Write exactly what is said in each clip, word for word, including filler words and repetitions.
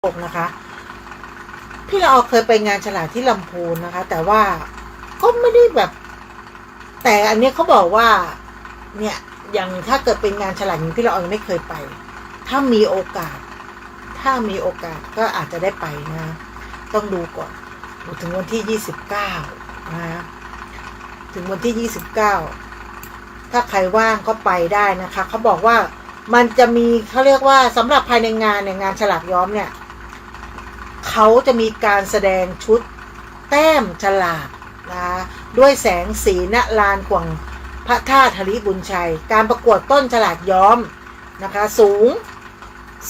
กนะคะ พี่ละออเคยไปงานฉลากที่ลำพูนนะคะ แต่ว่าก็ไม่ได้แบบ แต่อันเนี้ยเขาบอกว่า เนี่ย อย่างถ้าเกิดเป็นงานฉลากอย่างนี้ พี่ละออยังไม่เคยไป ถ้ามีโอกาส ถ้ามีโอกาสก็อาจจะได้ไปนะ ต้องดูก่อน ถึงวันที่ยี่สิบเก้านะ ถึงวันที่ยี่สิบเก้า ถ้าใครว่างก็ไปได้นะคะ เขาบอกว่ามันจะมี เขาเรียกว่าสำหรับภายในงานเนี่ย งานฉลากย้อมเนี่ย เขาจะมีการแสดงชุดแต้มฉลากนะ ด้วยแสงสีนรานข่วงพระธาตุหริบุญชัย การประกวดต้นฉลากย้อมนะคะ สูง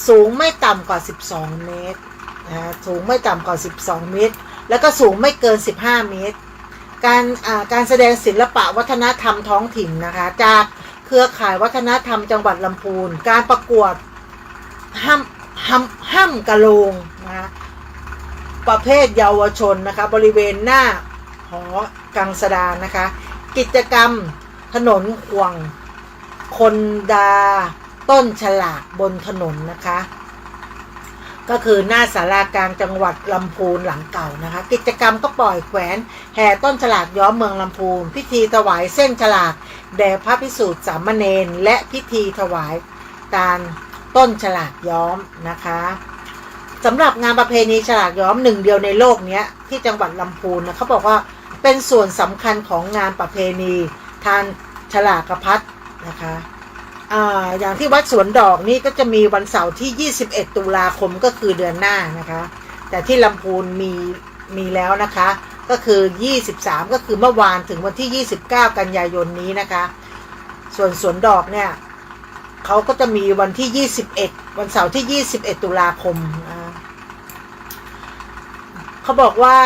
สูงไม่ต่ำกว่าสิบสองเมตรนะ สูงไม่ต่ำกว่าสิบสองเมตร แล้วก็สูงไม่เกินสิบห้าเมตร การ อ่า การแสดงศิลปะวัฒนธรรมท้องถิ่นนะคะ จากเครือข่ายวัฒนธรรมจังหวัดลำพูน การประกวดฮ่ำ ฮ่ำ ฮ่ำกะโลงนะคะ ประเภทเยาวชนนะคะ บริเวณหน้าหอกังสดาลนะคะ กิจกรรมถนนข่วง คนดาต้นฉลากบนถนนนะคะ ก็คือหน้าศาลากลางจังหวัดลำพูนหลังเก่านะคะ กิจกรรมก็ปล่อยแขวนแห่ต้นฉลากย้อมเมืองลำพูน พิธีถวายเส้นฉลากแด่พระภิกษุสามเณร และพิธีถวายตานต้นฉลากย้อมนะคะ สำหรับงานประเพณีฉลากย้อมหนึ่งเดียวในโลกเนี้ย ที่จังหวัดลำพูนนะ เขาบอกว่าเป็นส่วนสำคัญของงานประเพณีทานฉลากพัดนะคะ อ่า อย่างที่วัดสวนดอกนี่ก็จะมีวันเสาร์ที่ยี่สิบเอ็ดตุลาคม ก็คือเดือนหน้านะคะ แต่ที่ลำพูนมี มีแล้วนะคะ ก็คือยี่สิบสาม ก็คือเมื่อวาน ถึงวันที่ยี่สิบเก้ากันยายนนี้นะคะ ส่วนสวนดอกเนี่ย เขาก็จะมีวันที่ยี่สิบเอ็ด วันเสาร์ที่ยี่สิบเอ็ดตุลาคมนะ เขาบอกว่า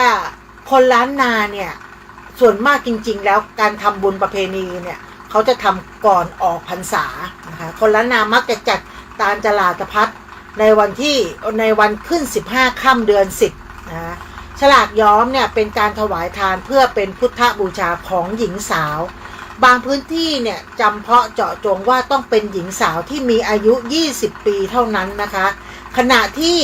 คนล้านนาเนี่ย ส่วนมากจริงๆ แล้วการทำบุญประเพณีเนี่ย เขาจะทำก่อนออกพรรษานะคะ คนล้านนามักจะจัดตานฉลากพัดในวันที่ ในวันขึ้นสิบห้าค่ำเดือนสิบนะ ฉลากย้อมเนี่ยเป็นการถวายทานเพื่อเป็นพุทธบูชาของหญิงสาว บางพื้นที่เนี่ยจำเพาะเจาะจงว่าต้องเป็นหญิงสาวที่มีอายุยี่สิบปีเท่านั้นนะคะ ขณะที่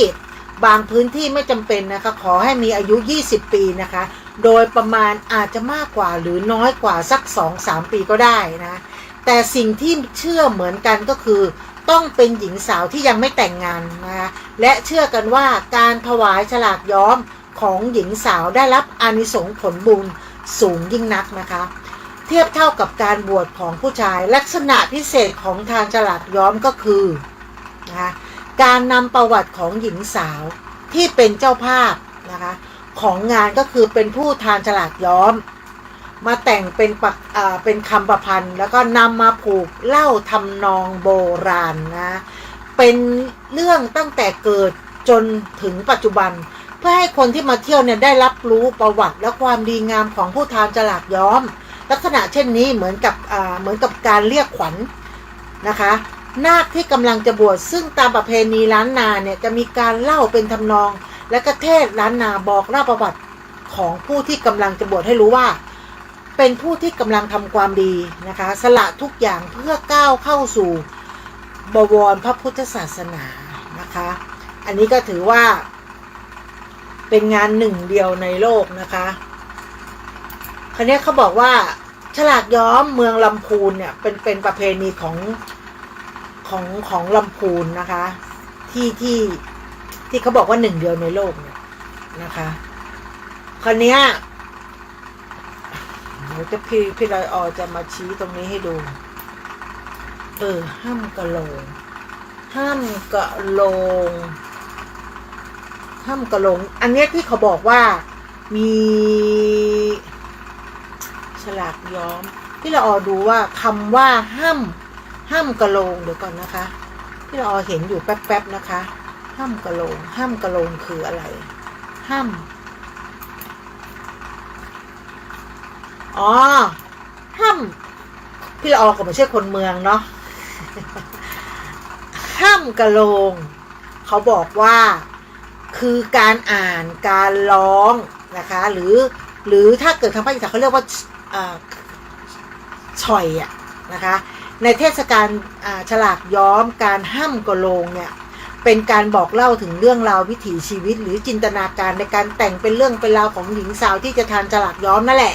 บางพื้นที่ไม่จำเป็นนะคะ ขอให้มีอายุยี่สิบปีนะคะ โดยประมาณอาจจะมากกว่าหรือน้อยกว่าสักสองสามปีก็ได้นะ แต่สิ่งที่เชื่อเหมือนกันก็คือ ต้องเป็นหญิงสาวที่ยังไม่แต่งงานนะคะ และเชื่อกันว่าการถวายฉลากย้อมของหญิงสาวได้รับอานิสงส์ผลบุญสูงยิ่งนักนะคะ เทียบเท่ากับการบวชของผู้ชาย ลักษณะพิเศษของทานฉลากย้อมก็คือนะคะ การนำประวัติของหญิงสาวที่เป็นเจ้าภาพนะคะ ของงานก็คือเป็นผู้ทานฉลากย้อม มาแต่งเป็นปะ อ่า เป็นคำประพันธ์ แล้วก็นำมาผูกเล่าทำนองโบราณนะ เป็นเรื่องตั้งแต่เกิดจนถึงปัจจุบัน เพื่อให้คนที่มาเที่ยวเนี่ยได้รับรู้ประวัติและความดีงามของผู้ทานฉลากย้อม ลักษณะเช่นนี้เหมือนกับ อ่า เหมือนกับการเรียกขวัญนะคะ นาคที่กำลังจะบวช ซึ่งตามประเพณีล้านนาเนี่ยจะมีการเล่าเป็นทำนอง และก็เทศน์ล้านนาบอกเล่าประวัติของผู้ที่กำลังจะบวชให้รู้ว่า เป็นผู้ที่กำลังทำความดีนะคะ สละทุกอย่างเพื่อก้าวเข้าสู่บวรพระพุทธศาสนานะคะ อันนี้ก็ถือว่าเป็นงานหนึ่งเดียวในโลกนะคะ คราวเนี้ยเขาบอกว่าฉลากย้อมเมืองลำพูนเนี่ยเป็น เป็นประเพณีของ ของ ของลำพูนนะคะ ที่ ที่ ที่เขาบอกว่าหนึ่งเดียวในโลกเนี่ยนะคะ คราวเนี้ย เดี๋ยวจะพี่ พี่ละออจะมาชี้ตรงนี้ให้ดู เออ ฮ่ำกะโลง ฮ่ำกะโลง ฮ่ำกะโลง อันเนี้ยที่เขาบอกว่ามีฉลากย้อม พี่ละออดูว่าคำว่าฮ่ำ ฮ่ำกะโลง เดี๋ยวก่อนนะคะ พี่ละออเห็นอยู่แป๊บๆนะคะ ฮ่ำกะโลง ฮ่ำกะโลงคืออะไร ฮ่ำ อ๋อ ฮ่ำ พี่ละออก็ไม่ใช่คนเมืองเนาะ ฮ่ำกะโลง เขาบอกว่า คือการอ่าน การร้องนะคะ หรือ หรือถ้าเกิดทางภาคอีสานเขาเรียกว่า อ่า ฉ่อยอะนะคะ ในเทศกาล อ่า ฉลากย้อม การฮ่ำกะโลงเนี่ย เป็นการบอกเล่าถึงเรื่องราววิถีชีวิต หรือจินตนาการในการแต่งเป็นเรื่องเป็นราวของหญิงสาวที่จะทานฉลากย้อมนั่นแหละ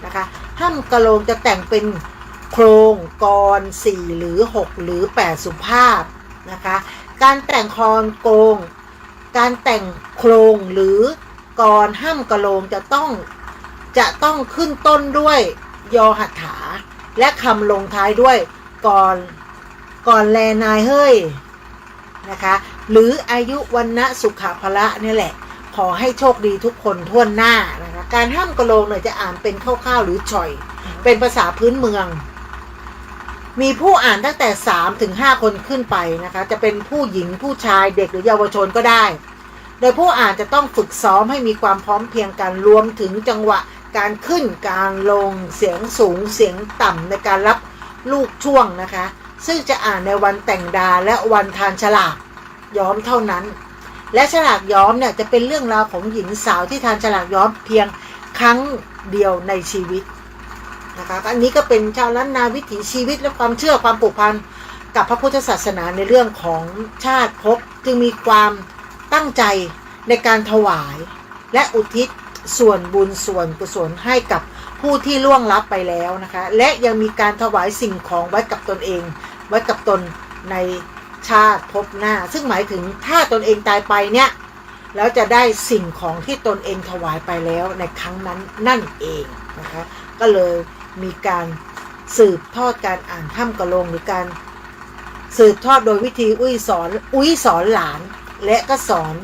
นะคะ ฮ่ำกะโลงจะแต่งเป็นโคลงกลอนสี่หรือหกหรือแปดสุภาพนะคะ การแต่งกลอนโคลง การแต่งโคลงหรือกลอนฮ่ำกะโลงจะต้อง จะต้องขึ้นต้นด้วยยอหัตถา และคำลงท้ายด้วย กลอน กลอนแลนายเฮ้ยนะคะ หรืออายุวรรณะสุขะพละเนี่ยแหละ ขอให้โชคดีทุกคนถ้วนหน้านะคะ การฮ่ำกะโลงเนี่ยจะอ่านเป็นคร่าวๆหรือฉ่อย เป็นภาษาพื้นเมือง มีผู้อ่านตั้งแต่สามถึงห้าคนขึ้นไปนะคะ จะเป็นผู้หญิง ผู้ชาย เด็กหรือเยาวชนก็ได้ โดยผู้อ่านจะต้องฝึกซ้อมให้มีความพร้อมเพรียงกัน รวมถึงจังหวะการขึ้น การลง เสียงสูง เสียงต่ำในการรับลูกช่วงนะคะ ซึ่งจะอ่านในวันแต่งดาและวันทานฉลากย้อมเท่านั้น และฉลากย้อมเนี่ยจะเป็นเรื่องราวของหญิงสาวที่ทานฉลากย้อมเพียงครั้งเดียวในชีวิตนะคะ อันนี้ก็เป็นชาวล้านนาวิถีชีวิตและความเชื่อความผูกพันกับพระพุทธศาสนาในเรื่องของชาติภพ จึงมีความตั้งใจในการถวาย และอุทิศส่วนบุญส่วนกุศลให้กับผู้ที่ล่วงลับไปแล้วนะคะ และยังมีการถวายสิ่งของไว้กับตนเอง ไว้กับตนในชาติภพหน้า ซึ่งหมายถึงถ้าตนเองตายไปเนี่ย แล้วจะได้สิ่งของที่ตนเองถวายไปแล้วในครั้งนั้นนั่นเองนะคะ ก็เลยมีการสืบทอดการอ่านฮ่ำกะโลง หรือการสืบทอดโดยวิธีอุ๊ยสอน อุ๊ยสอนหลาน และก็สอน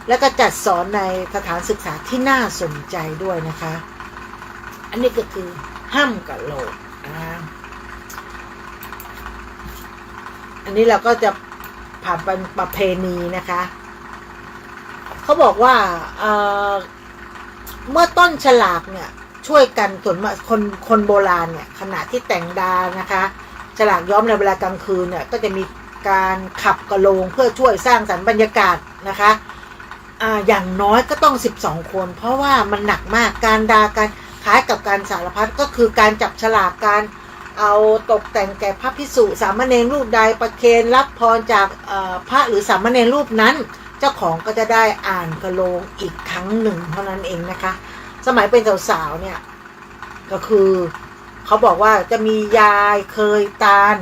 และก็จัดสอนในสถานศึกษาที่น่าสนใจด้วยนะคะ อันนี้ก็คือฮ่ำกะโลงนะคะ อันนี้เราก็จะผ่านเป็นประเพณีนะคะ เขาบอกว่า เอ่อ เมื่อต้นฉลากเนี่ยช่วยกัน ส่วนมากคน คนโบราณเนี่ย ขณะที่แต่งดานะคะ ฉลากย้อมในเวลากลางคืนเนี่ย ก็จะมีการขับกะโลงเพื่อช่วยสร้างสรรค์บรรยากาศนะคะ อ่า อย่างน้อยก็ต้องสิบสองคน เพราะว่ามันหนักมาก การดา การ คล้ายกับการสารพัด ก็คือการจับฉลาก การเอาตกแต่งแก่พระภิกษุ สามเณรรูปใด ประเคนรับพรจาก เอ่อ พระหรือสามเณรรูปนั้น เจ้าของก็จะได้อ่านกะโลงอีกครั้งหนึ่งเท่านั้นเองนะคะ สมัยเป็นสาวๆเนี่ย ก็คือเขาบอกว่าจะมียายเคยตาน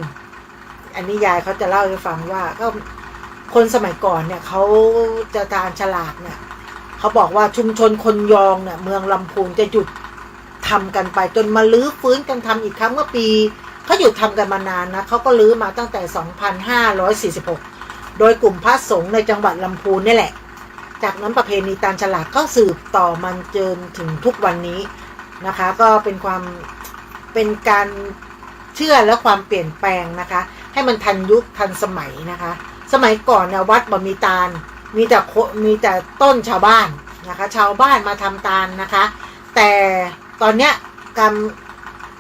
อันนี้ยายเขาจะเล่าให้ฟังว่า ก็คนสมัยก่อนเนี่ยเขาจะตานฉลากเนี่ย เขาบอกว่าชุมชนคนยองเนี่ย เมืองลำพูนจะหยุดทำกันไป จนมารื้อฟื้นกันทำอีกครั้งเมื่อปี เขาหยุดทำกันมานานนะ เขาก็รื้อมาตั้งแต่สองพันห้าร้อยสี่สิบหก โดยกลุ่มพระสงฆ์ในจังหวัดลำพูนเนี่ยแหละ จากนั้นประเพณีตานฉลากก็สืบต่อมาจนถึงทุกวันนี้นะคะ ก็เป็นความ เป็นการเชื่อและความเปลี่ยนแปลงนะคะ ให้มันทันยุคทันสมัยนะคะ สมัยก่อนเนี่ยวัดบ่มีตาน มีแต่โค มีแต่ต้นชาวบ้านนะคะ ชาวบ้านมาทำตานนะคะ แต่ตอนเนี้ยการ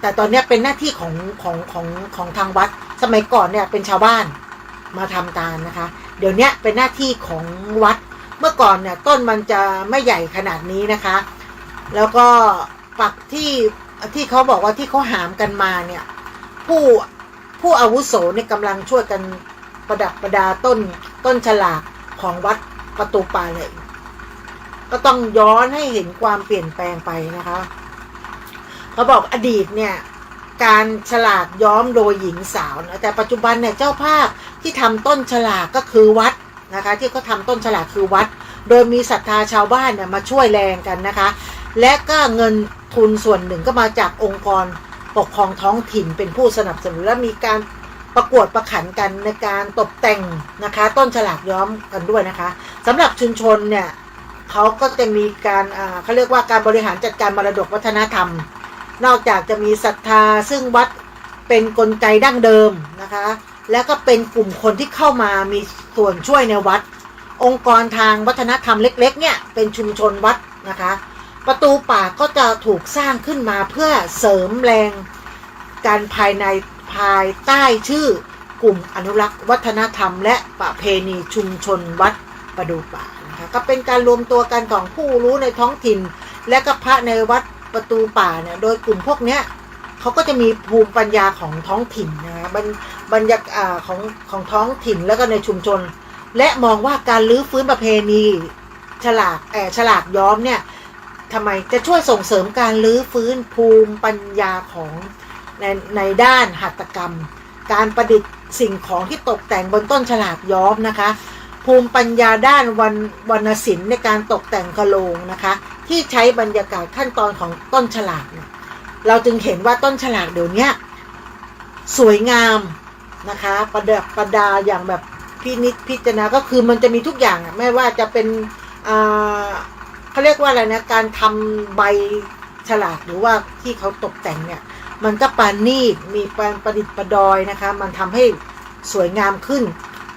แต่ตอนเนี้ยเป็นหน้าที่ของ ของ ของ ของทางวัด สมัยก่อนเนี่ยเป็นชาวบ้านมาทำตานนะคะ เดี๋ยวเนี้ยเป็นหน้าที่ของวัด เมื่อก่อนเนี่ยต้นมันจะไม่ใหญ่ขนาดนี้นะคะ แล้วก็ปักที่ ที่เขาบอกว่าที่เขาหามกันมาเนี่ย ผู้ ผู้อาวุโสเนี่ยกำลังช่วยกันประดับประดาต้น ต้นฉลากของวัดประตูป่าเลย ก็ต้องย้อนให้เห็นความเปลี่ยนแปลงไปนะคะ เขาบอกอดีตเนี่ย การฉลากย้อมโดยหญิงสาวนะ แต่ปัจจุบันเนี่ยเจ้าภาพที่ทำต้นฉลากก็คือวัดนะคะ ที่เขาทำต้นฉลากคือวัด โดยมีศรัทธาชาวบ้านเนี่ยมาช่วยแรงกันนะคะ และก็เงินทุนส่วนหนึ่งก็มาจากองค์กรปกครองท้องถิ่นเป็นผู้สนับสนุน และมีการประกวดประขันกันในการตกแต่งนะคะ ต้นฉลากย้อมกันด้วยนะคะ สำหรับชุมชนเนี่ย เขาก็จะมีการ อ่า เขาเรียกว่าการบริหารจัดการมรดกวัฒนธรรม นอกจากจะมีศรัทธาซึ่งวัดเป็นกลไกดั้งเดิมนะคะ แล้วก็เป็นกลุ่มคนที่เข้ามามีส่วนช่วยในวัด องค์กรทางวัฒนธรรมเล็กๆเนี่ยเป็นชุมชนวัดนะคะ ประตูป่าก็จะถูกสร้างขึ้นมาเพื่อเสริมแรงการภายในภายใต้ชื่อกลุ่มอนุรักษ์วัฒนธรรมและประเพณีชุมชนวัดประตูป่านะคะ ก็เป็นการรวมตัวกันของผู้รู้ในท้องถิ่น และก็พระในวัดประตูป่าเนี่ย โดยกลุ่มพวกเนี้ยเขาก็จะมีภูมิปัญญาของท้องถิ่นนะคะ บรร- บรรยากาศของ ของท้องถิ่นแล้วก็ในชุมชน และมองว่าการรื้อฟื้นประเพณีฉลาก เอ่อ ฉลากย้อมเนี่ย ทำไมจะช่วยส่งเสริมการรื้อฟื้นภูมิปัญญาของใน ในด้านหัตถกรรม การประดิษฐ์สิ่งของที่ตกแต่งบนต้นฉลากย้อมนะคะ ภูมิปัญญาด้านวรรณ วรรณศิลป์ในการตกแต่งกะโหลงนะคะ ที่ใช้บรรยากาศขั้นตอนของต้นฉลากเนี่ย เราจึงเห็นว่าต้นฉลากเดี๋ยวเนี้ยสวยงามนะคะ ประดับประดาอย่างแบบพินิจพิจารณา ก็คือมันจะมีทุกอย่างอะ ไม่ว่าจะเป็น อ่า เขาเรียกว่าอะไรนะ การทำใบฉลากหรือว่าที่เขาตกแต่งเนี่ย มันก็ประณีต มีการประดิษฐ์ประดอยนะคะ มันทำให้สวยงามขึ้น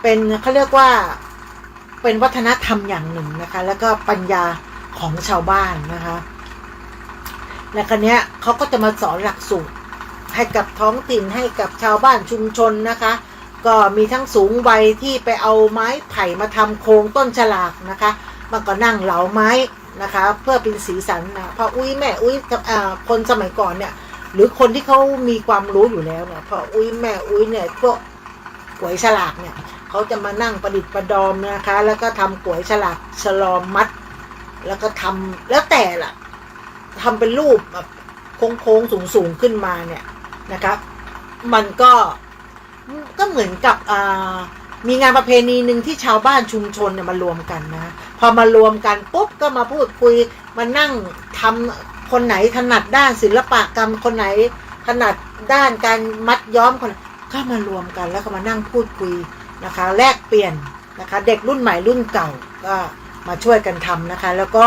เป็น เขาเรียกว่าเป็นวัฒนธรรมอย่างหนึ่งนะคะ แล้วก็ปัญญาของชาวบ้านนะคะ และครั้งเนี้ยเขาก็จะมาสอนหลักสูตรให้กับท้องถิ่น ให้กับชาวบ้านชุมชนนะคะ ก็มีทั้งสูงวัยที่ไปเอาไม้ไผ่มาทำโครงต้นฉลากนะคะ มันก็นั่งเหลาไม้นะคะ เพื่อเป็นสีสันนะ พ่ออุ๊ยแม่อุ๊ย เอ่อ คนสมัยก่อนเนี่ย หรือคนที่เขามีความรู้อยู่แล้วเนี่ย พ่ออุ๊ยแม่อุ๊ยเนี่ย พวกก๋วยฉลากเนี่ย เขาจะมานั่งประดิษฐ์ประดอยนะคะ แล้วก็ทำก๋วยฉลากฉลอมมัด แล้วก็ทำแล้วแต่ละ ทำเป็นรูปแบบโค้งๆ สูงๆ ขึ้นมาเนี่ยนะคะ มันก็ ก็เหมือนกับ อ่า มีงานประเพณีหนึ่งที่ชาวบ้านชุมชนเนี่ยมารวมกันนะ พอมารวมกันปุ๊บก็มาพูดคุย มานั่งทำ คนไหนถนัดด้านศิลปะกรรม คนไหนถนัดด้านการมัดย้อม คน ก็มารวมกันแล้วก็มานั่งพูดคุยนะคะ แลกเปลี่ยนนะคะ เด็กรุ่นใหม่รุ่นเก่าก็มาช่วยกันทำนะคะ แล้วก็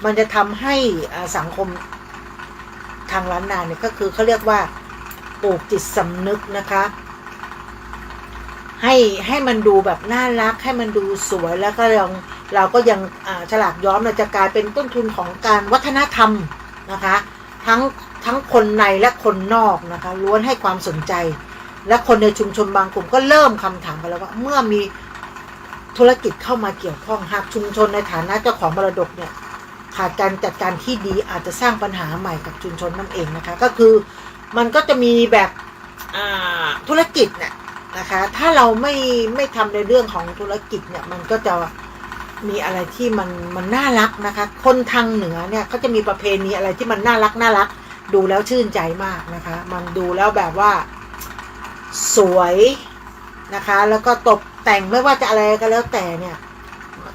มันจะทำให้ อ่า สังคมทางล้านนาเนี่ย ก็คือเขาเรียกว่าปลูกจิตสำนึกนะคะ ให้ ให้มันดูแบบน่ารัก ให้มันดูสวย แล้วก็ยัง เราก็ยัง อ่า ฉลากย้อมเนี่ยจะกลายเป็นต้นทุนของการวัฒนธรรมนะคะ ทั้ง ทั้งคนในและคนนอกนะคะ ล้วนให้ความสนใจ และคนในชุมชนบางกลุ่มก็เริ่มคำถามกันแล้วว่า เมื่อมีธุรกิจเข้ามาเกี่ยวข้อง หากชุมชนในฐานะเจ้าของมรดกเนี่ย ขาดการจัดการที่ดี อาจจะสร้างปัญหาใหม่กับชุมชนนั่นเองนะคะ ก็คือมันก็จะมีแบบ อ่า ธุรกิจเนี่ยนะคะ ถ้าเราไม่ ไม่ทำในเรื่องของธุรกิจเนี่ย มันก็จะมีอะไรที่มัน มันน่ารักนะคะ คนทางเหนือเนี่ยเขาจะมีประเพณีอะไรที่มันน่ารักน่ารัก ดูแล้วชื่นใจมากนะคะ มันดูแล้วแบบว่าสวยนะคะ แล้วก็ตกแต่งไม่ว่าจะอะไรก็แล้วแต่เนี่ย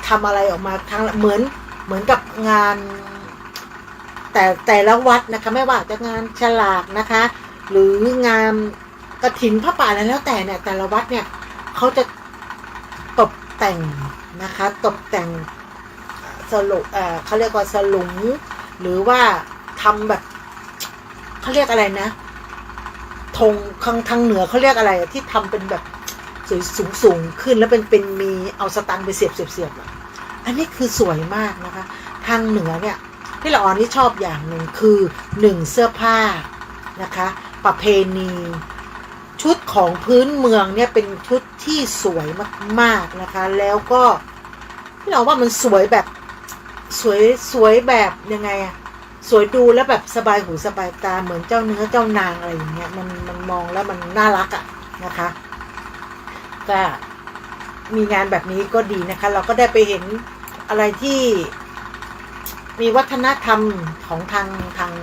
ทำอะไรออกมาทั้ง เหมือน เหมือนกับงาน แต่ แต่ละวัดนะคะ ไม่ว่าจะงานฉลากนะคะ หรืองานกฐินผ้าป่าอะไรแล้วแต่เนี่ย แต่ละวัดเนี่ยเขาจะตกแต่งนะคะ ตกแต่ง สลุ เอ่อ เขาเรียกว่าสลุง หรือว่าทำแบบ เขาเรียกอะไรนะ ธง ทาง ทางเหนือเขาเรียกอะไรอะ ที่ทำเป็นแบบสวยสูงๆ ขึ้น แล้วเป็น เป็นมีเอาสตางค์ไปเสียบๆๆ อะ อันนี้คือสวยมากนะคะ ทางเหนือเนี่ย พี่ละออนี่ชอบอย่างหนึ่งคือ หนึ่ง เสื้อผ้านะคะ ประเพณี ชุดของพื้นเมืองเนี่ยเป็นชุดที่สวยมากๆ นะคะ แล้วก็พี่ละออว่ามันสวยแบบ สวย สวยแบบยังไงอะ สวยดูแล้วแบบสบายหูสบายตา เหมือนเจ้าเนื้อเจ้านางอะไรอย่างเงี้ย มัน มันมองแล้วมันน่ารักอะนะคะ ก็มีงานแบบนี้ก็ดีนะคะ เราก็ได้ไปเห็นอะไรที่มีวัฒนธรรมของทาง ทาง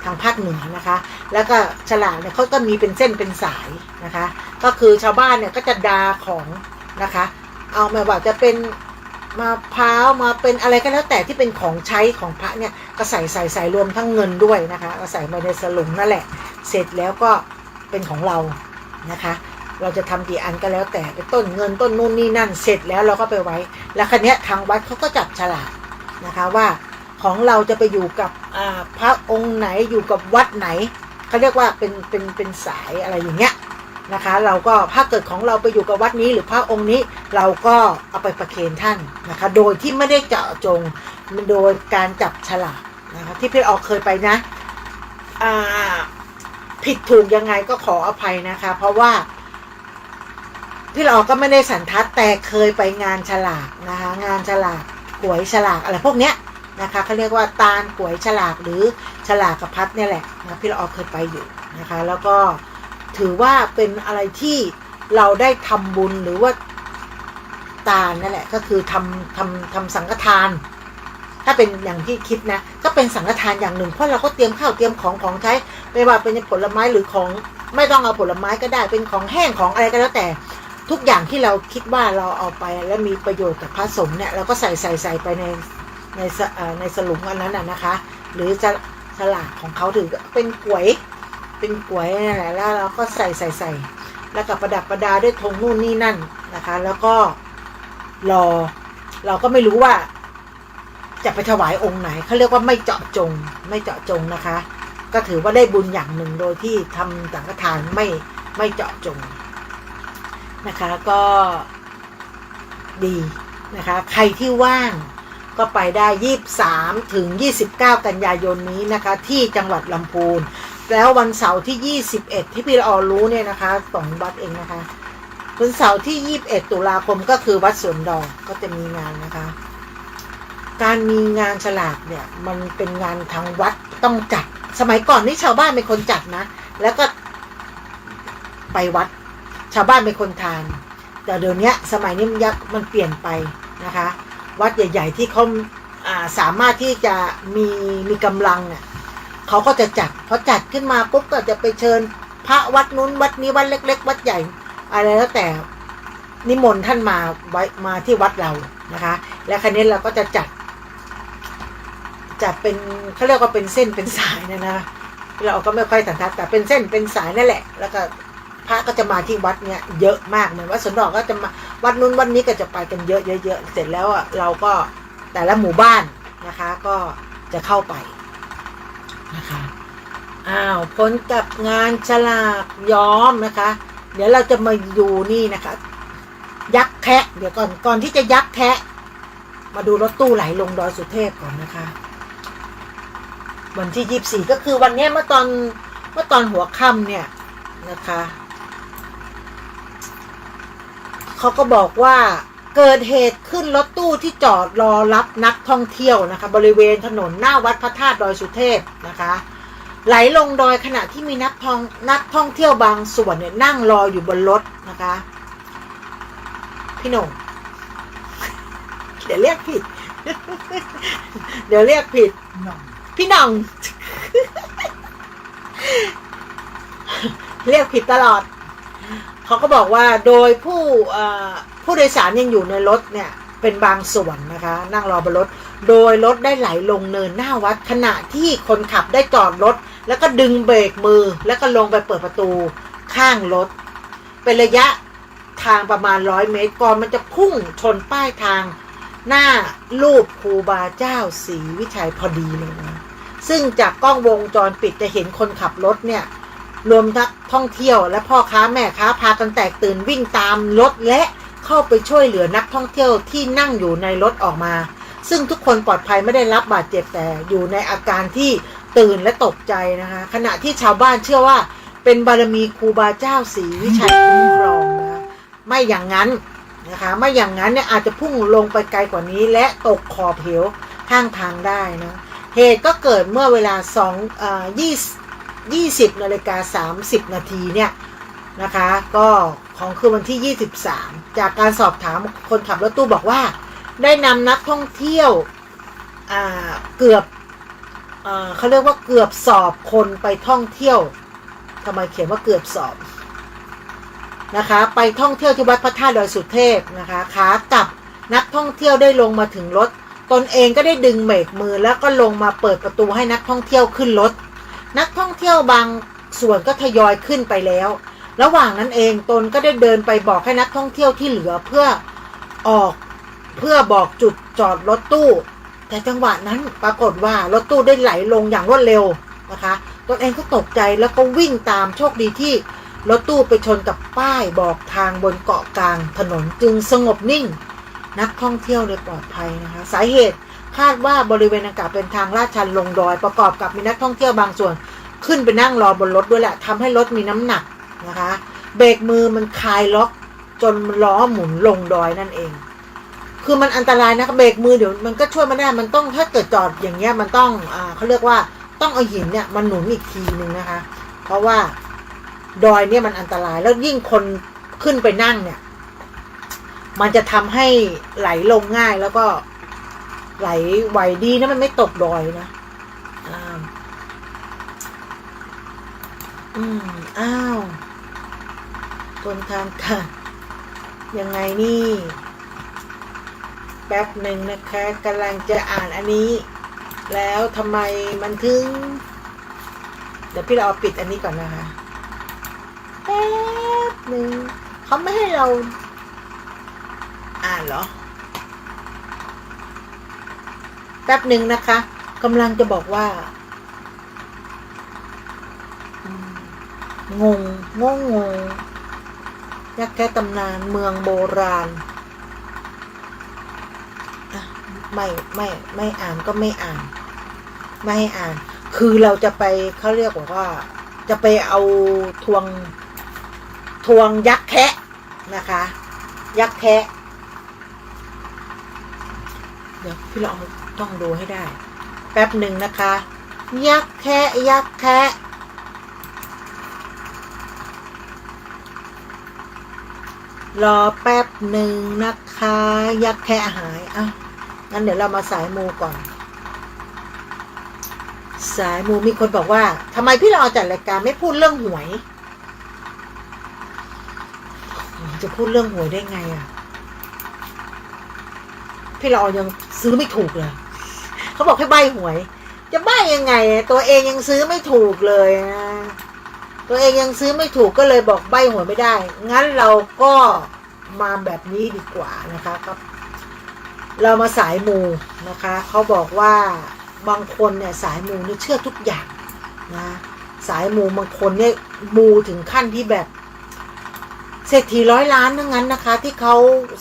ทางภาคเหนือนะคะ แล้วก็ฉลากเนี่ยเขาก็มีเป็นเส้นเป็นสายนะคะ ก็คือชาวบ้านเนี่ยก็จะดาของนะคะ เอาไม่ว่าจะเป็นมะพร้าว มาเป็นอะไรก็แล้วแต่ที่เป็นของใช้ของพระเนี่ย ก็ใส่ ใส่ ใส่รวมทั้งเงินด้วยนะคะ ก็ใส่ไปในสลุงนั่นแหละ เสร็จแล้วก็เป็นของเรานะคะ เราจะทำกี่อันก็แล้วแต่ เป็นต้นเงินต้นนู่นนี่นั่น เสร็จแล้วเราก็ไปไว้ แล้วครั้งเนี้ยทางวัดเขาก็จับฉลากนะคะ ว่าของเราจะไปอยู่กับ อ่า พระองค์ไหน อยู่กับวัดไหน เขาเรียกว่าเป็น เป็น เป็นสายอะไรอย่างเงี้ยนะคะ เราก็ถ้าเกิดของเราไปอยู่กับวัดนี้หรือพระองค์นี้ เราก็เอาไปประเคนท่านนะคะ โดยที่ไม่ได้เจาะจง โดยการจับฉลากนะคะ ที่พี่ละออเคยไปนะ อ่า ผิดถูกยังไงก็ขออภัยนะคะ เพราะว่าพี่ละออก็ไม่ได้สันทัด แต่เคยไปงานฉลากนะคะ งานฉลากก๋วยฉลากอะไรพวกเนี้ยนะคะ เขาเรียกว่าตาลก๋วยฉลากหรือฉลากพัดเนี่ยแหละนะ พี่ละออเคยไปอยู่นะคะ แล้วก็ถือว่าเป็นอะไรที่เราได้ทำบุญหรือว่า ตานนั่นแหละ ก็คือทำ ทำ ทำสังฆทาน ถ้าเป็นอย่างที่คิดนะ ก็เป็นสังฆทานอย่างหนึ่ง เพราะเราก็เตรียมข้าวเตรียมของ ของใช้ ไม่ว่าเป็นผลไม้หรือของ ไม่ต้องเอาผลไม้ก็ได้ เป็นของแห้งของอะไรก็แล้วแต่ ทุกอย่างที่เราคิดว่าเราเอาไปแล้วมีประโยชน์กับพระสงฆ์เนี่ย เราก็ใส่ ใส่ ใส่ไปใน ในส- เอ่อ ในสลุงอันนั้นน่ะนะคะ หรือส- สลากของเขา ถือเป็นก๋วย เป็นก๋วยนั่นแหละ แล้วเราก็ใส่ ใส่ ใส่ แล้วก็ประดับประดาด้วยธงนู่นนี่นั่นนะคะ แล้วก็รอ เราก็ไม่รู้ว่าจะไปถวายองค์ไหน เขาเรียกว่าไม่เจาะจง ไม่เจาะจงนะคะ ก็ถือว่าได้บุญอย่างหนึ่งโดยที่ทำสังฆทานไม่ ไม่เจาะจงนะคะ ก็ ดีนะคะ ใครที่ว่างก็ไปได้ ยี่สิบสามถึงยี่สิบเก้า กันยายนนี้นะคะ ที่จังหวัดลำพูน แล้ววันเสาร์ที่ ยี่สิบเอ็ด ที่พี่ละออรู้เนี่ยนะคะ สองวัดเองนะคะ วันเสาร์ที่ ยี่สิบเอ็ด ตุลาคมก็คือวัดสวนดอกก็จะมีงานนะคะ การมีงานฉลากเนี่ยมันเป็นงานทางวัดต้องจัด สมัยก่อนนี่ชาวบ้านเป็นคนจัดนะ แล้วก็ไปวัด ชาวบ้านเป็นคนทาน แต่เดี๋ยวเนี้ยสมัยนี้มันยัก- มันเปลี่ยนไปนะคะ วัดใหญ่ๆที่เขา อ่า สามารถที่จะมี มีกำลังเนี่ย เขาก็จะจัด พอจัดขึ้นมาปุ๊บก็จะไปเชิญพระวัดนู้นวัดนี้ วัดเล็กๆ วัดใหญ่ อะไรแล้วแต่ นิมนต์ท่านมาไว้ มาที่วัดเรานะคะ และคราวนี้เราก็จะจัด จัดเป็น เขาเรียกว่าเป็นเส้นเป็นสายนะนะ เราก็ไม่ค่อยสันทัด แต่เป็นเส้นเป็นสายนั่นแหละ แล้วก็พระก็จะมาที่วัดเนี้ยเยอะมาก เหมือนวัดสวนดอกก็จะมา วัดนู้นวัดนี้ก็จะไปกันเยอะๆ เสร็จแล้วอ่ะ เราก็แต่ละหมู่บ้านนะคะ ก็จะเข้าไปนะคะ อ้าว ผลกับงานฉลากย้อมนะคะ เดี๋ยวเราจะมาดูนี่นะคะ ยักษ์แคะ เดี๋ยวก่อน ก่อนที่จะยักษ์แคะ มาดูรถตู้ไหลลงดอยสุเทพก่อนนะคะ วันที่ ยี่สิบสี่ ก็คือวันเนี้ย เมื่อตอน เมื่อตอนหัวค่ำเนี่ยนะคะ เขาก็บอกว่าเกิดเหตุขึ้นรถตู้ที่จอดรอรับนักท่องเที่ยวนะคะ บริเวณถนนหน้าวัดพระธาตุดอยสุเทพนะคะ ไหลลงดอยขณะที่มีนักท่อง- นักท่องเที่ยวบางส่วนเนี่ยนั่งรออยู่บนรถนะคะ พี่หน่ง เดี๋ยวเรียกผิด เดี๋ยวเรียกผิด หน่อง พี่หน่อง เรียกผิดตลอด เขาก็บอกว่าโดยผู้ เอ่อ ผู้โดยสารยังอยู่ในรถเนี่ยเป็นบางส่วนนะคะ นั่งรอบนรถ โดยรถได้ไหลลงเนินหน้าวัด ขณะที่คนขับได้จอดรถ แล้วก็ดึงเบรกมือ แล้วก็ลงไปเปิดประตูข้างรถ เป็นระยะทางประมาณร้อยเมตร ก่อนมันจะพุ่งชนป้ายทางหน้ารูปครูบาเจ้าศรีวิชัยพอดีเลยนะ ซึ่งจากกล้องวงจรปิดจะเห็นคนขับรถเนี่ย รวมทั้งท่องเที่ยวและพ่อค้าแม่ค้าพากันแตกตื่นวิ่งตามรถ และเข้าไปช่วยเหลือนักท่องเที่ยวที่นั่งอยู่ในรถออกมา ซึ่งทุกคนปลอดภัยไม่ได้รับบาดเจ็บ แต่อยู่ในอาการที่ตื่นและตกใจนะคะ ขณะที่ชาวบ้านเชื่อว่าเป็นบารมีครูบาเจ้าศรีวิชัยคุ้มครองนะคะ ไม่อย่างนั้นนะคะ ไม่อย่างนั้นเนี่ยอาจจะพุ่งลงไปไกลกว่านี้ และตกขอบเหวข้างทางได้นะ เหตุก็เกิดเมื่อเวลาสอง เอ่อ ยี่สิบ ยี่สิบนาฬิกาสามสิบนาทีเนี่ยนะคะ ก็ของคืนวันที่ ยี่สิบสาม จากการสอบถามคนขับรถตู้บอกว่า ได้นำนักท่องเที่ยว อ่า เกือบ เอ่อ เขาเรียกว่าเกือบสอบคนไปท่องเที่ยว ทำไมเขียนว่าเกือบสอบนะคะ ไปท่องเที่ยวที่วัดพระธาตุดอยสุเทพนะคะ ขากลับนักท่องเที่ยวได้ลงมาถึงรถ ตนเองก็ได้ดึงเบรกมือ แล้วก็ลงมาเปิดประตูให้นักท่องเที่ยวขึ้นรถ นักท่องเที่ยวบางส่วนก็ทยอยขึ้นไปแล้ว ระหว่างนั้นเองตนก็ได้เดินไปบอกให้นักท่องเที่ยวที่เหลือเพื่อออก เพื่อบอกจุดจอดรถตู้ แต่จังหวะนั้นปรากฏว่ารถตู้ได้ไหลลงอย่างรวดเร็วนะคะ ตนเองก็ตกใจแล้วก็วิ่งตาม โชคดีที่รถตู้ไปชนกับป้ายบอกทางบนเกาะกลางถนน จึงสงบนิ่ง นักท่องเที่ยวเลยปลอดภัยนะคะ สาเหตุคาดว่าบริเวณดังกล่าวเป็นทางลาดชันลงดอย ประกอบกับมีนักท่องเที่ยวบางส่วนขึ้นไปนั่งรอบนรถด้วยแหละ ทำให้รถมีน้ำหนักนะคะ เบรกมือมันคลายล็อกจนล้อหมุนลงดอยนั่นเอง คือมันอันตรายนะคะ เบรกมือเดี๋ยวมันก็ช่วยไม่ได้ มันต้อง ถ้าเกิดจอดอย่างเงี้ย มันต้อง อ่า เขาเรียกว่าต้องเอาหินเนี่ยมาหนุนอีกทีนึงนะคะ เพราะว่าดอยเนี่ยมันอันตราย แล้วยิ่งคนขึ้นไปนั่งเนี่ย มันจะทำให้ไหลลงง่าย แล้วก็ไหลไหวดีนะ มันไม่ตกดอยนะ อ่า อืม อ้าว ทนทานค่ะ ยังไงนี่ แป๊บหนึ่งนะคะ กำลังจะอ่านอันนี้ แล้วทำไมมันถึง เดี๋ยวพี่ละออปิดอันนี้ก่อนนะคะ แป๊บหนึ่ง เขาไม่ให้เรา อ่านเหรอ แป๊บหนึ่งนะคะ กำลังจะบอกว่า อืม งง งง งง ยักษ์แคะตำนานเมืองโบราณ อ่ะ ไม่ ไม่ ไม่อ่านก็ไม่อ่าน ไม่ให้อ่าน คือเราจะไป เขาเรียกว่า จะไปเอาทวง ทวงยักษ์แคะนะคะ ยักษ์แคะ เดี๋ยวพี่ละออต้องดูให้ได้ แป๊บหนึ่งนะคะ ยักษ์แคะ ยักษ์แคะ รอแป๊บหนึ่งนะคะ ยักษ์แคะหาย อ่ะ งั้นเดี๋ยวเรามาสายมูก่อน สายมู มีคนบอกว่า ทำไมพี่ละออจัดรายการไม่พูดเรื่องหวย จะพูดเรื่องหวยได้ไงอะ พี่ละออยังซื้อไม่ถูกเลย เขาบอกให้ใบ้หวย จะใบ้ยังไง ตัวเองยังซื้อไม่ถูกเลยนะ ตัวเองยังซื้อไม่ถูก ก็เลยบอกใบ้หวยไม่ได้ งั้นเราก็มาแบบนี้ดีกว่านะคะ ครับ เรามาสายมูนะคะ เขาบอกว่าบางคนเนี่ยสายมูเนี่ยเชื่อทุกอย่างนะ สายมูบางคนเนี่ยมูถึงขั้นที่แบบ เศรษฐีร้อยล้านทั้งนั้นนะคะ ที่เขา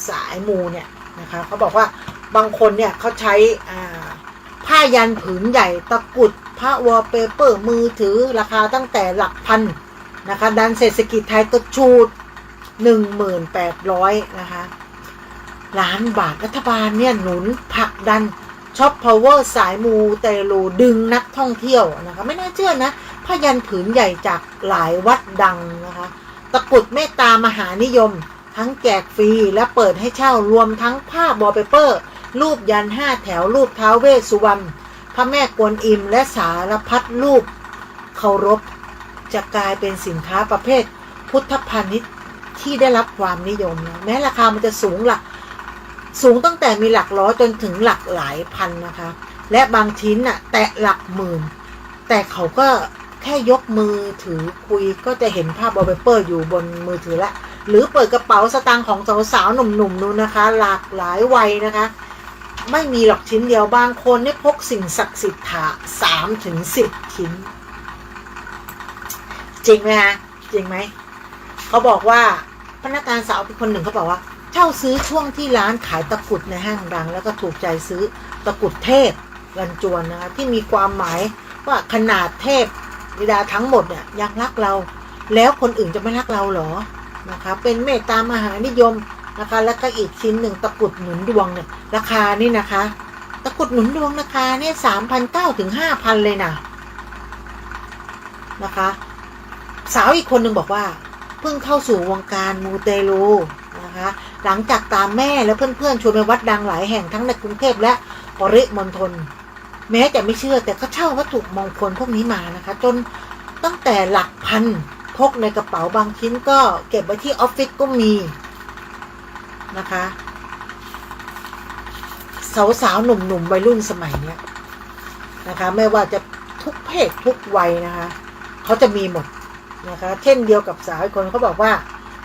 สายมูเนี่ยนะคะ เขาบอกว่าบางคนเนี่ยเขาใช้ อ่า ผ้ายันผืนใหญ่ ตะกรุด พระวอลเปเปอร์ มือถือ ราคาตั้งแต่หลักพันนะคะ ดันเศรษฐกิจไทยกระฉูด หนึ่งหมื่นแปดร้อยนะคะ ล้านบาท รัฐบาลเนี่ยหนุนผลักดัน ซอฟต์พาวเวอร์ สายมูเตลู ดึงนักท่องเที่ยวนะคะ ไม่น่าเชื่อนะ ผ้ายันผืนใหญ่จากหลายวัดดังนะคะ ตะกรุดเมตตามหานิยม ทั้งแจกฟรีและเปิดให้เช่า รวมทั้งภาพวอลเปเปอร์ รูปยันห้าแถว รูปท้าวเวสสุวรรณ พระแม่กวนอิม และสารพัดรูปเคารพ จะกลายเป็นสินค้าประเภทพุทธพาณิชย์ที่ได้รับความนิยมนะ แม้ราคามันจะสูงหลัก สูงตั้งแต่มีหลักร้อยจนถึงหลักหลายพันนะคะ และบางชิ้นน่ะ แตะหลักหมื่น แต่เขาก็แค่ยกมือถือคุย ก็จะเห็นภาพวอลเปเปอร์อยู่บนมือถือละ หรือเปิดกระเป๋าสตางค์ของสาวๆหนุ่มๆดูนะคะ หลากหลายวัยนะคะ ไม่มีหรอกชิ้นเดียว บางคนเนี่ยพกสิ่งศักดิ์สิทธิ์ถา สามถึงสิบชิ้น จริงไหมคะ จริงไหม เขาบอกว่าพนักงานสาวคนหนึ่งเขาบอกว่า เช่าซื้อช่วงที่ร้านขายตะกรุดในห้างดัง แล้วก็ถูกใจซื้อตะกรุดเทพรันจวนนะคะ ที่มีความหมายว่าขนาดเทพธิดาทั้งหมดเนี่ยยังรักเรา แล้วคนอื่นจะไม่รักเราเหรอนะคะ เป็นเมตตามหานิยมนะคะ แล้วก็อีกชิ้นหนึ่งตะกรุดหนุนดวงเนี่ย ราคานี่นะคะ ตะกรุดหนุนดวงราคาเนี่ย สามพันเก้าถึงห้าพันเลยนะ นะคะ สาวอีกคนหนึ่งบอกว่า เพิ่งเข้าสู่วงการมูเตลูนะคะ หลังจากตามแม่และเพื่อนๆชวนไปวัดดังหลายแห่งทั้งในกรุงเทพและปริมณฑล แม้จะไม่เชื่อแต่ก็เช่าวัตถุมงคลพวกนี้มานะคะ จนตั้งแต่หลักพัน พกในกระเป๋า บางชิ้นก็เก็บไว้ที่ออฟฟิศก็มีนะคะ สาวๆหนุ่มๆวัยรุ่นสมัยเนี้ยนะคะ ไม่ว่าจะทุกเพศทุกวัยนะคะ เขาจะมีหมดนะคะ เช่นเดียวกับสาวอีกคนเขาบอกว่า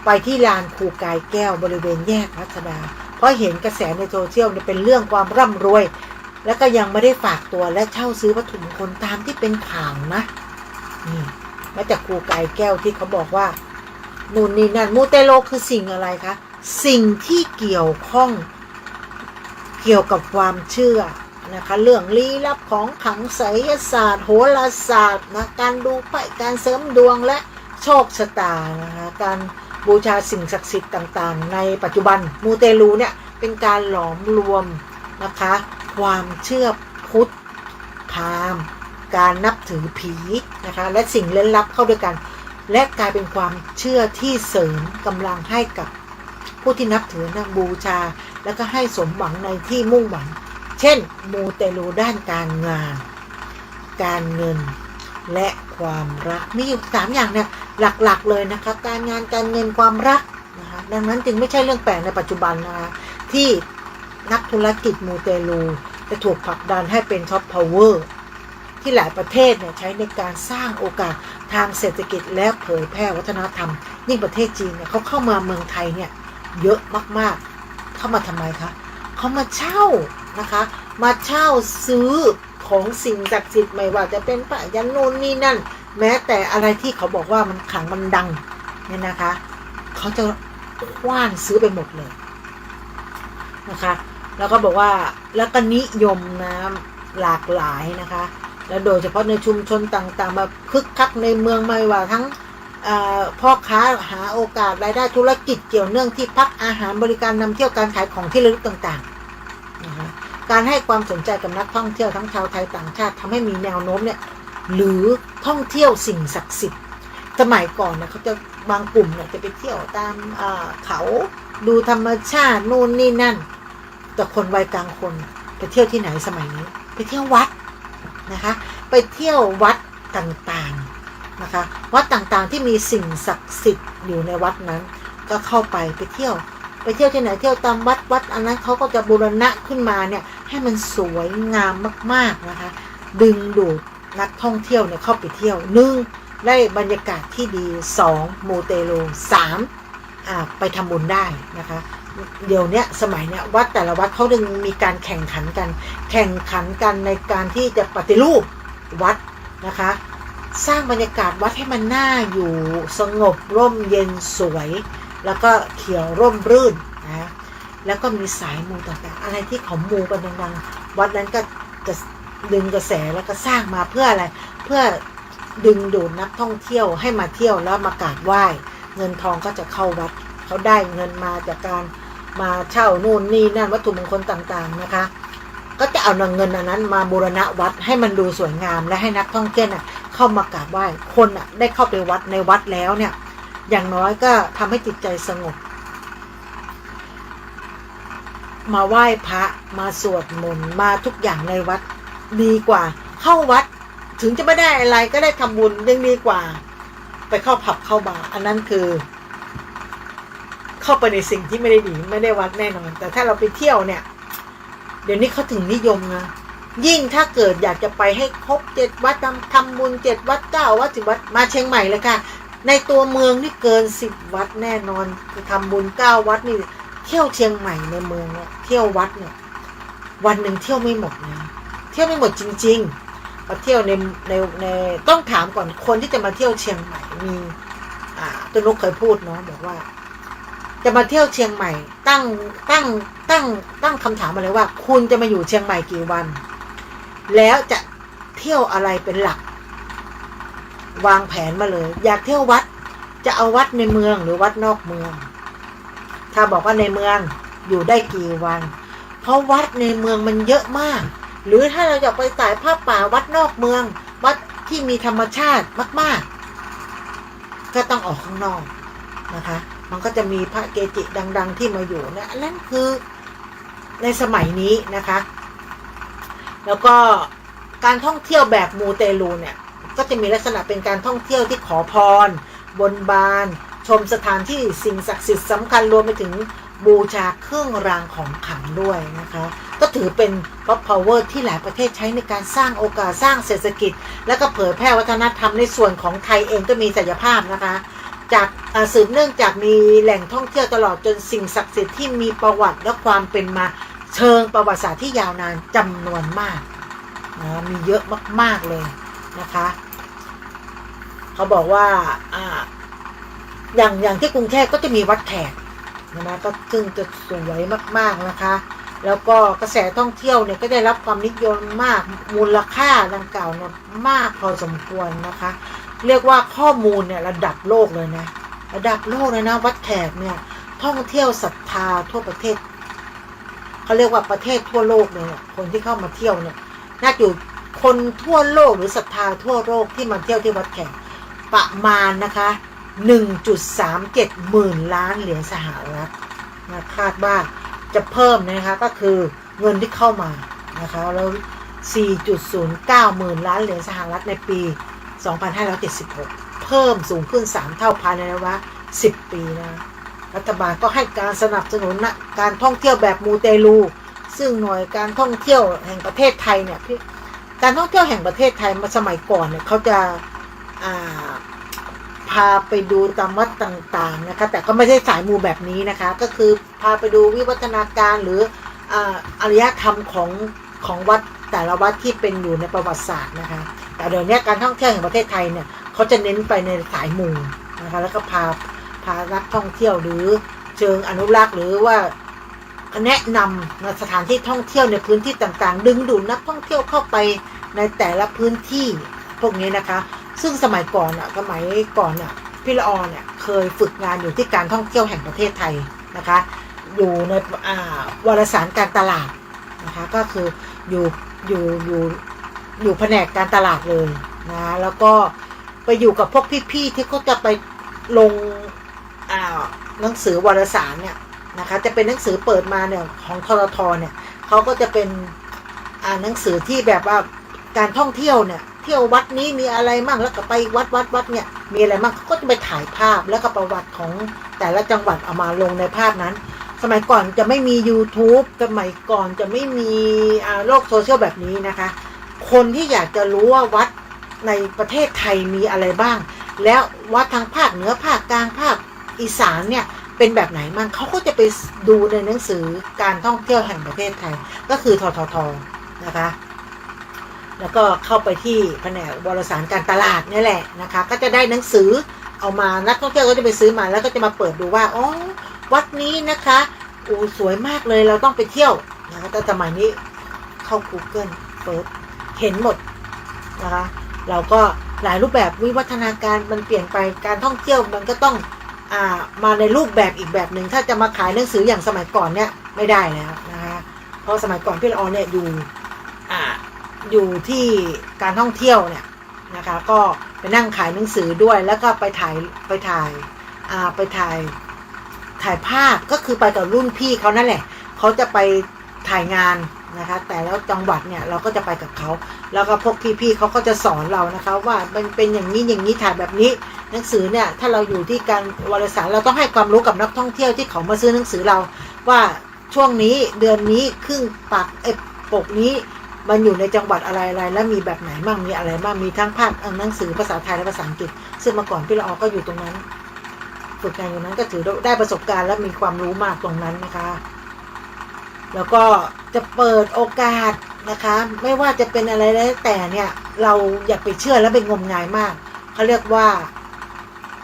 ไปที่ลานครูกายแก้วบริเวณแยกรัชดา เพราะเห็นกระแสในโซเชียลเนี่ยเป็นเรื่องความร่ำรวย แล้วก็ยังไม่ได้ฝากตัวและเช่าซื้อวัตถุมงคลตามที่เป็นข่าวนะ นี่ มาจากครูกายแก้วที่เขาบอกว่า นู่นนี่นั่น มูเตลูคือสิ่งอะไรคะ สิ่งที่เกี่ยวข้อง เกี่ยวกับความเชื่อนะคะ เรื่องลี้ลับ ของขลัง ไสยศาสตร์ โหราศาสตร์นะ การดูไพ่ การเสริมดวง และโชคชะตานะคะ การบูชาสิ่งศักดิ์สิทธิ์ต่างๆในปัจจุบัน มูเตลูเนี่ยเป็นการหลอมรวมนะคะ ความเชื่อพุทธ พราหมณ์ การนับถือผีนะคะ และสิ่งเร้นลับเข้าด้วยกัน และกลายเป็นความเชื่อที่เสริมกำลังให้กับ ผู้ที่นับถือนะบูชา แล้วก็ให้สมหวังในที่มุ่งหวัง เช่น มูเตลูด้านการงาน การเงิน และความรัก มีอยู่สามอย่างเนี่ยหลักๆเลยนะคะ การงาน การเงิน ความรักนะคะ ดังนั้นจึงไม่ใช่เรื่องแปลกในปัจจุบันนะคะ ที่นักธุรกิจมูเตลูจะถูกผลักดันให้เป็นซอฟต์พาวเวอร์ ที่หลายประเทศเนี่ยใช้ในการสร้างโอกาสทางเศรษฐกิจและเผยแพร่วัฒนธรรม ยิ่งประเทศจีนเนี่ยเขาเข้ามาเมืองไทยเนี่ยเยอะมากๆ เข้ามาทำไมคะ เขามาเช่านะคะ มาเช่าซื้อของสิ่งศักดิ์สิทธิ์ ไม่ว่าจะเป็นผ้ายันต์โน่นนี่นั่น แม้แต่อะไรที่เขาบอกว่ามันขลังมันดังเนี่ยนะคะ เขาจะกว้านซื้อไปหมดเลยนะคะ แล้วก็บอกว่า แล้วก็นิยมนะหลากหลายนะคะ แล้วโดยเฉพาะในชุมชนต่างๆ มาคึกคักในเมือง ไม่ว่าทั้ง เอ่อ พ่อค้าหาโอกาสรายได้ ธุรกิจเกี่ยวเนื่องที่พักอาหารบริการนำเที่ยว การขายของที่ระลึกต่างๆนะคะ การให้ความสนใจกับนักท่องเที่ยวทั้งชาวไทยต่างชาติทำให้มีแนวโน้มเนี่ย หรือท่องเที่ยวสิ่งศักดิ์สิทธิ์ สมัยก่อนเนี่ยเขาจะบางกลุ่มเนี่ยจะไปเที่ยวตาม เอ่อ เขาดูธรรมชาติโน่นนี่นั่น แต่คนวัยกลางคนไปเที่ยวที่ไหนสมัยนี้ ไปเที่ยววัดนะคะ ไปเที่ยววัดต่างๆนะคะ วัดต่างๆที่มีสิ่งศักดิ์สิทธิ์อยู่ในวัดนั้น ก็เข้าไป ไปเที่ยว ไปเที่ยวที่ไหน เที่ยวตามวัด วัดอันนั้นเขาก็จะบูรณะขึ้นมาเนี่ยให้มันสวยงามมากๆนะคะ ดึงดูดนักท่องเที่ยวเนี่ยเข้าไปเที่ยว หนึ่ง ได้บรรยากาศที่ดี สอง มูเตลู สาม อ่า ไปทำบุญได้นะคะ เดี๋ยวเนี้ยสมัยเนี้ยวัดแต่ละวัดเขาดึงมีการแข่งขันกัน แข่งขันกันในการที่จะปฏิรูปวัดนะคะ สร้างบรรยากาศวัดให้มันน่าอยู่ สงบร่มเย็นสวย แล้วก็เขียวร่มรื่นนะ แล้วก็มีสายมูต่างๆ อะไรที่เขามูกันดังๆ วัดนั้นก็จะดึงกระแสแล้วก็สร้างมาเพื่ออะไร เพื่อดึงดูดนักท่องเที่ยวให้มาเที่ยวแล้วมากราบไหว้ เงินทองก็จะเข้าวัด เขาได้เงินมาจากการมาเช่านู่นนี่นั่น วัตถุมงคลต่างๆนะคะ ก็จะเอาเงินอันนั้นมาบูรณะวัดให้มันดูสวยงาม และให้นักท่องเที่ยวน่ะเข้ามากราบไหว้ คนน่ะได้เข้าไปวัด ในวัดแล้วเนี่ย อย่างน้อยก็ทำให้จิตใจสงบ มาไหว้พระ มาสวดมนต์ มาทุกอย่างในวัด ดีกว่าเข้าวัด ถึงจะไม่ได้อะไรก็ได้ทำบุญ ยังดีกว่าไปเข้าผับเข้าบาร์ อันนั้นคือ เข้าไปในสิ่งที่ไม่ได้ดี ไม่ได้วัดแน่นอน แต่ถ้าเราไปเที่ยวเนี่ย เดี๋ยวนี้เขาถึงนิยมนะ ยิ่งถ้าเกิดอยากจะไปให้ครบเจ็ดวัด ทำ ทำบุญเจ็ดวัด เก้าวัด สิบวัด มาเชียงใหม่เลยค่ะ ในตัวเมืองนี่เกินสิบวัดแน่นอน ทำบุญเก้าวัดนี่ เที่ยวเชียงใหม่ในเมืองเนี่ย เที่ยววัดเนี่ย วันหนึ่งเที่ยวไม่หมดนะ เที่ยวไม่หมดจริงๆ มาเที่ยวใน ใน ใน ต้องถามก่อน คนที่จะมาเที่ยวเชียงใหม่ มี อ่า ตุ๊กนุ๊กเคยพูดเนาะ บอกว่า จะมาเที่ยวเชียงใหม่ ตั้ง ตั้ง ตั้ง ตั้งคำถามมาเลยว่า คุณจะมาอยู่เชียงใหม่กี่วัน แล้วจะเที่ยวอะไรเป็นหลัก วางแผนมาเลย อยากเที่ยววัด จะเอาวัดในเมืองหรือวัดนอกเมือง ถ้าบอกว่าในเมือง อยู่ได้กี่วัน เพราะวัดในเมืองมันเยอะมาก หรือถ้าเราอยากไปสายผ้าป่า วัดนอกเมือง วัดที่มีธรรมชาติมากๆ ก็ต้องออกข้างนอกนะคะ มันก็จะมีพระเกจิดังๆที่มาอยู่นะ อันนั้นคือในสมัยนี้นะคะ แล้วก็การท่องเที่ยวแบบมูเตลูเนี่ย ก็จะมีลักษณะเป็นการท่องเที่ยวที่ขอพร บนบาน ชมสถานที่สิ่งศักดิ์สิทธิ์สำคัญ รวมไปถึงบูชาเครื่องรางของขลังด้วยนะคะ ก็ถือเป็นซอฟต์พาวเวอร์ที่หลายประเทศใช้ในการสร้างโอกาส สร้างเศรษฐกิจ และก็เผยแพร่วัฒนธรรม ในส่วนของไทยเองก็มีศักยภาพนะคะ จาก เอ่อ สืบเนื่องจากมีแหล่งท่องเที่ยวตลอดจนสิ่งศักดิ์สิทธิ์ที่มีประวัติและความเป็นมาเชิงประวัติศาสตร์ที่ยาวนานจำนวนมากนะ มีเยอะมากๆเลยนะคะ เขาบอกว่า อ่า อย่าง อย่างที่กรุงเทพก็จะมีวัดแขกนะ ก็ซึ่งจะสวยมากๆนะคะ แล้วก็กระแสท่องเที่ยวเนี่ยก็ได้รับความนิยมมาก มูลค่าดังกล่าวเนี่ยมากพอสมควรนะคะ เรียกว่าข้อมูลเนี่ยระดับโลกเลยนะ ระดับโลกเลยนะ วัดแขกเนี่ย ท่องเที่ยวศรัทธาทั่วประเทศ เขาเรียกว่าประเทศทั่วโลกเลยเนี่ย คนที่เข้ามาเที่ยวเนี่ย น่าอยู่ คนทั่วโลกหรือศรัทธาทั่วโลกที่มาเที่ยวที่วัดแขก ประมาณนะคะ หนึ่งจุดสามเจ็ดหมื่นล้านเหรียญสหรัฐ นะ คาดว่าจะเพิ่มนะคะ ก็คือเงินที่เข้ามานะคะ แล้ว สี่จุดศูนย์เก้าหมื่นล้านเหรียญสหรัฐในปี สองพันห้าร้อยเจ็ดสิบหก เพิ่มสูงขึ้นสามเท่าภายในระยะสิบปีนะ รัฐบาลก็ให้การสนับสนุนนะ การท่องเที่ยวแบบมูเตลู ซึ่งหน่วยการท่องเที่ยวแห่งประเทศไทยเนี่ย พี่ การท่องเที่ยวแห่งประเทศไทยมาสมัยก่อนเนี่ย เขาจะ อ่า พาไปดูตามวัดต่างๆ นะคะ แต่ก็ไม่ใช่สายมูแบบนี้นะคะ ก็คือพาไปดูวิวัฒนาการหรือ อ่า อารยธรรมของ ของวัดแต่ละวัดที่เป็นอยู่ในประวัติศาสตร์นะคะ แต่เดี๋ยวนี้การท่องเที่ยวแห่งประเทศไทยเนี่ย เขาจะเน้นไปในสายมูนะคะ แล้วก็พา พานักท่องเที่ยวหรือเชิงอนุรักษ์ หรือว่าแนะนำนะ สถานที่ท่องเที่ยวในพื้นที่ต่างๆ ดึงดูดนักท่องเที่ยวเข้าไปในแต่ละพื้นที่พวกนี้นะคะ ซึ่งสมัยก่อนอะ สมัยก่อนอะ พี่ละออเนี่ยเคยฝึกงานอยู่ที่การท่องเที่ยวแห่งประเทศไทยนะคะ อยู่ใน อ่า วารสารการตลาดนะคะ ก็คืออยู่ อยู่ อยู่ อยู่แผนกการตลาดเลยนะ แล้วก็ไปอยู่กับพวกพี่ๆ ที่เขาจะไปลง อ่า หนังสือวารสารเนี่ยนะคะ จะเป็นหนังสือเปิดมาเนี่ย ของ ททท เนี่ย เขาก็จะเป็น อ่า หนังสือที่แบบว่าการท่องเที่ยวเนี่ย เที่ยววัดนี้มีอะไรมั่ง แล้วก็ไปวัด วัด วัดเนี่ย มีอะไรมั่ง เขาก็จะไปถ่ายภาพ แล้วก็ประวัติของแต่ละจังหวัดเอามาลงในภาพนั้น สมัยก่อนจะไม่มี YouTube สมัยก่อนจะไม่มี อ่า โลกโซเชียลแบบนี้นะคะ คนที่อยากจะรู้ว่าวัดในประเทศไทยมีอะไรบ้าง แล้ววัดทางภาคเหนือ ภาคกลาง ภาคอีสานเนี่ยเป็นแบบไหนมั่ง เขาก็จะไปดูในหนังสือการท่องเที่ยวแห่งประเทศไทย ก็คือ ททท นะคะ แล้วก็เข้าไปที่แผนกวารสารการตลาดเนี่ยแหละนะคะ ก็จะได้หนังสือเอามา นักท่องเที่ยวก็จะไปซื้อมา แล้วก็จะมาเปิดดูว่า อ๋อ วัดนี้นะคะ โอ้ สวยมากเลย เราต้องไปเที่ยวนะคะ แต่สมัยนี้เข้า Google เปิด เห็นหมดนะคะ เราก็หลายรูปแบบ วิวัฒนาการมันเปลี่ยนไป การท่องเที่ยวมันก็ต้อง อ่า มาในรูปแบบอีกแบบหนึ่ง ถ้าจะมาขายหนังสืออย่างสมัยก่อนเนี่ยไม่ได้แล้วนะคะ เพราะสมัยก่อนพี่ละออเนี่ยอยู่ อ่า อยู่ที่การท่องเที่ยวเนี่ยนะคะ ก็ไปนั่งขายหนังสือด้วย แล้วก็ไปถ่าย ไปถ่าย อ่า ไปถ่าย ถ่ายภาพ ก็คือไปกับรุ่นพี่เขานั่นแหละ เขาจะไปถ่ายงานนะคะ แต่ละจังหวัดเนี่ยเราก็จะไปกับเขา แล้วก็พวกพี่ๆเขาก็จะสอนเรานะคะ ว่ามันเป็นอย่างนี้อย่างนี้ ถ่ายแบบนี้ หนังสือเนี่ย ถ้าเราอยู่ที่การวารสาร เราต้องให้ความรู้กับนักท่องเที่ยวที่เขามาซื้อหนังสือเรา ว่าช่วงนี้เดือนนี้ครึ่งปาก เอ้ย ปกนี้มันอยู่ในจังหวัดอะไรอะไร แล้วมีแบบไหนมั่ง มีอะไรมั่ง มีทั้งภาค เอ่อ หนังสือภาษาไทยและภาษาอังกฤษ ซึ่งเมื่อก่อนพี่ละออก็อยู่ตรงนั้น ฝึกงานอยู่นั้นก็ถือได้ประสบการณ์และมีความรู้มากตรงนั้นนะคะ แล้วก็จะเปิดโอกาสนะคะ ไม่ว่าจะเป็นอะไรแล้วแต่เนี่ย เราอย่าไปเชื่อและไปงมงายมาก เขาเรียกว่า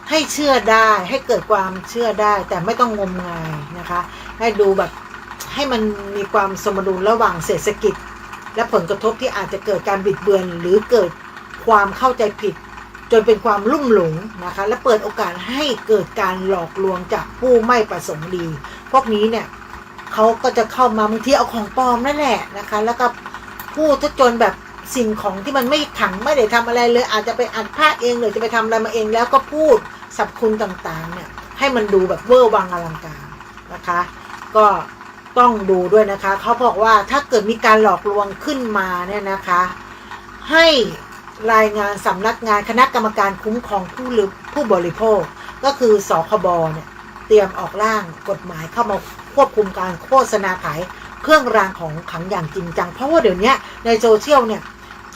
ให้เชื่อได้ ให้เกิดความเชื่อได้ แต่ไม่ต้องงมงายนะคะ ให้ดูแบบ ให้มันมีความสมดุลระหว่างเศรษฐกิจ และผลกระทบที่อาจจะเกิดการบิดเบือน หรือเกิดความเข้าใจผิด จนเป็นความลุ่มหลงนะคะ และเปิดโอกาสให้เกิดการหลอกลวงจากผู้ไม่ประสงค์ดี พวกนี้เนี่ย เขาก็จะเข้ามา บางทีเอาของปลอมนั่นแหละนะคะ แล้วก็พูดซะจนแบบสิ่งของที่มันไม่ขัง ไม่ได้ทำอะไรเลย อาจจะไปอัดพระเอง หรือจะไปทำอะไรมาเอง แล้วก็พูดสรรพคุณต่างๆเนี่ย ให้มันดูแบบเวอร์วังอลังการนะคะ ก็ต้องดูด้วยนะคะ เขาบอกว่าถ้าเกิดมีการหลอกลวงขึ้นมาเนี่ยนะคะ ให้รายงานสำนักงานคณะกรรมการคุ้มครองผู้ลื- ผู้บริโภค ก็คือ สคบ เนี่ย เตรียมออกร่างกฎหมายเข้ามาควบคุมการโฆษณาขายเครื่องรางของขลังอย่างจริงจัง เพราะว่าเดี๋ยวนี้ในโซเชียลเนี่ย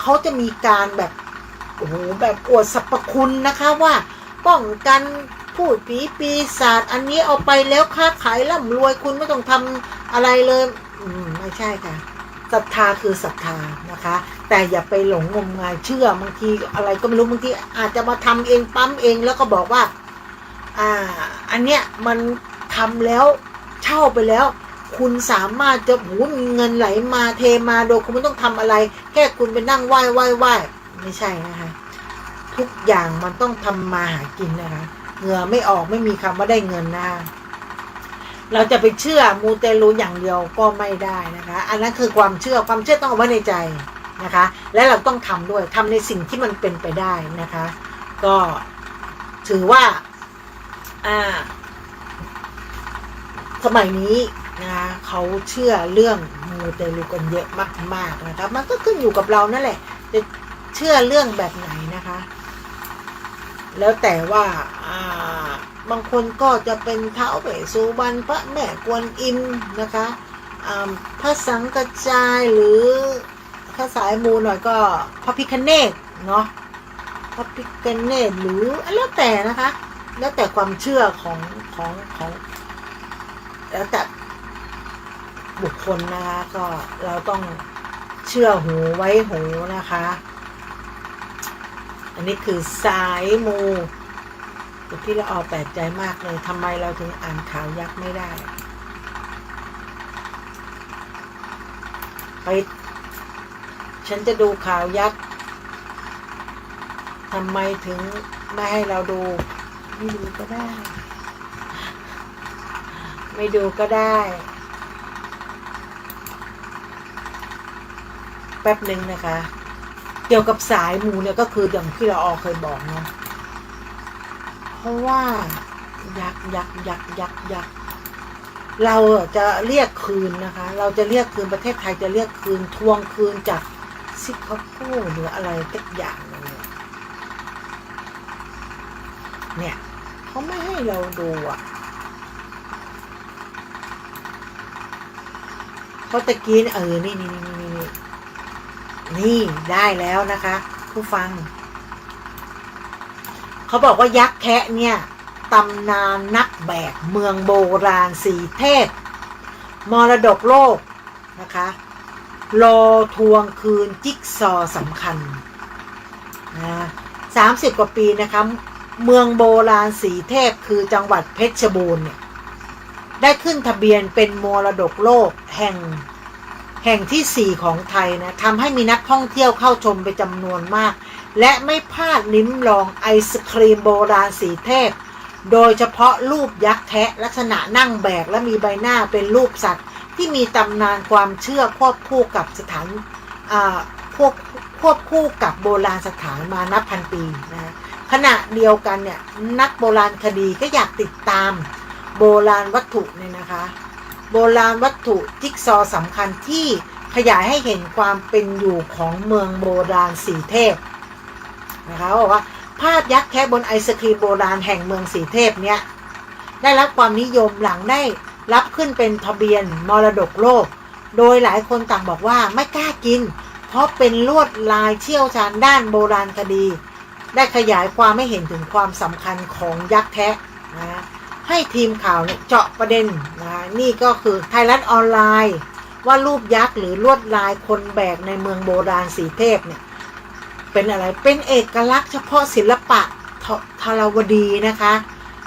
เขาจะมีการแบบ โอ้โห แบบอวดสรรพคุณนะคะ ว่าป้องกันพูดผีปีศาจ อันนี้เอาไปแล้วค้าขายร่ำรวย คุณไม่ต้องทำอะไรเลย อืม ไม่ใช่ค่ะ ศรัทธาคือศรัทธานะคะ แต่อย่าไปหลงงมงายเชื่อ บางทีอะไรก็ไม่รู้ บางทีอาจจะมาทำเอง ปั๊มเอง แล้วก็บอกว่า อ่า อันเนี้ยมันทำแล้วเช่าไปแล้ว คุณสามารถจะ โห มีเงินไหลมาเทมาโดยคุณไม่ต้องทำอะไร แค่คุณไปนั่งไหว้ไหว้ไหว้ ไม่ใช่นะคะ ทุกอย่างมันต้องทำมาหากินนะคะ เหงื่อไม่ออกไม่มีคำว่าได้เงินนะคะ เราจะไปเชื่อมูเตลูอย่างเดียวก็ไม่ได้นะคะ อันนั้นคือความเชื่อ ความเชื่อต้องเอาไว้ในใจนะคะ และเราต้องทำด้วย ทำในสิ่งที่มันเป็นไปได้นะคะ ก็ถือว่า อ่า สมัยนี้นะ เขาเชื่อเรื่องมูเตลูกันเยอะมากๆนะคะ มันก็ขึ้นอยู่กับเรานั่นแหละ จะเชื่อเรื่องแบบไหนนะคะ แล้วแต่ว่า อ่า บางคนก็จะเป็นท้าวเวสสุวรรณ พระแม่กวนอิมนะคะ อ่า พระสังกระจาย หรือถ้าสายมูหน่อยก็พระพิฆเนศเนาะ พระพิฆเนศ หรือแล้วแต่นะคะ แล้วแต่ความเชื่อของ ของ ของ แล้วแต่บุคคลนะคะ ก็เราต้องเชื่อหูไว้หูนะคะ อันนี้คือสายมู แต่พี่ละออแปลกใจมากเลย ทำไมเราถึงอ่านข่าวยักษ์ไม่ได้ ไป ฉันจะดูข่าวยักษ์ ทำไมถึงไม่ให้เราดู ไม่ดูก็ได้ ไม่ดูก็ได้ แป๊บหนึ่งนะคะ เกี่ยวกับสายมูเนี่ยก็คืออย่างที่ละออเคยบอกเนาะ เพราะว่ายักษ์ ยักษ์ ยักษ์ ยักษ์ ยักษ์ เราอะจะเรียกคืนนะคะ เราจะเรียกคืน ประเทศไทยจะเรียกคืน ทวงคืนจากสิงคโปร์หรืออะไรสักอย่างหนึ่งเนี่ย เนี่ย เขาไม่ให้เราดูอะ เพราะตะกี้เนี่ย เออ นี่ นี่ นี่ นี่ นี่ นี่ ได้แล้วนะคะ ผู้ฟัง เขาบอกว่ายักษ์แคะเนี่ย ตำนานนักแบกเมืองโบราณสีเทพ มรดกโลกนะคะ รอทวงคืนจิ๊กซอว์สำคัญนะ สามสิบกว่าปีนะคะ เมืองโบราณสีเทพ คือจังหวัดเพชรบูรณ์เนี่ย ได้ขึ้นทะเบียนเป็นมรดกโลกแห่ง แห่งที่สี่ของไทยนะ ทำให้มีนักท่องเที่ยวเข้าชมเป็นจำนวนมาก และไม่พลาดลิ้มลองไอศครีมโบราณสีเทพ โดยเฉพาะรูปยักษ์แคะ ลักษณะนั่งแบกและมีใบหน้าเป็นรูปสัตว์ ที่มีตำนานความเชื่อควบคู่กับสถาน อ่า ควบ ควบคู่กับโบราณสถานมานับพันปีนะ ขณะเดียวกันเนี่ย นักโบราณคดีก็อยากติดตามโบราณวัตถุเนี่ยนะคะ โบราณวัตถุจิ๊กซอว์สำคัญที่ขยายให้เห็นความเป็นอยู่ของเมืองโบราณสีเทพนะคะ บอกว่าภาพยักษ์แคะบนไอศครีมโบราณแห่งเมืองสีเทพเนี่ย ได้รับความนิยมหลังได้รับขึ้นเป็นทะเบียนมรดกโลก โดยหลายคนต่างบอกว่าไม่กล้ากิน เพราะเป็นลวดลายเชี่ยวชาญด้านโบราณคดี ได้ขยายความให้เห็นถึงความสำคัญของยักษ์แคะนะ ให้ทีมข่าวเนี่ยเจาะประเด็นนะ นี่ก็คือไทยรัฐออนไลน์ ว่ารูปยักษ์หรือลวดลายคนแบกในเมืองโบราณสีเทพเนี่ย เป็นอะไร เป็นเอกลักษณ์เฉพาะศิลปะท ทรวดีนะคะ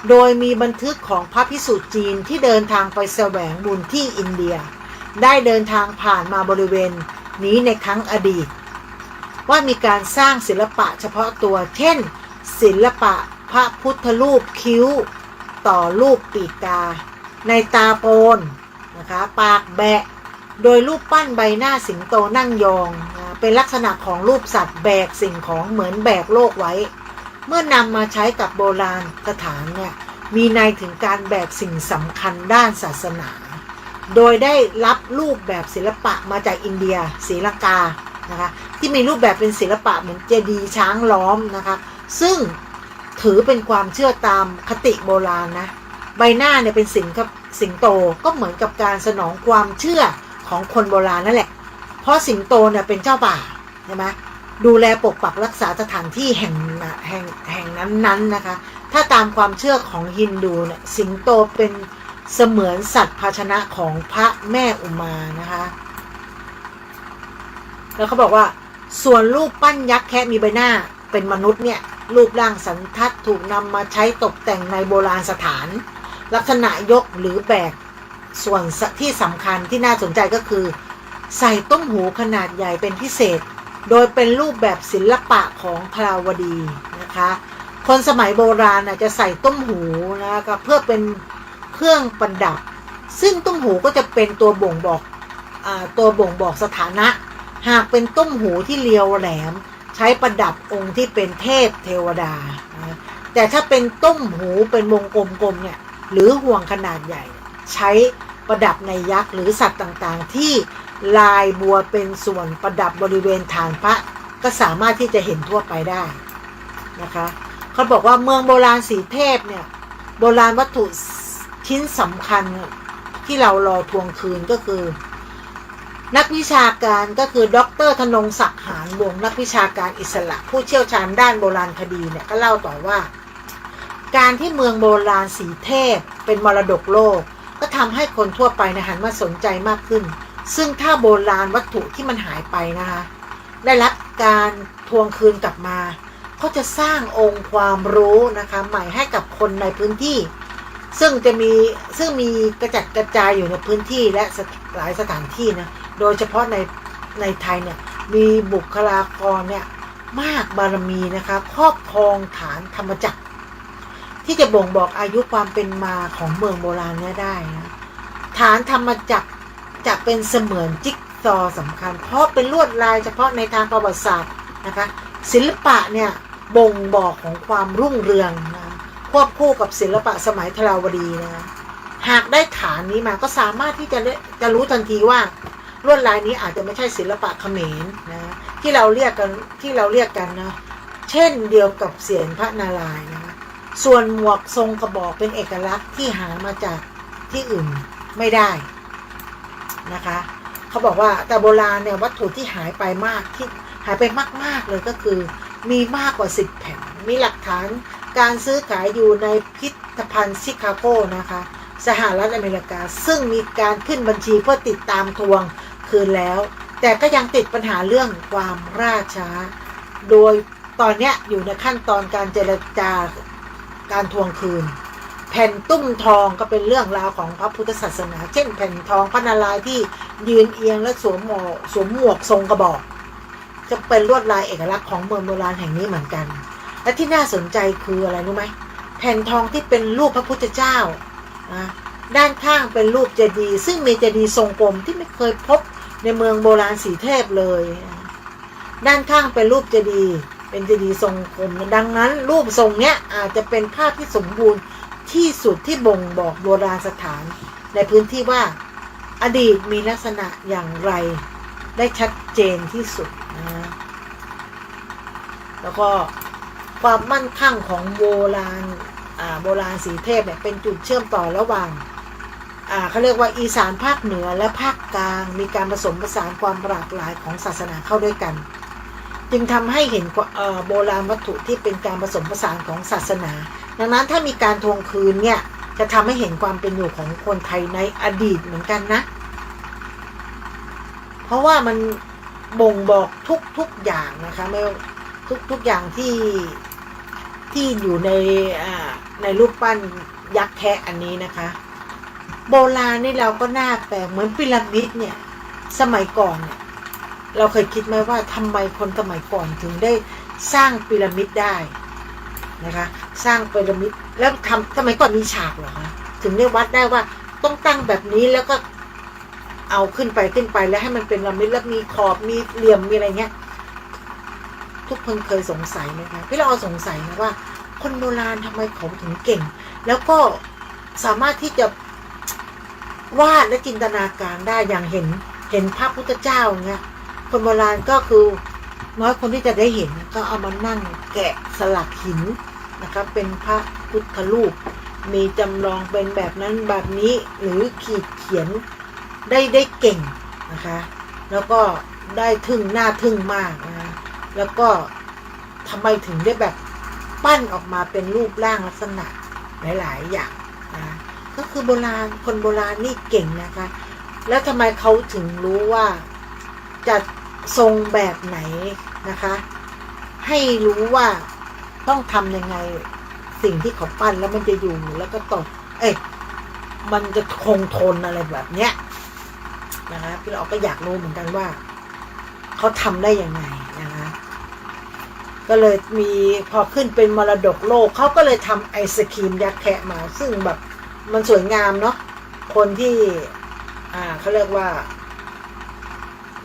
โดยมีบันทึกของพระภิกษุจีนที่เดินทางไปแสวงบุญที่อินเดีย ได้เดินทางผ่านมาบริเวณนี้ในครั้งอดีต ว่ามีการสร้างศิลปะเฉพาะตัว เช่น ศิลปะพระพุทธรูปคิ้วต่อรูปปีกา ในตาโปน นะคะ ปากแบะ โดยรูปปั้นใบหน้าสิงโตนั่งยองนะ เป็นลักษณะของรูปสัตว์แบกสิ่งของเหมือนแบกโลกไว้ เมื่อนำมาใช้กับโบราณสถานเนี่ย มีนัยถึงการแบกสิ่งสำคัญด้านศาสนา โดยได้รับรูปแบบศิลปะมาจากอินเดีย ศรีลังกานะคะ ที่มีรูปแบบเป็นศิลปะเหมือนเจดีย์ช้างล้อมนะคะ ซึ่งถือเป็นความเชื่อตามคติโบราณนะ ใบหน้าเนี่ยเป็นสิง สิงโต ก็เหมือนกับการสนองความเชื่อของคนโบราณนั่นแหละ เพราะสิงโตเนี่ยเป็นเจ้าป่า ใช่ไหม ดูแลปกปักรักษาสถานที่แห่ง แห่ง แห่งนั้นๆนะคะ ถ้าตามความเชื่อของฮินดูเนี่ย สิงโตเป็นเสมือนสัตว์ภาชนะของพระแม่อุมานะคะ แล้วเขาบอกว่า ส่วนรูปปั้นยักษ์แคะมีใบหน้าเป็นมนุษย์เนี่ย รูปร่างสันทัดถูกนำมาใช้ตกแต่งในโบราณสถาน ลักษณะยกหรือแบก ส่วนที่สำคัญที่น่าสนใจก็คือ ใส่ตุ้มหูขนาดใหญ่เป็นพิเศษ โดยเป็นรูปแบบศิลปะของทราวดีนะคะ คนสมัยโบราณน่ะจะใส่ตุ้มหูนะ ก็เพื่อเป็นเครื่องประดับ ซึ่งตุ้มหูก็จะเป็นตัวบ่งบอก อ่า ตัวบ่งบอกสถานะ หากเป็นตุ้มหูที่เรียวแหลม ใช้ประดับองค์ที่เป็นเทพเทวดานะ แต่ถ้าเป็นตุ้มหูเป็นวงกลมๆเนี่ย หรือห่วงขนาดใหญ่ ใช้ประดับในยักษ์หรือสัตว์ต่างๆ ที่ลายบัวเป็นส่วนประดับบริเวณฐานพระ ก็สามารถที่จะเห็นทั่วไปได้นะคะ เขาบอกว่าเมืองโบราณสีเทพเนี่ย โบราณวัตถุชิ้นสำคัญที่เรารอทวงคืนก็คือ นักวิชาการก็คือ ด็อกเตอร์ ธนงศักดิ์ หานวงศ์ นักวิชาการอิสระ ผู้เชี่ยวชาญด้านโบราณคดีเนี่ย ก็เล่าต่อว่า การที่เมืองโบราณสีเทพเป็นมรดกโลก ก็ทำให้คนทั่วไปเนี่ยหันมาสนใจมากขึ้น ซึ่งถ้าโบราณวัตถุที่มันหายไปนะคะ ได้รับการทวงคืนกลับมา ก็จะสร้างองค์ความรู้นะคะ ใหม่ให้กับคนในพื้นที่ ซึ่งจะมี ซึ่งมีกระจัดกระจายอยู่ในพื้นที่และสถ- หลายสถานที่นะ โดยเฉพาะใน ในไทยเนี่ย มีบุคลากรเนี่ยมากบารมีนะคะ ครอบครองฐานธรรมจักร ที่จะบ่งบอกอายุความเป็นมาของเมืองโบราณเนี้ยได้นะ ฐานธรรมจักรจะเป็นเสมือนจิ๊กซอว์สำคัญ เพราะเป็นลวดลายเฉพาะในทางประวัติศาสตร์นะคะ ศิลปะเนี่ยบ่งบอกของความรุ่งเรืองนะ ควบคู่กับศิลปะสมัยธาราวดีนะ หากได้ฐานนี้มาก็สามารถที่จะเล- จะรู้ทันทีว่าลวดลายนี้อาจจะไม่ใช่ศิลปะเขมรนะ ที่เราเรียกกัน ที่เราเรียกกันนะ เช่นเดียวกับเศียรพระนารายณ์นะ ส่วนหมวกทรงกระบอกเป็นเอกลักษณ์ที่หามาจากที่อื่นไม่ได้นะคะ เขาบอกว่าแต่โบราณเนี่ยวัตถุที่หายไปมาก ที่หายไปมากๆเลยก็คือมีมากกว่าสิบแผ่น มีหลักฐานการซื้อขายอยู่ในพิพิธภัณฑ์ชิคาโกนะคะ สหรัฐอเมริกา ซึ่งมีการขึ้นบัญชีเพื่อติดตามทวงคืนแล้ว แต่ก็ยังติดปัญหาเรื่องความล่าช้า โดยตอนเนี้ยอยู่ในขั้นตอนการเจรจาการทวงคืน แผ่นตุ้มทองก็เป็นเรื่องราวของพระพุทธศาสนา เช่นแผ่นทองพระนารายณ์ที่ยืนเอียงและสวมหมวก สวมหมวกทรงกระบอก จะเป็นลวดลายเอกลักษณ์ของเมืองโบราณแห่งนี้เหมือนกัน และที่น่าสนใจคืออะไรรู้ไหม แผ่นทองที่เป็นรูปพระพุทธเจ้านะ ด้านข้างเป็นรูปเจดีย์ ซึ่งมีเจดีย์ทรงกลมที่ไม่เคยพบในเมืองโบราณสีเทพเลย ด้านข้างเป็นรูปเจดีย์ เป็นเจดีย์ทรงกลม ดังนั้นรูปทรงเนี้ยอาจจะเป็นภาพที่สมบูรณ์ที่สุดที่บ่งบอกโบราณสถานในพื้นที่ว่าอดีตมีลักษณะอย่างไรได้ชัดเจนที่สุดนะ แล้วก็ความมั่นคั่งของโบราณ อ่า โบราณสีเทพเนี่ยเป็นจุดเชื่อมต่อระหว่าง อ่า เขาเรียกว่าอีสานภาคเหนือและภาคกลาง มีการผสมผสานความหลากหลายของศาสนาเข้าด้วยกัน จึงทำให้เห็นกว่า เอ่อ โบราณวัตถุที่เป็นการผสมผสานของศาสนา ดังนั้นถ้ามีการทวงคืนเนี่ย จะทำให้เห็นความเป็นอยู่ของคนไทยในอดีตเหมือนกันนะ เพราะว่ามันบ่งบอกทุกๆอย่างนะคะ ไม่ว่าทุกๆอย่างที่ ที่อยู่ใน อ่า ในรูปปั้นยักษ์แคะอันนี้นะคะ โบราณนี่เราก็น่าแปลก เหมือนพีระมิดเนี่ย สมัยก่อนเนี่ย เราเคยคิดไหมว่าทำไมคนสมัยก่อนถึงได้สร้างพีระมิดได้นะคะ สร้างพีระมิด แล้วทำ สมัยก่อนมีฉากเหรอคะ ถึงได้วัดได้ว่าต้องตั้งแบบนี้ แล้วก็เอาขึ้นไป ขึ้นไป แล้วให้มันเป็นพีระมิด แล้วมีขอบ มีเหลี่ยม มีอะไรเงี้ย ทุกคนเคยสงสัยไหมคะ พี่ละออสงสัยนะว่า คนโบราณทำไมเขาถึงเก่ง แล้วก็สามารถที่จะวาดและจินตนาการได้ อย่างเห็น เห็นพระพุทธเจ้าเงี้ย คนโบราณก็คือน้อยคนที่จะได้เห็น ก็เอามานั่งแกะสลักหินนะคะ เป็นพระพุทธรูป มีจำลองเป็นแบบนั้นแบบนี้ หรือขีดเขียนได้ ได้เก่งนะคะ แล้วก็ได้ทึ่ง น่าทึ่งมากนะคะ แล้วก็ทำไมถึงได้แบบปั้นออกมาเป็นรูปร่างลักษณะหลายๆอย่างนะ ก็คือโบราณ คนโบราณนี่เก่งนะคะ แล้วทำไมเขาถึงรู้ว่าจะทรงแบบไหนนะคะ ให้รู้ว่าต้องทำยังไง สิ่งที่เขาปั้นแล้วมันจะอยู่ แล้วก็ตก เอ๊ะ มันจะคงทนอะไรแบบเนี้ยนะคะ พี่ละออก็อยากรู้เหมือนกันว่าเขาทำได้ยังไงนะคะ ก็เลยมี พอขึ้นเป็นมรดกโลก เขาก็เลยทำไอศกรีมยักษ์แคะมา ซึ่งแบบมันสวยงามเนาะ คนที่ อ่า เขาเรียกว่า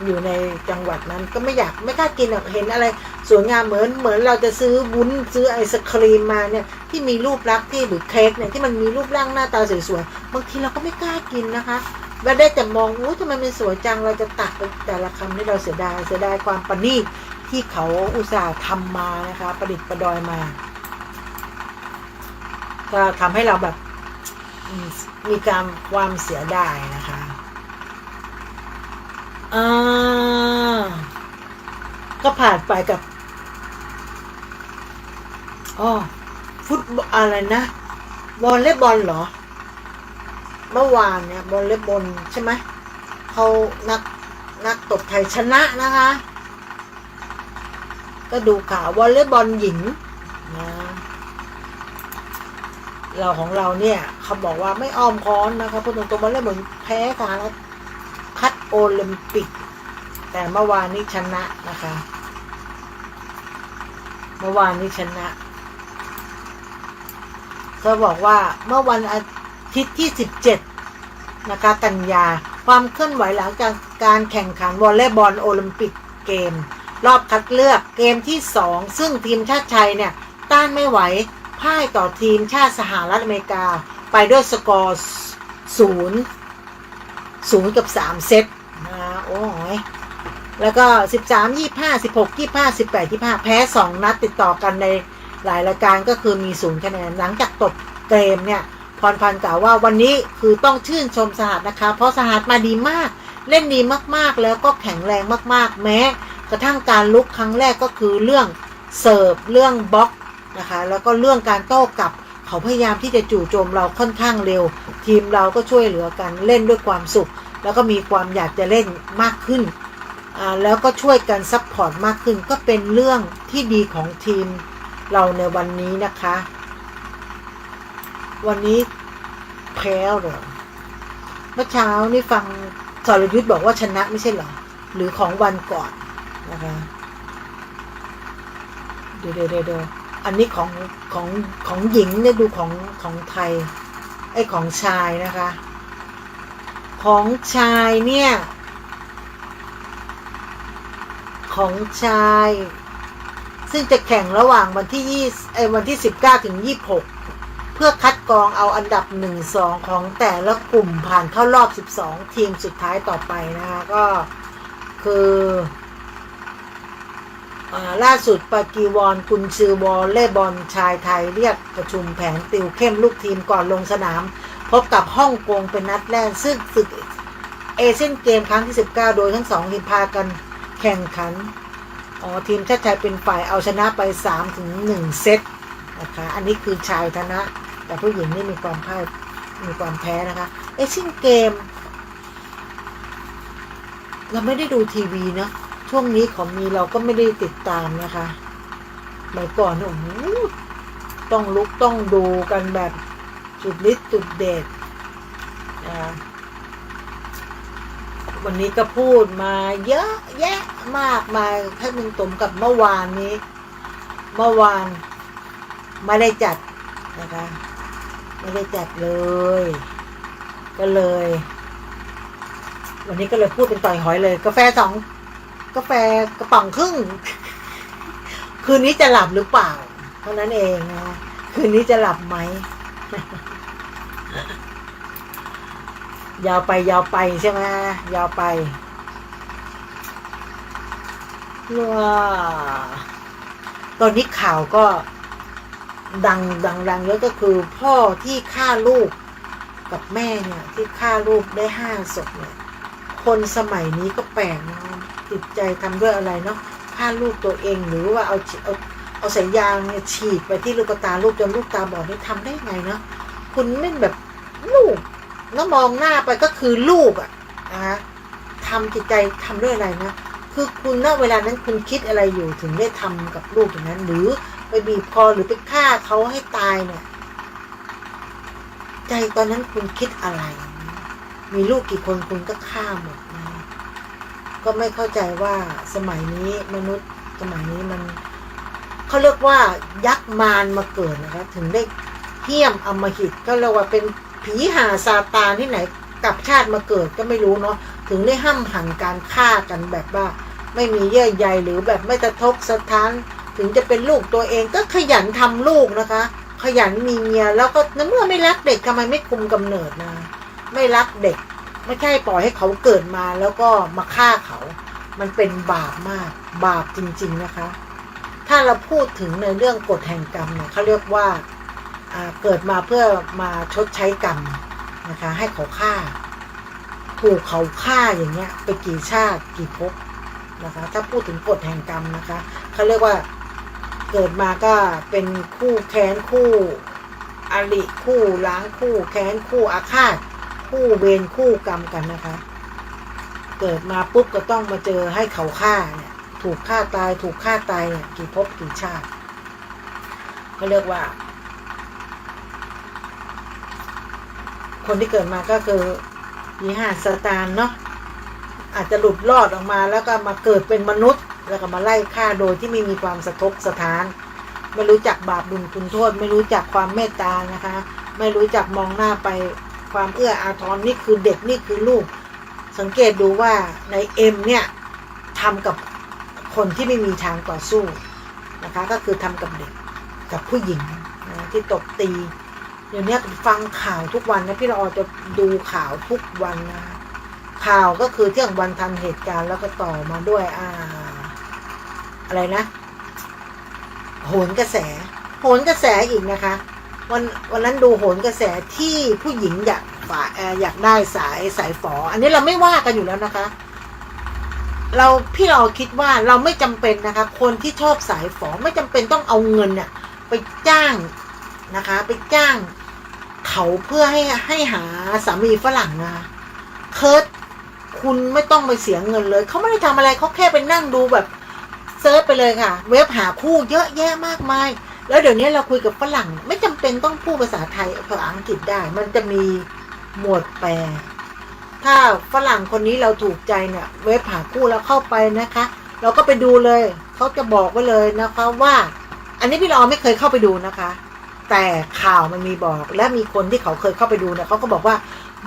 อยู่ในจังหวัดนั้น ก็ไม่อยาก ไม่กล้ากินอะ เห็นอะไรสวยงาม เหมือน เหมือนเราจะซื้อวุ้น ซื้อไอศกรีมมาเนี่ย ที่มีรูปลักษณ์ที่ หรือเค้กเนี่ย ที่มันมีรูปร่างหน้าตาสวยๆ บางทีเราก็ไม่กล้ากินนะคะ เราได้แต่มอง "อุ๊ย ทำไมมันสวยจัง" เราจะตักไปแต่ละคำนี่เราเสียดาย เสียดายความประณีตที่เขาอุตส่าห์ทำมานะคะ ประดิษฐ์ประดอยมา ก็ทำให้เราแบบ อืม มีการ ความเสียดายนะคะ อ่า ก็ผ่านไปกับ อ้อ ฟุตบอล อะไรนะ วอลเลย์บอลเหรอ เมื่อวานเนี่ย วอลเลย์บอลใช่ไหม เขา นัก นักตบไทยชนะนะคะ ก็ดูข่าววอลเลย์บอลหญิงนะ เรา ของเราเนี่ย เขาบอกว่าไม่อ้อมค้อนนะคะ พูดตรงๆ วอลเลย์บอลแพ้สหรัฐ คัดโอลิมปิก แต่เมื่อวานนี้ชนะนะคะ เมื่อวานนี้ชนะ เขาบอกว่าเมื่อวันอาทิตย์ที่ สิบเจ็ด นะคะ กันยา ความเคลื่อนไหวหลังจากการแข่งขันวอลเลย์บอลโอลิมปิกเกม รอบคัดเลือกเกมที่สอง ซึ่งทีมชาติไทยเนี่ย ต้านไม่ไหว พ่ายต่อทีมชาติสหรัฐอเมริกา ไปด้วยสกอร์ ศูนย์ ศูนย์ กับสามเซตนะ โอ้ย แล้วก็ สิบสาม ยี่สิบห้า สิบหก ยี่สิบห้า สิบแปด ยี่สิบห้า แพ้สองนัดติดต่อกันในหลายรายการ ก็คือมีศูนย์คะแนน หลังจากจบเกมเนี่ย พรพันธ์กล่าวว่าวันนี้คือต้องชื่นชมสหรัฐนะคะ เพราะสหรัฐมาดีมาก เล่นดีมากๆ แล้วก็แข็งแรงมากๆ แม้กระทั่งการลุกครั้งแรกก็คือเรื่องเสิร์ฟ เรื่องบล็อกนะคะ แล้วก็เรื่องการโต้กลับ เขาพยายามที่จะจู่โจมเราค่อนข้างเร็ว ทีมเราก็ช่วยเหลือกันเล่นด้วยความสุข แล้วก็มีความอยากจะเล่นมากขึ้น อ่า แล้วก็ช่วยกันซัพพอร์ตมากขึ้น ก็เป็นเรื่องที่ดีของทีมเราในวันนี้นะคะ วันนี้แพ้เหรอ เมื่อเช้านี่ฟังสรยุทธบอกว่าชนะไม่ใช่เหรอ หรือของวันก่อนนะคะ เดี๋ยว เดี๋ยว เดี๋ยว เดี๋ยว อันนี้ของ ของ ของหญิงเนี่ย ดูของ ของไทย ไอ้ ของชายนะคะ ของชายเนี่ย ของชาย ซึ่งจะแข่งระหว่างวันที่ ยี่สิบ เอ่อ วันที่ สิบเก้า ถึง ยี่สิบหก เพื่อคัดกรองเอาอันดับ หนึ่ง สอง ของแต่ละกลุ่มผ่านเข้ารอบ สิบสอง ทีมสุดท้ายต่อไปนะคะ ก็คือ อ่า ล่าสุด ปากีวอน กุนซือวอลเลย์บอลชายไทยเรียกประชุมแผนติวเข้มลูกทีมก่อนลงสนาม พบกับฮ่องกงเป็นนัดแรก ซึ่งศึกเอเชียนเกมครั้งที่ สิบเก้า โดยทั้งสองทีมพากันแข่งขัน อ๋อ ทีมชาติไทยเป็นฝ่ายเอาชนะไป สามถึงหนึ่ง เซตนะคะ อันนี้คือชายชนะ แต่ผู้หญิงนี่มีความพ่าย มีความแพ้นะคะ เอเชียนเกม เราไม่ได้ดูทีวีเนอะ ช่วงนี้เขามีเราก็ไม่ได้ติดตามนะคะ สมัยก่อนเนี่ย โอ้โห ต้องลุกต้องดูกันแบบสุดฤทธิ์สุดเดช อ่า วันนี้ก็พูดมาเยอะแยะมากมาย ให้มันสมกับเมื่อวานนี้ เมื่อวานไม่ได้จัดนะคะ ไม่ได้จัดเลย ก็เลย วันนี้ก็เลยพูดเป็นต่อยหอยเลย กาแฟสอง กาแฟกระป๋องครึ่ง คืนนี้จะหลับหรือเปล่า เท่านั้นเองนะ คืนนี้จะหลับไหม ยาวไป ยาวไปใช่ไหม ยาวไป ว้า ตอนนี้ข่าวก็ดัง ดัง ดังเยอะ ก็คือพ่อที่ฆ่าลูกกับแม่เนี่ย ที่ฆ่าลูกได้ห้าศพเนี่ย คนสมัยนี้ก็แปลกนะ จิตใจทำด้วยอะไรเนาะ ฆ่าลูกตัวเอง หรือว่าเอา เอา เอาสายยางเนี่ยฉีดไปที่ลูกตาลูกจนลูกตาบอด นี่ทำได้ไงเนาะ คุณเล่นแบบลูก แล้วมองหน้าไปก็คือลูกอะ นะคะ ทำจิตใจทำด้วยอะไรนะ คือคุณ ณ เวลานั้นคุณคิดอะไรอยู่ถึงได้ทำกับลูกอย่างนั้น หรือไปบีบคอ หรือไปฆ่าเขาให้ตายเนี่ย ใจตอนนั้นคุณคิดอะไร มีลูกกี่คนคุณก็ฆ่าหมดนะ ก็ไม่เข้าใจว่าสมัยนี้มนุษย์สมัยนี้มัน เขาเรียกว่ายักษ์มารมาเกิดนะคะ ถึงได้เหี้ยมอำมหิต ก็เรียกว่าเป็นผีห่าซาตานที่ไหน กลับชาติมาเกิดก็ไม่รู้เนาะ ถึงได้ห้ามหันการฆ่ากันแบบว่าไม่มีเยื่อใย หรือแบบไม่สะทกสะท้าน ถึงจะเป็นลูกตัวเองก็ขยันทำลูกนะคะ ขยันมีเมีย แล้วก็ในเมื่อไม่รักเด็ก ทำไมไม่คุมกำเนิดนะ ไม่รักเด็ก ไม่ใช่ปล่อยให้เขาเกิดมาแล้วก็มาฆ่าเขา มันเป็นบาปมาก บาปจริงๆนะคะ ถ้าเราพูดถึงในเรื่องกฎแห่งกรรมเนี่ย เขาเรียกว่า อ่า เกิดมาเพื่อมาชดใช้กรรมนะคะ ให้เขาฆ่า ถูกเขาฆ่าอย่างเงี้ยไปกี่ชาติกี่ภพนะคะ ถ้าพูดถึงกฎแห่งกรรมนะคะ เขาเรียกว่าเกิดมาก็เป็นคู่แค้น คู่อริ คู่ร้าง คู่แค้น คู่อาฆาต คู่เวรคู่กรรมกันนะคะ เกิดมาปุ๊บก็ต้องมาเจอให้เขาฆ่าเนี่ย ถูกฆ่าตาย ถูกฆ่าตายเนี่ย กี่ภพกี่ชาติ เขาเรียกว่า คนที่เกิดมาก็คือวิหารสตานเนาะ อาจจะหลุดรอดออกมาแล้วก็มาเกิดเป็นมนุษย์ แล้วก็มาไล่ฆ่าโดยที่ไม่มีความสะทกสะท้าน ไม่รู้จักบาปบุญคุณโทษ ไม่รู้จักความเมตตานะคะ ไม่รู้จักมองหน้าไป ความเอื้ออาทร นี่คือเด็ก นี่คือลูก สังเกตดูว่าในเอ็มเนี่ยทำกับคนที่ไม่มีทางต่อสู้นะคะ ก็คือทำกับเด็ก กับผู้หญิงนะ ที่ตบตี เดี๋ยวนี้ฟังข่าวทุกวันนะ พี่ละออจะดูข่าวทุกวันนะ ข่าวก็คือเที่ยงวันทันเหตุการณ์ แล้วก็ต่อมาด้วย อ่า อะไรนะ โหนกระแส โหนกระแสอีกนะคะ วัน วันนั้นดูโหนกระแสที่ผู้หญิงอยากฝา เอ่อ อยากได้สาย สายฝอ อันนี้เราไม่ว่ากันอยู่แล้วนะคะ เรา พี่ละออคิดว่าเราไม่จำเป็นนะคะ คนที่ชอบสายฝอไม่จำเป็นต้องเอาเงินเนี่ยไปจ้างนะคะ ไปจ้างเขาเพื่อให้ ให้หาสามีฝรั่งนะคะ เคิร์ด คุณไม่ต้องไปเสียเงินเลย เขาไม่ได้ทำอะไร เขาแค่ไปนั่งดูแบบ เซิร์ชไปเลยค่ะ เว็บหาคู่เยอะแยะมากมาย แล้วเดี๋ยวนี้เราคุยกับฝรั่ง ไม่จำเป็นต้องพูดภาษาไทย ภาษาอังกฤษได้ มันจะมีหมวดแปล ถ้าฝรั่งคนนี้เราถูกใจเนี่ย เว็บหาคู่เราเข้าไปนะคะ เราก็ไปดูเลย เขาจะบอกไว้เลยนะคะว่า อันนี้พี่ละออไม่เคยเข้าไปดูนะคะ แต่ข่าวมันมีบอก และมีคนที่เขาเคยเข้าไปดูเนี่ย เขาก็บอกว่า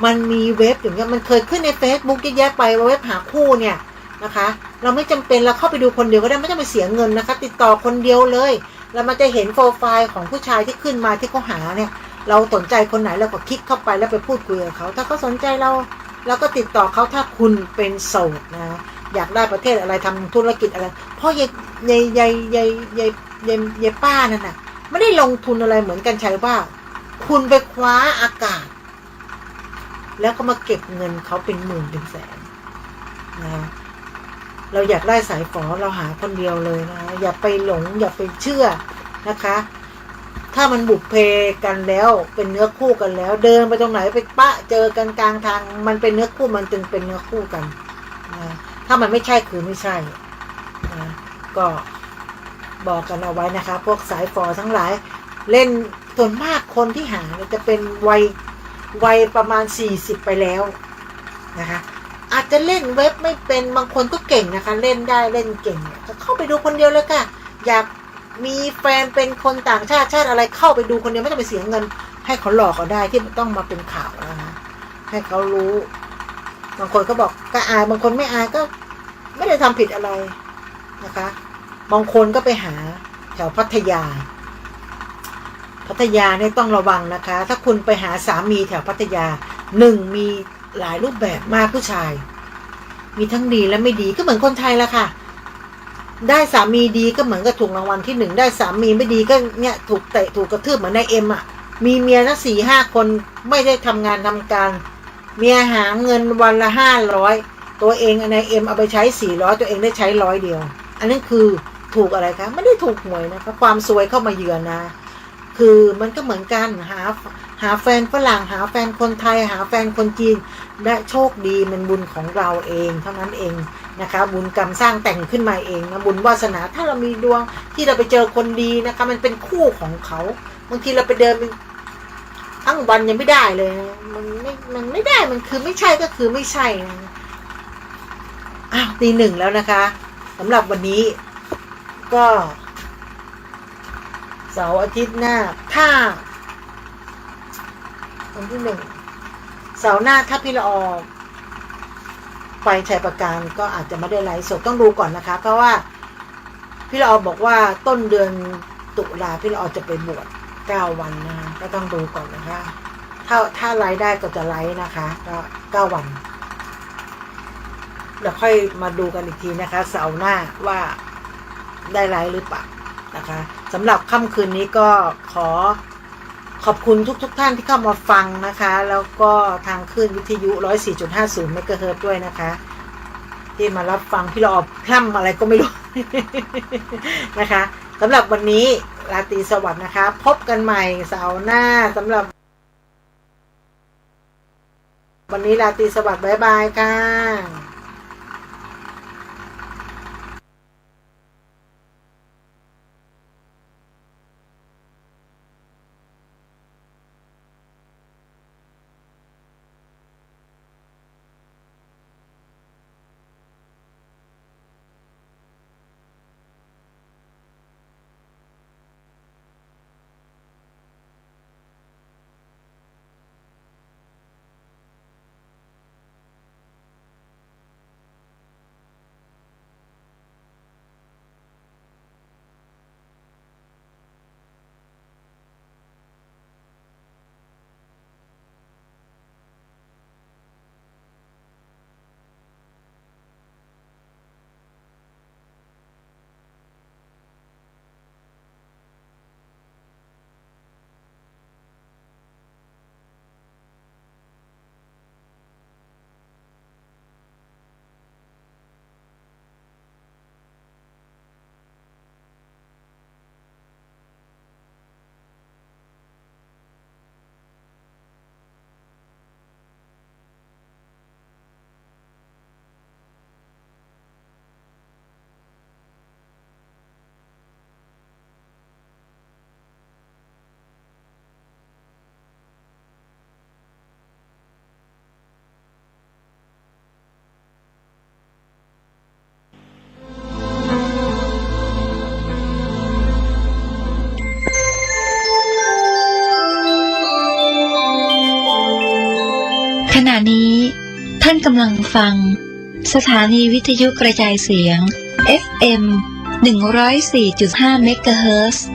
มันมีเว็บอย่างเงี้ย มันเคยขึ้นในเฟซบุ๊กเยอะแยะไป เว็บหาคู่เนี่ยนะคะ เราไม่จำเป็น เราเข้าไปดูคนเดียวก็ได้ ไม่ต้องไปเสียเงินนะคะ ติดต่อคนเดียวเลย แล้วมันจะเห็นโปรไฟล์ของผู้ชายที่ขึ้นมาที่เขาหาเนี่ย เราสนใจคนไหนเราก็คลิกเข้าไปแล้วไปพูดคุยกับเขา ถ้าเขาสนใจเรา เราก็ติดต่อเขา ถ้าคุณเป็นโสดนะ อยากได้ประเทศอะไร ทำธุรกิจอะไร เพราะยาย ยาย ยาย ยาย ยาย ยาย ยายป้านั่นน่ะ ไม่ได้ลงทุนอะไรเหมือนกัญชัยว่า คุณไปคว้าอากาศ แล้วก็มาเก็บเงินเขาเป็นหมื่นเป็นแสนนะ เราอยากได้สายฝอ เราหาคนเดียวเลยนะ อย่าไปหลง อย่าไปเชื่อนะคะ ถ้ามันบุพเพกันแล้ว เป็นเนื้อคู่กันแล้ว เดินไปตรงไหนไปปะเจอกันกลางทาง มันเป็นเนื้อคู่ มันจึงเป็นเนื้อคู่กันนะ ถ้ามันไม่ใช่คือไม่ใช่นะ ก็บอกกันเอาไว้นะคะ พวกสายฝอทั้งหลาย เล่น ส่วนมากคนที่หาเนี่ยจะเป็นวัย วัยประมาณสี่สิบไปแล้วนะคะ อาจจะเล่นเว็บไม่เป็น บางคนก็เก่งนะคะ เล่นได้เล่นเก่งเนี่ย ก็เข้าไปดูคนเดียวเลยค่ะ อยากมีแฟนเป็นคนต่างชาติ ชาติอะไร เข้าไปดูคนเดียว ไม่ต้องไปเสียเงินให้เขาหลอกเอาได้ ที่ต้องมาเป็นข่าวนะคะ ให้เขารู้ บางคนก็บอกก็อาย บางคนไม่อาย ก็ไม่ได้ทำผิดอะไรนะคะ บางคนก็ไปหาแถวพัทยา พัทยาเนี่ยต้องระวังนะคะ ถ้าคุณไปหาสามีแถวพัทยา หนึ่ง มีหลายรูปแบบมาก ผู้ชาย มีทั้งดีและไม่ดี ก็เหมือนคนไทยละค่ะ ได้สามีดีก็เหมือนกับถูกรางวัลที่หนึ่ง ได้สามีไม่ดีก็เนี่ย ถูกเตะถูกกระทืบเหมือนนายเอ็มอะ มีเมียตั้งสี่ห้าคน ไม่ได้ทำงานทำการ เมียหาเงินวันละห้าร้อย ตัวเอง นายเอ็มเอาไปใช้สี่ร้อย ตัวเองได้ใช้ร้อยเดียว อันนั้นคือถูกอะไรคะ ไม่ได้ถูกหวยนะคะ ความซวยเข้ามาเยือนนะ คือมันก็เหมือนกัน หา หาแฟนฝรั่ง หาแฟนคนไทย หาแฟนคนจีน ได้โชคดี มันบุญของเราเองเท่านั้นเองนะคะ บุญกรรมสร้างแต่งขึ้นมาเองนะ บุญวาสนา ถ้าเรามีดวงที่เราไปเจอคนดีนะคะ มันเป็นคู่ของเขา บางทีเราไปเดิน ทั้งวันยังไม่ได้เลยนะ มันไม่ มันไม่ได้ มันคือไม่ใช่ก็คือไม่ใช่นะ อ้าว ตีหนึ่งแล้วนะคะ สำหรับวันนี้ก็ เสาร์อาทิตย์หน้า ถ้า วันที่หนึ่ง เสาร์หน้า ถ้าพี่ละออ ไปชัยปราการก็อาจจะไม่ได้ไลฟ์สด ต้องดูก่อนนะคะ เพราะว่าพี่ละออบอกว่าต้นเดือนตุลาพี่ละออจะไปบวชเก้าวันนะคะ ก็ต้องดูก่อนนะคะ ถ้า ถ้าไลฟ์ได้ก็จะไลฟ์นะคะ ก็เก้าวัน เดี๋ยวค่อยมาดูกันอีกทีนะคะ เสาร์หน้าว่าได้ไลฟ์หรือเปล่านะคะ สำหรับค่ำคืนนี้ก็ขอขอบคุณทุกๆท่านที่เข้ามาฟังนะคะ แล้วก็ทางคลื่นวิทยุ ร้อยสี่จุดห้าศูนย์เมกะเฮิรตซ์ด้วยนะคะ ที่มารับฟังพี่ละออพร่ำอะไรก็ไม่รู้ นะคะ สำหรับวันนี้ราตรีสวัสดิ์นะคะ พบกันใหม่เสาร์หน้า สำหรับวันนี้ราตรีสวัสดิ์ บ๊ายบายค่ะขณะนี้ท่านกำลังฟังสถานีวิทยุกระจายเสียง เอฟเอ็ม หนึ่งร้อยสี่จุดห้าเมกะเฮิรตซ์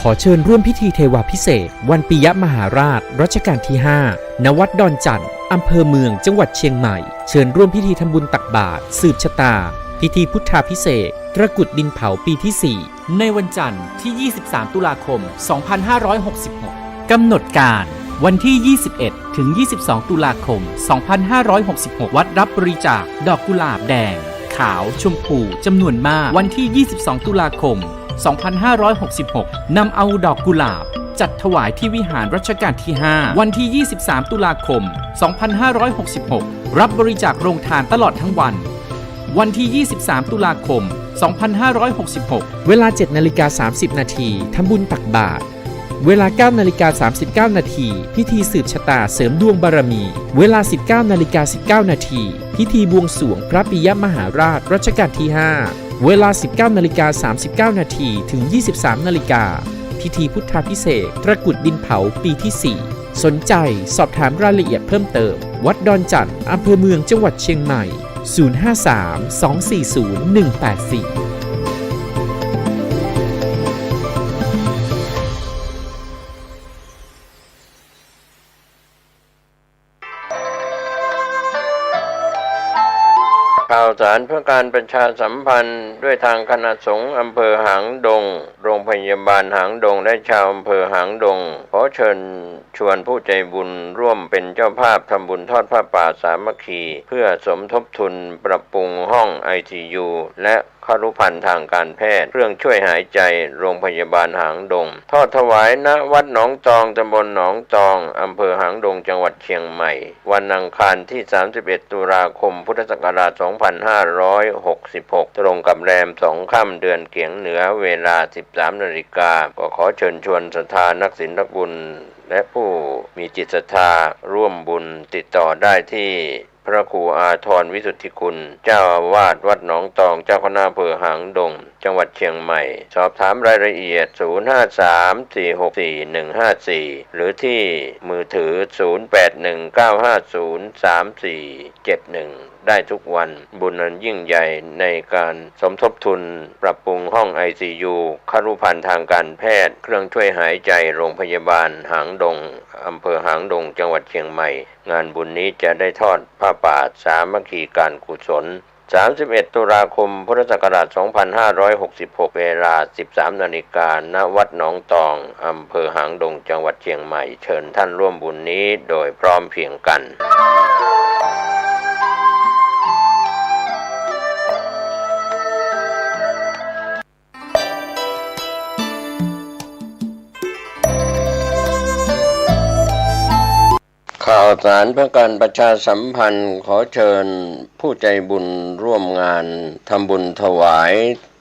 ขอเชิญร่วมพิธีเทวาภิเษกวันปิยมหาราชรัชกาลที่ห้า ณ วัดดอนจั่น อำเภอเมือง จังหวัดเชียงใหม่ เชิญร่วมพิธีทำบุญตักบาตร สืบชะตา พิธีพุทธาภิเษก ตระกรุดดินเผาปีที่สี่ ในวันจันทร์ที่ ยี่สิบสาม ตุลาคม สองพันห้าร้อยหกสิบหก กำหนดการ วันที่ ยี่สิบเอ็ด ถึง ยี่สิบสอง ตุลาคม สองพันห้าร้อยหกสิบหก วัดรับบริจาคดอกกุหลาบแดง ขาว ชมพู จำนวนมาก วันที่ ยี่สิบสอง ตุลาคม สองพันห้าร้อยหกสิบหก นำเอาดอกกุหลาบ จัดถวายที่วิหารรัชกาลที่ห้า วันที่ ยี่สิบสาม ตุลาคม สองพันห้าร้อยหกสิบหก รับบริจาคโรงทานตลอดทั้งวัน วันที่ ยี่สิบสาม ตุลาคม สองพันห้าร้อยหกสิบหก เวลา เจ็ดนาฬิกาสามสิบนาที ทำบุญตักบาตร เวลา เก้านาฬิกาสามสิบเก้านาที พิธีสืบชะตาเสริมดวงบารมี เวลา สิบเก้านาฬิกาสิบเก้านาที พิธีบวงสรวงพระปิยมหาราชรัชกาลที่ห้า เวลา สิบเก้านาฬิกาสามสิบเก้านาที ถึง ยี่สิบสามนาฬิกา พิธีพุทธาภิเษก ตระกรุดดินเผาปีที่สี่ สนใจสอบถามรายละเอียดเพิ่มเติม วัดดอนจั่น อำเภอเมือง จังหวัดเชียงใหม่ ศูนย์ห้าสาม สองสี่ศูนย์ หนึ่งแปดสี่ ข่าวสารเพื่อการประชาสัมพันธ์ ด้วยทางคณะสงฆ์อำเภอหางดง โรงพยาบาลหางดง และชาวอำเภอหางดง ขอเชิญชวนผู้ใจบุญร่วมเป็นเจ้าภาพทำบุญทอดผ้าป่าสามัคคี เพื่อสมทบทุนปรับปรุงห้อง ไอซียู และ ครุภัณฑ์ทางการแพทย์ เครื่องช่วยหายใจ โรงพยาบาลหางดง ทอดถวาย ณ วัดหนองจอง ตำบลหนองจอง อำเภอหางดง จังหวัดเชียงใหม่ วันอังคารที่ สามสิบเอ็ด ตุลาคม พุทธศักราช สองพันห้าร้อยหกสิบหก ตรงกับแรมสองค่ำ เดือนเก๋งเหนือ เวลา สิบสามนาฬิกา ก็ขอเชิญชวนศรัทธานักศีลนักบุญ และผู้มีจิตศรัทธาร่วมบุญ ติดต่อได้ที่ พระครูอาทรวิสุทธิคุณ เจ้าอาวาสวัดหนองตอง เจ้าคณะอำเภอหางดง จังหวัดเชียงใหม่ สอบถามรายละเอียด ศูนย์ห้าสาม สี่หกสี่ หนึ่งห้าสี่ หรือที่มือถือ ศูนย์แปดหนึ่ง เก้าห้าศูนย์ สามสี่เจ็ดหนึ่ง ได้ทุกวัน บุญอันยิ่งใหญ่ในการสมทบทุนปรับปรุงห้อง ไอซียู ครุภัณฑ์ทางการแพทย์ เครื่องช่วยหายใจ โรงพยาบาลหางดง อำเภอหางดง จังหวัดเชียงใหม่ งานบุญนี้จะได้ทอดผ้าป่าสามัคคีการกุศล สามสิบเอ็ด ตุลาคม พุทธศักราช สองพันห้าร้อยหกสิบหก เวลา สิบสาม นาฬิกา ณ วัดหนองตอง อำเภอหางดง จังหวัดเชียงใหม่ เชิญท่านร่วมบุญนี้โดยพร้อมเพรียงกัน ข่าวสารเพื่อการประชาสัมพันธ์ ขอเชิญผู้ใจบุญร่วมงานทำบุญถวาย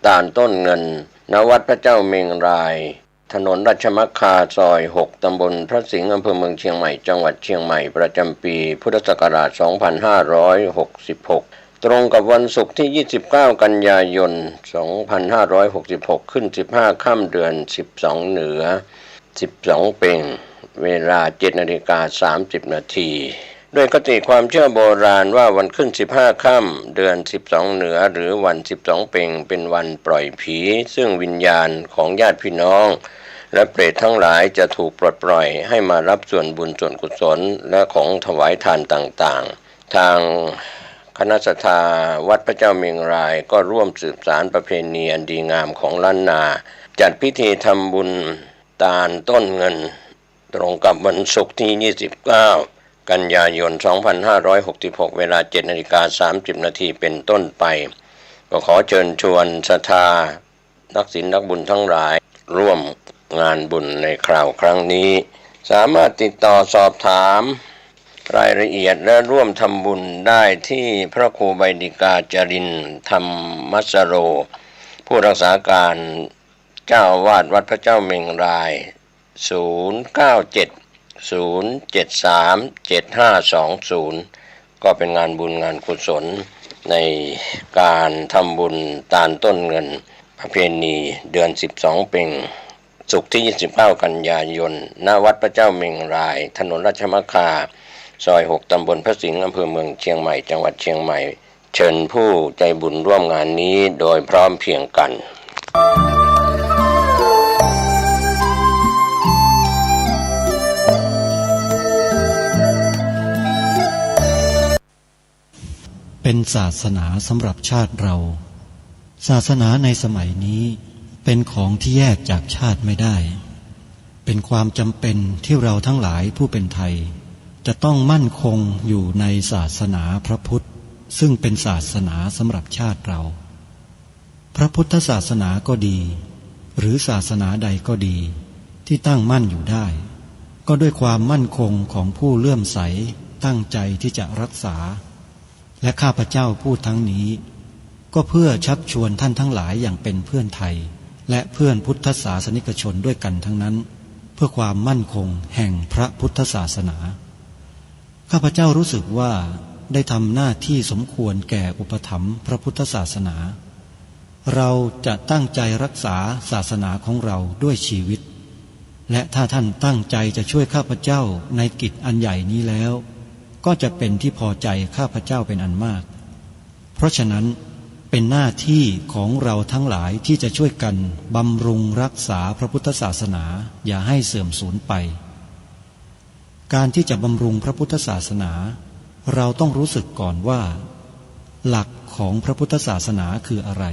ตานต้นเงิน ณ วัดพระเจ้าเมงราย ถนนราชมัคคา ซอย หก ตำบลพระสิงห์ อำเภอเมืองเชียงใหม่ จังหวัดเชียงใหม่ ประจำปีพุทธศักราช สองพันห้าร้อยหกสิบหก ตรงกับวันศุกร์ที่ ยี่สิบเก้า กันยายน สองพันห้าร้อยหกสิบหก ขึ้น สิบห้า ค่ำ เดือน สิบสอง เหนือ สิบสอง เป็ง เวลา เจ็ด นาฬิกา สามสิบ นาที ด้วยคติความเชื่อโบราณว่าวันขึ้น สิบห้า ค่ำ เดือน สิบสอง เหนือ หรือวัน สิบสอง เป็ง เป็นวันปล่อยผี ซึ่งวิญญาณของญาติพี่น้อง และเปรตทั้งหลายจะถูกปลดปล่อยให้มารับส่วนบุญส่วนกุศล และของถวายทานต่างๆ ทางคณะศรัทธาวัดพระเจ้าเมงรายก็ร่วมสืบสานประเพณีอันดีงามของล้านนา จัดพิธีทำบุญตานต้นเงิน ตรงกับวันศุกร์ที่ ยี่สิบเก้า กันยายน สองพันห้าร้อยหกสิบหก เวลา เจ็ด นาฬิกา สามสิบ นาที เป็นต้นไป ก็ขอเชิญชวนศรัทธา นักศีลนักบุญทั้งหลายร่วมงานบุญในคราวครั้งนี้ สามารถติดต่อสอบถามรายละเอียดและร่วมทำบุญได้ที่พระครูใบดิกาจรินทร์ ธรรมสโร ผู้รักษาการเจ้าอาวาสวัดพระเจ้าเมงราย ศูนย์เก้าเจ็ด ศูนย์เจ็ดสาม เจ็ดห้าสองศูนย์ ก็เป็นงานบุญงานกุศลในการทำบุญตานต้นเงิน ประเพณีเดือน สิบสอง เป็ง ศุกร์ที่ ยี่สิบเก้า กันยายน ณ วัดพระเจ้าเมงราย ถนนราชมัคคา ซอย หก ตำบลพระสิงห์ อำเภอเมืองเชียงใหม่ จังหวัดเชียงใหม่ เชิญผู้ใจบุญร่วมงานนี้โดยพร้อมเพรียงกัน เป็นศาสนาสำหรับชาติเรา ศาสนาในสมัยนี้เป็นของที่แยกจากชาติไม่ได้ เป็นความจำเป็นที่เราทั้งหลายผู้เป็นไทย จะต้องมั่นคงอยู่ในศาสนาพระพุทธ ซึ่งเป็นศาสนาสำหรับชาติเรา พระพุทธศาสนาก็ดี หรือศาสนาใดก็ดี ที่ตั้งมั่นอยู่ได้ ก็ด้วยความมั่นคงของผู้เลื่อมใสตั้งใจที่จะรักษา และข้าพเจ้าพูดทั้งนี้ ก็เพื่อชักชวนท่านทั้งหลายอย่างเป็นเพื่อนไทย และเพื่อนพุทธศาสนิกชนด้วยกันทั้งนั้น เพื่อความมั่นคงแห่งพระพุทธศาสนา ข้าพเจ้ารู้สึกว่าได้ทำหน้าที่สมควรแก่อุปถัมภ์พระพุทธศาสนา เราจะตั้งใจรักษาศาสนาของเราด้วยชีวิต และถ้าท่านตั้งใจจะช่วยข้าพเจ้าในกิจอันใหญ่นี้แล้ว ก็จะเป็นที่พอใจข้าพเจ้าเป็นอันมาก เพราะฉะนั้นเป็นหน้าที่ของเราทั้งหลายที่จะช่วยกันบำรุงรักษาพระพุทธศาสนาอย่าให้เสื่อมสูญไป การที่จะบำรุงพระพุทธศาสนา เราต้องรู้สึกก่อนว่า หลักของพระพุทธศาสนาคืออะไร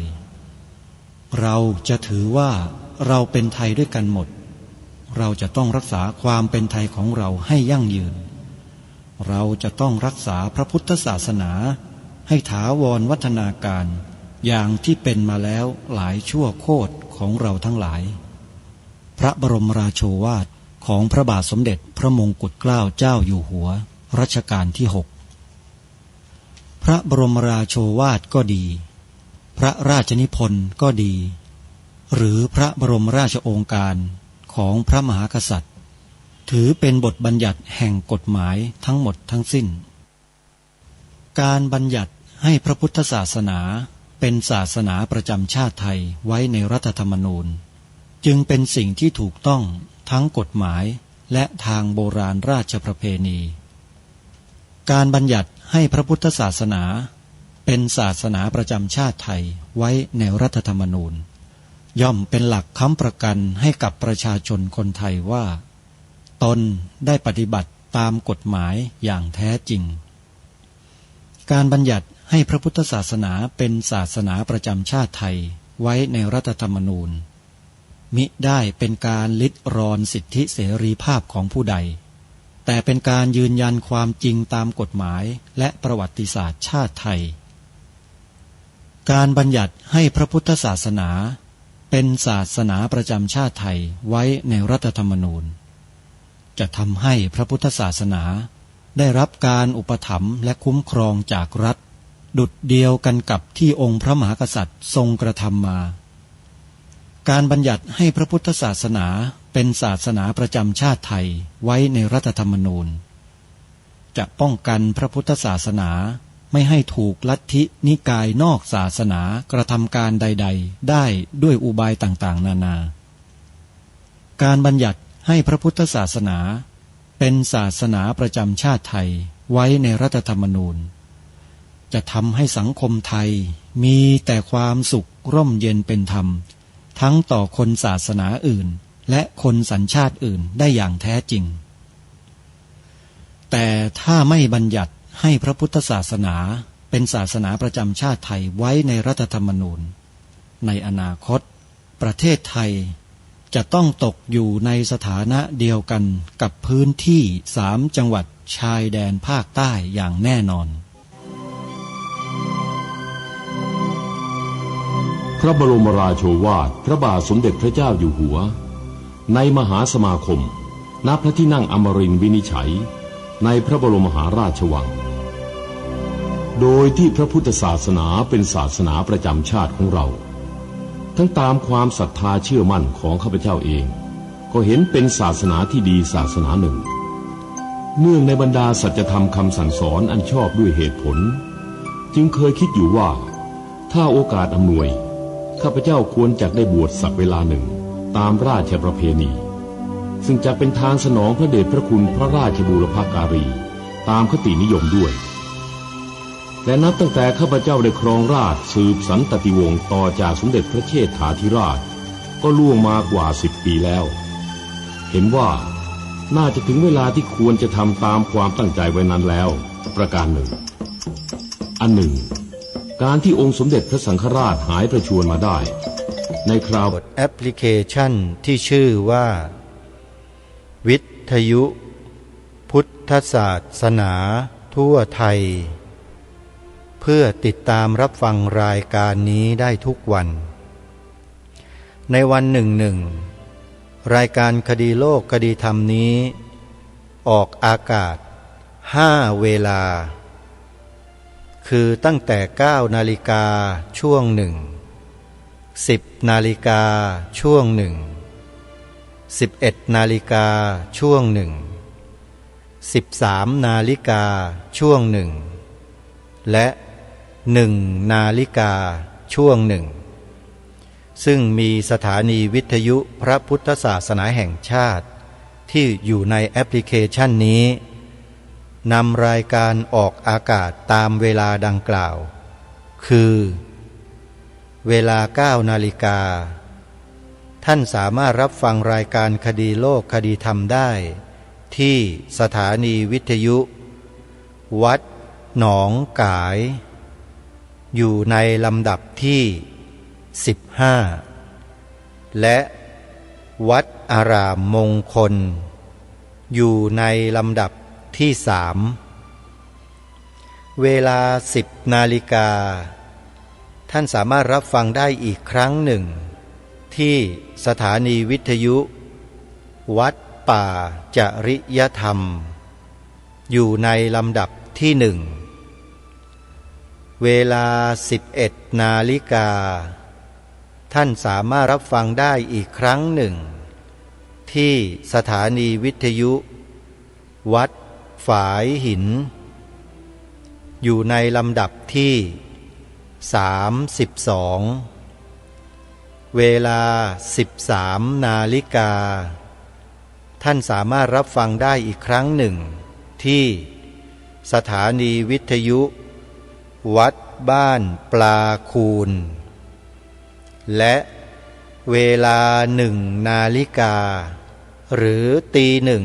เราจะถือว่าเราเป็นไทยด้วยกันหมด เราจะต้องรักษาความเป็นไทยของเราให้ยั่งยืน เราจะต้องรักษาพระพุทธศาสนาให้ถาวรวัฒนาการอย่างที่เป็นมาแล้วหลายชั่วโคตรของเราทั้งหลาย พระบรมราโชวาทของพระบาทสมเด็จพระมงกุฎเกล้าเจ้าอยู่หัวรัชกาลที่หก พระบรมราโชวาทก็ดี พระราชนิพนธ์ก็ดี หรือพระบรมราชโองการของพระมหากษัตริย์ ถือเป็นบทบัญญัติแห่งกฎหมายทั้งหมดทั้งสิ้น การบัญญัติให้พระพุทธศาสนาเป็นศาสนาประจำชาติไทยไว้ในรัฐธรรมนูญ จึงเป็นสิ่งที่ถูกต้องทั้งกฎหมายและทางโบราณราชประเพณี การบัญญัติให้พระพุทธศาสนาเป็นศาสนาประจำชาติไทยไว้ในรัฐธรรมนูญ ย่อมเป็นหลักค้ำประกันให้กับประชาชนคนไทยว่า ตนได้ปฏิบัติตามกฎหมายอย่างแท้จริง การบัญญัติให้พระพุทธศาสนาเป็นศาสนาประจำชาติไทยไว้ในรัฐธรรมนูญ มิได้เป็นการริดรอนสิทธิเสรีภาพของผู้ใด แต่เป็นการยืนยันความจริงตามกฎหมายและประวัติศาสตร์ชาติไทย การบัญญัติให้พระพุทธศาสนาเป็นศาสนาประจำชาติไทยไว้ในรัฐธรรมนูญ จะทำให้พระพุทธศาสนาได้รับการอุปถัมภ์และคุ้มครองจากรัฐ ดุจเดียวกันกับที่องค์พระมหากษัตริย์ทรงกระทำมา การบัญญัติให้พระพุทธศาสนาเป็นศาสนาประจำชาติไทยไว้ในรัฐธรรมนูญ จะป้องกันพระพุทธศาสนาไม่ให้ถูกลัทธินิกายนอกศาสนากระทำการใดๆ ได้ด้วยอุบายต่างๆ นานา การบัญญัติให้พระพุทธศาสนาเป็นศาสนาประจำชาติไทยไว้ในรัฐธรรมนูญ จะทำให้สังคมไทยมีแต่ความสุขร่มเย็นเป็นธรรม ทั้งต่อคนศาสนาอื่นและคนสัญชาติอื่นได้อย่างแท้จริง แต่ถ้าไม่บัญญัติให้พระพุทธศาสนาเป็นศาสนาประจำชาติไทยไว้ในรัฐธรรมนูญ ในอนาคต ประเทศไทยจะต้องตกอยู่ในสถานะเดียวกันกับพื้นที่สามจังหวัดชายแดนภาคใต้อย่างแน่นอน พระบรมราโชวาทพระบาทสมเด็จพระเจ้าอยู่หัว ในมหาสมาคม ณ พระที่นั่งอมรินทร์วินิจฉัย ในพระบรมมหาราชวัง โดยที่พระพุทธศาสนาเป็นศาสนาประจำชาติของเรา ทั้งตามความศรัทธาเชื่อมั่นของข้าพเจ้าเอง ก็เห็นเป็นศาสนาที่ดีศาสนาหนึ่ง เนื่องในบรรดาสัจธรรมคำสั่งสอนอันชอบด้วยเหตุผล จึงเคยคิดอยู่ว่า ถ้าโอกาสอำนวย ข้าพเจ้าควรจักได้บวชสักเวลาหนึ่ง ตามราชประเพณี ซึ่งจักเป็นทานสนองพระเดชพระคุณพระราชบูรพการี ตามคตินิยมด้วย และนับตั้งแต่ข้าพเจ้าได้ครองราชย์สืบสันตติวงศ์ต่อจากสมเด็จพระเชษฐาธิราช ก็ล่วงมากว่าสิบปีแล้ว เห็นว่าน่าจะถึงเวลาที่ควรจะทำตามความตั้งใจไว้นั้นแล้ว ประการหนึ่ง อันหนึ่ง การที่องค์สมเด็จพระสังฆราชหายประชวรมาได้ ในคราว แอปพลิเคชันที่ชื่อว่า วิทยุพุทธศาสนาทั่วไทย เพื่อติดตามรับฟังรายการนี้ได้ทุกวัน ในวันหนึ่งหนึ่ง รายการคดีโลกคดีธรรมนี้ ออกอากาศห้าเวลา คือตั้งแต่เก้านาฬิกาช่วงหนึ่ง สิบนาฬิกาช่วงหนึ่ง สิบเอ็ดนาฬิกาช่วงหนึ่ง สิบสามนาฬิกาช่วงหนึ่ง และหนึ่งนาฬิกาช่วงหนึ่ง ซึ่งมีสถานีวิทยุพระพุทธศาสนาแห่งชาติ ที่อยู่ในแอปพลิเคชันนี้ นำรายการออกอากาศตามเวลาดังกล่าว คือ เวลาเก้านาฬิกา ท่านสามารถรับฟังรายการคดีโลกคดีธรรมได้ ที่สถานีวิทยุ วัดหนองก๋าย อยู่ในลำดับที่ สิบห้า และวัดอารามมงคล อยู่ในลำดับที่ สาม เวลา สิบนาฬิกา ท่านสามารถรับฟังได้อีกครั้งหนึ่ง ที่สถานีวิทยุ วัดป่าจริยธรรม อยู่ในลำดับที่ หนึ่ง เวลา สิบเอ็ดนาฬิกา ท่านสามารถรับฟังได้อีกครั้งหนึ่ง ที่สถานีวิทยุ วัดฝายหิน อยู่ในลำดับที่สามสิบสอง เวลาสิบสามนาฬิกา ท่านสามารถรับฟังได้อีกครั้งหนึ่งที่สถานีวิทยุวัดบ้านปลาคูน และเวลาหนึ่งนาฬิกา หรือตีหนึ่ง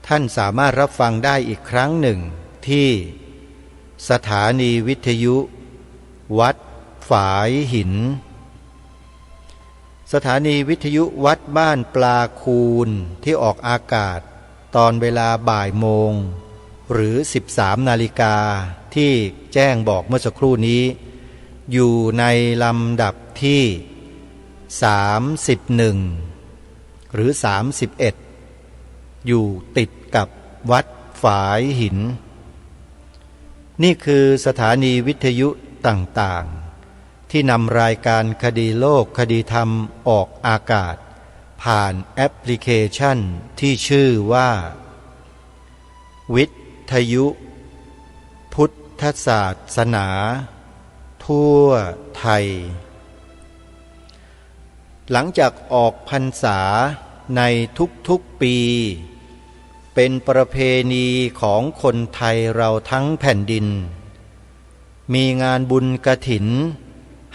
ท่านสามารถรับฟังได้อีกครั้งหนึ่งที่สถานีวิทยุวัดฝายหิน สถานีวิทยุวัดบ้านปลาคูนที่ออกอากาศตอนเวลาบ่ายโมง หรือสิบสามนาฬิกา ที่แจ้งบอกเมื่อสักครู่นี้ อยู่ในลำดับที่สามสิบเอ็ด หรือสามสิบเอ็ด อยู่ติดกับวัดฝายหิน นี่คือสถานีวิทยุต่างๆ ที่นำรายการคดีโลกคดีธรรมออกอากาศ ผ่านแอปพลิเคชันที่ชื่อว่า วิทยุพุทธศาสนาทั่วไทย หลังจากออกพรรษาในทุกๆ ปี เป็นประเพณีของคนไทยเราทั้งแผ่นดิน มีงานบุญกฐิน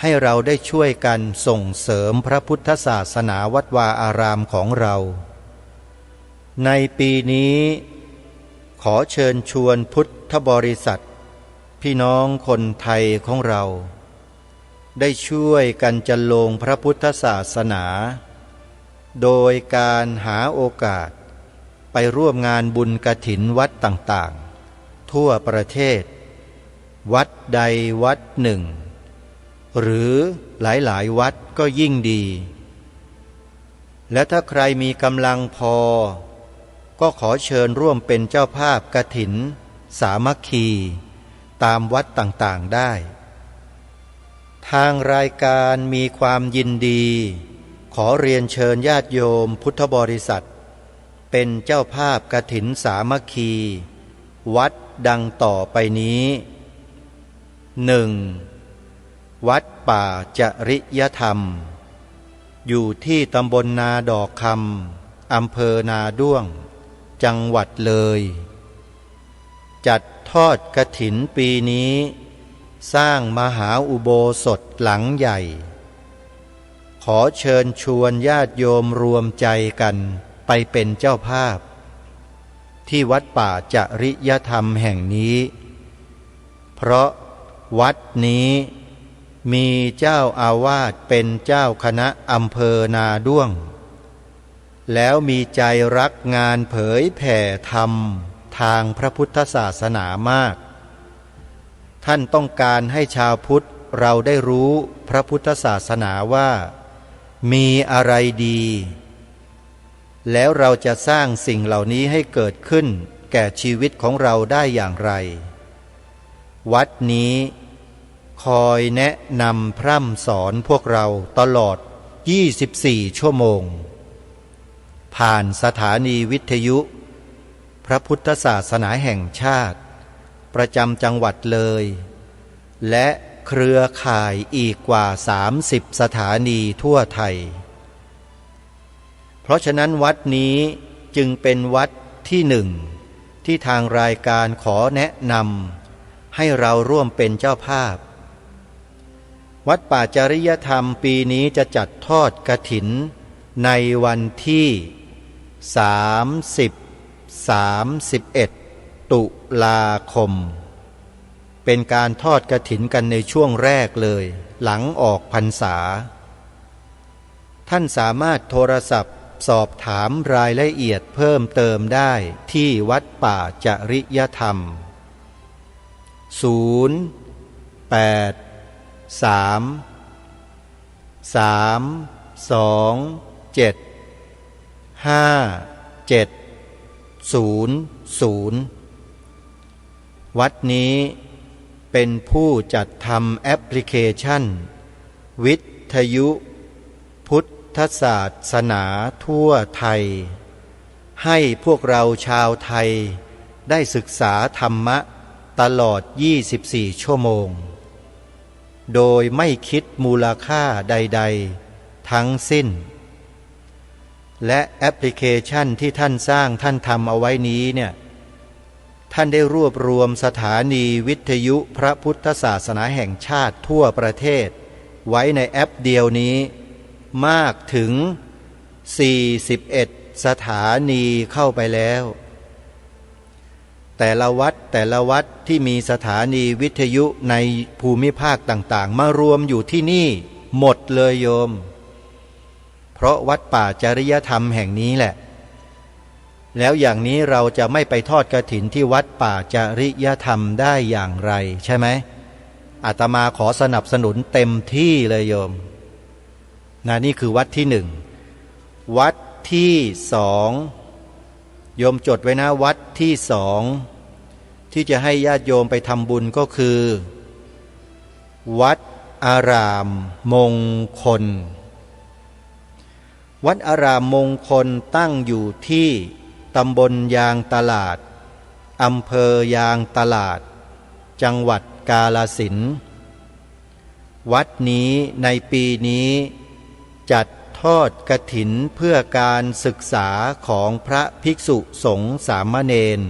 ให้เราได้ช่วยกันส่งเสริมพระพุทธศาสนาวัดวาอารามของเรา ในปีนี้ ขอเชิญชวนพุทธบริษัท พี่น้องคนไทยของเรา ได้ช่วยกันจันโลงพระพุทธศาสนา โดยการหาโอกาสไปร่วมงานบุญกฐินวัดต่างๆ ทั่วประเทศ วัดใดวัดหนึ่ง หรือหลายๆ วัดก็ยิ่งดี และถ้าใครมีกำลังพอ ก็ขอเชิญร่วมเป็นเจ้าภาพกฐินสามัคคีตามวัดต่างๆ ได้ ทางรายการมีความยินดี ขอเรียนเชิญญาติโยมพุทธบริษัท เป็นเจ้าภาพกฐินสามัคคี วัดดังต่อไปนี้ หนึ่ง วัดป่าจริยธรรม อยู่ที่ตำบลนาดอกคำ อำเภอนาด้วง จังหวัดเลย จัดทอดกฐินปีนี้ สร้างมหาอุโบสถหลังใหญ่ ขอเชิญชวนญาติโยมรวมใจกันไปเป็นเจ้าภาพ ที่วัดป่าจริยธรรมแห่งนี้ เพราะวัดนี้มีเจ้าอาวาสเป็นเจ้าคณะอำเภอนาด้วง แล้วมีใจรักงานเผยแผ่ธรรมทางพระพุทธศาสนามาก ท่านต้องการให้ชาวพุทธเราได้รู้พระพุทธศาสนาว่ามีอะไรดี แล้วเราจะสร้างสิ่งเหล่านี้ให้เกิดขึ้นแก่ชีวิตของเราได้อย่างไร วัดนี้คอยแนะนำพร่ำสอนพวกเราตลอดยี่สิบสี่ชั่วโมง ผ่านสถานีวิทยุพระพุทธศาสนาแห่งชาติ ประจำจังหวัดเลย และเครือข่ายอีกกว่าสามสิบสถานีทั่วไทย เพราะฉะนั้นวัดนี้จึงเป็นวัดที่หนึ่ง ที่ทางรายการขอแนะนำให้เราร่วมเป็นเจ้าภาพ วัดป่าจริยธรรมปีนี้จะจัดทอดกฐินในวันที่สามสิบ สามสิบเอ็ด ตุลาคม เป็นการทอดกฐินกันในช่วงแรกเลย หลังออกพรรษา ท่านสามารถโทรศัพท์สอบถามรายละเอียดเพิ่มเติมได้ที่วัดป่าจริยธรรม ศูนย์ แปด สาม สาม สอง เจ็ด ห้า เจ็ด ศูนย์ ศูนย์ วัดนี้เป็นผู้จัดทำแอปพลิเคชันวิทยุพุทธศาสนาทั่วไทย ให้พวกเราชาวไทยได้ศึกษาธรรมะ ตลอด ยี่สิบสี่ ชั่วโมง โดยไม่คิดมูลค่าใดๆ ทั้งสิ้น และแอปพลิเคชันที่ท่านสร้าง ท่านทำเอาไว้นี้เนี่ย ท่านได้รวบรวมสถานีวิทยุพระพุทธศาสนาแห่งชาติทั่วประเทศไว้ในแอปเดียวนี้ มากถึง สี่สิบเอ็ด สถานีเข้าไปแล้ว แต่ละวัดแต่ละวัดที่มีสถานีวิทยุในภูมิภาคต่างๆ มารวมอยู่ที่นี่หมดเลยโยม เพราะวัดป่าจริยธรรมแห่งนี้แหละ แล้วอย่างนี้เราจะไม่ไปทอดกฐินที่วัดป่าจริยธรรมได้อย่างไร ใช่ไหม อาตมาขอสนับสนุนเต็มที่เลยโยม นะ นี่คือวัดที่หนึ่ง วัดที่สอง โยมจดไว้นะ วัดที่สอง ที่จะให้ญาติโยมไปทำบุญก็คือ วัดอารามมงคล วัดอารามมงคลตั้งอยู่ที่ตำบลยางตลาด อำเภอยางตลาด จังหวัดกาฬสินธุ์ วัดนี้ในปีนี้จัดทอดกฐินเพื่อการศึกษาของพระภิกษุสงฆ์สามเณร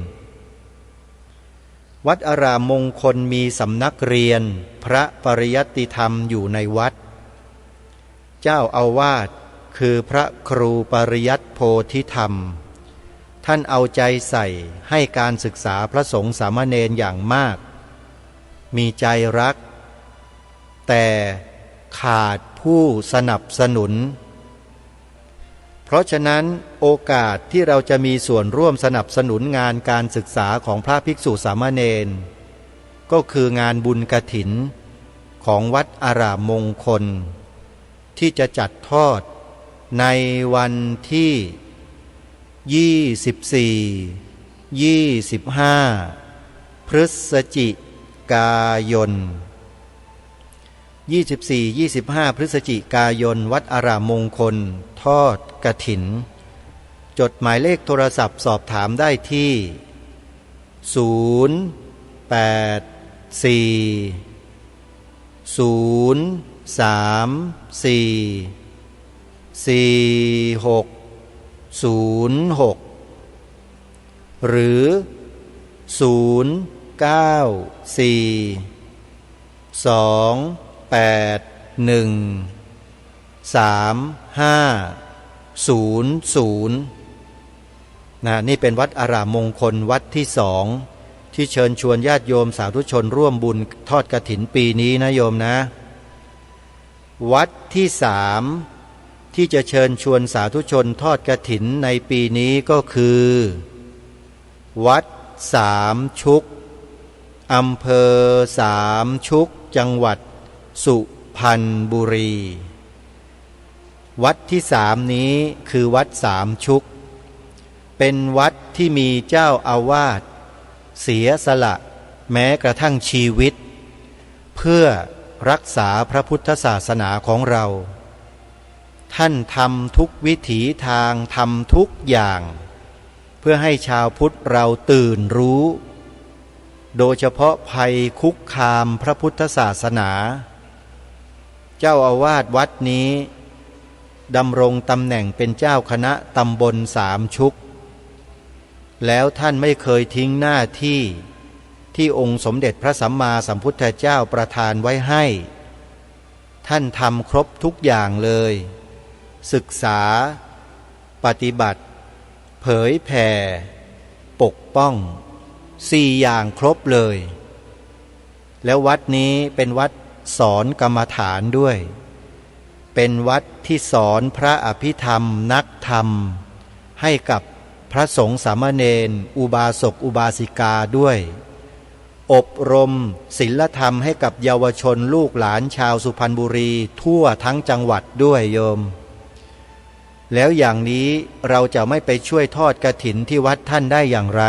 วัดอารามมงคลมีสำนักเรียนพระปริยัติธรรมอยู่ในวัด เจ้าอาวาสคือพระครูปริยัติโพธิธรรม ท่านเอาใจใส่ให้การศึกษาพระสงฆ์สามเณรอย่างมาก มีใจรัก แต่ขาดผู้สนับสนุน เพราะฉะนั้นโอกาสที่เราจะมีส่วนร่วมสนับสนุนงานการศึกษาของพระภิกษุสามเณร ก็คืองานบุญกฐินของวัดอารามมงคล ที่จะจัดทอดในวันที่ ยี่สิบสี่ ยี่สิบห้า พฤศจิกายน ยี่สิบสี่ ยี่สิบห้า พฤศจิกายน วัดอารามมงคล ทอดกฐิน จดหมายเลขโทรศัพท์สอบถามได้ที่ ศูนย์ แปด สี่ ศูนย์ สาม สี่ สี่ หก ศูนย์ หก หรือ ศูนย์ เก้า สี่ สอง แปด หนึ่ง สาม ห้า ศูนย์ ศูนย์ นะ นี่เป็นวัดอารามมงคลวัดที่สอง ที่เชิญชวนญาติโยมสาธุชนร่วมบุญทอดกฐินปีนี้นะโยมนะ วัดที่สาม ที่จะเชิญชวนสาธุชนทอดกฐินในปีนี้ก็คือ วัดสามชุก อำเภอสามชุก จังหวัดสุพรรณบุรี วัดที่สามนี้คือวัดสามชุก เป็นวัดที่มีเจ้าอาวาสเสียสละแม้กระทั่งชีวิต เพื่อรักษาพระพุทธศาสนาของเรา ท่านทำทุกวิถีทาง ทำทุกอย่าง เพื่อให้ชาวพุทธเราตื่นรู้ โดยเฉพาะภัยคุกคามพระพุทธศาสนา เจ้าอาวาสวัดนี้ดำรงตำแหน่งเป็นเจ้าคณะตำบลสามชุก แล้วท่านไม่เคยทิ้งหน้าที่ที่องค์สมเด็จพระสัมมาสัมพุทธเจ้าประทานไว้ให้ ท่านทำครบทุกอย่างเลย ศึกษา ปฏิบัติ เผยแผ่ ปกป้อง สี่อย่างครบเลย แล้ววัดนี้เป็นวัดสอนกรรมฐานด้วย เป็นวัดที่สอนพระอภิธรรม นักธรรม ให้กับพระสงฆ์สามเณร อุบาสกอุบาสิกาด้วย อบรมศีลธรรมให้กับเยาวชนลูกหลานชาวสุพรรณบุรีทั่วทั้งจังหวัดด้วยโยม แล้วอย่างนี้เราจะไม่ไปช่วยทอดกฐินที่วัดท่านได้อย่างไร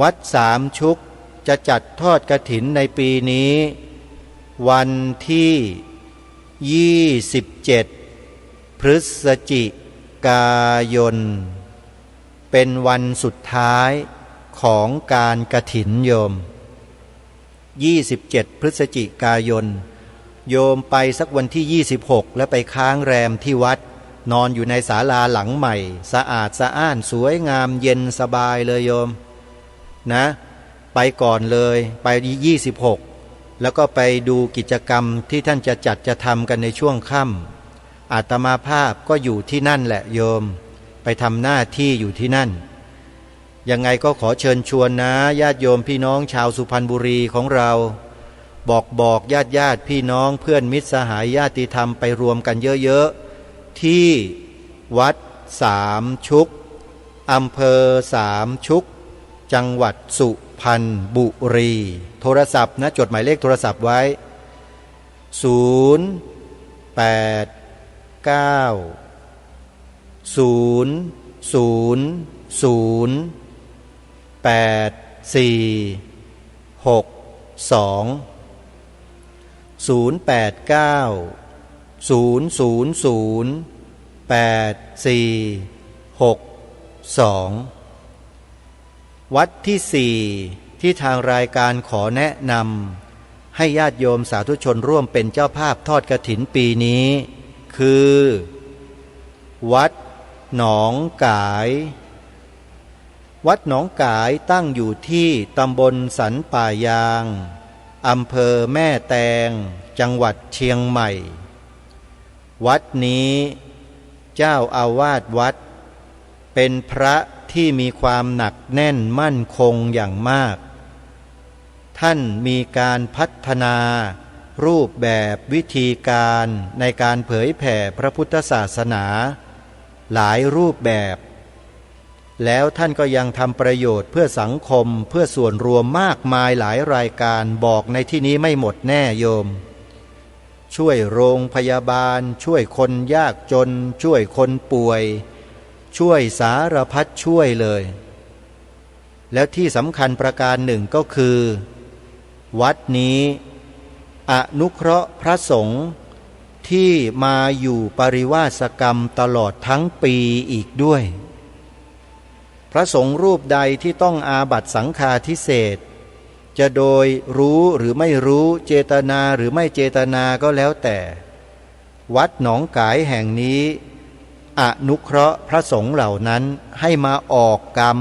วัดสามชุกจะจัดทอดกฐินในปีนี้ วันที่ ยี่สิบเจ็ด พฤศจิกายน เป็นวันสุดท้าย ของการกฐินโยม ยี่สิบเจ็ด พฤศจิกายน โยมไปสักวันที่ ยี่สิบหก แล้วไปค้างแรมที่วัด นอนอยู่ในศาลาหลังใหม่ สะอาดสะอ้าน สวยงาม เย็นสบายเลยโยม นะ ไปก่อนเลย ไป ยี่สิบหก แล้วก็ไปดูกิจกรรมที่ท่านจะจัดจะทำกันในช่วงค่ำ อาตมาภาพก็อยู่ที่นั่นแหละโยม ไปทำหน้าที่อยู่ที่นั่น ยังไงก็ขอเชิญชวนนะ ญาติโยมพี่น้องชาวสุพรรณบุรีของเรา บอกบอกญาติญาติพี่น้องเพื่อนมิตรสหายญาติธรรมไปรวมกันเยอะๆ ที่วัดสามชุก อำเภอสามชุก จังหวัดสุพรรณบุรี โทรศัพท์นะ จดหมายเลขโทรศัพท์ไว้ ศูนย์ แปด เก้า ศูนย์ ศูนย์ ศูนย์ แปด สี่ หก สอง ศูนย์ แปด เก้า ศูนย์ ศูนย์ ศูนย์ แปด สี่ หก สอง วัดที่สี่ที่ทางรายการขอแนะนำให้ญาติโยมสาธุชนร่วมเป็นเจ้าภาพทอดกฐินปีนี้ คือ วัดหนองก๋าย วัดหนองก๋ายตั้งอยู่ที่ตำบลสันป่ายาง อำเภอแม่แตง จังหวัดเชียงใหม่ วัดนี้เจ้าอาวาสวัดเป็นพระที่มีความหนักแน่นมั่นคงอย่างมาก ท่านมีการพัฒนารูปแบบวิธีการในการเผยแผ่พระพุทธศาสนาหลายรูปแบบ แล้วท่านก็ยังทำประโยชน์เพื่อสังคม เพื่อส่วนรวมมากมายหลายรายการ บอกในที่นี้ไม่หมดแน่โยม ช่วยโรงพยาบาล ช่วยคนยากจน ช่วยคนป่วย ช่วยสารพัดช่วยเลย แล้วที่สำคัญประการหนึ่งก็คือ วัดนี้อนุเคราะห์พระสงฆ์ที่มาอยู่ปริวาสกรรมตลอดทั้งปีอีกด้วย พระสงฆ์รูปใดที่ต้องอาบัติสังฆาทิเสส จะโดยรู้หรือไม่รู้ เจตนาหรือไม่เจตนาก็แล้วแต่ วัดหนองก๋ายแห่งนี้ อนุเคราะห์พระสงฆ์เหล่านั้นให้มาออกกรรม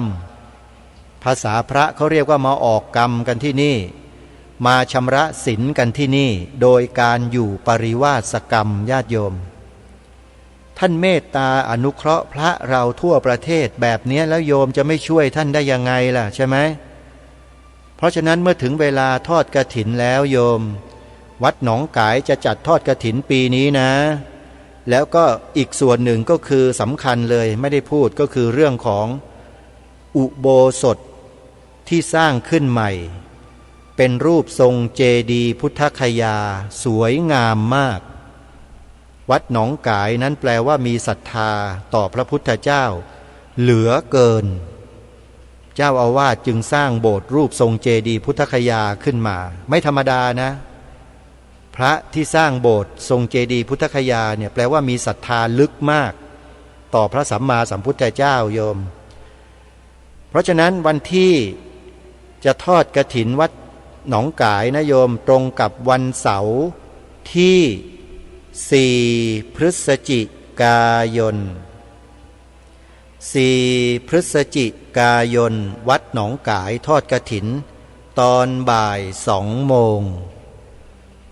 ภาษาพระเขาเรียกว่ามาออกกรรมกันที่นี่ มาชำระศีลกันที่นี่ โดยการอยู่ปริวาสกรรม ญาติโยม ท่านเมตตาอนุเคราะห์พระเราทั่วประเทศแบบเนี้ย แล้วโยมจะไม่ช่วยท่านได้ยังไงล่ะ ใช่ไหม เพราะฉะนั้นเมื่อถึงเวลาทอดกฐินแล้วโยม วัดหนองก๋ายจะจัดทอดกฐินปีนี้นะ แล้วก็อีกส่วนหนึ่งก็คือสำคัญเลย ไม่ได้พูด ก็คือเรื่องของอุโบสถที่สร้างขึ้นใหม่ เป็นรูปทรงเจดีย์พุทธคยา สวยงามมาก วัดหนองก๋ายนั้นแปลว่ามีศรัทธาต่อพระพุทธเจ้าเหลือเกิน เจ้าอาวาสจึงสร้างโบสถ์รูปทรงเจดีย์พุทธคยาขึ้นมา ไม่ธรรมดานะ พระที่สร้างโบสถ์ทรงเจดีย์พุทธคยาเนี่ย แปลว่ามีศรัทธาลึกมาก ต่อพระสัมมาสัมพุทธเจ้าโยม เพราะฉะนั้นวันที่จะทอดกฐินวัดหนองก๋ายนะโยม ตรงกับวันเสาร์ที่ สี่ พฤศจิกายน สี่ พฤศจิกายน วัดหนองก๋ายทอดกฐิน ตอนบ่ายสองโมง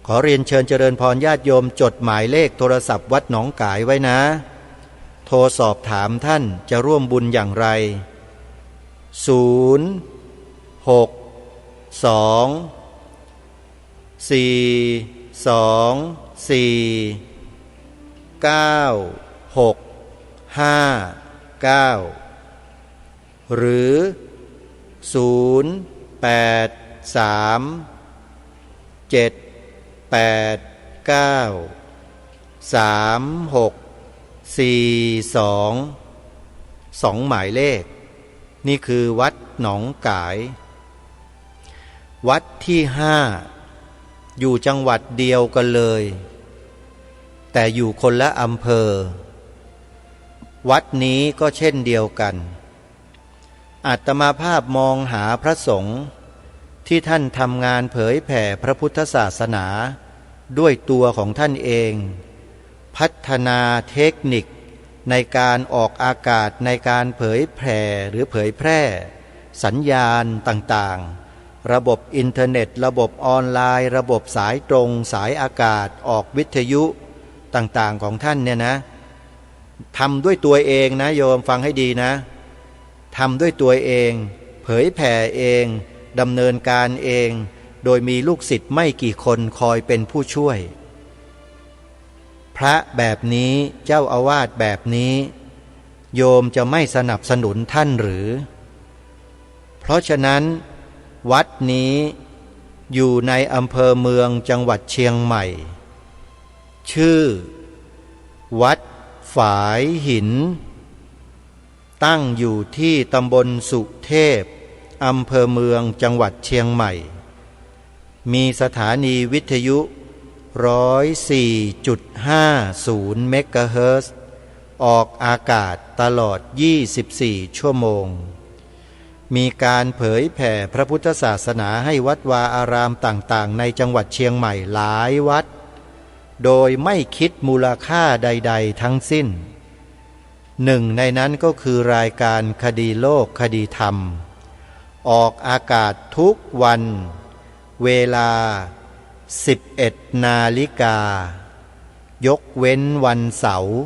ขอเรียนเชิญเจริญพรญาติโยม จดหมายเลขโทรศัพท์วัดหนองก๋ายไว้นะ โทรสอบถามท่านจะร่วมบุญอย่างไร ศูนย์ หก สอง สี่ สอง สี่ เก้า หก ห้า เก้า หรือ ศูนย์ แปด สาม เจ็ด แปด เก้า สาม หก สี่ สอง สองหมายเลข นี่คือวัดหนองก๋าย วัดที่ห้า อยู่จังหวัดเดียวกันเลย แต่อยู่คนละอำเภอ วัดนี้ก็เช่นเดียวกัน อาตมาภาพมองหาพระสงฆ์ที่ท่านทำงานเผยแผ่พระพุทธศาสนาด้วยตัวของท่านเอง พัฒนาเทคนิคในการออกอากาศ ในการเผยแผ่หรือเผยแพร่สัญญาณต่างๆ ระบบอินเทอร์เน็ต ระบบออนไลน์ ระบบสายตรง สายอากาศ ออกวิทยุต่างๆ ของท่านเนี่ยนะ ทำด้วยตัวเองนะโยม ฟังให้ดีนะ ทำด้วยตัวเอง เผยแผ่เอง ดำเนินการเอง โดยมีลูกศิษย์ไม่กี่คนคอยเป็นผู้ช่วย พระแบบนี้ เจ้าอาวาสแบบนี้ โยมจะไม่สนับสนุนท่านหรือ เพราะฉะนั้น วัดนี้อยู่ในอำเภอเมืองจังหวัดเชียงใหม่ ชื่อวัดฝายหิน ตั้งอยู่ที่ตำบลสุเทพ อำเภอเมืองจังหวัดเชียงใหม่ มีสถานีวิทยุ ร้อยสี่จุดห้าศูนย์ เมกะเฮิรตซ์ ออกอากาศตลอด ยี่สิบสี่ ชั่วโมง มีการเผยแผ่พระพุทธศาสนาให้วัดวาอารามต่างๆ ในจังหวัดเชียงใหม่หลายวัด โดยไม่คิดมูลค่าใดๆ ทั้งสิ้น หนึ่งในนั้นก็คือรายการคดีโลกคดีธรรม ออกอากาศทุกวัน เวลา สิบเอ็ด นาฬิกา ยกเว้นวันเสาร์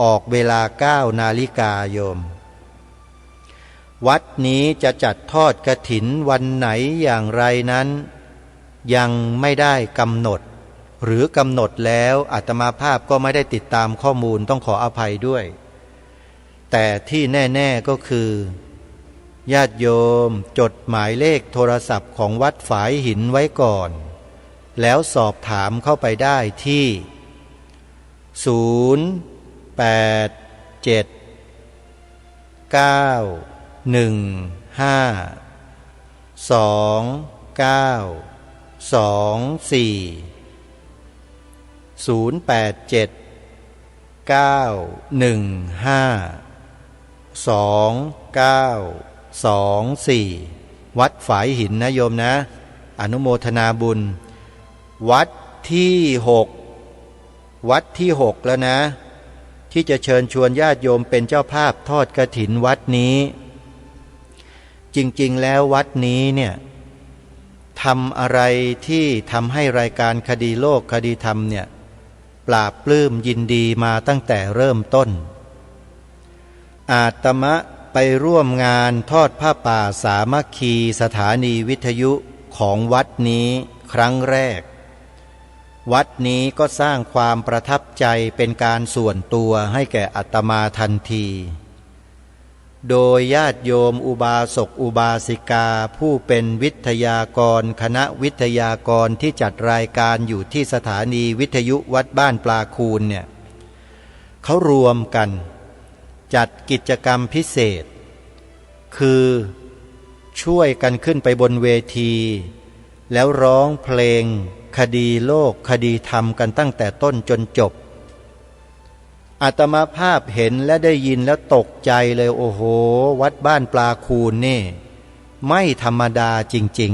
ออกเวลา เก้า นาฬิกาโยม วัดนี้จะจัดทอดกฐินวันไหนอย่างไรนั้น ยังไม่ได้กำหนด หรือกำหนดแล้วอาตมาภาพก็ไม่ได้ติดตามข้อมูล ต้องขออภัยด้วย แต่ที่แน่ๆ ก็คือ ญาติโยมจดหมายเลขโทรศัพท์ของวัดฝายหินไว้ก่อน แล้วสอบถามเข้าไปได้ที่ ศูนย์ แปด เจ็ด เก้า หนึ่ง ห้า สอง เก้า สอง สี่ ศูนย์ แปด เจ็ด เก้า หนึ่ง ห้า สอง เก้า สอง สี่ วัดฝายหินนะโยมนะ อนุโมทนาบุญ วัดที่หก วัดที่หกแล้วนะ ที่จะเชิญชวนญาติโยมเป็นเจ้าภาพทอดกฐินวัดนี้ จริงๆ แล้ววัดนี้เนี่ย ทำอะไรที่ทำให้รายการคดีโลกคดีธรรมเนี่ย ปลาบปลื้มยินดีมาตั้งแต่เริ่มต้น อาตมะไปร่วมงานทอดผ้าป่าสามัคคีสถานีวิทยุของวัดนี้ครั้งแรก วัดนี้ก็สร้างความประทับใจเป็นการส่วนตัวให้แก่อาตมาทันที โดยญาติโยมอุบาสกอุบาสิกาผู้เป็นวิทยากรคณะวิทยากรที่จัดรายการอยู่ที่สถานีวิทยุวัดบ้านปลาคูนเนี่ย เขารวมกันจัดกิจกรรมพิเศษ คือช่วยกันขึ้นไปบนเวที แล้วร้องเพลงคดีโลกคดีธรรมกันตั้งแต่ต้นจนจบ อาตมาภาพเห็นและได้ยินแล้วตกใจเลย โอ้โห วัดบ้านปลาคูนนี่ ไม่ธรรมดาจริง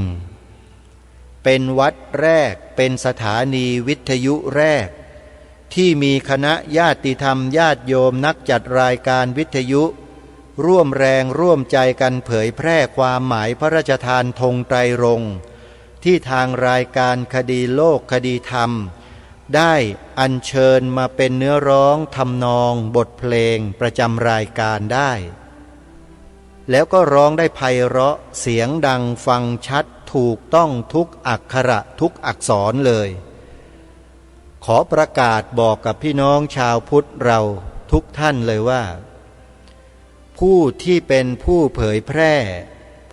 ๆ เป็นวัดแรก เป็นสถานีวิทยุแรก ที่มีคณะญาติธรรมญาติโยมนักจัดรายการวิทยุ ร่วมแรงร่วมใจกันเผยแพร่ความหมายพระราชทานธงไตรรงค์ ที่ทางรายการคดีโลกคดีธรรม ได้อัญเชิญมาเป็นเนื้อร้องทำนองบทเพลงประจำรายการได้ แล้วก็ร้องได้ไพเราะเสียงดังฟังชัดถูกต้องทุกอักขระทุกอักษรเลย ขอประกาศบอกกับพี่น้องชาวพุทธเราทุกท่านเลยว่า ผู้ที่เป็นผู้เผยแพร่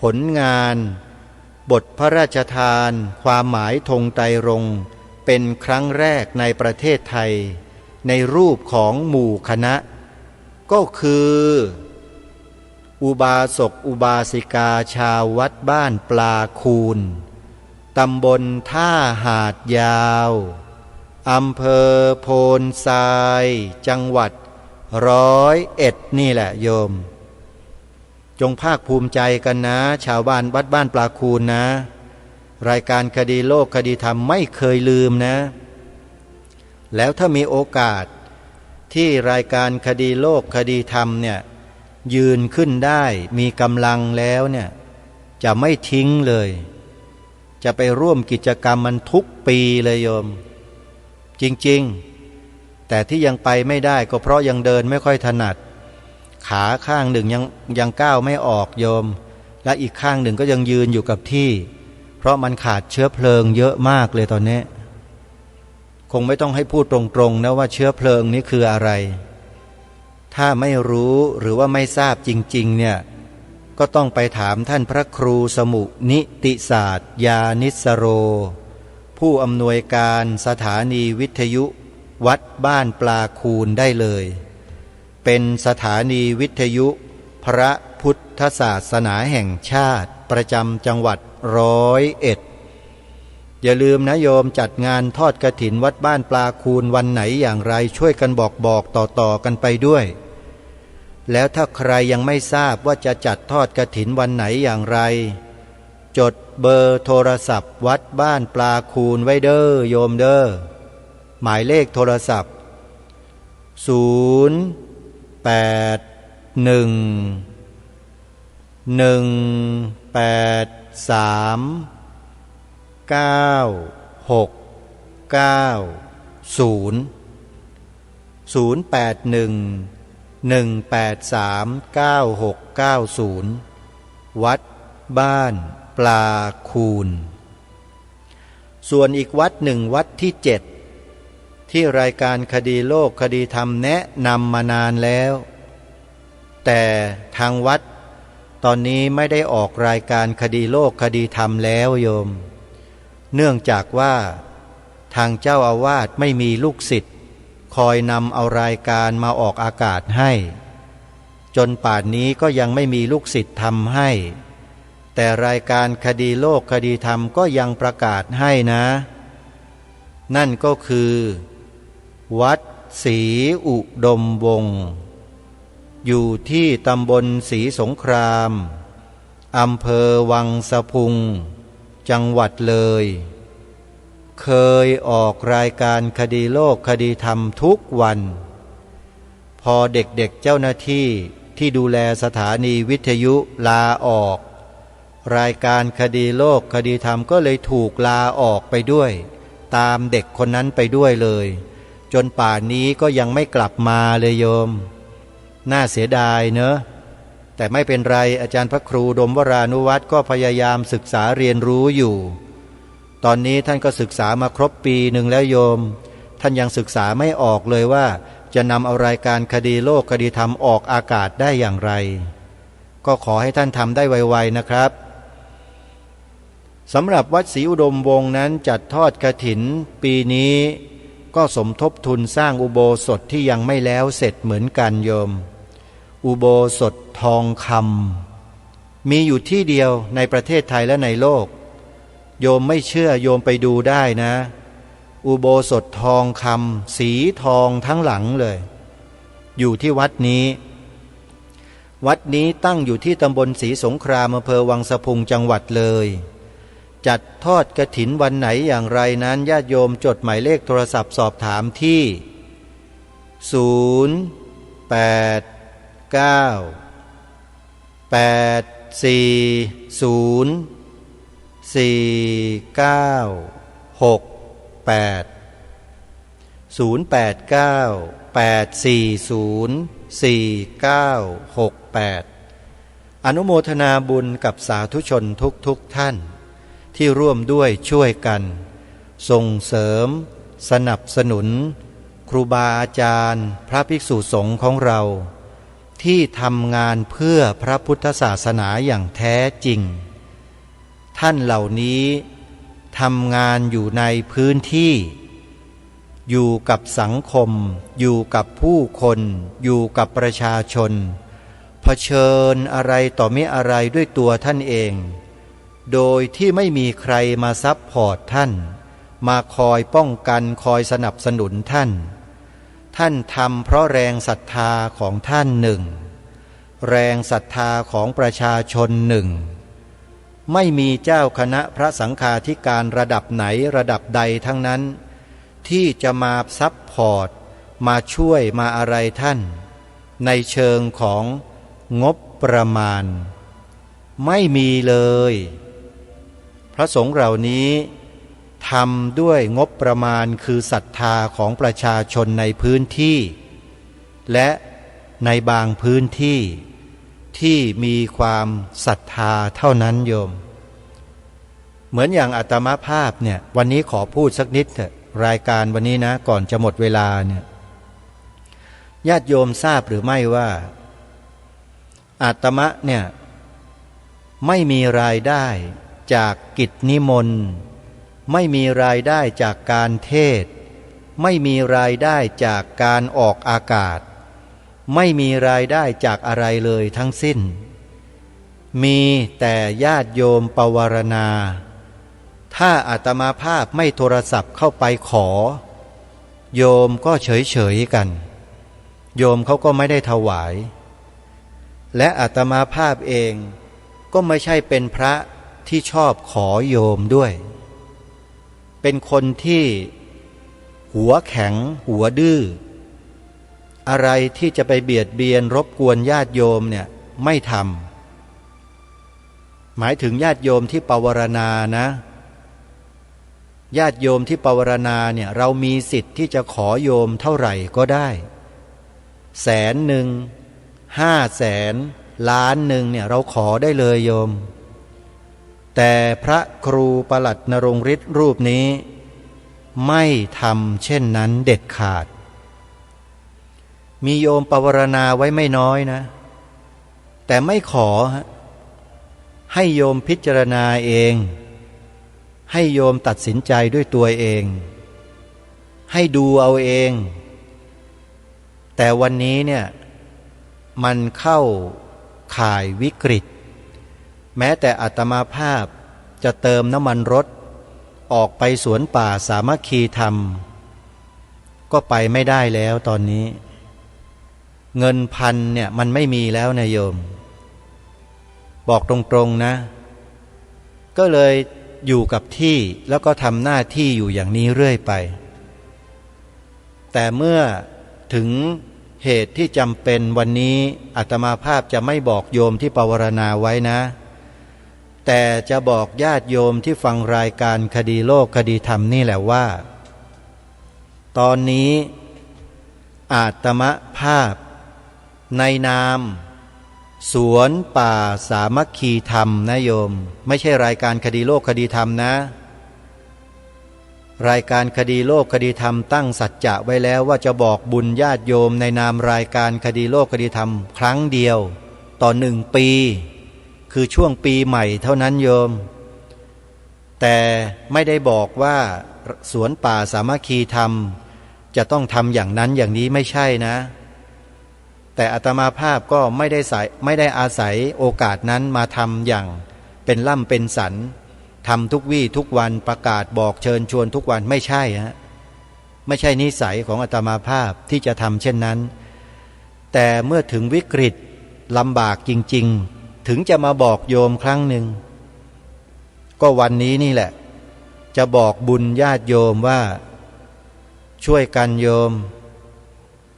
ผลงานบทพระราชทานความหมายธงไตรรงค์เป็นครั้งแรกในประเทศไทย ในรูปของหมู่คณะ ก็คือ อุบาสกอุบาสิกาชาววัดบ้านปลาคูน ตำบลท่าหาดยาว อำเภอโพนทราย จังหวัดร้อยเอ็ดนี่แหละโยม จงภาคภูมิใจกันนะ ชาวบ้านวัดบ้านปลาคูนนะ รายการคดีโลกคดีธรรมไม่เคยลืมนะ แล้วถ้ามีโอกาสที่รายการคดีโลกคดีธรรมเนี่ย ยืนขึ้นได้ มีกำลังแล้วเนี่ย จะไม่ทิ้งเลย จะไปร่วมกิจกรรมมันทุกปีเลยโยม จริงๆ แต่ที่ยังไปไม่ได้ก็เพราะยังเดินไม่ค่อยถนัด ขาข้างหนึ่งยัง ยังก้าวไม่ออกโยม และอีกข้างหนึ่งก็ยังยืนอยู่กับที่ เพราะมันขาดเชื้อเพลิงเยอะมากเลยตอนนี้ คงไม่ต้องให้พูดตรงๆ นะว่าเชื้อเพลิงนี้คืออะไร ถ้าไม่รู้หรือว่าไม่ทราบจริงๆ เนี่ย ก็ต้องไปถามท่านพระครูสมุนิติศาสตร์ญาณิสโร ผู้อำนวยการสถานีวิทยุวัดบ้านปลาคูนได้เลย เป็นสถานีวิทยุพระพุทธศาสนาแห่งชาติประจำจังหวัดร้อยเอ็ด อย่าลืมนะโยม จัดงานทอดกฐินวัดบ้านปลาคูนวันไหนอย่างไร ช่วยกันบอกๆ ต่อๆ กันไปด้วย แล้วถ้าใครยังไม่ทราบว่าจะจัดทอดกฐินวันไหนอย่างไร จดเบอร์โทรศัพท์วัดบ้านปลาคูนไว้เด้อโยมเด้อ หมายเลขโทรศัพท์ ศูนย์ แปด หนึ่ง หนึ่ง แปด สาม เก้า หก เก้า ศูนย์ ศูนย์ แปด หนึ่ง หนึ่ง แปด สาม เก้า หก เก้า ศูนย์ วัดบ้านปลาคูน ส่วนอีกวัดหนึ่ง วัดที่เจ็ด ที่รายการคดีโลกคดีธรรมแนะนำมานานแล้ว แต่ทางวัดตอนนี้ไม่ได้ออกรายการคดีโลกคดีธรรมแล้วโยม เนื่องจากว่าทางเจ้าอาวาสไม่มีลูกศิษย์คอยนำเอารายการมาออกอากาศให้ จนป่านนี้ก็ยังไม่มีลูกศิษย์ทำให้ แต่รายการคดีโลกคดีธรรมก็ยังประกาศให้นะ นั่นก็คือ วัดศรีอุดมวงศ์ อยู่ที่ตำบลศรีสงคราม อำเภอวังสะพุง จังหวัดเลย เคยออกรายการคดีโลกคดีธรรมทุกวัน พอเด็กๆ เจ้าหน้าที่ที่ดูแลสถานีวิทยุลาออก รายการคดีโลกคดีธรรมก็เลยถูกลาออกไปด้วย ตามเด็กคนนั้นไปด้วยเลย จนป่านนี้ก็ยังไม่กลับมาเลยโยม น่าเสียดายเนอะ แต่ไม่เป็นไร อาจารย์พระครูดมวรานุวัฒน์ก็พยายามศึกษาเรียนรู้อยู่ ตอนนี้ท่านก็ศึกษามาครบปีหนึ่งแล้วโยม ท่านยังศึกษาไม่ออกเลยว่าจะนำเอารายการคดีโลกคดีธรรมออกอากาศได้อย่างไร ก็ขอให้ท่านทำได้ไวๆ นะครับ สำหรับวัดศรีอุดมวงศ์นั้นจัดทอดกฐินปีนี้ ก็สมทบทุนสร้างอุโบสถที่ยังไม่แล้วเสร็จเหมือนกันโยม อุโบสถทองคำ มีอยู่ที่เดียวในประเทศไทยและในโลก โยมไม่เชื่อโยมไปดูได้นะ อุโบสถทองคำ สีทองทั้งหลังเลย อยู่ที่วัดนี้ วัดนี้ตั้งอยู่ที่ตำบลศรีสงคราม อำเภอวังสะพุง จังหวัดเลย จัดทอดกฐินวันไหนอย่างไรนั้น ญาติโยมจดหมายเลขโทรศัพท์สอบถามที่ ศูนย์ แปด เก้า แปด สี่ ศูนย์ สี่ เก้า หก แปด ศูนย์ แปด เก้า แปด สี่ ศูนย์ สี่ เก้า หก แปด อนุโมทนาบุญกับสาธุชนทุกๆ ท่าน ที่ร่วมด้วยช่วยกัน ส่งเสริม สนับสนุน ครูบาอาจารย์ พระภิกษุสงฆ์ของเรา ที่ทำงานเพื่อพระพุทธศาสนาอย่างแท้จริง ท่านเหล่านี้ทำงานอยู่ในพื้นที่ อยู่กับสังคม อยู่กับผู้คน อยู่กับประชาชน เผชิญอะไรต่อมิอะไรด้วยตัวท่านเอง โดยที่ไม่มีใครมาซัพพอร์ตท่าน มาคอยป้องกัน คอยสนับสนุนท่าน ท่านทำเพราะแรงศรัทธาของท่านหนึ่ง แรงศรัทธาของประชาชนหนึ่ง ไม่มีเจ้าคณะพระสังฆาธิการระดับไหนระดับใดทั้งนั้น ที่จะมาซัพพอร์ต มาช่วยมาอะไรท่าน ในเชิงของงบประมาณ ไม่มีเลย พระสงฆ์เหล่านี้ทำด้วยงบประมาณคือศรัทธาของประชาชนในพื้นที่ และในบางพื้นที่ที่มีความศรัทธาเท่านั้นโยม เหมือนอย่างอาตมาภาพเนี่ย วันนี้ขอพูดสักนิดเถอะ รายการวันนี้นะ ก่อนจะหมดเวลาเนี่ย ญาติโยมทราบหรือไม่ว่า อาตมาเนี่ย ไม่มีรายได้จากกิจนิมนต์ ไม่มีรายได้จากการเทศน์ ไม่มีรายได้จากการออกอากาศ ไม่มีรายได้จากอะไรเลยทั้งสิ้น มีแต่ญาติโยมปวารณา ถ้าอาตมาภาพไม่โทรศัพท์เข้าไปขอ โยมก็เฉยๆ กัน โยมเขาก็ไม่ได้ถวาย และอาตมาภาพเองก็ไม่ใช่เป็นพระที่ชอบขอโยมด้วย เป็นคนที่หัวแข็งหัวดื้อ อะไรที่จะไปเบียดเบียนรบกวนญาติโยมเนี่ยไม่ทำ หมายถึงญาติโยมที่ปวารณานะ ญาติโยมที่ปวารณาเนี่ย เรามีสิทธิ์ที่จะขอโยมเท่าไหร่ก็ได้ แสนหนึ่ง ห้าแสน ล้านหนึ่งเนี่ย เราขอได้เลยโยม แต่พระครูประหลัดนรงฤทธิ์รูปนี้ ไม่ทำเช่นนั้นเด็ดขาด มีโยมปวารณาไว้ไม่น้อยนะ แต่ไม่ขอฮะ ให้โยมพิจารณาเอง ให้โยมตัดสินใจด้วยตัวเอง ให้ดูเอาเอง แต่วันนี้เนี่ย มันเข้าข่ายวิกฤต แม้แต่อาตมาภาพจะเติมน้ำมันรถ ออกไปสวนป่าสามัคคีธรรม ก็ไปไม่ได้แล้วตอนนี้ เงินพันเนี่ยมันไม่มีแล้วนะโยม บอกตรงๆ นะ ก็เลยอยู่กับที่ แล้วก็ทำหน้าที่อยู่อย่างนี้เรื่อยไป แต่เมื่อถึงเหตุที่จำเป็นวันนี้ อาตมาภาพจะไม่บอกโยมที่ปวารณาไว้นะ แต่จะบอกญาติโยมที่ฟังรายการคดีโลกคดีธรรมนี่แหละว่า ตอนนี้อาตมาภาพในนามสวนป่าสามัคคีธรรมนะโยม ไม่ใช่รายการคดีโลกคดีธรรมนะ รายการคดีโลกคดีธรรมตั้งสัจจะไว้แล้วว่าจะบอกบุญญาติโยมในนามรายการคดีโลกคดีธรรมครั้งเดียวต่อหนึ่งปี คือช่วงปีใหม่เท่านั้นโยม แต่ไม่ได้บอกว่าสวนป่าสามัคคีธรรมจะต้องทำอย่างนั้นอย่างนี้ ไม่ใช่นะ แต่อาตมาภาพก็ไม่ได้ใส่ ไม่ได้อาศัยโอกาสนั้นมาทำอย่างเป็นล่ำเป็นสัน ทำทุกวี่ทุกวัน ประกาศบอกเชิญชวนทุกวัน ไม่ใช่ฮะ ไม่ใช่นิสัยของอาตมาภาพที่จะทำเช่นนั้น แต่เมื่อถึงวิกฤตลำบากจริงๆ ถึงจะมาบอกโยมครั้งหนึ่ง ก็วันนี้นี่แหละ จะบอกบุญญาติโยมว่า ช่วยกันโยม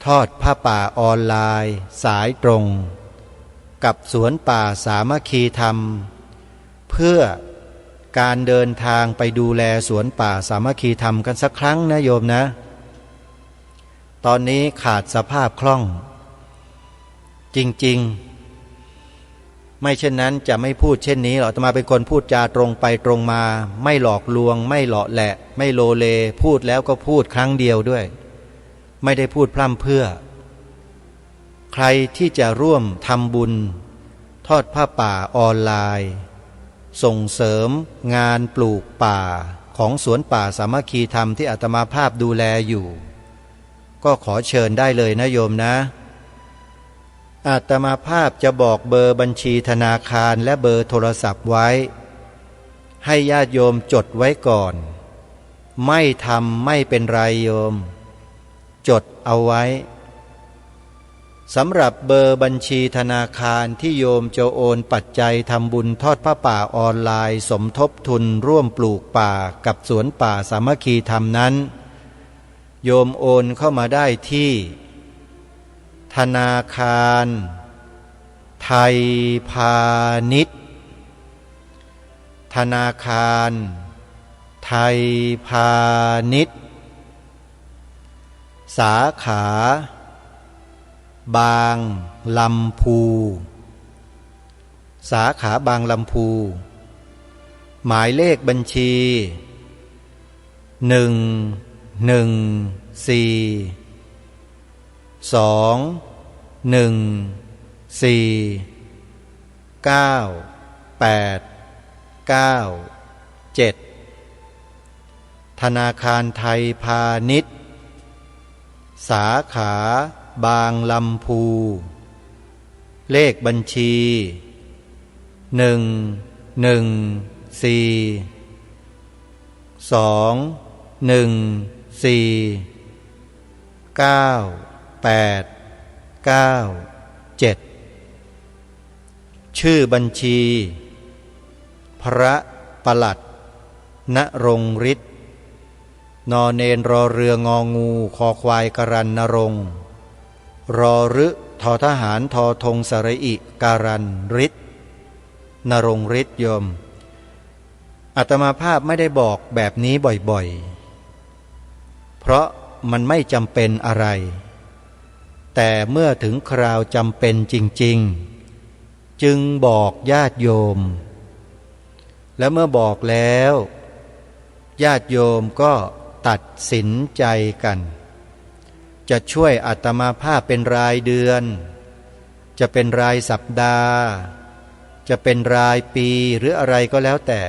ทอดผ้าป่าออนไลน์สายตรง กับสวนป่าสามัคคีธรรม เพื่อการเดินทางไปดูแลสวนป่าสามัคคีธรรมกันสักครั้งนะโยมนะ ตอนนี้ขาดสภาพคล่อง จริงๆ ไม่เช่นนั้นจะไม่พูดเช่นนี้หรอก อาตมาเป็นคนพูดจาตรงไปตรงมา ไม่หลอกลวง ไม่เหลาะแหละ ไม่โลเล พูดแล้วก็พูดครั้งเดียวด้วย ไม่ได้พูดพร่ำเพรื่อ ใครที่จะร่วมทำบุญทอดผ้าป่าออนไลน์ ส่งเสริมงานปลูกป่าของสวนป่าสามัคคีธรรมที่อาตมาภาพดูแลอยู่ ก็ขอเชิญได้เลยนะโยมนะ อาตมาภาพจะบอกเบอร์บัญชีธนาคารและเบอร์โทรศัพท์ไว้ ให้ญาติโยมจดไว้ก่อน ไม่ทำไม่เป็นไรโยม จดเอาไว้ สำหรับเบอร์บัญชีธนาคารที่โยมจะโอนปัจจัยทำบุญทอดผ้าป่าออนไลน์สมทบทุนร่วมปลูกป่ากับสวนป่าสามัคคีธรรมนั้น โยมโอนเข้ามาได้ที่ ธนาคารไทยพาณิชย์ ธนาคารไทยพาณิชย์ สาขาบางลำพู สาขาบางลำพู หมายเลขบัญชี หนึ่ง หนึ่ง สี่ สอง หนึ่ง สี่ เก้า แปด เก้า เจ็ด ธนาคารไทยพาณิชย์ สาขาบางลำพู เลขบัญชี หนึ่ง หนึ่ง สี่ สอง หนึ่ง สี่ เก้า แปด เก้า เจ็ด ชื่อบัญชี พระปลัดณรงค์ฤทธิ์ นอเณรรอเรืององูคอควายกรันนรงค์ รอฤๅทอทหารทอธงสระอิกรันฤทธิ์ นรงค์ฤทธิ์โยม อาตมาภาพไม่ได้บอกแบบนี้บ่อยๆ เพราะมันไม่จำเป็นอะไร แต่เมื่อถึงคราวจำเป็นจริงๆ จึงบอกญาติโยม และเมื่อบอกแล้ว ญาติโยมก็ตัดสินใจกัน จะช่วยอาตมาภาพเป็นรายเดือน จะเป็นรายสัปดาห์ จะเป็นรายปีหรืออะไรก็แล้วแต่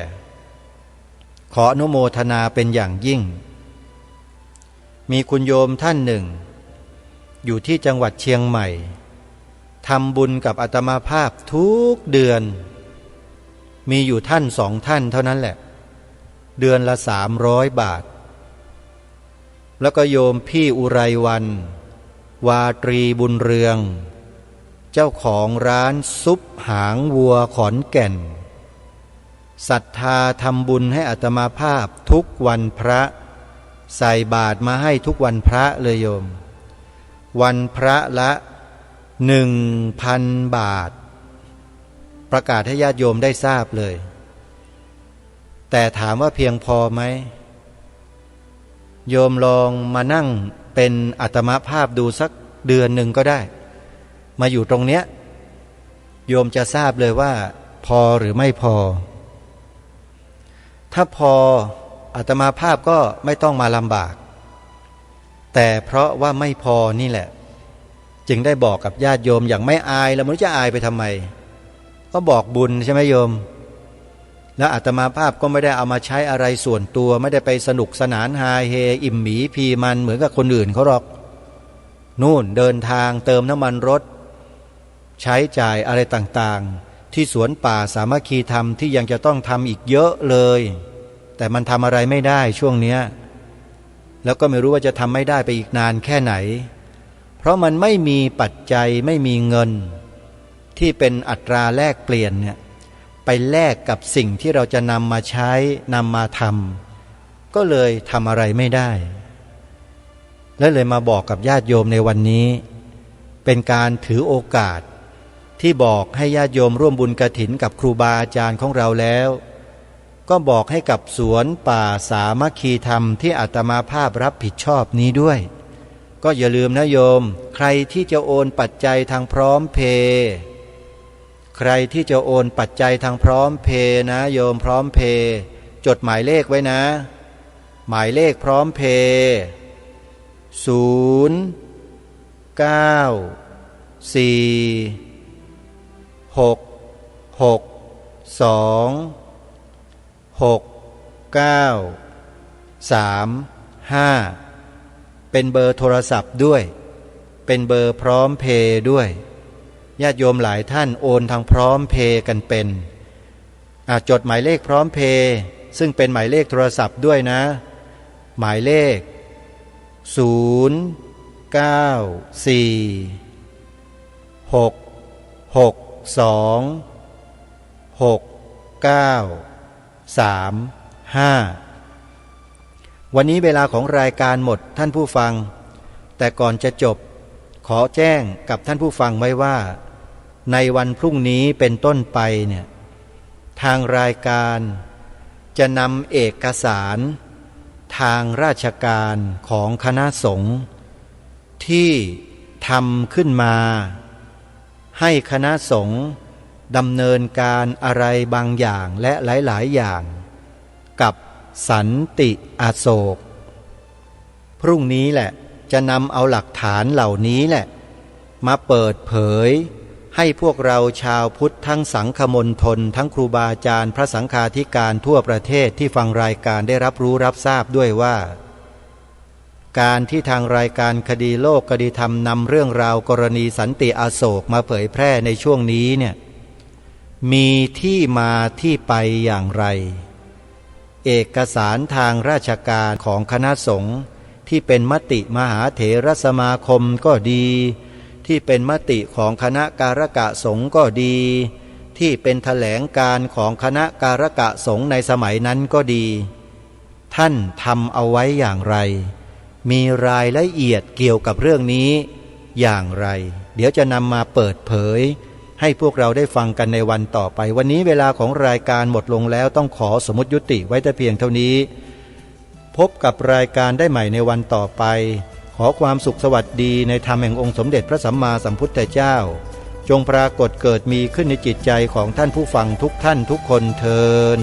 ขออนุโมทนาเป็นอย่างยิ่ง มีคุณโยมท่านหนึ่ง อยู่ที่จังหวัดเชียงใหม่ ทำบุญกับอาตมาภาพทุกเดือน มีอยู่ท่านสองท่านเท่านั้นแหละ เดือนละสามร้อยบาท แล้วก็โยมพี่อุไรวรรณ วาตรีบุญเรือง เจ้าของร้านซุปหางวัวขอนแก่น ศรัทธาทำบุญให้อาตมาภาพทุกวันพระ ใส่บาตรมาให้ทุกวันพระเลยโยม วันพระละ หนึ่งพันบาท ประกาศให้ญาติโยมได้ทราบเลย แต่ถามว่าเพียงพอไหม โยมลองมานั่งเป็นอาตมาภาพดูสักเดือนหนึ่งก็ได้ มาอยู่ตรงเนี้ย โยมจะทราบเลยว่าพอหรือไม่พอ ถ้าพอ อาตมาภาพก็ไม่ต้องมาลำบาก แต่เพราะว่าไม่พอนี่แหละ จึงได้บอกกับญาติโยมอย่างไม่อาย แล้วไม่รู้จะอายไปทำไม ก็บอกบุญใช่ไหมโยม แล้วอาตมาภาพก็ไม่ได้เอามาใช้อะไรส่วนตัว ไม่ได้ไปสนุกสนานฮาเฮอิ่มหมีพีมันเหมือนกับคนอื่นเขาหรอก นู่นเดินทางเติมน้ำมันรถ ใช้จ่ายอะไรต่างๆ ที่สวนป่าสามัคคีธรรมที่ยังจะต้องทำอีกเยอะเลย แต่มันทำอะไรไม่ได้ช่วงเนี้ย แล้วก็ไม่รู้ว่าจะทำไม่ได้ไปอีกนานแค่ไหน เพราะมันไม่มีปัจจัย ไม่มีเงิน ที่เป็นอัตราแลกเปลี่ยนเนี่ย ไปแลกกับสิ่งที่เราจะนำมาใช้ นำมาทำ ก็เลยทำอะไรไม่ได้ และเลยมาบอกกับญาติโยมในวันนี้ เป็นการถือโอกาส ที่บอกให้ญาติโยมร่วมบุญกฐินกับครูบาอาจารย์ของเราแล้ว ก็บอกให้กับสวนป่าสามัคคีธรรมที่อาตมาภาพรับผิดชอบนี้ด้วย ก็อย่าลืมนะโยม ใครที่จะโอนปัจจัยทางพร้อมเพย์ ใครที่จะโอนปัจจัยทางพร้อมเพย์นะโยม พร้อมเพย์ จดหมายเลขไว้นะ หมายเลขพร้อมเพย์ ศูนย์ เก้า สี่ หก หก สอง หก เก้า สาม ห้า เป็นเบอร์โทรศัพท์ด้วย เป็นเบอร์พร้อมเพย์ด้วย ญาติโยมหลายท่านโอนทางพร้อมเพย์กันเป็น อ่ะ จดหมายเลขพร้อมเพย์ ซึ่งเป็นหมายเลขโทรศัพท์ด้วยนะ หมายเลข ศูนย์ เก้า สี่ หก หก สอง หก เก้า สาม ห้า วันนี้เวลาของรายการหมดท่านผู้ฟัง แต่ก่อนจะจบ ขอแจ้งกับท่านผู้ฟังไว้ว่า ในวันพรุ่งนี้เป็นต้นไปเนี่ย ทางรายการจะนำเอกสารทางราชการของคณะสงฆ์ ที่ทำขึ้นมาให้คณะสงฆ์ดำเนินการอะไรบางอย่างและหลายๆ อย่าง กับสันติอโศก พรุ่งนี้แหละจะนำเอาหลักฐานเหล่านี้แหละ มาเปิดเผยให้พวกเราชาวพุทธทั้งสังคมณฑล ทั้งครูบาอาจารย์ พระสังฆาธิการทั่วประเทศที่ฟังรายการได้รับรู้รับทราบด้วยว่า การที่ทางรายการคดีโลกคดีธรรมนำเรื่องราวกรณีสันติอโศกมาเผยแพร่ในช่วงนี้เนี่ย มีที่มาที่ไปอย่างไร เอกสารทางราชการของคณะสงฆ์ที่เป็นมติมหาเถรสมาคมก็ดี ที่เป็นมติของคณะการกะสงฆ์ก็ดี ที่เป็นแถลงการณ์ของคณะการกะสงฆ์ในสมัยนั้นก็ดี ท่านทำเอาไว้อย่างไร มีรายละเอียดเกี่ยวกับเรื่องนี้อย่างไร เดี๋ยวจะนำมาเปิดเผยให้พวกเราได้ฟังกันในวันต่อไป วันนี้เวลาของรายการหมดลงแล้ว ต้องขอสมมุติยุติไว้แต่เพียงเท่านี้ พบกับรายการได้ใหม่ในวันต่อไป ขอความสุขสวัสดีในธรรมแห่งองค์สมเด็จพระสัมมาสัมพุทธเจ้า จงปรากฏเกิดมีขึ้นในจิตใจของท่านผู้ฟังทุกท่านทุกคนเทอญ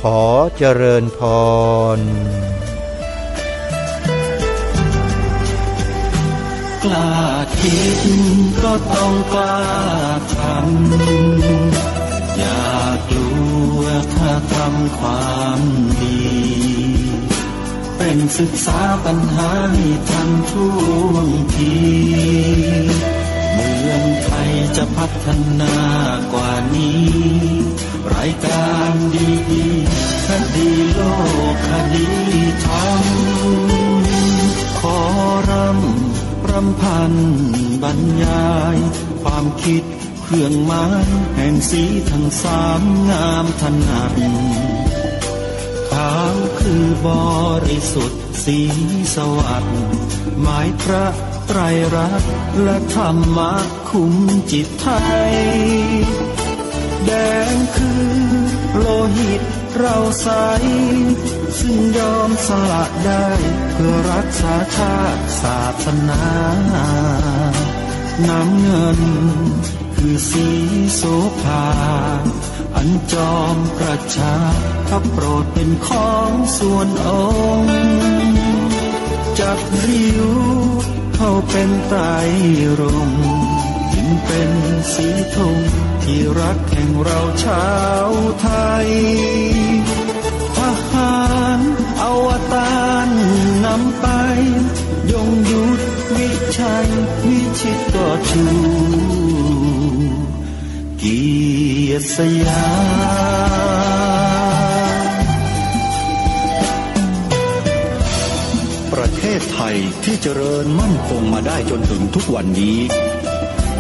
ขอเจริญพร กล้าคิดก็ต้องกล้าทำ อย่ากลัวถ้าทำความดี เร่งศึกษาปัญหาให้ทันท่วงที เมืองไทยจะพัฒนากว่านี้ รายการดีๆ คดีโลกคดีธรรม ขอรำรำพันบรรยาย ความคิดเครื่องหมายแห่งสีทั้งสามงามถนัด ขาวคือบริสุทธิ์สีสวัสดิ์ หมายพระไตรรัตน์และธรรมะ คุ้มจิตไทย แดงคือโลหิตเราใส ซึ่งยอมสละได้เพื่อรักษาชาติศาสนา น้ำเงินคือสีโสภา อันจอมประชาพระโปรดเป็นของส่วนองค์ จักริ้วเข้าเป็นไตรรงค์ จึงเป็นสีธงที่รักแห่งเราชาวไทย ทหารอวตารนำไป ยงยุทธวิชัยวิชิตก็ชู เกียรติสยาม ประเทศไทยที่เจริญมั่นคงมาได้จนถึงทุกวันนี้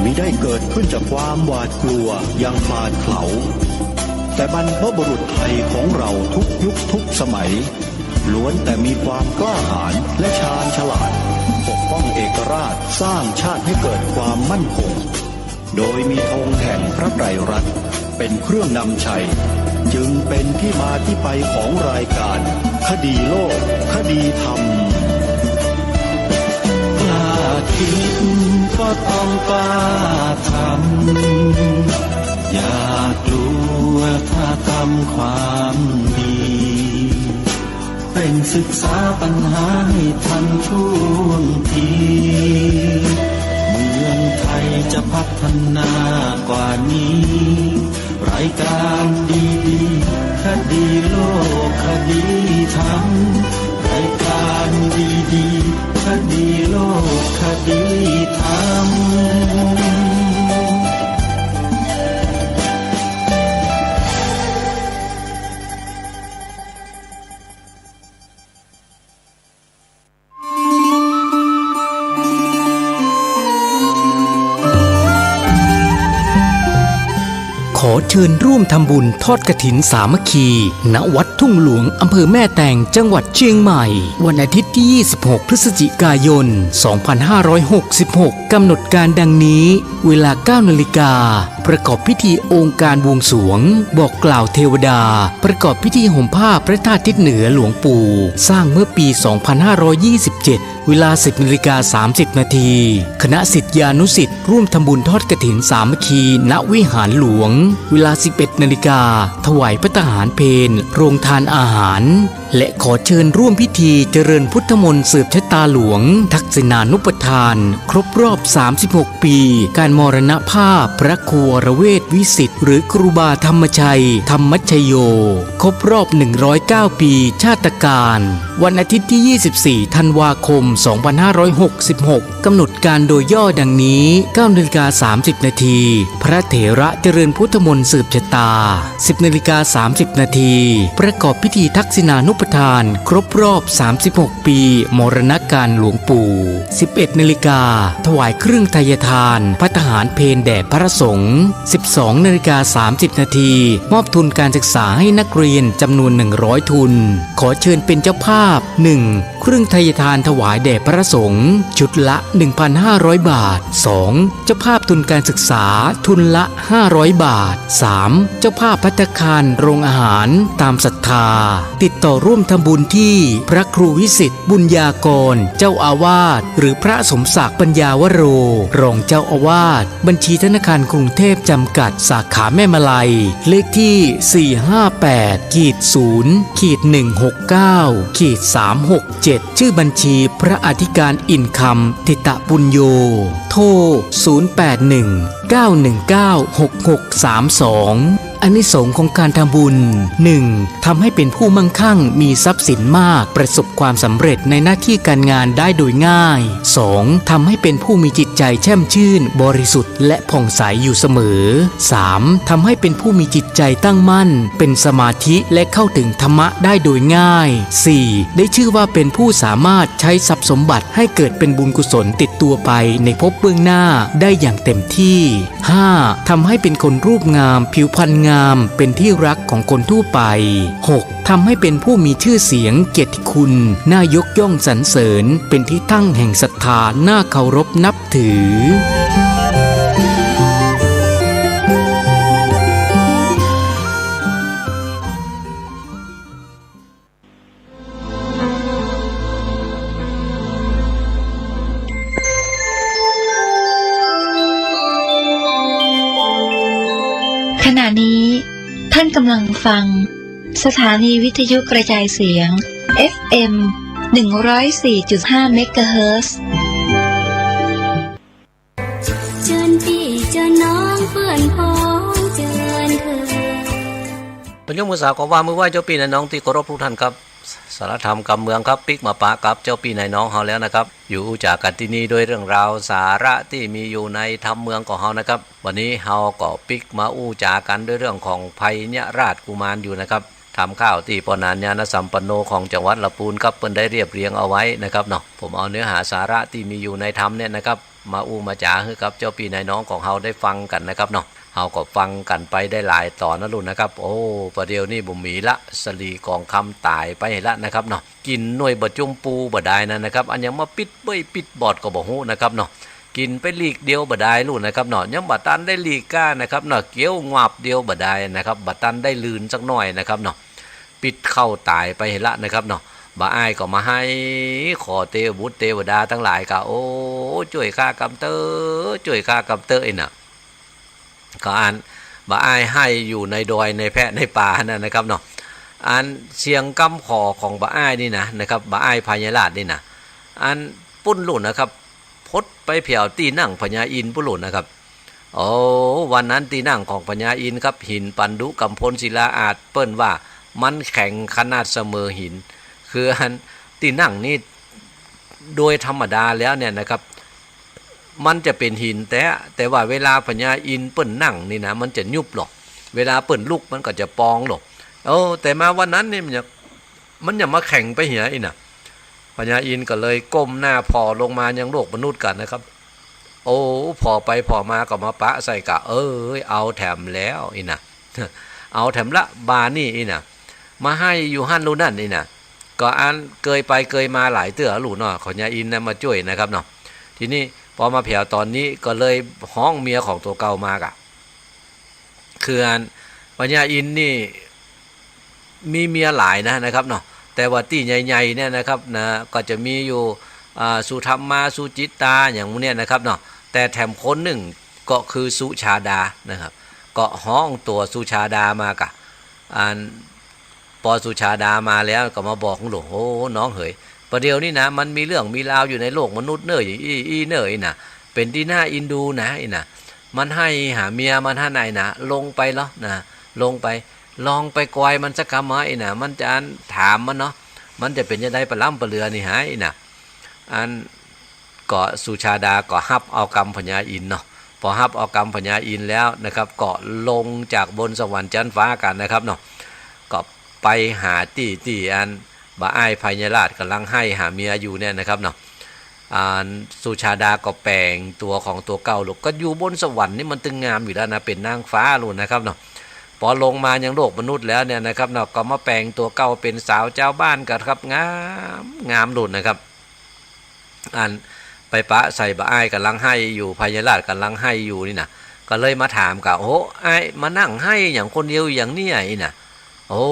มิได้เกิดขึ้นจากความหวาดกลัวอย่างขลาดเขลา แต่บรรพบุรุษไทยของเราทุกยุคทุกสมัย ล้วนแต่มีความกล้าหาญและชาญฉลาด ปกป้องเอกราช สร้างชาติให้เกิดความมั่นคง โดยมีธงแห่งพระไตรรัตน์เป็นเครื่องนำชัย จึงเป็นที่มาที่ไปของรายการคดีโลกคดีธรรม กล้าคิดก็ต้องกล้าทำ อย่ากลัวถ้าทำความดี เร่งศึกษาปัญหาให้ทันท่วงที เมืองไทยจะพัฒนากว่านี้ รายการดีๆ คดีโลกคดีธรรม รายการดีๆ คดีโลกคดีธรรม เชิญร่วมทำบุญทอดกฐินสามัคคี ณ วัดทุ่งหลวง อำเภอแม่แตง จังหวัดเชียงใหม่ วันอาทิตย์ที่ ยี่สิบหก พฤศจิกายน สองพันห้าร้อยหกสิบหก กำหนดการดังนี้ เวลา เก้านาฬิกา ประกอบพิธีองค์การบวงสรวง บอกกล่าวเทวดา ประกอบพิธีห่มผ้าพระธาตุทิศเหนือหลวงปู่ สร้างเมื่อปี สองพันห้าร้อยยี่สิบเจ็ด เวลา สิบนาฬิกาสามสิบนาที คณะศิษยานุศิษย์ร่วมทำบุญทอดกฐินสามัคคี ณ วิหารหลวง เวลา สิบเอ็ดนาฬิกา ถวายภัตตาหารเพล โรงทานอาหาร และขอเชิญร่วมพิธีเจริญพุทธมนต์สืบชะตาหลวง ทักษิณานุปทาน ครบรอบ สามสิบหก ปี การมรณภาพพระครูวรเวทวิสิทธิ์ หรือครูบาธรรมชัย ธรรมชโย ครบรอบ หนึ่งร้อยเก้า ปีชาตกาล วันอาทิตย์ที่ ยี่สิบสี่ ธันวาคม สองพันห้าร้อยหกสิบหก กำหนดการโดยย่อดังนี้ เก้านาฬิกาสามสิบนาที พระเถระเจริญพุทธมนต์สืบชะตา สิบนาฬิกาสามสิบนาที ประกอบพิธีทักษิณานุปทาน ครบรอบ สามสิบหก ปี มรณกาลหลวงปู่ สิบเอ็ดนาฬิกา ถวายเครื่องไทยทาน ภัตตาหารเพลแด่พระสงฆ์ สิบสองนาฬิกาสามสิบนาที มอบทุนการศึกษาให้นักเรียนจำนวน หนึ่งร้อย ทุน ขอเชิญเป็นเจ้าภาพ หนึ่ง เครื่องไทยทานถวายแด่พระสงฆ์ ชุดละ หนึ่งพันห้าร้อย บาท สอง เจ้าภาพทุนการศึกษา ทุนละ ห้าร้อย บาท สาม เจ้าภาพภัตตาคารโรงอาหาร ตามศรัทธา ติดต่อร่วมทำบุญที่พระครูวิสิทธิ์ บุญญากร เจ้าอาวาส หรือพระสมศักดิ์ ปัญญาวโร รองเจ้าอาวาส บัญชีธนาคารกรุงเทพจำกัด สาขาแม่มะลัย เลขที่ สี่ห้าแปด ขีด ศูนย์ ขีด หนึ่งหกเก้า ขีด สามหกเจ็ด ชื่อบัญชีพระอธิการอินคำ ถิตปุญโญ โทร ศูนย์แปดหนึ่ง เก้าหนึ่งเก้า หกหกสามสอง อานิสงส์ของการทำบุญ หนึ่ง ทำให้เป็นผู้มั่งคั่ง มีทรัพย์สินมาก ประสบความสำเร็จในหน้าที่การงานได้โดยง่าย สอง ทำให้เป็นผู้มีจิตใจแช่มชื่น บริสุทธิ์ และผ่องใสอยู่เสมอ สาม ทำให้เป็นผู้มีจิตใจตั้งมั่น เป็นสมาธิ และเข้าถึงธรรมะได้โดยง่าย สี่ ได้ชื่อว่าเป็นผู้สามารถใช้ทรัพย์สมบัติให้เกิดเป็นบุญกุศลติดตัวไปในภพเบื้องหน้าได้อย่างเต็มที่ ห้า ทำให้เป็นคนรูปงาม ผิวพรรณงาม เป็นที่รักของคนทั่วไป หก ทำให้เป็นผู้มีชื่อเสียง เกียรติคุณ น่ายกย่องสรรเสริญ เป็นที่ตั้งแห่งศรัทธา น่าเคารพนับถือ ขณะนี้ท่านกำลังฟังสถานีวิทยุกระจายเสียง เอฟเอ็ม หนึ่งร้อยสี่จุดห้า เมกะเฮิรตซ์ เจิญปี้เจิญน้องเปื้อนพ้องเจิญเถิด เปิ้นยกมือสากลว่า มือไหว้เจ้าปี้นายน้องตี้เคารพทุกท่านครับ สาระธรรมกำเมืองครับ ปิ๊กมาปะกับเจ้าปี้นายน้องเฮาแล้วนะครับ อยู่อู้จ๋ากั๋นตี้นี่ด้วยเรื่องราวสาระตี้มีอยู่ในธรรมเมืองของเฮานะครับ วันนี้เฮาก็ปิ๊กมาอู้จ๋ากั๋นด้วยเรื่องของไพยราชกุมารอยู่นะครับ ธรรมข้าวตี้ป้อหนานญาณสัมปันโนของจังหวัดละปูนครับ เปิ้นได้เรียบเรียงเอาไว้นะครับเนาะ ผมเอาเนื้อหาสาระตี้มีอยู่ในธรรมเนี่ยนะครับ มาอู้มาจ๋าหื้อกับเจ้าปี้นายน้องของเฮาได้ฟังกั๋นนะครับเนาะ เฮาก็ฟังกั๋นไปได้หลายต๋อนนะลูกนะครับ โอ้ ประเดี๋ยวนี้บ่มีละ สะหลีก๋องคำต๋ายไปละนะครับเนาะ กิ๋นหน่วยบ่จุ่มปูบ่ดายนั่นนะครับ อันยังมาปิ๊ดเบ้ยปิ๊ดบอดก็บ่ฮู้นะครับเนาะ กิ๋นไปลีกเดียวบ่ดายลูกนะครับเนาะ ยังบ่ตันได้ลีกก้านะครับเนาะ เกี้ยวงวาบเดียวบ่ดายนะครับ บ่ตันได้ลืนสักหน่อยนะครับเนาะ ปิ๊ดเข้าต๋ายไปละนะครับเนาะ บ่าอ้ายก็มาไห้ขอเตวบุตรเตวดาตังหลายก็ โอ้ จ้วยข้ากำเต๊อะ จ้วยข้ากำเต๊อะ อี้น่ะ ก็อันบ่าอ้ายไห้อยู่ในดอยในแพะในป่านั่นนะครับเนาะ อันเสียงกำขอของบ่าอ้ายนี่นะ นะครับ บ่าอ้ายไพยราชนี่นะ อันปุ้นลูกนะครับ พดไปแผวตี้นั่งพญาอินทร์ปุ้นลูกนะครับ โอ้ วันนั้นตี้นั่งของพญาอินทร์ครับ หินปันดุกำพลศิลาอาจ เปิ้นว่ามันแข็งขนาดเสมอหิน คืออันตี้นั่งนี่ โดยธรรมดาแล้วเนี่ยนะครับ มันจะเป๋นหินแต๊ แต่ว่าเวลาพญาอินทร์เปิ้นนั่งนี่นะ มันจะยุบหรอก เวลาเปิ้นลุกมันก็จะปองหรอก เออ แต่มาวันนั้นนี่มันจะ มันจะมาแข็งไปเหียอี้น่ะ พญาอินทร์ก็เลยก้มหน้าผ่อลงมายังโลกมนุษย์กั๋นนะครับ โอ้ ผ่อไปผ่อมาก็มาปะใส่กะ เอ้ย เอาแถมแล้วอี้น่ะ เอาแถมละบานี่อี้น่ะ มาไห้อยู่หั้นลูกนั่นอี้น่ะ ก็อันเกยไปเกยมาหลายเตื้อลูกเนาะ ของยายอินนะมาจ้วยนะครับเนาะ ทีนี้ปอมาแผวต๋อนนี้ก็เลยฮ้องเมียของตั๋วเก่ามากะ คืออัน พญาอินนี่มีเมียหลายนะ นะครับเนาะ แต่ว่าตี้ใหญ่ๆ เนี่ยนะครับนะ ก็จะมีอยู่ อ่า สุธรรมา สุจิตตา อย่างหมู่เนี่ยนะครับเนาะ แต่แถมคนนึ่งก็คือสุชาดานะครับ ก็ฮ้องตั๋วสุชาดามากะ อัน ปอสุชาดามาแล้วก็มาบอกลุง โอ้ น้องเหย ประเดี๋ยวนี้นะ มันมีเรื่องมีราวอยู่ในโลกมนุษย์เน่อ อี้อี้เน่ออี้น่ะ เป๋นตี้น่าเอ็นดูนะอี้น่ะ มันไห้หาเมียมันหั้นน่ะอี้น่ะ ลงไปเหรอนะ ลงไป ลองไปกอยมันสักกำเหอะอี้น่ะ มันจะอันถามมันเนาะ มันจะเป๋นจะใดปะล้ำปะเหลือนี่หาอี้น่ะ อัน ก็สุชาดาก็ฮับเอากำพญาอินเนาะ ปอฮับเอากำพญาอินแล้วนะครับ ก็ลงจากบนสวรรค์จั๊นฟ้ากั๋นนะครับเนาะ ก็ไปหาตี้ ตี้อันบ่าอ้ายพญาราษฎร์ก่ำลังไห้หาเมียอยู่เนี่ยนะครับเนาะ อันสุชาดาก็แป๋งตั๋วของตั๋วเก่าลูก ก็อยู่บนสวรรค์นี่มันตึงงามอยู่แล้วนะ เป๋นนางฟ้าลูกนะครับเนาะ ปอลงมายังโลกมนุษย์แล้วเนี่ยนะครับเนาะ ก็มาแป๋งตั๋วเก่าเป๋นสาวจาวบ้านกั๋นครับ งาม งามลูกนะครับ อันไปปะใส่บ่าอ้ายก่ำลังไห้อยู่ พญาราษฎร์ก่ำลังไห้อยู่นี่น่ะ ก็เลยมาถามกะ โอ้ อ้ายมานั่งไห้อย่างคนเดียวอย่างนี้อี้น่ะ โอ้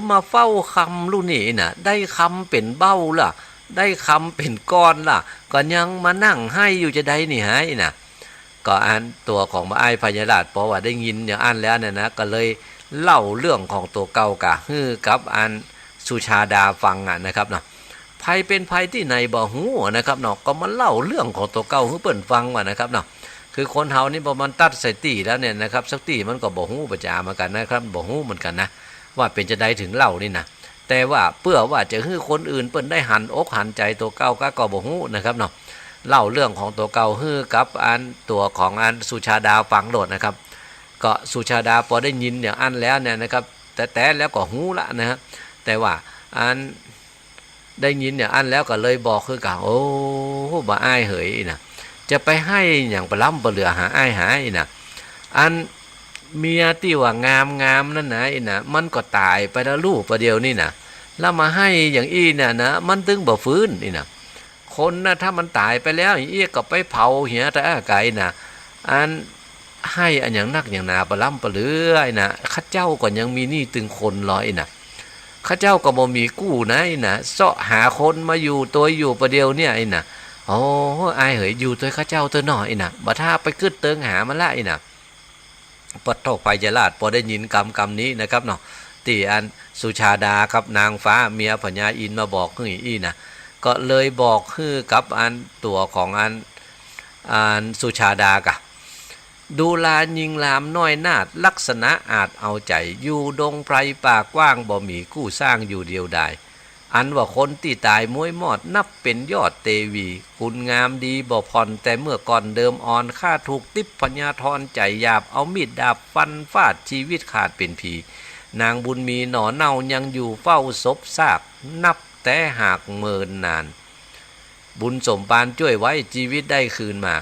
มาเฝ้าคำลูกนี่อี้น่ะ ได้คำเป๋นเบ้าละ ได้คำเป๋นก้อนละ ก็ยังมานั่งไห้อยู่จะใดนี่หาอี้น่ะ ก็อันตั๋วของบ่าอ้ายพญาราษฎร์ปอว่าได้ยินอย่างอั้นแล้วเนี่ยนะ ก็เลยเล่าเรื่องของตั๋วเก่ากะหื้อกับอันสุชาดาฟังอะนะครับเนาะ ใผเป๋นใผตี้ไหนบ่ฮู้นะครับเนาะ ก็มาเล่าเรื่องของตั๋วเก่าหื้อเปิ้นฟังว่านะครับเนาะ คือคนเฮานี่ปอมันตัดสติแล้วเนี่ยนะครับ สติมันก็บ่ฮู้บ่จ๋าเหมือนกั๋นนะครับ บ่ฮู้เหมือนกั๋นนะ ว่าเป๋นจะใดถึงเล่านี่น่ะ แต่ว่าเปื้อว่าจะหื้อคนอื่นเปิ้นได้หันอกหันใจ๋ตั๋วเก่ากะก็บ่ฮู้นะครับเนาะ เล่าเรื่องของตั๋วเก่าหื้อกับอันตั๋วของอันสุชาดาฟังโลดนะครับ ก็สุชาดาปอได้ยินอย่างอั้นแล้วเนี่ยนะครับ แต่ แต่แล้วก็ฮู้ละนะฮะ แต่ว่าอันได้ยินอย่างอั้นแล้วก็เลยบอกหื้อกะ โอ้ บ่าอ้ายเหยอี้น่ะ จะไปไห้อย่างปะล้ำปะเหลือหาอ้ายหาอี้น่ะ อันเมียตี้ว่างามๆ นั่นนะอี้น่ะ มันก็ต๋ายไปแล้วลูกประเดี๋ยวนี้น่ะ แล้วมาไห้อย่างอี้เนี่ยนะ มันตึงบ่ฟื้นอี้น่ะ คนน่ะถ้ามันต๋ายไปแล้ว อี้ก็ไปเผาเหียตะอาไก๋น่ะ อันไห้อะหยังนักหยังหนาปะล้ำปะเหลืออี้น่ะ ข้าเจ้าก็ยังมีหนี้ตึงคนลออี้น่ะ ข้าเจ้าก็บ่มีกู้นะอี้น่ะ เซาะหาคนมาอยู่ตวยอยู่ประเดี๋ยวเนี่ยอี้น่ะ โอ้ อ้ายเหย อยู่ตวยข้าเจ้าเต๊อะหน่ออี้น่ะ บ่ถ้าไปกึ๊ดเติงหามันละอี้น่ะ ปะโถ พญาราษฎร์ปอได้ยินกำ กำนี้นะครับเนาะ ตี้อันสุชาดากับนางฟ้าเมียพญาอินมาบอกหื้ออี้น่ะ ก็เลยบอกหื้อกับอันตั๋วของอัน อันสุชาดากะ ดูราญิงรามน้อยนาฏ ลักษณะอาจเอาใจ๋ อยู่ดงไพรป่ากว้าง บ่มีกู้สร้างอยู่เดียวดาย อันว่าคนตี้ต๋ายม้วยมอด นับเป๋นยอดเตวี คุณงามดีบ่ผ่อน แต่เมื่อก่อนเดิมอ่อน ข้าถูกติ๊บพญาธรใจ๋หยาบ เอามีดดาบฟันฟาด ชีวิตขาดเป๋นผี นางบุญมีหน่อเน่ายังอยู่เฝ้าศพซาก นับแต่หากเมินนาน บุญสมปานจ้วยไว้ จีวิตได้คืนมา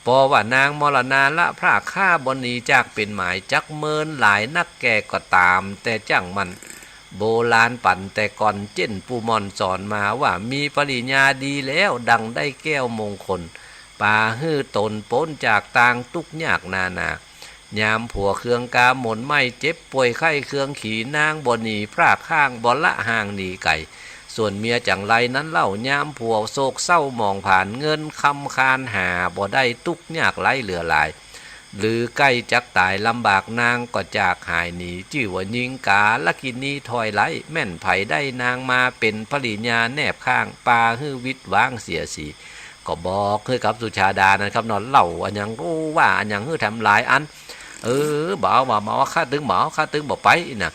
ปอว่านางมรณาละพรากข้า บ่หนีจากเป๋นหมาย จักเมินหลายนักแก่ก็ต๋าม แต่จั้งมัน โบราณปั๋นแต่ก่อน เจ้นปู่หม่อนสอนมาว่า มีปริญญาดีแล้ว ดังได้แก้วมงคล ปาหื้อต๋นป๊นจากตางตุ๊กข์ยากนานา ยามผัวเคืองกาหมนไหม้ เจ็บป่วยไข้เคืองขี นางบ่หนีพรากห่าง บ่ละห่างหนีไก๋ ส่วนเมียจั่งไรนั้นเล่า ยามผัวโศกเศร้าหมองผาน เงินคำคานหาบ่ได้ ตุ๊กข์ยากไร้เหลือหลาย หรือใก้จักต๋ายลำบาก นางก็จากหายหนี จื้อว่าญิงกาลกิณีถ้อยไร้ แม่นใผได้นางมาเป๋นปริญญาแนบข้าง ปาหื้อวิดว้างเสียสี ก็บอกหื้อกับสุชาดานั้นครับเนาะ เล่าอะหยัง โอ้ ว่าอะหยังหื้อแถมหลายอัน เออ บ่เอา บ่เอา บ่เอา ข้าตึงบ่เอา ข้าตึงบ่ไปอี้น่ะ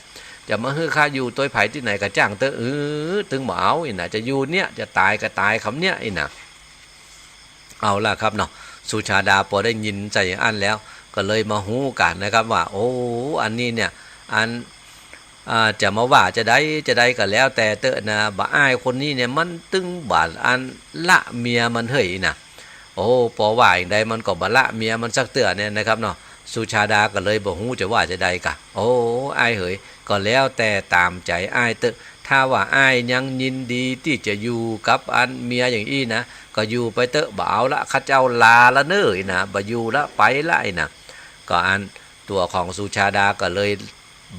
จะมาหื้อข้าอยู่ตวยใผตี้ไหนก็จ้างเต๊อะ เออ ตึงบ่เอาอี้น่ะ จะอยู่เนี่ย จะต๋ายก็ต๋ายคำเนี่ยอี้น่ะ เอาละครับเนาะ สุชาดาปอได้ยินใส่อย่างอั้นแล้ว ก็เลยมาฮู้กั๋นนะครับว่า โอ้ อันนี้เนี่ย อัน อ่า จะมาว่าจะใดจะใดก็แล้วแต่เต๊อะนะ บ่าอ้ายคนนี้เนี่ยมันตึงบ่าอันละเมียมันเหยอี้น่ะ โอ้ ปอว่าอย่างใดมันก็บ่ละเมียมันสักเตื้อเนี่ยนะครับเนาะ สุชาดาก็เลยบ่ฮู้จะว่าจะใดกะ โอ้ อ้ายเหย ก็แล้วแต่ต๋ามใจ๋อ้ายเต๊อะ ถ้าว่าอ้ายยังยินดีตี้จะอยู่กับอันเมียอย่างอี้นะ ก็อยู่ไปเต๊อะ บ่เอาละ ข้าเจ้าลาละเน่อ อี้นะ บ่อยู่ละ ไปละ อี้นะ ก็อันตั๋วของสุชาดาก็เลย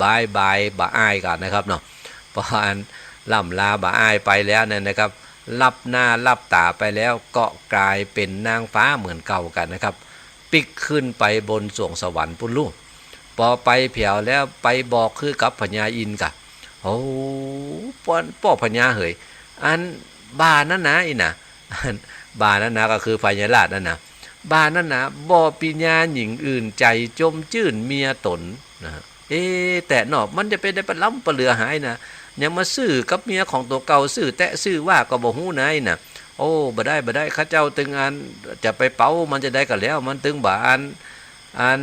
บายบายบ่าอ้ายกั๋นนะครับเนาะ ปออันล่ำลาบ่าอ้ายไปแล้วเนี่ยนะครับ ลับหน้าลับต๋าไปแล้วก็ก๋ายเป๋นนางฟ้าเหมือนเก่ากั๋นนะครับ ปิ๊กขึ้นไปบนสวงสวรรค์ปู้นลู่ ปอไปแผวแล้วไปบอกคือกับพญาอินทร์กะ โอ้ ป้อ ป้อพญาเหย อันบ่านั้นนะอี้นะ อันบ่านั้นนะก็คือพญาราษฎร์นั้นนะ บ่านั้นนะ บ่ปีญาญิงอื่นใจ๋จมจื้นเมียต๋นนะ เอ๊ะ แต่เนาะ มันจะเป๋นได้ปะล้ำปะเหลือหายนะ ยังมาซื่อกับเมียของตั๋วเก่า ซื่อแต๊ะซื่อว่าก็บ่ฮู้นะอี้นะ โอ้ บ่ได้ บ่ได้ ข้าเจ้าตึงอันจะไปเป๋ามันจะใดก็แล้ว มันตึงบ่าอัน อัน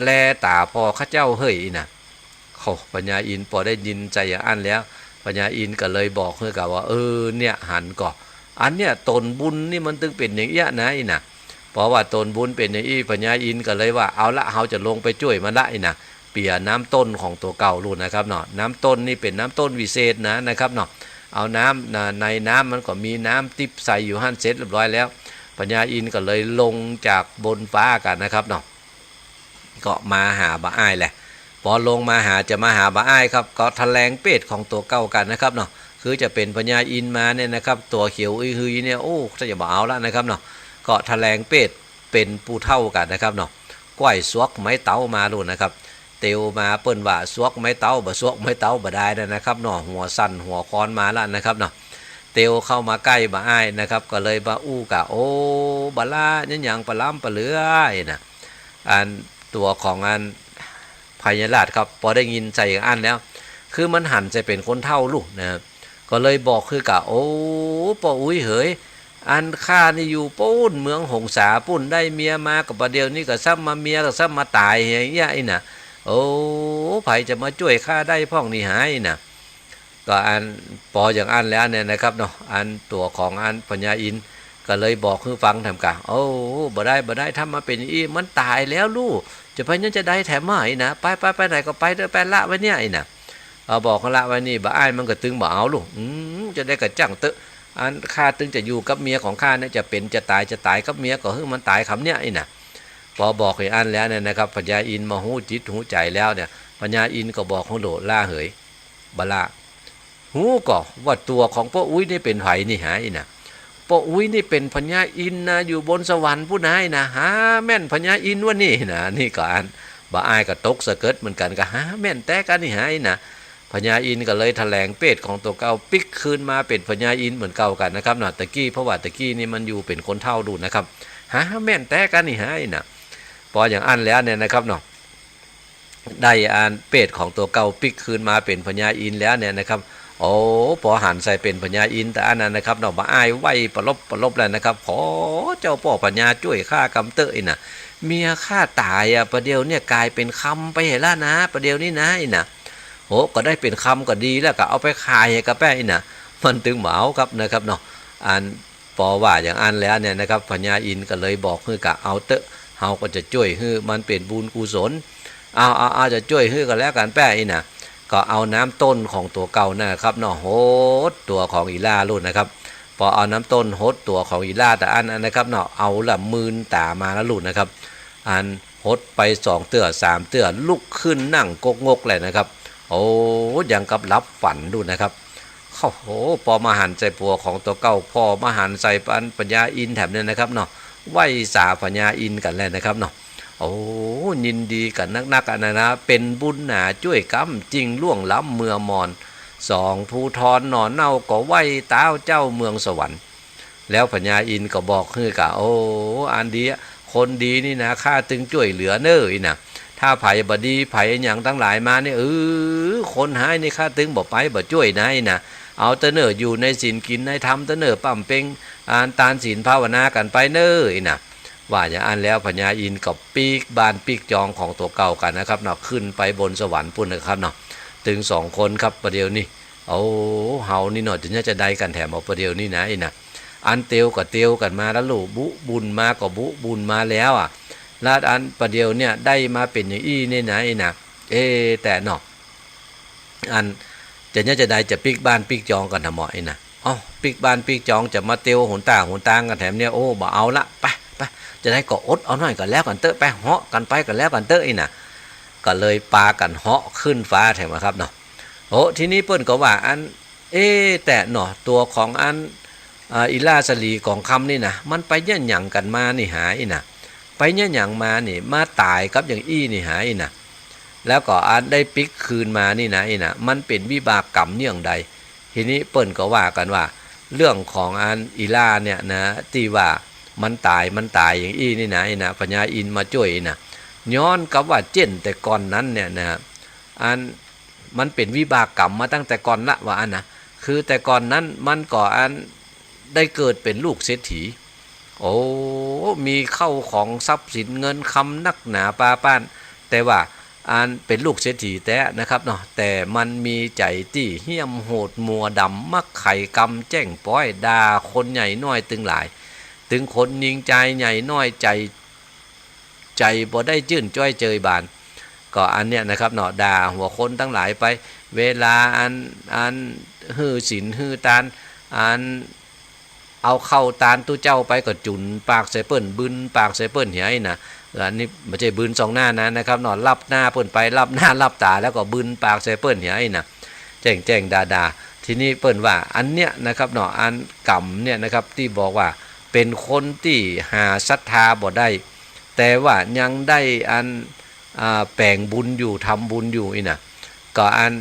แลต๋าผ่อข้าเจ้าเหย อี้นะ โอ้ พญาอินทร์ปอได้ยินใจ๋อย่างอั้นแล้ว พญาอินทร์ก็เลยบอกคือกะว่า เออ เนี่ย หันก่อ อันเนี่ยต๋นบุญนี่มันตึงเป๋นอย่างเอี้ยนะ อี้นะ ปอว่าต๋นบุญเป๋นอย่างอี้ พญาอินทร์ก็เลยว่า เอาละ เฮาจะลงไปจ้วยมันละ อี้นะ เปียน้ำต้นของตั๋วเก่าลู่นะครับเนาะ น้ำต้นนี่เป๋นน้ำต้นวิเศษนะ นะครับเนาะ เอาน้ำนะ ในน้ำมันก็มีน้ำติ๊บใสอยู่หั้นเสร็จเรียบร้อยแล้ว พญาอินทร์ก็เลยลงจากบนฟ้ากั๋นนะครับเนาะ ก็มาหาบ่าอ้ายแหละ ปอลงมาหา จะมาหาบ่าอ้ายครับ ก็แถลงเปรตของตั๋วเก่ากั๋นนะครับเนาะ คือจะเป๋นพญาอินทร์มาเนี่ยนะครับ ตั๋วเขียวอึยหืยเนี่ย โอ้ ถ้าจะบ่เอาละนะครับเนาะ ก็แถลงเปรตเป๋นปูเฒ่ากั๋นนะครับเนาะ ก้อยสวกไม้เต๊ามาลู่นะครับ เตียวมา เปิ้นว่าสวกไม้เต๊า บ่สวกไม้เต๊าบ่ได้แล้วนะครับเนาะ หัวสั่นหัวคลอนมาละนะครับเนาะ เตียวเข้ามาใก้บ่าอ้ายนะครับ ก็เลยบ่าอู้กะ โอ้ บ่าละ ยังหยังปะล้ำปะเหลือ อี้นะ อันตั๋วของอันพญาราษฎร์ครับ ปอได้ยินใจ๋อย่างอั้นแล้ว คือมันหันใจ๋เป๋นคนเฒ่าลู่นะ ก็เลยบอกคือกะ โอ้ ป้ออุ๊ยเหย อันข้านี่อยู่ปู๊นเมืองหงสาปู๊น ได้เมียมาก็บ่าเดี่ยวนี้ก็ซ้ำมาเมียก็ซ้ำมาต๋ายอย่างเอี้ย อี้นะ โอ้ ใผจะมาจ้วยข้าได้พ่องนี่หา อี้นะ ก็อันปออย่างอั้นแล้วเนี่ยนะครับเนาะ อันตั๋วของอันพญาอินทร์ก็เลยบอกคือฟังแถมกะ โอ้ บ่ได้ บ่ได้ ถ้ามาเป๋นอย่างอี้ มันต๋ายแล้วลู่ จะไปยังจะใดแถม อี้นะ ไป ไป ไปไหนก็ไปเต๊อะ ไปละไว้เนี่ย อี้นะ เอาบอกละไว้นี่ บ่าอ้ายมันก็ตึงบ่เอาลู่ อืม จะใดก็จ้างเต๊อะ อันข้าตึงจะอยู่กับเมียของข้าเนี่ย จะเป๋นจะต๋าย จะต๋ายกับเมียก็หื้อมันต๋ายคำเนี่ย อี้นะ ปอบอกอย่างอั้นแล้วเนี่ยนะครับ พญาอินทร์มาฮู้จิตฮู้ใจ๋แล้วเนี่ย พญาอินทร์ก็บอกหื้อโหลล่าเหย บ่าละ ฮู้ก่อว่าตั๋วของป้ออุ๊ยนี่เป๋นใผนี่หา อี้นะ ป้ออุ๊ยนี่เป๋นพญาอินทร์นะ อยู่บนสวรรค์ปู๊นนะ อี้นะ หาแม่นพญาอินทร์วะนี่นะ นี่ก็อันบ่าอ้ายก็ตกสะเกิดเหมือนกั๋น ก็หาแม่นแต๊กั๋นนี่หา อี้นะ พญาอินทร์ก็เลยแถลงเปรตของตั๋วเก่าปิ๊กคืนมาเป๋นพญาอินทร์เหมือนเก่ากั๋นนะครับเนาะ ตะกี้ เพราะว่าตะกี้นี่มันอยู่เป๋นคนเฒ่าลู่นะครับ หาแม่นแต๊กั๋นนี่หา อี้นะ ปออย่างอั้นแล้วเนี่ยนะครับเนาะ ได้อันเปรตของตั๋วเก่าปิ๊กคืนมาเป๋นพญาอินทร์แล้วเนี่ยนะครับ โอ้ ปอหันใส่เป๋นพญาอินทร์ต๋าอั้นนั้นนะครับเนาะ บ่าอ้ายไหว้ปรบปรบแล้วนะครับ ขอเจ้าป้อพญาจ้วยข้ากำเต๊อะ อี้นะ เมียข้าต๋ายอะ ประเดี๋ยวเนี่ยก๋ายเป๋นคำไปเหียละนะ ประเดี๋ยวนี้นะ อี้นะ โห ก็ได้เป๋นคำก็ดีแล้ว ก็เอาไปขายกะแป๊ อี้นะ มันตึงบ่เอาครับนะครับเนาะ อันปอว่าอย่างอั้นแล้วเนี่ยนะครับ พญาอินทร์ก็เลยบอกคือกะ เอาเต๊อะ เฮาก็จะจ้วยหื้อมันเป๋นบุญกุศล เอา เอา เอา จะจ้วยหื้อก็แล้วกั๋นแป๊ อี้นะ ก็เอาน้ำต้นของตั๋วเก่านั่นนะครับเนาะ หดตั๋วของอี่ล่าลู่นะครับ ปอเอาน้ำต้นหดตั๋วของอี่ล่าต๋าอั้นนะครับเนาะ เอาละมื่นต๋ามาแล้วลู่นะครับ อันหดไปสองเตื้อสามเตื้อ ลุกขึ้นนั่งก๊กงกเลยนะครับ โอ้ อย่างกับหลับฝันลู่นะครับ โอ้โห ปอมาหันใส่ตั๋วของตั๋วเก่า ปอมาหันใส่อันพญาอินทร์แถมเนี่ยนะครับเนาะ ไหว้สาพญาอินทร์กั๋นแหละนะครับเนาะ โอ้ ยินดีกั๋นนักๆ อันนั้นนะ เป๋นบุญหนาจ้วยกำ จึงล่วงล้ำเมื่อมอน สองภูธรหน่อเน่าก็ไหว้ต๊าวเจ้าเมืองสวรรค์ แล้วพญาอินทร์ก็บอกหื้อกะ โอ้ อันดีอะ คนดีนี่นะ ข้าตึงจ้วยเหลือเน่อ อี้นะ ถ้าใผบ่ดีใผอย่างตังหลายมาเนี่ย เออ คนฮ้ายนี่ข้าตึงบ่ไปบ่จ้วยนะ อี้นะ เอาเต๊อะเน่อ อยู่ในศีลกิ๋นในธรรมเต๊อะเน่อ บำเพ็ญ อ่านตานศีลภาวนากั๋นไปเน่อ อี้นะ ว่าอย่างอั้นแล้วพญาอินทร์ก็ปิ๊กบ้านปิ๊กจองของตั๋วเก่ากั๋นนะครับเนาะ ขึ้นไปบนสวรรค์ปู๊นนะครับเนาะ ตึงสองคนครับประเดี๋ยวนี้ โอ้ เฮานี่เนาะ จะเนี่ยจะใดกั๋นแถมเอาประเดี๋ยวนี้นะ อี้นะ อันเตียวก็เตียวกั๋นมาแล้วลู่ บุบุญมาก็บุบุญมาแล้วอะ ละอันประเดี๋ยวเนี่ยได้มาเป๋นอย่างอี้นี่นะ อี้นะ เอ๊ะ แต่เนาะ อัน จะเยียะจาใด จะปิ๊กบ้านปิ๊กจองกั๋นทำไม อี้นะ เอ้า ปิ๊กบ้านปิ๊กจอง จะมาเตียวหนต๋าหนตางกั๋นแถมเนี่ย โอ้ บ่เอาละ ไป ไป จาใดก็อดเอาหน้อยก็แล้วกั๋นเต๊อะ ไป เหาะกั๋นไปก็แล้วกั๋นเต๊อะ อี้นะ ก็เลยปากั๋นเหาะขึ้นฟ้าแถมอะครับเนาะ โอ้ ทีนี้เปิ้นก็ว่าอัน เอ๊ะ แต่เนาะ ตั๋วของอัน อ่า อีหล้าสะหลีก๋องคำนี่นะ มันไปเยียะหยังกั๋นมานี่หา อี้นะ ไปเยียะหยังมานี่ มาต๋ายกับอย่างอี้นี่หา อี้นะ แล้วก็อันได้ปิ๊กคืนมานี่นะ อี้นะ มันเป๋นวิบากกรรมอย่างใด ทีนี้เปิ้นก็ว่ากั๋นว่า เรื่องของอันอีหล้าเนี่ยนะ ตี้ว่ามันต๋าย มันต๋ายอย่างอี้นี่นะ อี้นะ พญาอินทร์มาจ้วย อี้นะ ย้อนกับว่าเจ้นแต่ก่อนนั้นเนี่ยนะ อัน มันเป๋นวิบากกรรมมาตั้งแต่ก่อนละ ว่าอั้นนะ คือแต่ก่อนนั้นมันก็อันได้เกิดเป๋นลูกเศรษฐี โอ้ มีเข้าของทรัพย์สินเงินคำนักหนาปาป้าน แต่ว่าอันเป๋นลูกเศรษฐีแต๊นะครับเนาะ แต่มันมีใจ๋ตี้เหี้ยมโหดมัวดำ มักไขกรรมแจ้งป๊อย ด่าคนใหญ่น้อยตึงหลาย ตึงคนยิงจายใหญ่น้อยใจ๋ ใจ๋บ่ได้จื้นจ้อยเจยบาน ก็อันเนี้ยนะครับเนาะ ด่าหัวคนตังหลายไป เวลาอัน อันหื้อศีลหื้อตาน อันเอาข้าวตานตุ๊เจ้าไปก็จุ่นปากใส่เปิ้น บึนปากใส่เปิ้นเหีย อี้นะ อันนี้บ่ใจ้บึนส่องหน้านะ นะครับเนาะ ลับหน้าเปิ้นไป ลับหน้าลับต๋า แล้วก็บึนปากใส่เปิ้นเหีย อี้นะ แจ้งแจ้งด่าด่า ทีนี้เปิ้นว่าอันเนี้ยนะครับเนาะ อันกรรมเนี่ยนะครับ ตี้บอกว่าเป๋นคนตี้หาศรัทธาบ่ได้ แต่ว่ายังได้อัน อ่า แป๋งบุญอยู่ ทำบุญอยู่ อี้นะ ก็อัน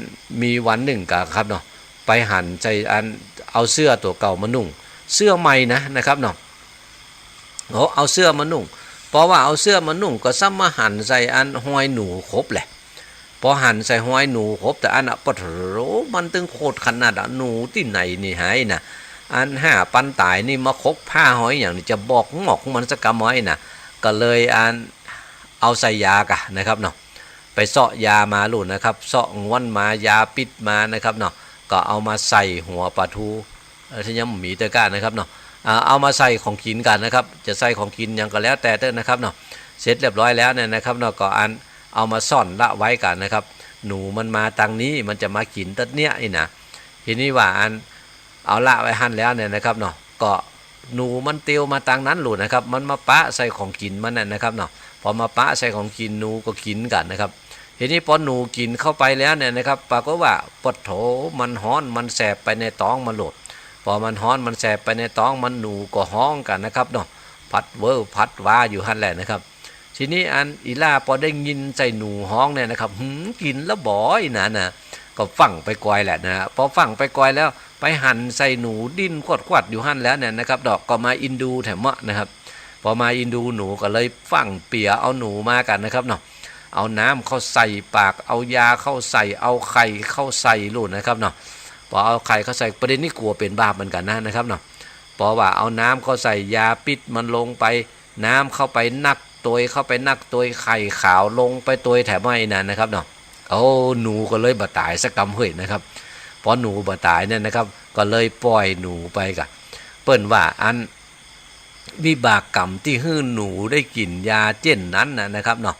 มีวันนึ่งกะครับเนาะ ไปหันใส่อัน เอาเสื้อตั๋วเก่ามานุ่ง เสื้อใหม่นะ นะครับเนาะ โอ้ เอาเสื้อมานุ่ง ปอว่าเอาเสื้อมานุ่งก็ซ้ำมาหันใส่อันฮอยหนูขบแหละ ปอหันใส่ฮอยหนูขบแต่อั้นอะ ปะโถ มันตึงโขดขนาดอะ หนูตี้ไหนนี่หา อี้นะ อันห้าปันต๋ายนี่มาขบผ้าฮอยอย่างนี้ จะบอกงอกมันสักกำไว้นะ ก็เลยอัน เอาใส่ยากะนะครับเนาะ ไปเซาะยามาลูกนะครับ เซาะง้วนมา ยาปิ๊ดมานะครับเนาะ ก็เอามาใส่หัวป๋าทู เอ่อ ถ้ายังบ่มีเตื้อก้านะครับเนาะ อ่า เอามาใส่ของกิ๋นกั๋นนะครับ จะใส่ของกิ๋นหยังก็แล้วแต่เต๊อะนะครับเนาะ เสร็จเรียบร้อยแล้วเนี่ยนะครับเนาะ ก็อันเอามาซ่อนละไว้กั๋นนะครับ หนูมันมาตางนี้ มันจะมากิ๋นตั๊ดเนี้ย อี้นะ ทีนี้ว่าอันเอาละไว้หั้นแล้วเนี่ยนะครับเนาะ ก็ หนูมันเตียวมาตางนั้นลูกนะครับ มันมาปะใส่ของกิ๋นมันน่ะนะครับเนาะ ปอมาปะใส่ของกิ๋น หนูก็กิ๋นกั๋นนะครับ ทีนี้ปอหนูกิ๋นเข้าไปแล้วเนี่ยนะครับ ปรากฏว่า ปะโถ มันฮ้อนมันแสบไปในต๊องมันลูก ปอมันฮ้อนมันแสบไปในต๊องมัน หนูก็ฮ้องกั๋นนะครับเนาะ พัดเว้อพัดว้าอยู่หั้นแหละนะครับ ทีนี้อันอีหล้าปอได้ยินใส่หนูฮ้องเนี่ยนะครับ หืม กิ๋นละบ่อี้นะนะ ก็ฟั่งไปกอยแหละนะ ปอฟั่งไปกอยแล้ว ไปหันใส่หนูดิ้นควัดๆ อยู่หั้นแล้วเนี่ยนะครับเนาะ ก็มาอินดูแถมเมาะนะครับ ปอมาอินดูหนูก็เลยฟั่งเปียเอาหนูมากั๋นนะครับเนาะ เอาน้ำเข้าใส่ปาก เอายาเข้าใส่ เอาไข่เข้าใส่ลูกนะครับเนาะ ปอเอาไข่เข้าใส่ ประเด็นนี้กั๋วเป๋นบาปเหมือนกั๋นนะ นะครับเนาะ ปอว่าเอาน้ำเข้าใส่ ยาปิ๊ดมันลงไป น้ำเข้าไปนักตวย เข้าไปนักตวย ไข่ขาวลงไปตวยแถมไอ้นั่นนะครับเนาะ โอ้ หนูก็เลยบ่ต๋ายสักกำเฮ้ยนะครับ ปอหนูบ่ต๋ายเนี่ยนะครับ ก็เลยป่อยหนูไปกะ เปิ้นว่าอันวิบากกรรมตี้หื้อหนูได้กิ๋นยาเจ้นนั้นน่ะนะครับเนาะ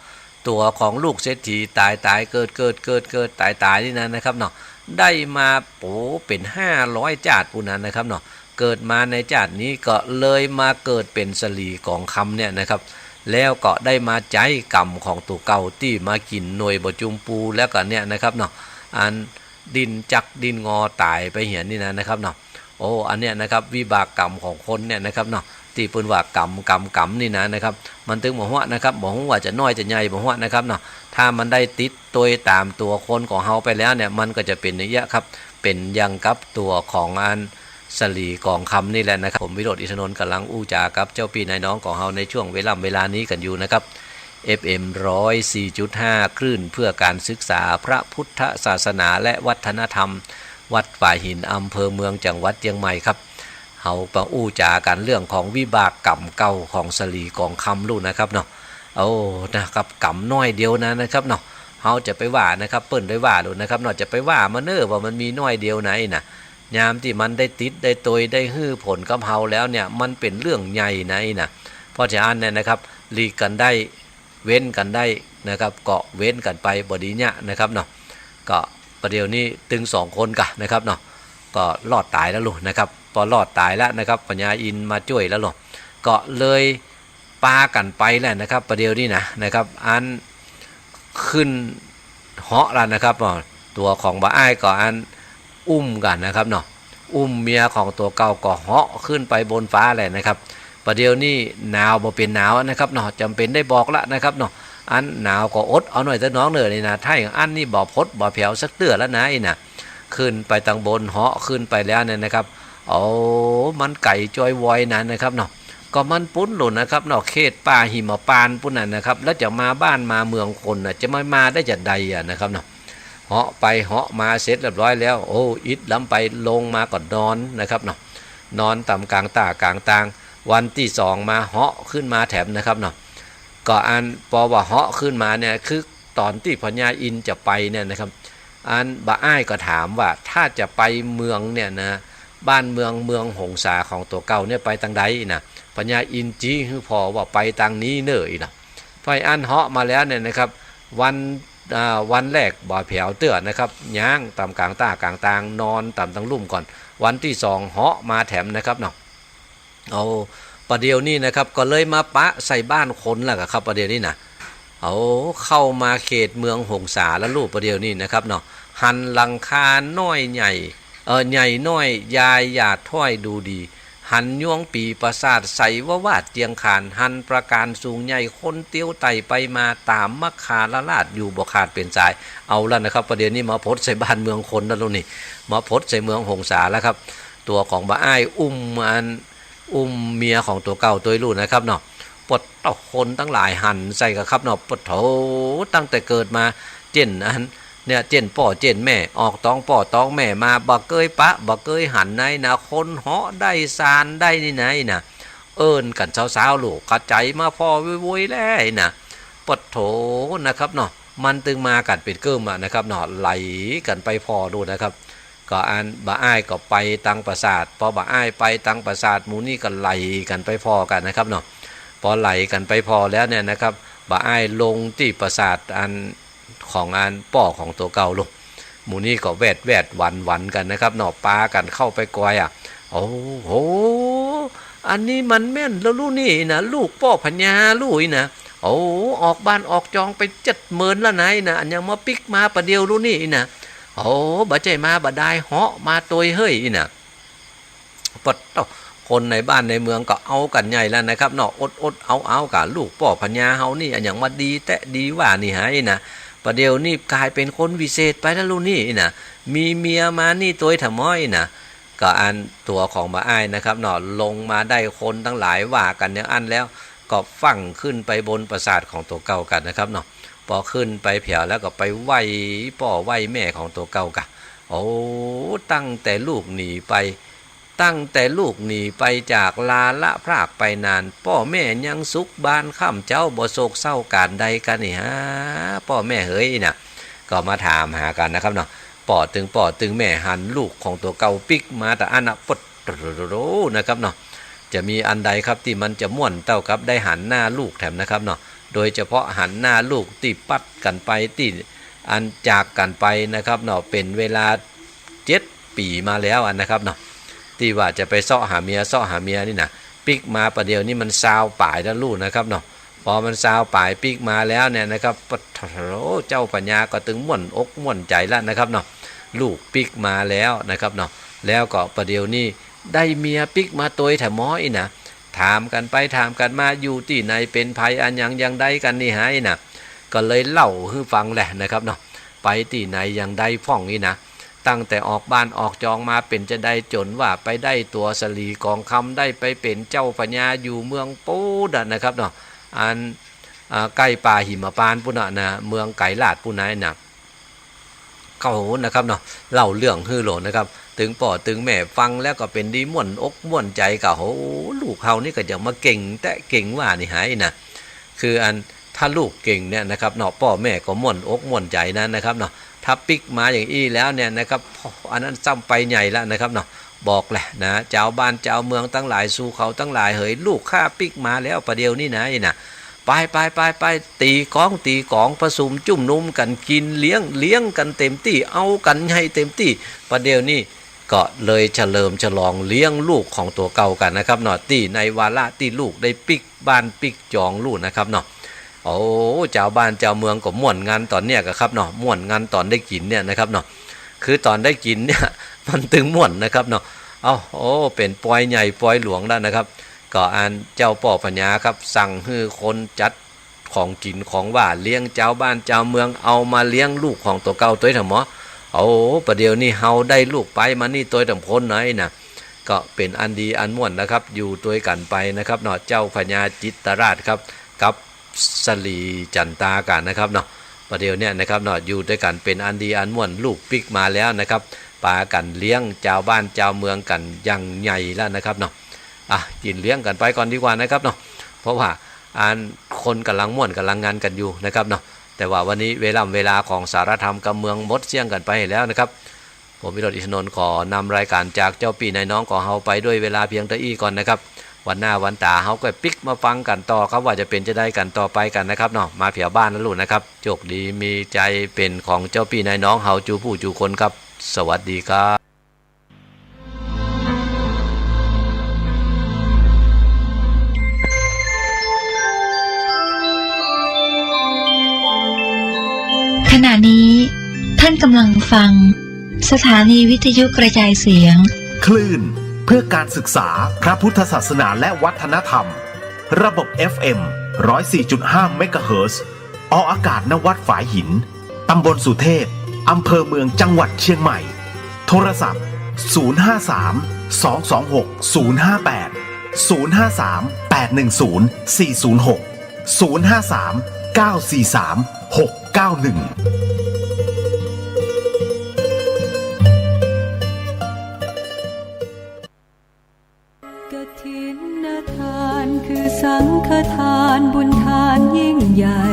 ตั๋วของลูกเศรษฐีต๋ายต๋ายเกิดเกิดเกิดเกิดต๋ายต๋ายนี่นะนะครับเนาะ ได้มา โอ้ เป๋นห้าร้อยจาติปู้นนั้นนะครับเนาะ เกิดมาในจาตินี้ก็เลยมาเกิดเป๋นสะหลีก๋องคำเนี่ยนะครับ แล้วก็ได้มาใจ๊กรรมของตั๋วเก่าตี้มากิ๋นหน่วยบ่จุมปู แล้วก็เนี่ยนะครับเนาะ อันดิ้นจักดิ้นงอต๋ายไปเหียนี่นะนะครับเนาะ โอ้ อันเนี้ยนะครับ วิบากกรรมของคนเนี่ยนะครับเนาะ ตี้เปิ้นว่ากรรม กรรม กรรมนี่นะนะครับ มันตึงบ่ฮั้วนะครับ บ่ฮู้ว่าจะน้อยจะใหญ่บ่ฮั้วนะครับเนาะ ถ้ามันได้ติดตวยต๋ามตั๋วคนของเฮาไปแล้วเนี่ย มันก็จะเป๋นอย่างเงี้ยครับ เป๋นอย่างกับตั๋วของอันสะหลีก๋องคำนี่แหละนะครับ ผมวิโรจน์ อินทนนท์ ก่ำลังอู้จ๋ากับเจ้าปี้นายน้องของเฮาในช่วงเวล่ำเวลานี้กั๋นอยู่นะครับ เอฟเอ็ม ร้อยสี่จุดห้า คลื่นเพื่อการศึกษาพระพุทธศาสนาและวัฒนธรรม วัดฝายหิน อำเภอเมือง จังหวัดเจียงใหม่ครับ เฮามาอู้จ๋ากั๋นเรื่องของวิบากกรรมเก่าของสะหลีก๋องคำลูกนะครับเนาะ โอ้ นะครับ กรรมน้อยเดียวนะนะครับเนาะ เฮาจะไปว่านะครับ เปิ้นได้ว่าลูกนะครับเนาะ จะไปว่ามันเน่อว่ามันมีน้อยเดียวนะอี้นะ ยามตี้มันได้ติดได้ตวยได้หื้อผลกับเฮาแล้วเนี่ย มันเป๋นเรื่องใหญ่นะอี้นะ เพราะฉะนั้นเนี่ยนะครับ หลีกกั๋นได้ เว้นกั๋นได้นะครับ ก็เว้นกั๋นไปบ่ดีเยียะนะครับเนาะ ก็ประเดี๋ยวนี้ตึงสองคนก่ะนะครับเนาะ ก็รอดต๋ายแล้วลูกนะครับ ปอรอดต๋ายแล้วนะครับ พญาอินทร์มาจ้วยแล้วลูก ก็เลยปากั๋นไปแหละนะครับ ประเดี๋ยวนี้นะ นะครับ อันขึ้นเหาะแล้วนะครับ อ๋อ ตั๋วของบ่าอ้ายก็อัน อุ้มกั๋นนะครับเนาะ อุ้มเมียของตั๋วเก่าก็เหาะขึ้นไปบนฟ้าแหละนะครับ ประเดี๋ยวนี้หนาวบ่เป๋นหนาวนะครับเนาะ จ๋ำเป๋นได้บอกละนะครับเนาะ อันหนาวก็อดเอาหน่อยเต๊อะน้องเน่อนี่นะ ถ้าอย่างอั้นนี่บ่ผดบ่แผวสักเตื้อแล้วนะอี้นะ ขึ้นไปตังบน เหาะขึ้นไปแล้วเนี่ยนะครับ โอ้ มันไก๋จ้อยวอยนั้นนะครับเนาะ ก็มันปู๊นโลดนะครับเนาะ เขตป่าหิมพานต์ปู๊นน่ะนะครับ แล้วจะมาบ้านมาเมืองคนน่ะ จะมา มาได้จาใดอะนะครับเนาะ เหาะไปเหาะมาเสร็จเรียบร้อยแล้ว โอ้ อิดล้ำไป ลงมาก็นอนนะครับเนาะ นอนต๋ามก๋างต้าก๋างตาง วันตี้สองมาเหาะขึ้นมาแถมนะครับเนาะ ก็อันปอว่าเหาะขึ้นมาเนี่ย คือต๋อนตี้พญาอินทร์จะไปเนี่ยนะครับ อันบ่าอ้ายก็ถามว่า ถ้าจะไปเมืองเนี่ยนะ บ้านเมืองเมืองหงสาของตั๋วเก่าเนี่ยไปตางใดนะ พญาอินทร์จี๊หื้อผ่อว่าไปตางนี้เน่ออี้นะ พออันเหาะมาแล้วเนี่ยนะครับ วัน อ่า วันแรกบ่แผวเตื้อนะครับ ย้างต๋ามก๋างต้าก๋างตาง นอนต๋ามตังลุ่มก่อน วันตี้สองเหาะมาแถมนะครับเนาะ เอา ประเดี๋ยวนี้นะครับ ก็เลยมาปะใส่บ้านคนแล้วกะครับ ประเดี๋ยวนี้นะ เอา เข้ามาเขตเมืองหงสาแล้วลูก ประเดี๋ยวนี้นะครับเนาะ หันหลังคาน้อยใหญ่ เอ่อ ใหญ่น้อย ยายหยาดถ้อยดูดี หันย้วงปี๋ปราสาทใสววาดเจียงขาน หันปราก๋านสูงใหญ่ คนเตียวไต่ไปมาต๋ามมัคคาลราชอยู่บ่ขาดเป๋นสาย เอาละนะครับ ประเดี๋ยวนี้มาผดใส่บ้านเมืองคนแล้วลูกนี่ มาผดใส่เมืองหงสาแล้วครับ ตั๋วของบ่าอ้ายอุ้มอัน อุ้มเมียของตั๋วเก่าตวยลูกนะครับเนาะ ปะโถ คนตังหลายหันใส่กะครับเนาะ ปะโถ ตั้งแต่เกิดมา เจ้นอัน เนี่ย เจ้นป้อเจ้นแม่ ออกต๊องป้อต๊องแม่มา บ่เกยปะ บ่เกยหันไหนนะ คนเหาะได้ ซานได้นี่ไหนนะ เอิ้นกั๋นซาวๆ ลูก กระใจ๋มาผ่อโวยๆ แลนะ ปะโถ นะครับเนาะ มันตึงมากั๋นเป๋นเกิ่มอะนะครับเนาะ ไหลกั๋นไปผ่อลูกนะครับ ก็อันบ่าอ้ายก็ไปตังปราสาท ปอบ่าอ้ายไปตังปราสาท หมู่นี้ก็ไหลกั๋นไปผ่อกั๋นนะครับเนาะ ปอไหลกั๋นไปผ่อแล้วเนี่ยนะครับ บ่าอ้ายลงตี้ปราสาทอันของอันป้อของตั๋วเก่าลูก หมู่นี้ก็แวดแวดหวั่นหวั่นกั๋นนะครับเนาะ ปากั๋นเข้าไปกอยอะ โอ้โห อันนี้มันแม่นแล้วลูกนี่นะ ลูกป้อพญาลูกนี่นะ โอ้ ออกบ้านออกจองไปเจ็ดเมินแล้วไหนนะ อันยังมาปิ๊กมาประเดี๋ยวลูกนี่นะ โอ้ บ่ใจ้มาบ่ดาย เหาะมาตวยเฮ้ยนี่นะ ปะโถ คนในบ้านในเมืองก็เอากั๋นใหญ่แล้วนะครับเนาะ อดๆ เอาๆ กะ ลูกป้อพญาเฮานี่ อันยังมาดีแต๊ดีว่านี่ไหนนะ ประเดี๋ยวนี้ก๋ายเป๋นคนวิเศษไปแล้วลูกนี่นะ มีเมียมานี่ตวยแถมม้อยนะ ก็อันตั๋วของบ่าอ้ายนะครับเนาะ ลงมาได้คนตังหลายว่ากั๋นอย่างอั้นแล้ว ก็ฟั่งขึ้นไปบนปราสาทของตั๋วเก่ากั๋นนะครับเนาะ ปอขึ้นไปแผวแล้วก็ไปไหว้ป้อไหว้แม่ของตั๋วเก่ากะ โอ้ ตั้งแต่ลูกหนีไป ตั้งแต่ลูกหนีไปจากลาละพรากไปนาน ป้อแม่ยังสุขบานค่ำเจ๊า บ่โศกเศร้าก๋านใดกั๋นนี่ฮะ ป้อแม่เหยนะ ก็มาถามหากั๋นนะครับเนาะ ป้อตึงป้อตึงแม่หันลูกของตั๋วเก่าปิ๊กมาตะอั้นนะ ปะโถ นะครับเนาะ จะมีอันใดครับตี้มันจะม่วนเต้ากับได้หันหน้าลูกแถมนะครับเนาะ โดยเฉพาะหันหน้าลูกตี้ปัดกั๋นไป ตี้อันจากกั๋นไปนะครับเนาะ เป๋นเวลาเจ็ดปี๋มาแล้วอันนะครับเนาะ ตี้ว่าจะไปเซาะหาเมีย เซาะหาเมียนี่นะ ปิ๊กมาประเดี๋ยวนี้มันซาวป๋ายแล้วลูกนะครับเนาะ ปอมันซาวป๋ายปิ๊กมาแล้วเนี่ยนะครับ ปะโถ เจ้าพญาก็ตึงม่วนอกม่วนใจ๋แล้วนะครับเนาะ ลูกปิ๊กมาแล้วนะครับเนาะ แล้วก็ประเดี๋ยวนี้ได้เมียปิ๊กมาตวยแถมม้อยนะ ถามกั๋นไปถามกั๋นมา อยู่ตี้ไหนเป๋นใผอันยังอย่างใดกั๋นนี่ไหนะ ก็เลยเล่าหื้อฟังแหละนะครับเนาะ ไปตี้ไหนอย่างใดพ่องนี่นะ ตั้งแต่ออกบ้านออกจองมาเป๋นจาใด จ๋นว่าไปได้ตั๋วสะหลีก๋องคำ ได้ไปเป๋นเจ้าพญาอยู่เมืองปู๊นน่ะนะครับเนาะ อัน อ่า ใก้ป่าหิมพานต์ปู๊นน่ะนะ เมืองไกรลาดปู๊นไหนนะ เขานะครับเนาะ เล่าเรื่องหื้อโหลนะครับ ตึงป้อตึงแม่ฟังแล้วก็เป๋นดีม่วนอกม่วนใจ๋กะ โห ลูกเฮานี่ก็จะมาเก่งแต๊เก่งว่านี่ไหนะ คืออัน ถ้าลูกเก่งเนี่ยนะครับเนาะ ป้อแม่ก็ม่วนอกม่วนใจ๋นั้นนะครับเนาะ ถ้าปิ๊กมาอย่างอี้แล้วเนี่ยนะครับ อันนั้นซ้ำไปใหญ่แล้วนะครับเนาะ บอกแหละนะ จาวบ้านจาวเมืองตังหลาย สู่เขาตังหลายเหย ลูกข้าปิ๊กมาแล้วประเดี๋ยวนี้ไหนนะ ไป ไป ไป ไป ตี๋ก๋อง ตี๋ก๋อง ประสุมจุมนุมกั๋น กิ๋นเลี้ยง เลี้ยงกั๋นเต๋มตี้ เอากั๋นใหญ่เต๋มตี้ ประเดี๋ยวนี้ก็เลยเฉลิมฉลองเลี้ยงลูกของตั๋วเก่ากั๋นนะครับเนาะ ตี้ในวาระตี้ลูกได้ปิ๊กบ้านปิ๊กจองลูกนะครับเนาะ โอ้ จาวบ้านจาวเมืองก็ม่วนงันต๋อนเนี้ยกะครับเนาะ ม่วนงันต๋อนได้กิ๋นเนี่ยนะครับเนาะ คือต๋อนได้กิ๋นเนี่ย มันตึงม่วนนะครับเนาะ เอ้า โอ้ เป๋นปอยใหญ่ปอยหลวงแล้วนะครับ ก็อันเจ้าป้อพญาครับ สั่งหื้อคนจัดของกิ๋นของหว่านเลี้ยงจาวบ้านจาวเมือง เอามาเลี้ยงลูกของตั๋วเก่าตวยเถาะหมอ โอ้ ประเดี๋ยวนี้เฮาได้ลูกไปมานี่ตวยเถิมคนหน้อยนะ ก็เป๋นอันดีอันม่วนนะครับ อยู่ตวยกั๋นไปนะครับเนาะ เจ้าพญาจิตรราชครับ กับสลีจันตากั๋นนะครับเนาะ ประเดี๋ยวเนี้ยนะครับเนาะ อยู่ตวยกั๋นเป๋นอันดีอันม่วน ลูกปิ๊กมาแล้วนะครับ ปากั๋นเลี้ยงจาวบ้านจาวเมืองกั๋นอย่างใหญ่แล้วนะครับเนาะ อ่ะ กิ๋นเลี้ยงกั๋นไปก่อนดีกว่านะครับเนาะ เพราะว่าอันคนก่ำลังม่วนก่ำลังงันกั๋นอยู่นะครับเนาะ แต่ว่าวันนี้เวล่ำเวลาของสารธรรมกำเมืองหมดเสี้ยงกั๋นไปแล้วนะครับ ผมวิโรจน์ อินทนนท์ ขอนำรายก๋านจากเจ้าปี้นายน้องของเฮาไปด้วยเวลาเพียงเต้าอี้ก่อนนะครับ วันหน้าวันต๋าเฮาก็ปิ๊กมาฟังกั๋นต่อครับ ว่าจะเป๋นจะใดกั๋นต่อไปกั๋นนะครับเนาะ มาแผวบ้านแล้วลูกนะครับ โชคดีมีชัยเป๋นของเจ้าปี้นายน้องเฮาจู๋ผู้จู๋คนครับ สวัสดีครับ ขณะนี้ท่านกำลังฟังสถานีวิทยุกระจายเสียง คลื่นเพื่อการศึกษาพระพุทธศาสนาและวัฒนธรรม ระบบ เอฟ เอ็ม ร้อยสี่จุดห้า เมกะเฮิรตซ์ ออกอากาศ ณ วัดฝายหิน ตำบลสุเทพ อำเภอเมือง จังหวัดเชียงใหม่ โทรศัพท์ ศูนย์ห้าสาม สองสองหก ศูนย์ห้าแปด ศูนย์ห้าสาม แปดหนึ่งศูนย์ สี่ศูนย์หก ศูนย์ห้าสาม เก้าสี่สาม หกเก้าหนึ่ง กฐินทานคือสังฆทานบุญทานยิ่งใหญ่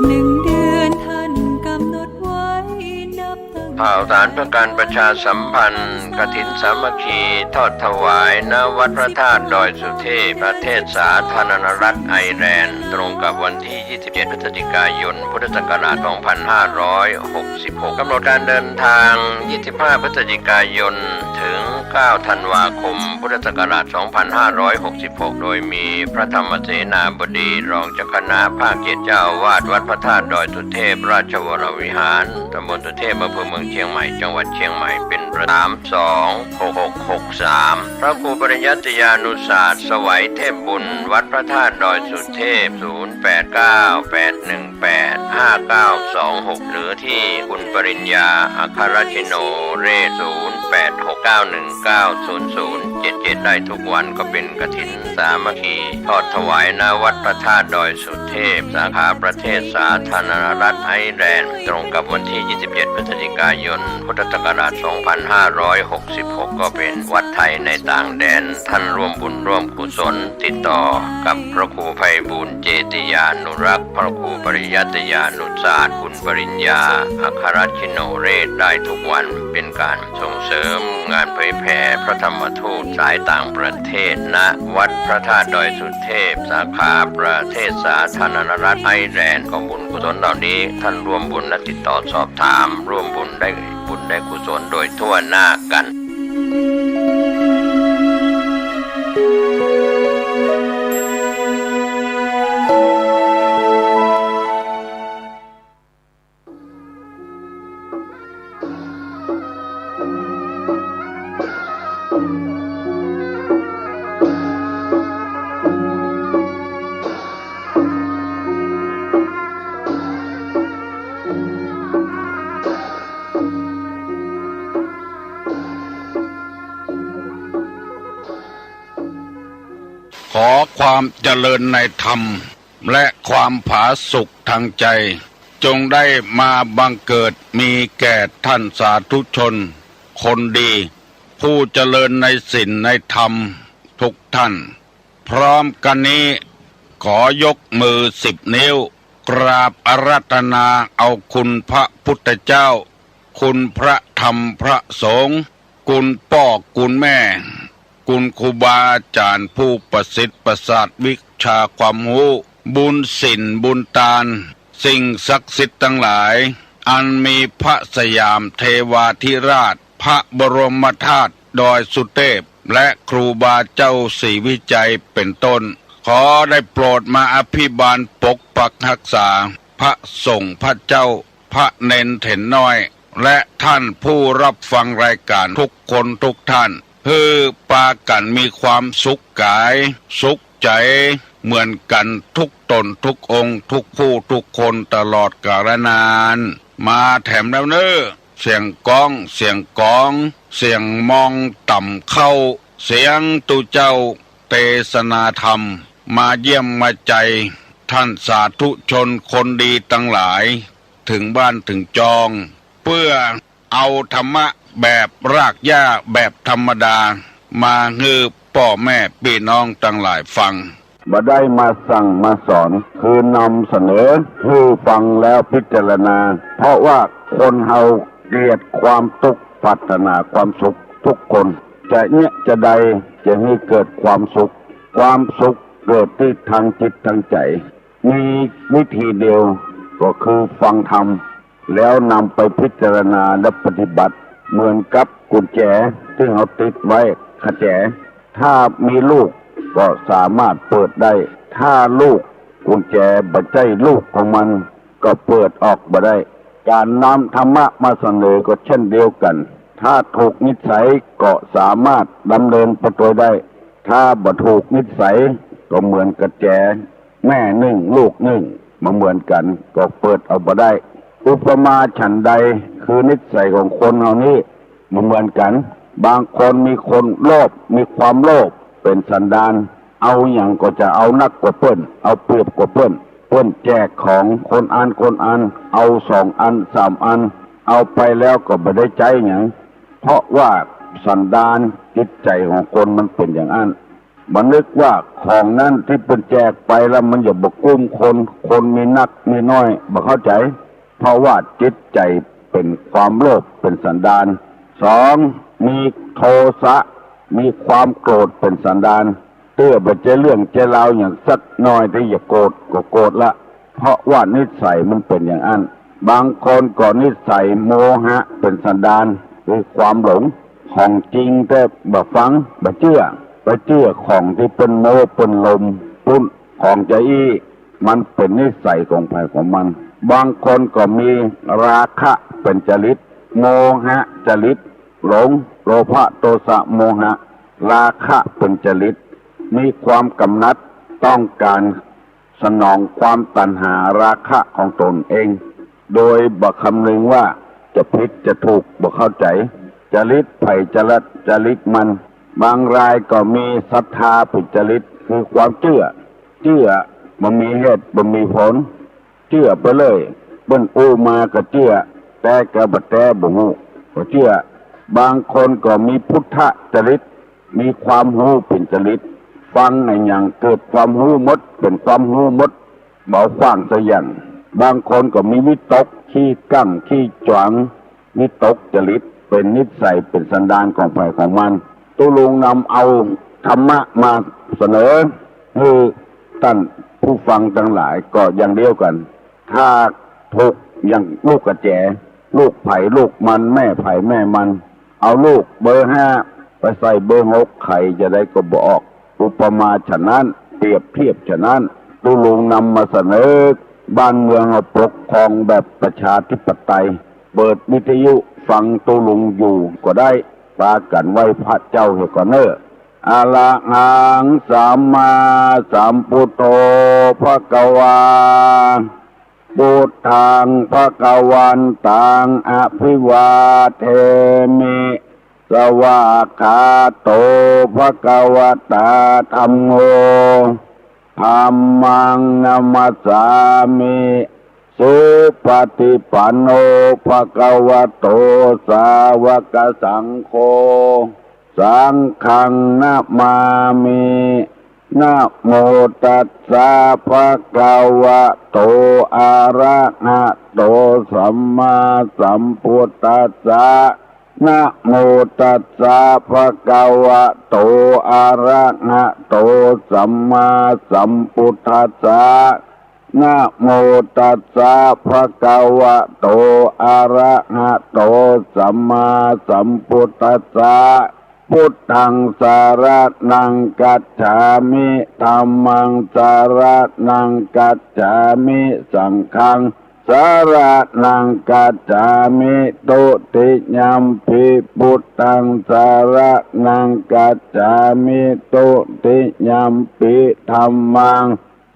หนึ่งเดือนท่านกำหนดไว้นับตั้ง ข่าวสารเพื่อการประชาสัมพันธ์ กฐินสามัคคีทอดถวาย ณ วัดพระธาตุดอยสุเทพ ประเทศสาธารณรัฐไอร์แลนด์ ตรงกับวันที่ ยี่สิบเจ็ด พฤศจิกายน พุทธศักราช สองพันห้าร้อยหกสิบหก กำหนดการเดินทาง ยี่สิบห้า พฤศจิกายน ถึง เก้า ธันวาคม พุทธศักราช สองพันห้าร้อยหกสิบหก โดยมีพระธรรมเสนาบดี รองเจ้าคณะภาคเจ็ด เจ้าอาวาสวัดพระธาตุดอยสุเทพ ราชวรวิหาร ตำบลสุเทพ อำเภอเมืองเชียงใหม่ จังหวัดเชียงใหม่ เป็นประธาน สามสองหกหกหกสาม พระครูปริยัติยานุศาสตร์ ไสวเทพบุญ วัดพระธาตุดอยสุเทพ ศูนย์แปดเก้า แปดหนึ่งแปด ห้าเก้าสองหก หรือที่คุณปริญญา อัครชิโนเรศ ศูนย์แปดหก เก้าหนึ่งเก้า ศูนย์ศูนย์เจ็ดเจ็ด ได้ทุกวัน ก็เป็นกฐินสามัคคีทอดถวาย ณ วัดพระธาตุดอยสุเทพ สาขาประเทศสาธารณรัฐไอร์แลนด์ ตรงกับวันที่ ยี่สิบเจ็ด พฤศจิกายน พุทธศักราช สองพันห้าร้อยหกสิบหก ก็เป็นวัดไทยในต่างแดน ท่านร่วมบุญร่วมกุศล ติดต่อกับพระครูไพบูลย์ เจติยานุรักษ์ พระครูปริยัติยานุศาสตร์ คุณปริญญา อัครชิโนเรศ ได้ทุกวัน เป็นการส่งเสริมงานเผยแผ่พระธรรมทูตสายต่างประเทศ ณ วัดพระธาตุดอยสุเทพ สาขาประเทศสาธารณรัฐไอร์แลนด์ ของบุญกุศลเหล่านี้ ท่านร่วมบุญและติดต่อสอบถาม ร่วมบุญได้บุญได้กุศลโดยทั่วหน้ากัน ขอความเจริญในธรรม และความผาสุกทางใจ จงได้มาบังเกิดมีแก่ท่านสาธุชนคนดี ผู้เจริญในศีลในธรรมทุกท่าน พร้อมกันนี้ ขอยกมือสิบนิ้ว กราบอาราธนาเอาคุณพระพุทธเจ้า คุณพระธรรมพระสงฆ์ คุณป้อคุณแม่ คุณครูบาอาจารย์ผู้ประสิทธิ์ประสาทวิชาความรู้ บุญศีลบุญตาน สิ่งศักดิ์สิทธิ์ตังหลาย อันมีพระสยามเทวาธิราช พระบรมธาตุดอยสุเตพ และครูบาเจ้าศรีวิชัยเป็นต้น ขอได้โปรดมาอภิบาลปกปักรักษา พระสงฆ์พระเจ้า พระเณรเถรน้อย และท่านผู้รับฟังรายการทุกคนทุกท่าน หื้อปากั๋นมีความสุขก๋าย สุขใจ๋ เหมือนกั๋นทุกต๋นทุกองค์ ทุกผู้ทุกคนตลอดกาลนาน มาแถมแล้วเน่อ เสียงก้อง เสียงก๋อง เสียงมองต่ำเข้า เสียงตุ๊เจ้าเตสนาธรรม มาเยี่ยมมาใจ ท่านสาธุชนคนดีตังหลาย เถิงบ้านเถิงจอง เปื้อเอาธรรมะแบบรากหญ้าแบบธรรมดา มาหื้อป้อแม่ปี้น้องตังหลายฟัง บ่ได้มาสั่งมาสอน คือนำเสนอหื้อฟังแล้วพิจารณา เพราะว่าคนเฮาเกลียดความตุ๊กข์ ปรารถนาความสุขทุกคน จะเยียะจะใดจะหื้อเกิดความสุข ความสุขเกิดตี้ตางจิตตางใจ๋ มีวิธีเดียวก็คือฟังธรรม แล้วนำไปพิจารณาและปฏิบัติ เหมือนกับกุญแจตี้เฮาติดไว้คะแจ ถ้ามีลูกก็สามารถเปิดได้ ถ้าลูกกุญแจบ่ใจ้ลูกของมัน ก็เปิดออกบ่ได้ ก๋านนำธรรมะมาเสนอก็เช่นเดียวกั๋น ถ้าถูกนิสัยก็สามารถดำเนินไปตวยได้ ถ้าบ่ถูกนิสัยก็เหมือนกุญแจ แม่นึ่งลูกนึ่งบ่เหมือนกั๋น ก็เปิดออกบ่ได้ อุปมาฉันใด คือนิสัยของคนเฮานี้บ่เหมือนกั๋น บางคนมีคนโลภ มีความโลภเป๋นสันดาน เอาหยังก็จะเอานักกว่าเปิ้น เอาเปรียบกว่าเปิ้น เปิ้นแจกของคนอั้นคนอั้น เอาสองอันสามอัน เอาไปแล้วก็บ่ได้ใจ๊หยัง เพราะว่าสันดานจิตใจ๋ของคนมันเป๋นอย่างอั้น บ่นึกว่าของนั้นตี้เปิ้นแจกไปแล้วมันจะบ่กุ้มคน คนมีนักมีน้อย บ่เข้าใจ๋ เพราะว่าจิตใจ๋เป๋นความโลภเป๋นสันดาน สอง มีโทสะ มีความโกรธเป๋นสันดาน เตื้อบ่ใจ้เรื่องใจ้ราวหยังสักหน่อยตี้จะโกรธก็โกรธละ เพราะว่านิสัยมันเป๋นอย่างอั้น บางคนก็นิสัยโมหะเป๋นสันดาน คือความหลง ของจริงแต๊บ่ฟัง บ่เจื้อ ไปเจื้อของตี้เปิ้นโม้เปิ้นลมปุ้น ของจาอี้ มันเป๋นนิสัยของใผของมัน บางคนก็มีราคะเป๋นจริต โมหะจริต หลง โลภะ โทสะ โมหะ ราคะเป๋นจริต มีความกำหนัดต้องก๋าน สนองความตัณหาราคะของตนเอง โดยบ่คำนึงว่าจะผิดจะถูก บ่เข้าใจ๋ จริตใผจริต จริตมัน บางรายก็มีศรัทธาเป๋นจริต คือความเจื้อ เจื้อบ่มีเหตุบ่มีผล เจื้อไปเลย เปิ้นอู้มาก็เจื้อ แต๊ก็บ่แต๊บ่ฮู้ ก็เจื้อ บางคนก็มีพุทธจริต มีความฮู้เป๋นจริต ฟังอะหยังเกิดความฮู้หมด เป๋นความฮู้หมด บ่ขว้างสักอย่าง บางคนก็มีวิตก ขี้กั้ง ขี้จ๋วง วิตกจริต เป๋นนิสัย เป๋นสันดานของใผของมัน ตุ๊ลุงนำเอาธรรมะมาเสนอ หื้อต้านผู้ฟังตังหลายก็อย่างเดียวกั๋น ถ้าถูกอย่างลูกกุญแจ ลูกใผลูกมัน แม่ใผแม่มัน เอาลูกเบอร์ห้าไปใส่เบอร์หก ใผจะใดก็บ่ออก อุปมาฉะนั้น เปรียบเทียบฉะนั้น ตุ๊ลุงนำมาเสนอ บ้านเมืองเฮาปกครองแบบประชาธิปไตย เปิดวิทยุฟังตุ๊ลุงอยู่ก็ได้ ปากั๋นไหว้พระเจ้าเหียก่อนเน่อ อะระหังสัมมาสัมพุทโธภะคะวา พุทธังภะคะวันตังอะภิวาเทมิ สวากขาโตภะคะวะตาธัมโม ธัมมังนะมัสสามิ สุปะฏิปันโนภะคะวะโต สาวะกะสังโฆ สังฆังนะมามิ นะโมตัสสะภะคะวะโต อะระหะโต สัมมาสัมพุทธัสสะ นะโมตัสสะ ภะคะวะโต อะระหะโต สัมมาสัมพุทธัสสะ นะโมตัสสะ ภะคะวะโต อะระหะโต สัมมาสัมพุทธัสสะ พุทธัง สะระณัง กัจฉามิ ธัมมัง สะระณัง กัจฉามิ สังฆัง สะระณัง กัจฉามิ ตุติยัมปิ พุทธัง สะระณัง กัจฉามิ ตุติยัมปิ ธัมมัง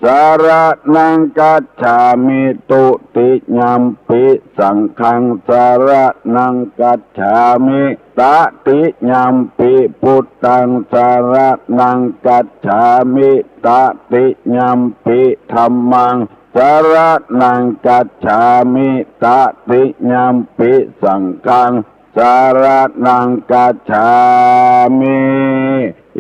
สะระณัง กัจฉามิ ตุติยัมปิ สังฆัง สะระณัง กัจฉามิ ตะติยัมปิ พุทธัง สะระณัง กัจฉามิ ตะติยัมปิ ธัมมัง สะระณัง กัจฉามิ ตะติยัมปิ สังฆัง สะระณัง กัจฉามิ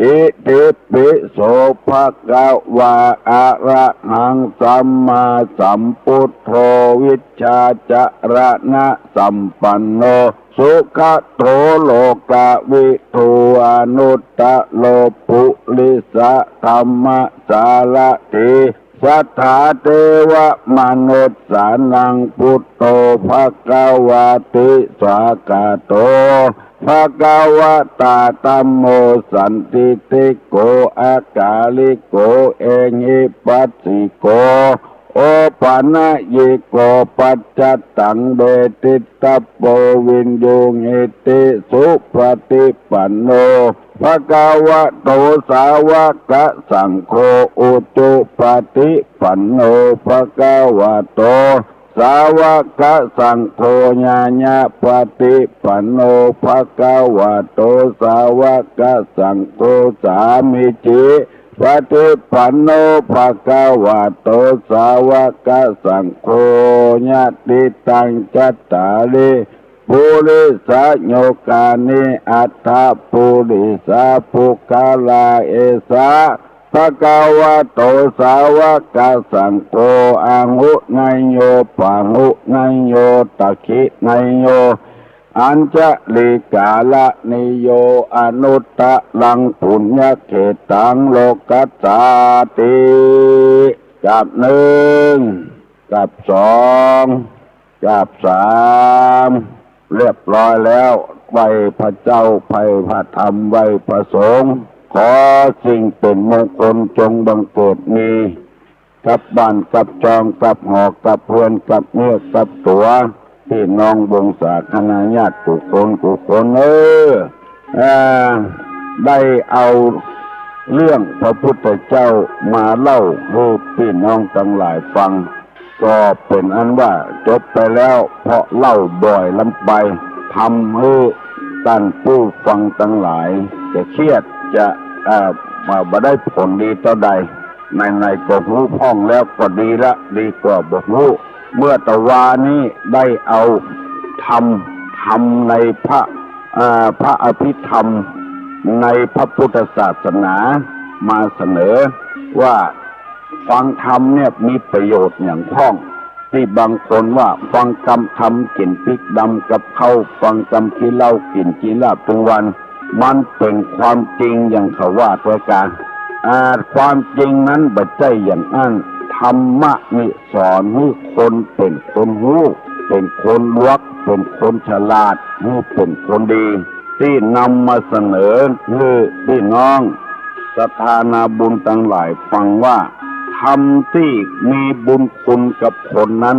อิติปิโส ภะคะวา อะระหัง สัมมาสัมพุทโธ วิชชาจะระณะสัมปันโน สุขะโต โลกะวิทู อนุตตะโร ปุริสะธัมมะสารถี สัทธา เตวะมนุสสานัง พุทโธ ภะคะวาติ สวากาโต ภะคะวะตา ธัมโม สันทิฏฐิโก อะกาลิโก เอหิปัสสิโก โอปะนะยิโก ปัจจัตตัง เวทิตตะโป วิญญูหิติ สุปะฏิปันโน ภะคะวะโต สาวะกะสังโฆ อุจุปะฏิปันโน ภะคะวะโต สาวะกะสังโฆ ญาญะปะฏิปันโน ภะคะวะโต สาวะกะสังโฆ สามีจิปะฏิปันโน ภะคะวะโต สาวะกะสังโฆ ยะติตัง จัตตาริ ปุริสะยูคานิ อัตถะปุริสะปุคคลา เอสะ ภะคะวะโต สาวะกะสังโฆ อาหุเนยโย ปาหุเนยโย ตักขิเนยโย อัญชลีกาละนิโย อนุตตะรัง ปุญญะเขตัง โลกัสสาติ กับหนึ่ง กับสอง กับสาม เรียบร้อยแล้ว ไหว้พระเจ้า ไหว้พระธรรม ไหว้พระสงฆ์ ขอสิ่งเป็นมงคลจงบังเกิดมี กับบ้านกับจอง กับหอกับเฮือน กับเนื้อกับตั๋ว ปี้น้องวงศาคณาญาติกู้คนกู้คน เออ อ่า ได้เอาเรื่องพระพุทธเจ้ามาเล่าหื้อปี้น้องตังหลายฟัง ก็เป๋นอันว่าจบไปแล้ว เพราะเล่าบ่อยล้ำไป ทำหื้อต้านผู้ฟังตังหลายจะเครียด จะ อ่า บ่า บ่ได้ผลดีเต้าใด ไหนๆ ก็ฮู้พ่องแล้วก็ดีละ ดีกว่าบ่ฮู้ เมื่อตะวานี้ได้เอาธรรม ธรรมในพระ อ่า พระอภิธรรม ในพระพุทธศาสนามาเสนอว่า ฟังธรรมเนี่ยมีประโยชน์หยังพ่อง ตี้บางคนว่าฟังกำธรรมกิ๋นปิ๊กดำกับข้าว ฟังกำขี้เหล้ากิ๋นจีลาบตึงวัน มันเป๋นความจริงอย่างเขาว่าแต๊กา อ่า ความจริงนั้นบ่ใจ้อย่างอั้น ธรรมะนี่สอนหื้อคนเป๋นคนฮู้ เป๋นคนหลวก เป๋นคนฉลาด หื้อเป๋นคนดี ตี้นำมาเสนอหื้อปี้น้องศรัทธานาบุญตังหลายฟังว่า ธรรมตี้มีบุญคุณกับคนนั้น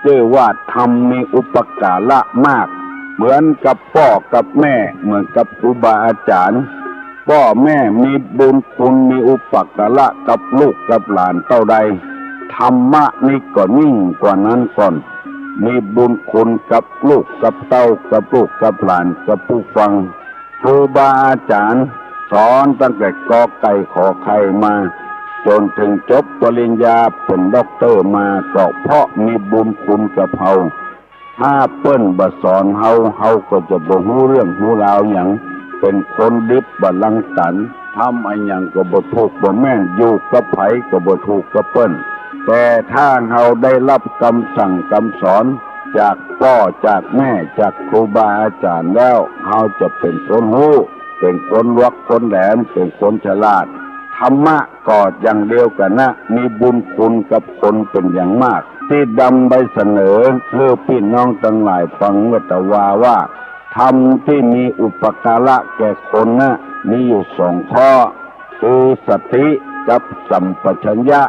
จื้อว่าธรรมมีอุปการะมาก เหมือนกับป้อกับแม่ เหมือนกับครูบาอาจ๋ารย์ ป้อแม่มีบุญคุณมีอุปการะกับลูกกับหลานเต้าใด ธรรมะนี้ก็ยิ่งกว่านั้นก่อน มีบุญคุณกับลูกกับเต้า กับลูกกับหลาน กับผู้ฟัง ครูบาอาจ๋ารย์สอนตั้งแต่กอไก่ขอไข่มา จ๋นเถิงจบปริญญาเป๋นด็อกเตอร์มา ก็เพราะมีบุญคุณกับเฮา ถ้าเปิ้นบ่สอนเฮา เฮาก็จะบ่ฮู้เรื่องฮู้ราวหยัง เป๋นคนดิบบ่รังสรรค์ ทำอะหยังก็บ่ถูกบ่แม่น อยู่กับใผก็บ่ถูกกับเปิ้น แต่ถ้าเฮาได้ฮับกำสั่งกำสอน จากป้อจากแม่ จากครูบาอาจ๋ารย์แล้ว เฮาจะเป๋นคนฮู้ เป๋นคนหลวกคนแหลม เป๋นคนฉลาด ธรรมะก็อย่างเดียวกั๋นนะ มีบุญคุณกับคนเป๋นอย่างมาก ตี้ดำไปเสนอหื้อปี้น้องตังหลายฟังเมื่อตะวาว่า ธรรมตี้มีอุปการะแก่คนนะ มีอยู่สองข้อ คือสติกับสัมปชัญญะ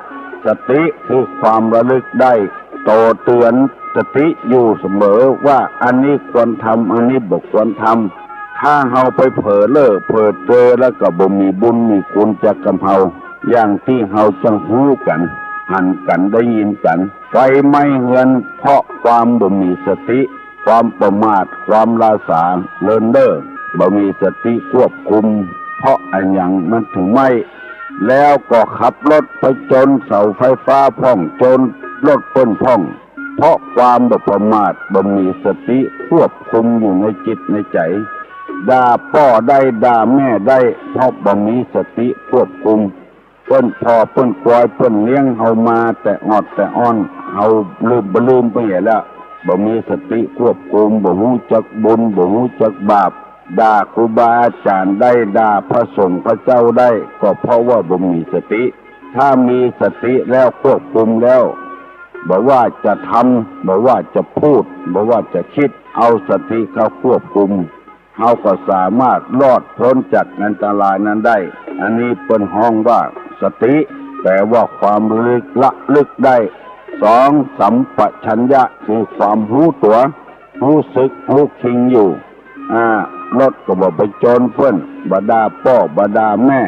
สติคือความระลึกได้ โต้เตื๋อนสติอยู่เสมอว่าอันนี้ควรทำ อันนี้บ่ควรทำ ถ้าเฮาไปเผลอเล่อเผลอเจอแล้วก็บ่มีบุญมีคุณจักกับเฮา อย่างตี้เฮาจั่งฮู้กั๋น หันกั๋น ได้ยินกั๋น ไฟไหม้เฮือนเพราะความบ่มีสติ ความประมาท ความหล้าสาเลินเล่อ บ่มีสติควบคุม เพราะอะหยังมันเถิงไหม้ แล้วก็ขับรถไปจนเสาไฟฟ้าพ่อง จนรถเปิ้นพ่อง เพราะความบ่ประมาท บ่มีสติควบคุมอยู่ในจิตในใจ๋ ด่าป้อได้ ด่าแม่ได้ เพราะบ่มีสติควบคุม เปิ้นผ่อเปิ้นควาย เปิ้นเลี้ยงเฮามาแต่ออดแต่อ้อน เฮาลืมบ่ลืมไปเหียแล้ว บ่มีสติควบคุม บ่ฮู้จักบุญ บ่ฮู้จักบาป ด่าครูบาอาจ๋ารย์ได้ ด่าพระสงฆ์พระเจ้าได้ ก็เพราะว่าบ่มีสติ ถ้ามีสติแล้วควบคุมแล้ว บ่ว่าจะทำ บ่ว่าจะพูด บ่ว่าจะกึ๊ด เอาสติเข้าควบคุม เฮาก็สามารถรอดป๊นจากอันตรายนั้นได้ อันนี้เปิ้นฮ้องว่าสติ แปลว่าความระลึก ระลึกได้ สอง สัมปชัญญะ คือความฮู้ตั๋ว ฮู้สึก ฮู้คิงอยู่ อ่า รถก็บ่ไปจนเปิ้น บ่ด่าป้อ บ่ด่าแม่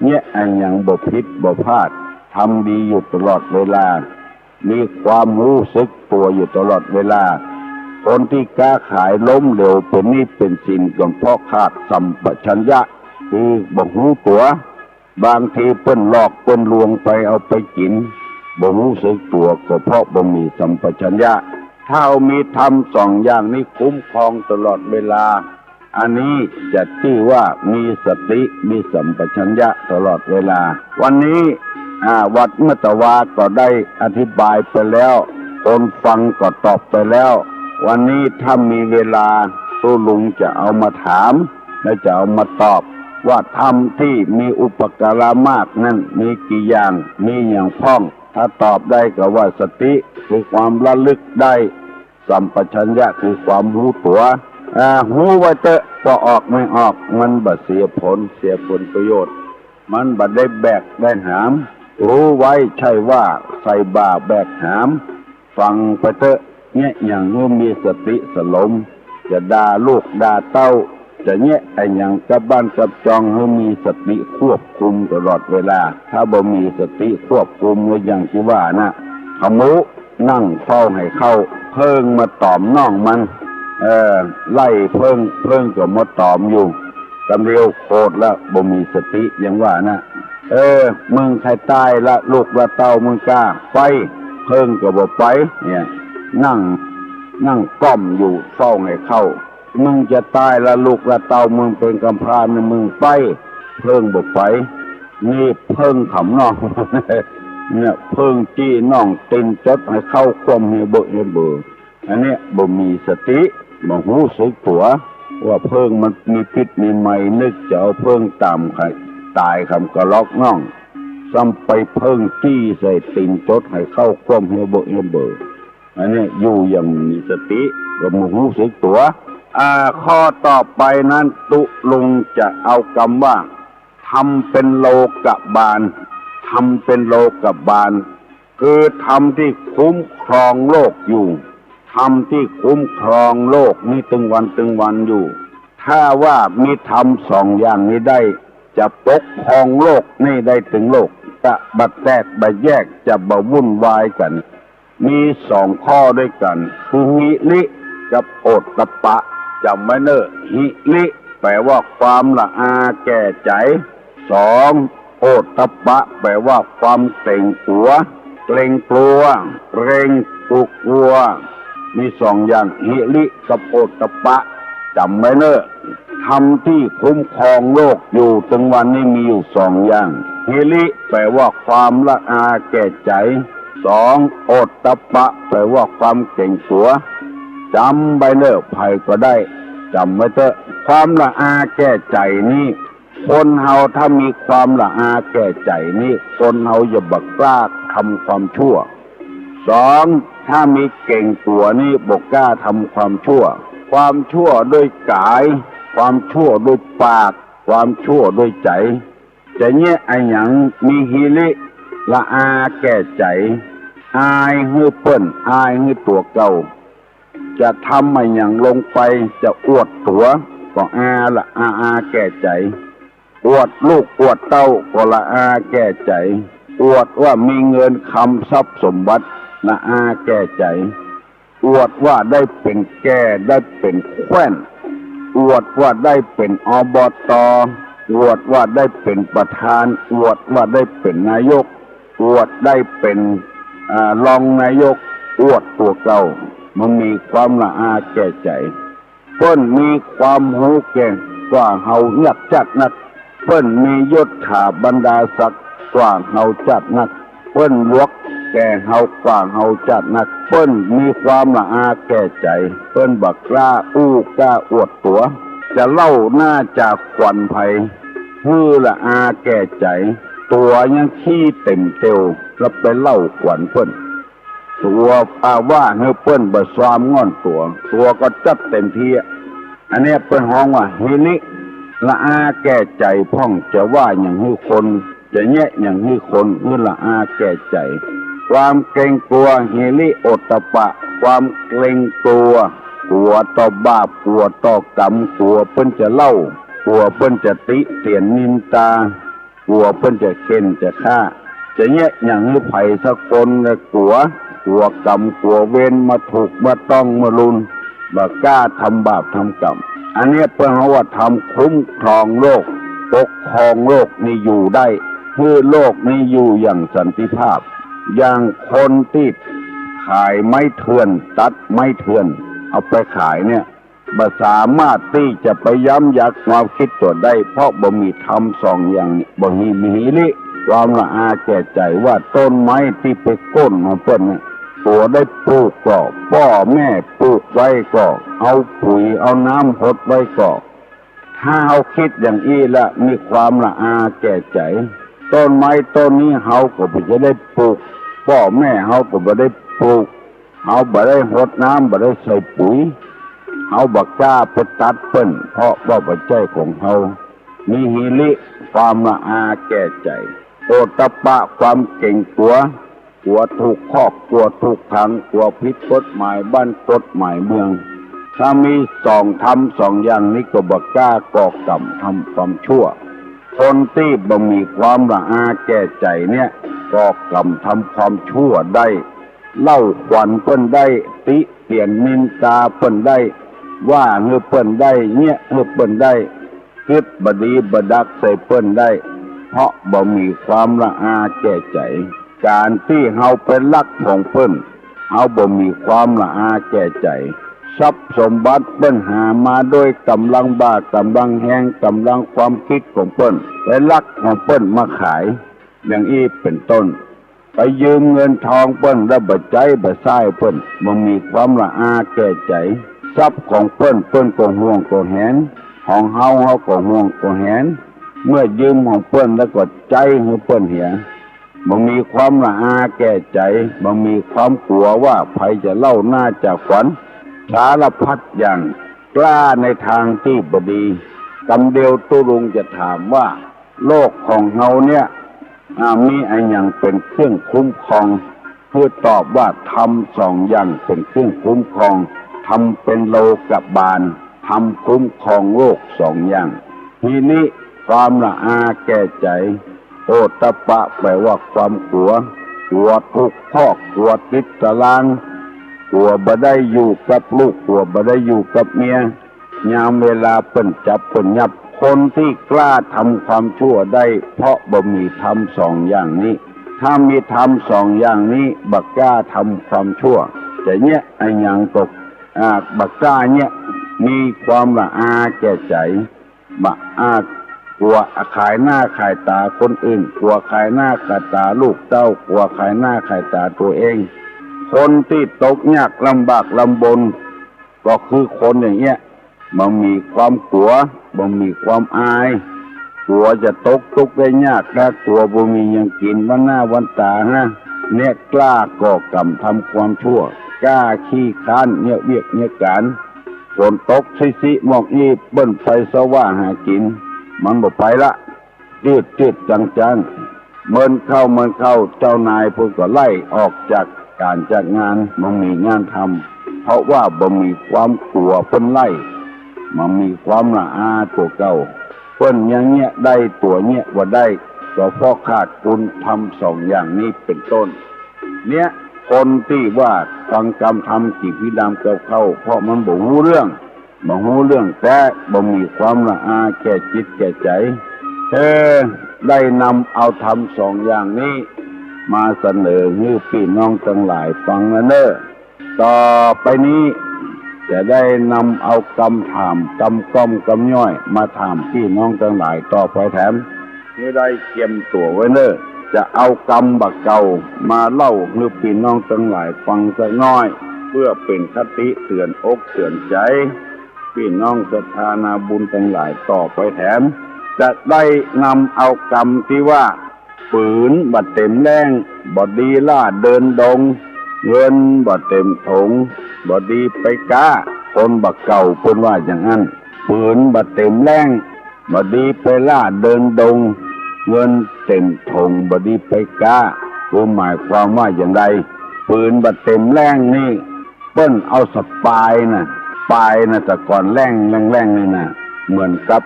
เยียะอะหยังบ่ผิดบ่พลาด ทำดีอยู่ตลอดเวลา มีความฮู้สึกตั๋วอยู่ตลอดเวลา คนตี้ก๊าขายล้มเหลวเป๋นหนี้เป๋นสินก็เพราะขาดสัมปชัญญะ คือบ่ฮู้ตั๋ว บางทีเปิ้นหลอกเปิ้นลวงไปเอาไปกิ๋น บ่ฮู้สึกตั๋ว ก็เพราะบ่มีสัมปชัญญะ ถ้าเฮามีธรรมสองอย่างนี้คุ้มครองตลอดเวลา อันนี้จะจื้อว่ามีสติ มีสัมปชัญญะตลอดเวลา วันนี้ อ่า วัดเมื่อตะวาก็ได้อธิบายไปแล้ว คนฟังก็ตอบไปแล้ว วันนี้ถ้ามีเวลา ตุ๊ลุงจะเอามาถาม และจะเอามาตอบ ว่าธรรมที่มีอุปการะมากนั้นมีกี่อย่าง มีหยังพ่อง ถ้าตอบได้ก็ว่าสติ คือความระลึกได้ สัมปชัญญะคือความฮู้ตั๋ว อ่า ฮู้ไว้เต๊อะ ปอออกไม่ออก มันบ่เสียผล เสียผลประโยชน์ มันบ่ได้แบกได้หาม ฮู้ไว้ใช่ว่าใส่บ่าแบกหาม ฟังไปเต๊อะ เยียะหยังหื้อมีสติสลม จะด่าลูกด่าเต้า จะเยียะอะหยังกับบ้านกับจองหื้อมีสติควบคุมตลอดเวลา ถ้าบ่มีสติควบคุมก็อย่างตี้ว่านะ ขมุ นั่งเฝ้าไหเข้า เผิ้งมาตอมน้องมัน เออ ไล่เผิ้ง เผิ้งก็มาตอมอยู่ กำเดียวโขดละ บ่มีสติ อย่างว่านะ เออ มึงใค่ต๋ายละลูกละเต้ามึงก้า ไป เผิ้งก็บ่ไป เนี่ย นั่ง นั่งก้อมอยู่เฝ้าไหเข้า มึงจะต๋ายละลูกละเต้ามึงเป๋นกำพร้านะ มึงไป เผิ้งบ่ไป นี่เผิ้งขำน้อง เนี่ย เผิ้งจี้น้อง ตี๋นจดไหเข้าคว่ำเหียเบอะเหียเบอ อันเนี้ยบ่มีสติ บ่ฮู้สึกตั๋ว ว่าเผิ้งมันมีปิ๊ดมีไหม้ นึกจะเอาเผิ้งต๋ามใค่ต๋ายขำกะลอกน้อง ซ้ำไปเผิ้งจี้ใส่ตี๋นจดไหเข้าคว่ำเหียเบอะเหียเบอ อันเนี้ยอยู่อย่างมีสติ ก็บ่ฮู้สึกตั๋ว อ่า ข้อต่อไปนั้นตุ๊ลุงจะเอากำว่า ธรรมเป๋นโลกบาล ธรรมเป๋นโลกบาล คือธรรมตี้คุ้มครองโลกอยู่ ธรรมตี้คุ้มครองโลกนี้ตึงวันตึงวันอยู่ ถ้าว่ามีธรรมสองอย่างนี้ได้ จะปกครองโลกนี้ได้ตึงโลก จะบ่แตกบ่แยก จะบ่วุ่นวายกั๋น มีสองข้อด้วยกั๋น คือหิริกับโอตตัปปะ จ๋ำไว้เน่อ หิริแปลว่าความละอาแก่ใจ๋ สอง โอตตัปปะแปลว่าความเก๋งกั๋ว เกรงกลัว เกรงกลัว มีสองอย่าง หิริกับโอตตัปปะ จ๋ำไว้เน่อ ธรรมตี้คุ้มครองโลกอยู่ตึงวันนี้มีอยู่สองอย่าง หิริแปลว่าความละอาแก่ใจ๋ สอง โอตตัปปะแปลว่าความเก๋งกั๋ว จ๋ำไว้เน่อ ใผก็ได้ จ๋ำไว้เต๊อะ ความละอาแก่ใจ๋นี้ คนเฮาถ้ามีความละอาแก่ใจ๋นี้ คนเฮาจะบ่กล้าทำความชั่ว สอง ถ้ามีเก๋งกั๋วนี้ บ่กล้าทำความชั่ว ความชั่วด้วยก๋าย ความชั่วด้วยปาก ความชั่วด้วยใจ๋ จะเยียะอะหยัง มีหิริ ละอาแก่ใจ๋ อายหื้อเปิ้น อายหื้อตั๋วเก่า จะทำอะหยังลงไป จะอวดตั๋ว ก็อาละอา อาแก่ใจ๋ อวดลูกอวดเต้า ก็ละอาแก่ใจ๋ อวดว่ามีเงินคำทรัพย์สมบัติ ละอาแก่ใจ๋ อวดว่าได้เป๋นแก่ ได้เป๋นแคว่น อวดว่าได้เป๋น อบต. อวดว่าได้เป๋นประธาน อวดว่าได้เป๋นนายก อวดได้เป๋น อ่า รองนายก อวดตั๋วเก่า บ่มีความละอาแก่ใจ๋ เปิ้นมีความฮู้แก่งกว่าเฮาจัดนัก เปิ้นมียศถาบรรดาศักดิ์กว่าเฮาจัดนัก เปิ้นหลวกแก่เฮากว่าเฮาจัดนัก เปิ้นมีความละอาแก่ใจ๋ เปิ้นบ่กล้าอู้กล้าอวดตั๋ว จะเล่าหน้าจ๋าขวัญใผ หื้อละอาแก่ใจ๋ ตั๋วยังขี้เต็มเตียว แล้วไปเล่าขวัญเปิ้น ตั๋วปาว่าหื้อเปิ้นบ่ซามง่อนตั๋ว ตั๋วก็จัดเต็มตี้ อันเนี้ยเปิ้นฮ้องว่าหิริ ละอาแก่ใจ๋พ่อง จะว่าหยังหื้อคน จะเยียะหยังหื้อคน หื้อละอาแก่ใจ๋ ความเกรงกั๋ว หิริโอตตัปปะ ความเกรงกั๋ว กั๋วต่อบาป กั๋วต่อกรรม กั๋วเปิ้นจะเล่า กั๋วเปิ้นจะติเตียนนินตา กั๋วเปิ้นจะเข่นจะฆ่า จะเยียะหยังหื้อใผสักคน ก็กั๋ว กั๋วกรรมกั๋วเวรมาถูกมาต้องมาลุน บ่กล้าทำบาปทำกรรม อันเนี้ยเปิ้นฮ้องว่าธรรมคุ้มครองโลก ปกครองโลกนี้อยู่ได้ หื้อโลกนี้อยู่อย่างสันติภาพ อย่างคนตี้ขายไม้เถื่อน ตัดไม้เถื่อน เอาไปขายเนี่ย บ่สามารถตี้จะไปยับยั้งความคิดตั๋วได้ เพราะบ่มีธรรมสองอย่างนี้ บ่มี มีหิริ ความละอาแก่ใจ๋ ว่าต้นไม้ตี้ไปโก้นของเปิ้นเนี่ย ตั๋วได้ปลูกก่อ ป้อแม่ปลูกไว้ก่อ เอาปุ๋ยเอาน้ำหดไว้ก่อ ถ้าเฮาคิดอย่างอี้ละ มีความละอาแก่ใจ๋ ต้นไม้ต้นนี้เฮาก็บ่จะได้ปลูก ป้อแม่เฮาก็บ่ได้ปลูก เฮาบ่ได้หดน้ำ บ่ได้ใส่ปุ๋ย เฮาบ่กล้าไปตัดเปิ้น เพราะว่าบ่ใจ้ของเฮา มีหิริ ความละอาแก่ใจ๋ โอตตัปปะ ความเก๋งกั๋ว กั๋วถูกคอก กั๋วถูกขัง กั๋วผิดกฎหมายบ้านกฎหมายเมือง ถ้ามีสองธรรมสองอย่างนี้ก็บ่กล้าก่อกรรมทำความชั่ว คนตี้บ่มีความละอาแก่ใจ๋เนี่ย ก่อกรรมทำความชั่วได้ เล่าขวัญเปิ้นได้ ติเตียนนินตาเปิ้นได้ ว่าหื้อเปิ้นได้ เยียะหื้อเปิ้นได้ กึ๊ดบ่ดีบ่ดักใส่เปิ้นได้ เพราะบ่มีความละอาแก่ใจ๋ ก๋านตี้เฮาไปลักของเปิ้น เฮาบ่มีความละอาแก่ใจ๋ ทรัพย์สมบัติเปิ้นหามาโดยก๋ำลังบ่า ก๋ำลังแฮง ก๋ำลังความคิดของเปิ้น ไปลักของเปิ้นมาขาย อย่างอี้เป๋นต้น ไปยืมเงินทองเปิ้นแล้วบ่ใจ๊บ่ใซ้เปิ้น บ่มีความละอาแก่ใจ๋ ทรัพย์ของเปิ้น เปิ้นก็ห่วงก็แหน ของเฮา เฮาก็ห่วงก็แหน เมื่อยืมของเปิ้นแล้วก็ใจ๊หื้อเปิ้นเหีย บ่มีความละอาแก่ใจ๋ บ่มีความกั๋วว่าใผจะเล่าหน้าจ๋าขวัญ สารพัดอย่าง กล้าในทางตี้บ่ดี กำเดียวตุ๊ลุงจะถามว่า โลกของเฮาเนี่ย อ่า มีอะหยังเป๋นเครื่องคุ้มครอง คือตอบว่าธรรมสองอย่างเป๋นเครื่องคุ้มครอง ธรรมเป๋นโลกบาล ธรรมคุ้มครองโลกสองอย่าง หิริ ความละอาแก่ใจ๋ โอตตัปปะ แปลว่าความกั๋ว กั๋วถูกคอก กั๋วติดตาราง กั๋วบ่ได้อยู่กับลูก กั๋วบ่ได้อยู่กับเมีย ยามเวลาเปิ้นจับเปิ้นยับ คนตี้กล้าทำความชั่วได้ เพราะบ่มีธรรมสองอย่างนี้ ถ้ามีธรรมสองอย่างนี้ บ่กล้าทำความชั่ว จะเยียะอะหยังก็ อ่า บ่กล้าเยียะ มีความละอาแก่ใจ๋ บ่อา กั๋วขายหน้าขายต๋าคนอื่น กั๋วขายหน้าขายต๋าลูกเต้า กั๋วขายหน้าขายต๋าตั๋วเอง คนตี้ตกยากลำบากลำบน ก็คือคนอย่างเนี้ย บ่มีความกั๋ว บ่มีความอาย กั๋วจะตกตุ๊กข์ได้ยาก ถ้ากั๋วบ่มีหยังกิ๋นวันหน้าวันต๋านะ เนี้ยกล้าก่อกรรมทำความชั่ว กล้าขี้คร้านเยียะเวียกเยียะก๋าน ฝนตกซิๆ หมอกอี้ เปิ้นไปเซาะว่าหากิ๋น มันบ่ไปละ จืดๆ จังๆ เมินเข้าเมินเข้า เจ้านายเปิ้นก็ไล่ออกจากก๋านจากงาน บ่มีงานทำ เพราะว่าบ่มีความกั๋วเปิ้นไล่ บ่มีความละอาตั๋วเก่า เปิ้นยังเยียะได้ตั๋วเยียะบ่ได้ ก็เพราะขาดคุณธรรมสองอย่างนี้เป๋นต้น เนี้ย คนตี้ว่าฟังกำธรรมกี่พิรามเก่าเข้า เพราะมันบ่ฮู้เรื่อง บ่ฮู้เรื่องแต๊ บ่มีความละอาแก่จิตแก่ใจ๋ เออ ได้นำเอาธรรมสองอย่างนี้ มาเสนอหื้อปี้น้องตังหลายฟังนะเน่อ ต่อไปนี้ จะได้นำเอากำถามกำก้อมกำย้อย มาถามปี้น้องตังหลายต่อไปแถม หื้อได้เกียมตั๋วไว้เน่อ จะเอากำบ่าเก่า มาเล่าหื้อปี้น้องตังหลายฟังสักน้อย เปื้อเป๋นคติเตื๋อนอกเตื๋อนใจ๋ ปี้น้องศรัทธานาบุญตังหลายต่อไปแถม จะได้นำเอากำตี้ว่า ปืนบ่เต๋มแล้ง บ่ดีล่าเดินดง เงินบ่เต๋มถง บ่ดีไปก๊า คนบ่าเก่าเปิ้นว่าอย่างอั้น ปืนบ่เต๋มแล้ง บ่ดีไปล่าเดินดง เงินเต๋มถง บ่ดีไปก๊า คือหมายความว่าอย่างใด ปืนบ่เต๋มแล้งนี่ เปิ้นเอาสะปายน่ะ ปายน่ะ แต่ก่อนแล้ง แล้งๆ นี่น่ะ เหมือนกับ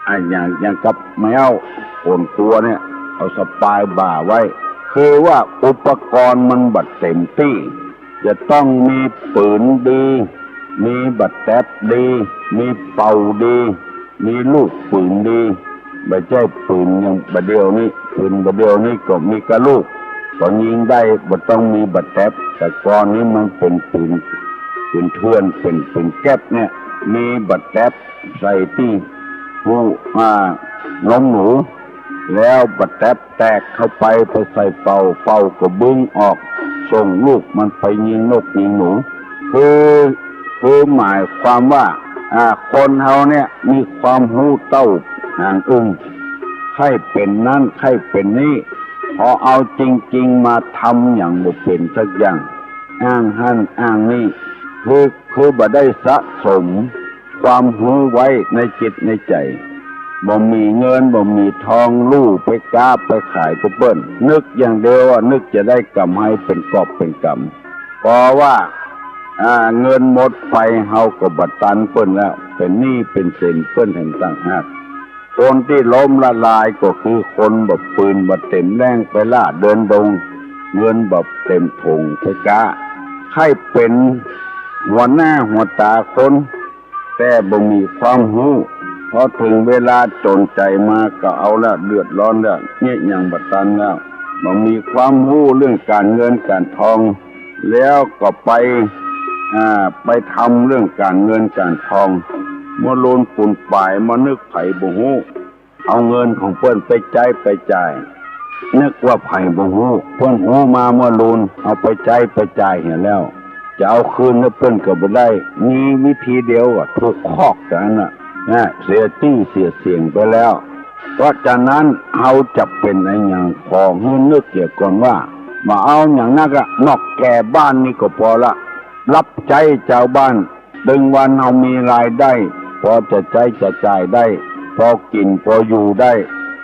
อะ อย่าง อย่างกับแมว คนกั๋วเนี่ย เอาสะปายบ่าไว้ คือว่าอุปกรณ์มันบ่เต๋มตี้ จะต้องมีปืนดี มีบ่าแต๊บดี มีเป่าดี มีลูกปืนดี บ่ใจ้ปืนอย่างบ่าเดี่ยวนี้ ปืนบ่าเดี่ยวนี้ก็มีก้าลูก ก็ยิงได้ บ่ต้องมีบ่าแต๊บ แต่ก่อนนี้มันเป๋นปืน ปืนเถื่อน เป๋นปืนแก๊ปเนี่ย มีบ่าแต๊บ ใส่ตี้ฮู้ อ่า นมหนู แล้วบ่าแต๊บแตกเข้าไป พอใส่เป่า เป่าก็บึ้งออก ส่งลูกมันไปยิงนกยิงหนู คือ คือหมายความว่า อ่า คนเฮาเนี่ยมีความฮู้เต้าหางอึ่ง ใค่เป๋นนั้นใค่เป๋นนี้ พอเอาจริงๆ มาทำหยังบ่เป๋นสักอย่าง อ้างหั้นอ้างนี่ คือ คือบ่ได้สะสมความฮู้ไว้ในจิตในใจ๋ บ่มีเงินบ่มีทอง ลู่ไปก๊าไปขายกับเปิ้น นึกอย่างเดียวว่านึกจะได้กำไรเป๋นกอบเป๋นกำ พอว่า อ่า เงินหมดไป เฮาก็บ่ตันเปิ้นแล้ว เป๋นหนี้เป๋นสินเปิ้นแถมต่างหาก คนตี้ล้มละลายก็คือคนบ่าปืนบ่าเต๋มแล้งไปล่าเดินดง เงินบ่าเต๋มถงไปก๊า ใค่เป๋นหัวหน้าหัวต๋าคน แต่บ่มีความฮู้ พอเถิงเวลาจ๋นใจ๋มาก็เอาละ เดือดร้อนแล้ว เยียะหยังบ่ตันแล้ว บ่มีความฮู้เรื่องก๋านเงินก๋านทอง แล้วก็ไป อ่า ไปทำเรื่องก๋านเงินก๋านทอง เมื่อลูนปูนป๋ายมานึกไผบ่ฮู้ เอาเงินของเปิ้นไปใจ๊ไปจ่าย นึกว่าไผบ่ฮู้ เปิ้นฮู้มาเมื่อลูน เอาไปใจ๊ไปจ่ายเหียแล้ว จะเอาคืนหื้อเปิ้นก็บ่ได้ มีวิธีเดียวอะ ถูกคอกเต้านั้นน่ะ นะ เสียจื้อเสียเสียงไปแล้ว เพราะฉะนั้นเฮาจะเป๋นอะหยัง ขอหื้อนึกเหียก่อนว่า บ่เอาหยังนักอะ นอกแก่บ้านนี่ก็ปอละ รับใจ๊จาวบ้าน ตึงวันเฮามีรายได้ ปอจะใจ๊จะจ่ายได้ ปอกิ๋นปออยู่ได้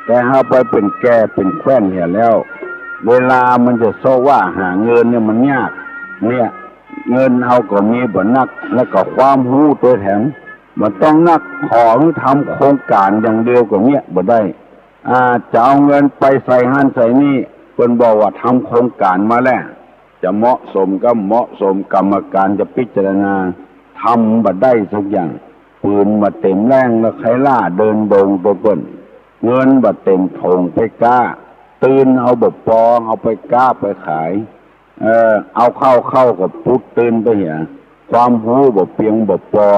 แต่เฮาไปเป๋นแก่เป๋นแคว้นเหียแล้ว เวลามันจะเซาะว่าหาเงินเนี่ยมันยาก เนี่ย เงินเฮาก็มีบ่นัก แล้วก็ความฮู้ตวยแถม บ่ต้องนัก ขอหื้อทำโครงก๋านอย่างเดียวก็เยียะบ่ได้ อ่า จะเอาเงินไปใส่หั้นใส่นี่ เปิ้นบอกว่าทำโครงก๋านมาแล้ว จะเหมาะสมกับเหมาะสม กรรมการจะพิจารณา ทำบ่ได้สักอย่าง ปืนบ่เต๋มแล้งแล้วใค่ล่าเดินดงไปเปิ้น เงินบ่เต๋มถงไปก๊า ตื่นเอาบ่ปอ เอาไปก๊าไปขาย เออ เอาเข้าเข้าก็ปุ๊ดตื่นไปเหีย ความฮู้บ่เปียงบ่ปอ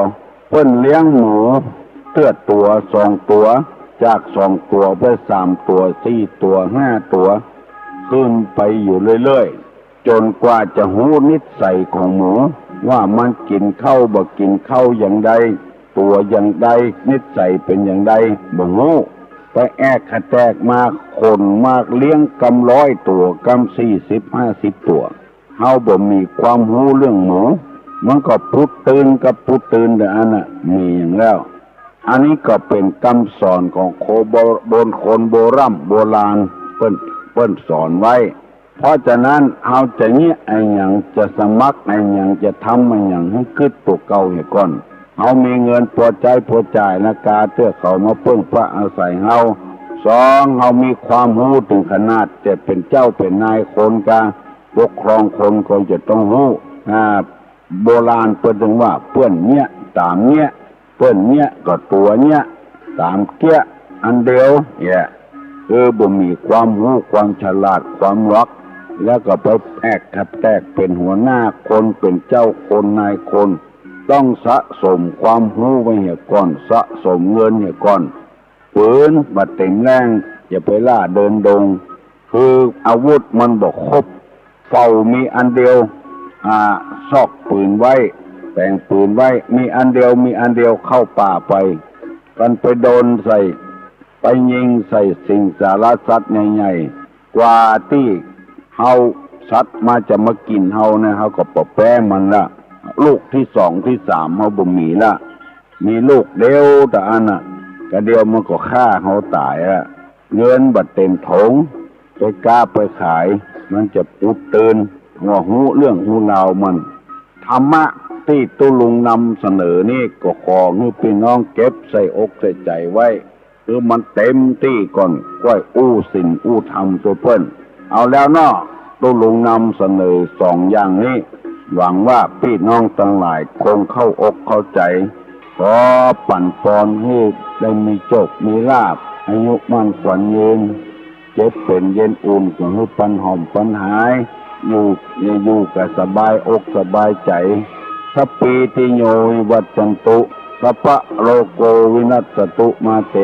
เปิ้นเลี้ยงหมูเตื้อตั๋วสองตั๋ว จากสองตั๋วไปสามตั๋ว สี่ตั๋ว ห้าตั๋ว ขึ้นไปอยู่เรื่อยๆ จ๋นกว่าจะฮู้นิสัยของหมู ว่ามันกิ๋นข้าวบ่กิ๋นข้าวอย่างใด ตั๋วอย่างใด นิสัยเป๋นอย่างใด บ่ฮู้ ไปแอกขะแตกมา ขนมาเลี้ยงกำร้อยตั๋ว กำสี่สิบห้าสิบตั๋ว เฮาบ่มีความฮู้เรื่องหมู มันก็ปูดตื่นกับปูดตื่นเต้าอั้นน่ะ มีอย่างแล้ว อันนี้ก็เป๋นกำสอนของโคโบ- บนคนโบร่ำโบราณ เปิ้น เปิ้นสอนไว้ เพราะฉะนั้นเฮาจะเยียะอะหยัง จะสมัครอะหยัง จะทำอะหยัง หื้อกึ๊ดตั๋วเก่าเหียก่อน เฮามีเงินปอใจ๊ปอจ่ายนา กาเตื้อเขามาเปิ้งพาอาศัยเฮา สอง เฮามีความฮู้เถิงขนาดจะเป๋นเจ้าเป๋นนายคนกา ปกครองคนก็จะต้องฮู้ อ่า โบราณเปิ้นจึงว่า เปื้อนเยียะต๋ามเยียะ เปื้อนเยียะก็ตั๋วเยียะ ต๋ามเกี้ยะอันเดียวเนี่ย คือบ่มีความฮู้ความฉลาดความหลอก แล้วก็ไปแอกขะแตกเป๋นหัวหน้าคน เป๋นเจ้าคนนายคน ต้องสะสมความฮู้ไว้เหียก่อน สะสมเงินเหียก่อน ปืนบ่เต๋มแรง อย่าไปล่าเดินดง คืออาวุธมันบ่ครบ เป้ามีอันเดียว อ่า ซอกปืนไว้ แป๋งปืนไว้ มีอันเดียว มีอันเดียว เข้าป่าไป กันไปโดนใส่ ไปยิงใส่สิงสารสัตว์ใหญ่ๆ กว่าตี้เฮา สัตว์มาจะมากิ๋นเฮาเนี่ย เฮาก็บ่แป๊มันละ ลูกตี้สองตี้สามเฮาบ่มีละ มีลูกเดียวเต้าอั้นน่ะ กะเดียวมันก็ฆ่าเฮาต๋ายอะ เงินบ่เต๋มถง ไปก๊าไปขาย มันจะปูดตื่น ว่าฮู้เรื่องฮู้ราวมัน ธรรมะตี้ตุ๊ลุงนำเสนอนี้ก็ขอหื้อปี้น้องเก็บใส่อกใส่ใจ๋ไว้ หื้อมันเต๋มตี้ก่อน ก้อยอู้ศีลอู้ธรรมตวยเปิ้น เอาแล้วเนาะ ตุ๊ลุงนำเสนอสองอย่างนี้ หวังว่าปี้น้องตังหลายคงเข้าอกเข้าใจ๋ ขอปั๋นปอนหื้อได้มีโจคมีลาภ อายุมั่นขวัญยืน เจ็บเป๋นเย็นอุ่น ก็หื้อปันหอมปันหาย อยู่ อยู่ก็สบายอกสบายใจ๋ สัพพีติโยวิวัชชันตุ สัพพะโรโกวินัสสตุ มาเต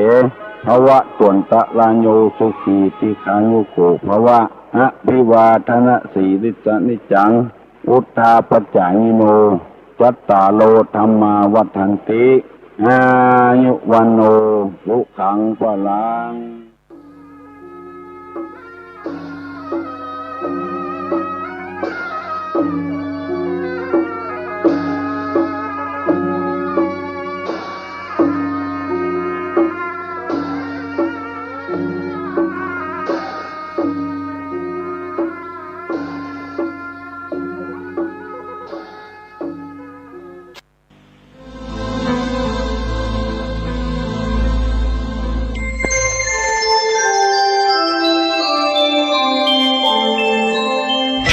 ภะวะตวันตะราโย สุขีทีฆายุโกภะวะ อะภิวาทะนะสีลิสสะนิจจัง วุฑฒาปะจายิโน จัตตาโรธัมมาวัฑฒันติ อายุวัณโณ สุขังพะลัง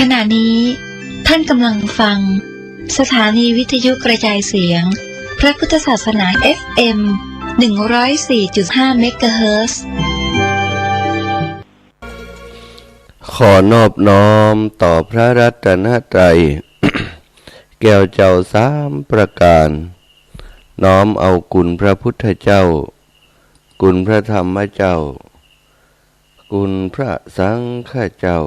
ขณะนี้ท่านกำลังฟังสถานีวิทยุกระจายเสียงพระพุทธศาสนา เอฟเอ็ม หนึ่งร้อยสี่จุดห้า เมกะเฮิรตซ์ ขอนอบน้อมต่อพระรัตนตรัย แก้วเจ้าสามประการ น้อมเอาคุณพระพุทธเจ้า คุณพระธรรมเจ้า คุณพระสังฆเจ้า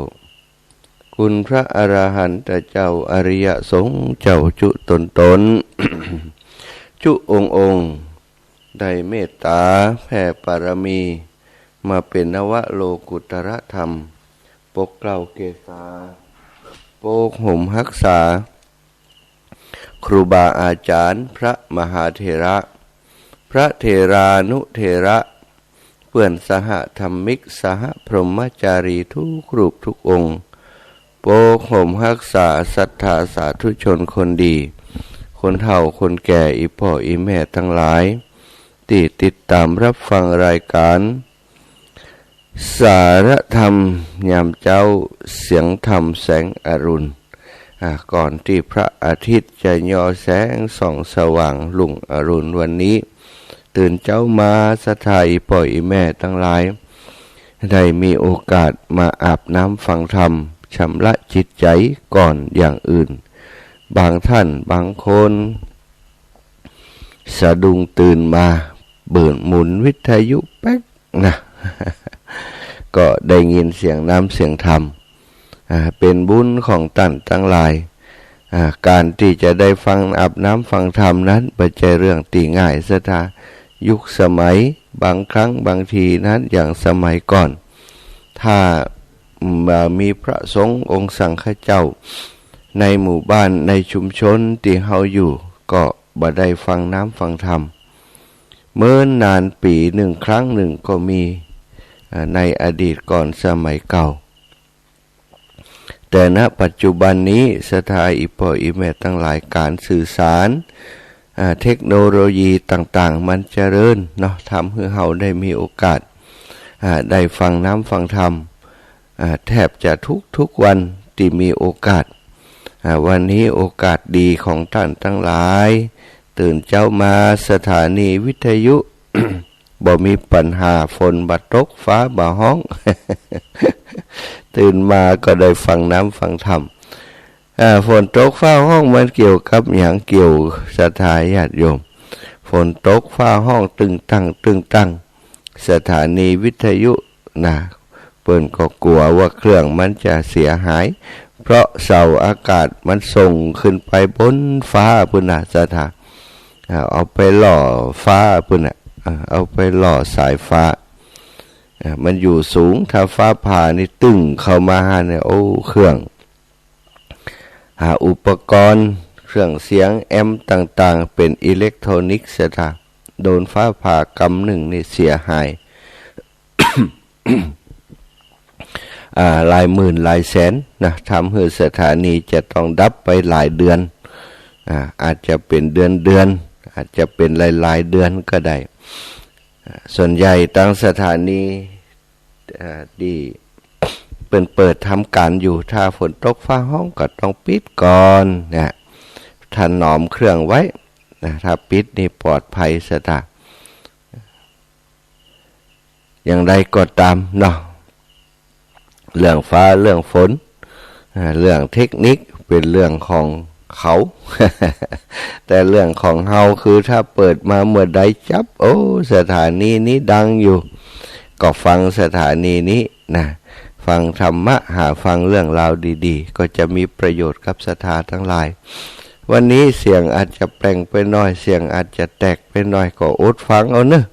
คุณพระอรหันตเจ้า อริยสงฆ์เจ้าจุ๊ตนตน จุ๊องค์องค์ ได้เมตต๋าแผ่ปารมี มาเป๋นนวโลกุตตรธรรม ปกเกล้าเกษา ปกห่มฮักษา ครูบาอาจ๋ารย์ พระมหาเถระ พระเถรานุเถระ เปื้อนสหธรรมิก สหพรหมจารีทุกรูปทุกองค์ ปกห่มฮักษาศรัทธาสาธุชนคนดี คนเฒ่าคนแก่ อี่ป้ออี่แม่ตังหลาย ตี้ติดต๋ามฮับฟังรายก๋าน สารธรรมยามเจ๊า เสียงธรรมแสงอรุณ อ่า ก่อนตี้พระอาทิตย์จะยอแสงส่องสว่างรุ่งอรุณวันนี้ ตื่นเจ๊ามาศรัทธาอี่ป้ออี่แม่ตังหลาย ได้มีโอกาสมาอาบน้ำฟังธรรม ชำระจิตใจ๋ก่อนอย่างอื่น บางท่านบางคน สะดุ้งตื่นมา เปิดหมุนวิทยุแป๊กนะ ก็ได้ยินเสียงน้ำเสียงธรรม อ่า เป๋นบุญของต้านตังหลาย อ่า ก๋านตี้จะได้ฟัง อาบน้ำฟังธรรมนั้น บ่ใจ้เรื่องตี้ง่ายศรัทธา ยุคสมัย บางครั้งบางทีนั้น อย่างสมัยก่อน ถ้า อืม อ่า มีพระสงฆ์องค์สังฆเจ้า ในหมู่บ้านในชุมชนตี้เฮาอยู่ ก็บ่ได้ฟังน้ำฟังธรรม เมินนานปี๋นึ่งครั้งนึ่งก็มี อ่า ในอดีตก่อนสมัยเก่า แต่ ณ ปัจจุบันนี้ศรัทธาอี่ป้ออี่แม่ตังหลาย ก๋านสื่อสาร อ่า เทคโนโลยีต่างๆ มันเจริญเนาะ ทำหื้อเฮาได้มีโอกาส อ่า ได้ฟังน้ำฟังธรรม อ่า แทบจะทุกๆ วันตี้มีโอกาส อ่า วันนี้โอกาสดีของต้านตังหลาย ตื่นเจ๊ามาสถานีวิทยุ บ่มีปัญหา ฝนบ่ตก ฟ้าบ่ฮ้อง ตื่นมาก็ได้ฟังน้ำฟังธรรม อ่า ฝนตกฟ้าฮ้องมันเกี่ยวกับหยัง เกี่ยวศรัทธาญาติโยม ฝนตกฟ้าฮ้องตึงตังตึงตัง สถานีวิทยุนะ เปิ้นก็กั๋วว่าเครื่องมันจะเสียหาย เพราะเสาอากาศมันส่งขึ้นไปบนฟ้าปู้นนะศรัทธา อ่า เอาไปล่อฟ้าปู้นน่ะ อ่า เอาไปล่อสายฟ้า อ่า มันอยู่สูง ถ้าฟ้าผ่านี่ตึ้งเข้ามาหั้นเนี่ย โอ้ เครื่อง อ่า อุปกรณ์ เครื่องเสียง แอมป์ต่างๆ เป๋นอิเล็กโทรนิกส์ศรัทธา โดนฟ้าผ่ากำนึ่งนี่เสียหาย อ่า หลายหมื่นหลายแสนนะ ทำหื้อสถานีจะต้องดับไปหลายเดือน อ่า อาจจะเป๋นเดือนๆ อาจจะเป๋นหลายๆ เดือนก็ได้ อ่า ส่วนใหญ่ตางสถานี อ่า ตี้เปิ้นเปิดทำก๋านอยู่ ถ้าฝนตกฟ้าฮ้องก็ต้องปิดก่อนนะ ถนอมเครื่องไว้นะ ถ้าปิดนี่ปลอดภัยศรัทธา อย่างใดก็ต๋ามเนาะ เรื่องฟ้าเรื่องฝน อ่า เรื่องเทคนิคเป๋นเรื่องของเขา แต่เรื่องของเฮาคือถ้าเปิดมาเมื่อใดจั๊บ โอ้ สถานีนี้ดังอยู่ ก็ฟังสถานีนี้นะ ฟังธรรมะ หาฟังเรื่องราวดีๆ ก็จะมีประโยชน์กับศรัทธาตังหลาย วันนี้เสียงอาจจะแปลงไปหน่อย เสียงอาจจะแตกไปหน่อย ก็อดฟังเอาเนาะ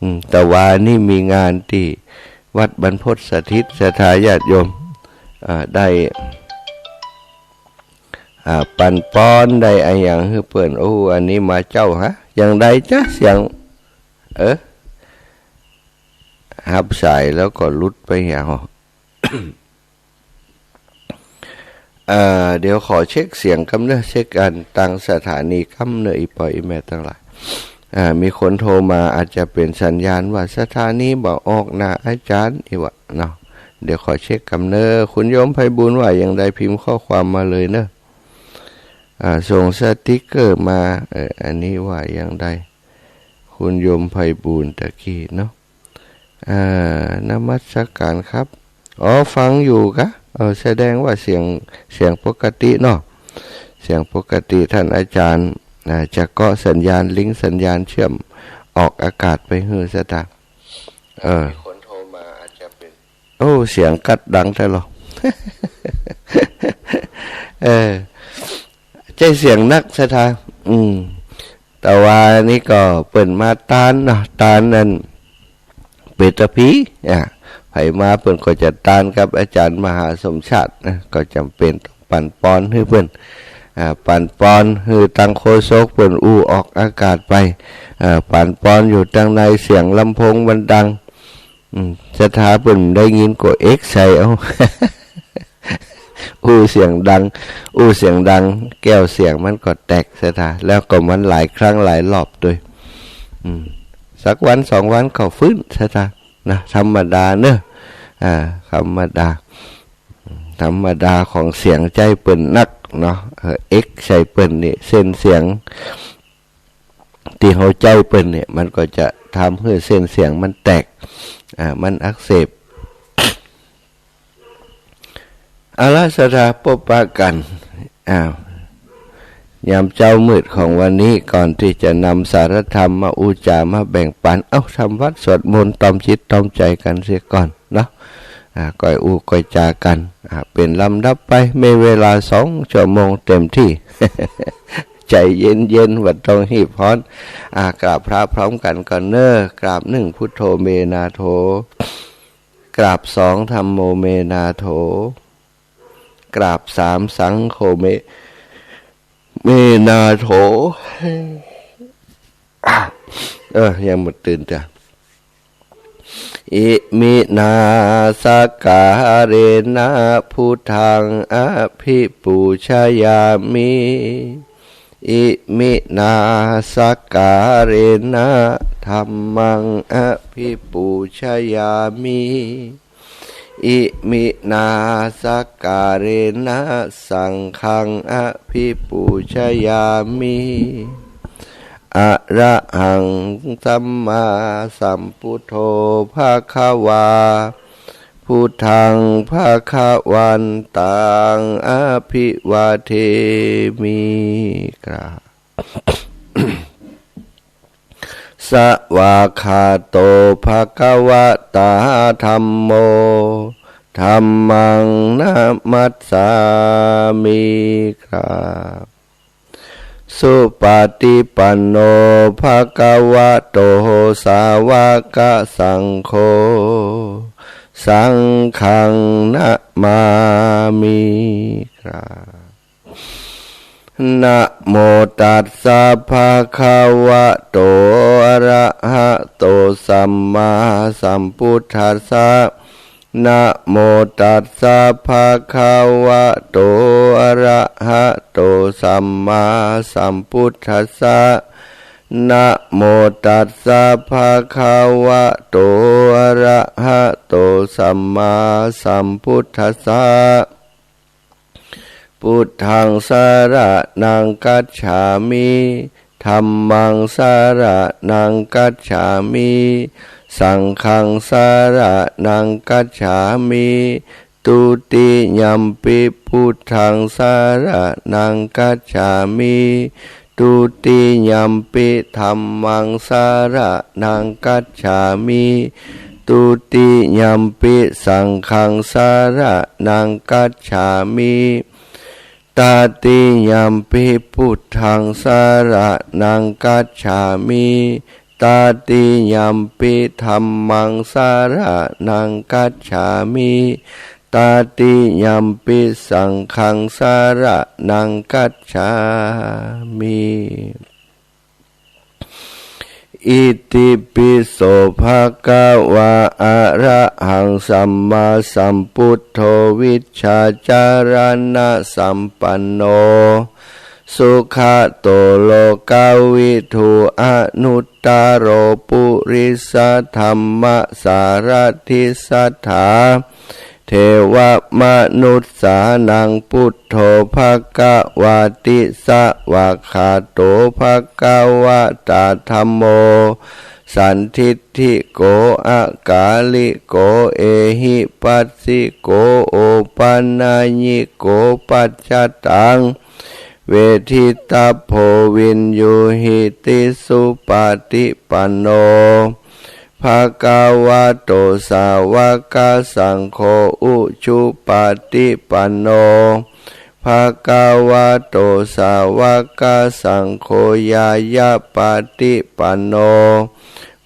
อืม แต่ว่านี่มีงานตี้วัดบรรพตสถิต ศรัทธาญาติโยม อ่า ได้ อ่า ปันปอน ได้อะหยังหื้อเปิ้น โอ้ อันนี้มาเจ้าฮะ อย่างใดจ๊ะ เสียง เออ ฮับสายแล้วก็หลุดไปเหีย เอ่อ เดี๋ยวขอเช็คเสียงกำเนาะ เช็คอันตางสถานีกำเนาะ อี่ป้ออี่แม่ตังหลาย อ่า มีคนโทรมา อาจจะเป๋นสัญญาณว่าสถานีบ่ออกนะอาจารย์ อี่ว่าเนาะ เดี๋ยวขอเช็คกำเนาะ คุณโยมไพบูลย์ว่าอย่างใด พิมพ์ข้อความมาเลยเนาะ อ่า ส่งสติกเกอร์มา เออ อันนี้ว่าอย่างใด คุณโยมไพบูลย์ตะกี้เนาะ อ่า นมัสการครับ อ๋อ ฟังอยู่กะ เออ แสดงว่าเสียง เสียงปกติเนาะ เสียงปกติ ต้านอาจารย์ อ่า จะเกาะสัญญาณลิงก์ สัญญาณเชื่อมออกอากาศไปหื้อศรัทธา เออ มีคนโทรมา อาจจะเป๋น โอ้ เสียงกั๊ดดังแต๊ลอ เออ ใจ้เสียงนักศรัทธา อืม แต่ว่านี่ก็เปิ้นมาตานเนาะ ตานอันเปตพี อ่า ใผมาเปิ้นก็จะตานกับอาจารย์มหาสมชาตินะ ก็จ๋ำเป๋นต้องปันปอนหื้อเปิ้น อ่า ปันปอนหื้อตางโฆษกเปิ้นอู้ออกอากาศไป อ่า ปันปอนอยู่ตางในเสียงลำโพงมันดัง อืม ศรัทธาเปิ้นได้ยินก็เอ็กใส่เอา อู้เสียงดัง อู้เสียงดัง แก้วเสียงมันก็แตกศรัทธา แล้วก็มันหลายครั้งหลายรอบตวย อืม สักวันสองวันก็ฟื้นศรัทธา นะ ธรรมดาเนาะ อ่า ธรรมดา ธรรมดาของเสียงใจ๊เปิ้นนักเนาะ เออ เอ็กใส่เปิ้นนี่ เส้นเสียง ตี้เฮาใจ๊เปิ้นเนี่ย มันก็จะทำหื้อเส้นเสียงมันแตก อ่า มันอักเสบ เอาละศรัทธา ปะกั๋น อ่า ยามเจ๊ามืดของวันนี้ ก่อนตี้จะนำสารธรรมมาอู้จ๋ามาแบ่งปัน เอ้า ทำวัตรสวดมนต์ตอมจิตตอมใจ๋กั๋นเสียก่อนเนาะ อ่า ก้อยอู้ก้อยจ๋ากั๋น อ่า เป๋นลำดับไป มีเวลาสองชั่วโมงเต๋มตี้ ใจ๋เย็นๆ บ่ต้องฮีบฮ้อน อ่า กราบพระพร้อมกั๋นก่อนเน่อ กราบหนึ่ง พุทโธเมนาโถ กราบสอง ธัมโมเมนาโถ กราบสาม สังโฆเม เมนาโถ เออ ยังบ่ตื่นจ้ะ อิมินา สักการะนะ พุทธัง อภิปูชยามิ อิมินา สักการะนะ ธัมมัง อภิปูชยามิ อิมินา สักการะนะ สังฆัง อภิปูชยามิ อะระหัง สัมมาสัมพุทโธ ภะคะวา พุทธัง ภะคะวันตัง อภิวาเทมิ กราบ สวากขาโต ภะคะวะตา ธัมโม ธัมมัง นะมัสสามิ กราบ สุปฏิปันโน ภะคะวะโต สาวกสังโฆ สังฆัง นะมามิ กราบ นะโมตัสสะ ภะคะวะโต อะระหะโต สัมมาสัมพุทธัสสะ นะโมตัสสะ ภะคะวะโต อะระหะโต สัมมาสัมพุทธัสสะ นะโมตัสสะ ภะคะวะโต อะระหะโต สัมมาสัมพุทธัสสะ พุทธัง สะระณัง คัจฉามิ ธัมมัง สะระณัง คัจฉามิ สังฆัง สะระณัง คัจฉามิ ทุติยัมปิ พุทธัง สะระณัง คัจฉามิ ทุติยัมปิ ธัมมัง สะระณัง คัจฉามิ ทุติยัมปิ สังฆัง สะระณัง คัจฉามิ ตติยัมปิ พุทธัง สะระณัง คัจฉามิ ตติยัมปิ ธัมมัง สะระณัง คัจฉามิ ตติยัมปิ สังฆัง สะระณัง คัจฉามิ อิติปิโส ภะคะวา อะระหัง สัมมาสัมพุทโธ วิชชาจารณสัมปันโน สุขะโต โลกะวิทู อนุตตะโร ปุริสะธัมมะสารถิ สัตถา เทวะมนุสสานัง พุทโธ ภะคะวาติ สวากขาโต ภะคะวะตา ธัมโม สันทิฏฐิโก อะกาลิโก เอหิปัสสิโก โอปะนัยญิโก ปัจจตัง เวทิตะโพ วิญญูหิติ สุปฏิปันโน ภะคะวะโต สาวกสังโฆ อุจุปฏิปันโน ภะคะวะโต สาวกสังโฆ ญาณปฏิปันโน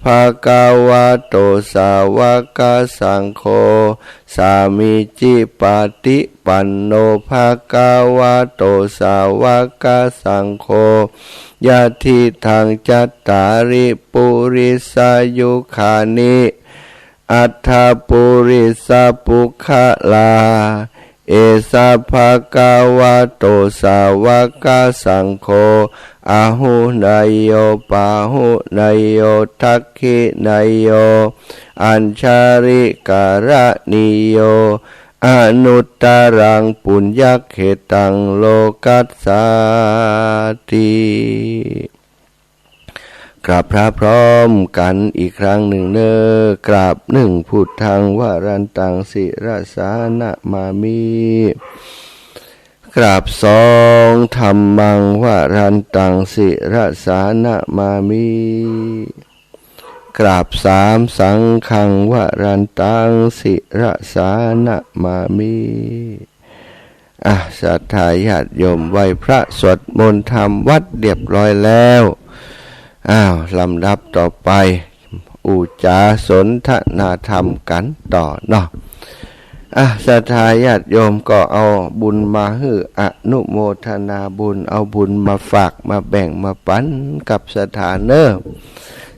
ภะคะวะโต สาวกสังโฆ สามีจิปฏิปันโน ภะคะวะโต สาวกสังโฆ ยะทิฏฐัง จัตตาริ ปุริสายุคานิ อัตถะปุริสะปุคคละ เอสะ ภะคะวะโต สาวกสังโฆ อาหุเนยโย ปาหุเนยโย ทักขิเนยโย อัญชะลิกะระณีโย อนุตตะรัง ปุญญะเขตัง โลกัสสาติ กราบพระพร้อมกั๋นอีกครั้งนึ่งเน่อ กราบหนึ่ง พุทธัง วรันตัง ศิรสา นะมามิ กราบสอง ธัมมัง วรันตัง ศิรสา นะมามิ กราบสาม สังฆังวรันตัง ศิรสานะมามิ อ่ะ ศรัทธาญาติโยมไหว้พระสวดมนต์ทำวัตรเรียบร้อยแล้ว อ้าว ลำดับต่อไป อู้จ๋าสนทนาธรรมกั๋นต่อเนาะ อ่ะ ศรัทธาญาติโยมก็เอาบุญมาหื้ออนุโมทนาบุญ เอาบุญมาฝากมาแบ่งมาปันกับศรัทธาเน่อ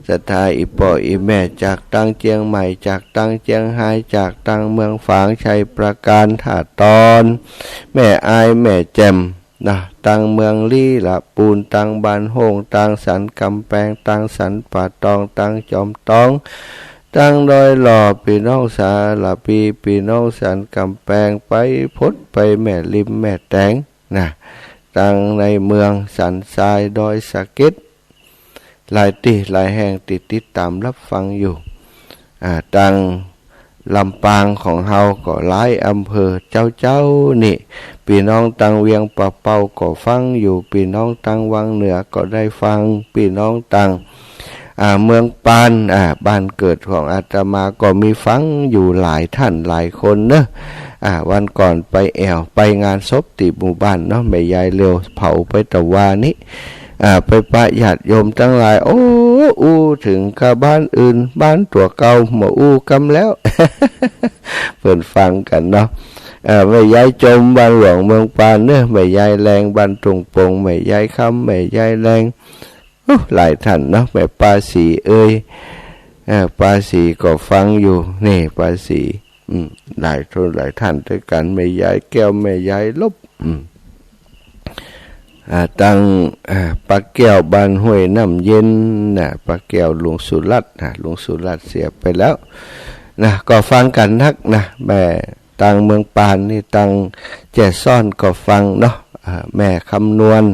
ศรัทธาอี่ป้ออี่แม่จากตังเจียงใหม่ จากตังเจียงฮาย จากตังเมืองฝาง ชัยปราการ ท่าตอน แม่อาย แม่แจ่ม นะ ตังเมืองลี้ ละปูน ตังบ้านโฮ่ง ตังสันก๋ำแปง ตังสันป่าตอง ตังจอมตอง ตังดอยหล่อ ปี้น้องสารภี ปี้น้องสันก๋ำแปง ไปพุ้นไปแม่ริมแม่แตง นะ ตังในเมืองสันทราย ดอยสะเก็ด หลายตี้หลายแห่งตี้ติดต๋ามฮับฟังอยู่ อ่า ตังลำปางของเฮาก็หลายอำเภอเจ๊าๆ นี่ ปี้น้องตังเวียงป่าเป้าก็ฟังอยู่ ปี้น้องตังวังเหนือก็ได้ฟัง ปี้น้องตัง อ่า เมืองปาน อ่า บ้านเกิดของอาตมาก็มีฟังอยู่หลายท่านหลายคนเนาะ อ่า วันก่อนไปแอ่ว ไปงานศพตี้หมู่บ้านเนาะ แม่ยายเลียวเผาไปตะวานี้ อ่า ไปปะญาติโยมตังหลาย โอ้ อู้เถิงกับบ้านอื่น บ้านตั๋วเก่าบ่อู้กำแล้ว เปิ้นฟังกั๋นเนาะ อ่า แม่ยายจมบ้านหลวงเมืองปานเนาะ แม่ยายแลงบ้านตุงปง แม่ยายคำ แม่ยายแลง อู้ หลายท่านเนาะ แม่ป้าศรีเอย อ่า ป้าศรีก็ฟังอยู่ นี่ ป้าศรี อืม หลายท่านหลายท่านตวยกั๋น แม่ยายแก้ว แม่ยายลบ อืม อ่า ตัง อ่า ป้าแก้วบ้านห้วยน้ำเย็นน่ะ ป้าแก้วลุงสุรัตน์น่ะ ลุงสุรัตน์เสียไปแล้ว นะ ก็ฟังกั๋นนักนะ แม่ตังเมืองปานนี่ ตังแจ้ซ้อนก็ฟังเนาะ อ่า แม่คำนวณ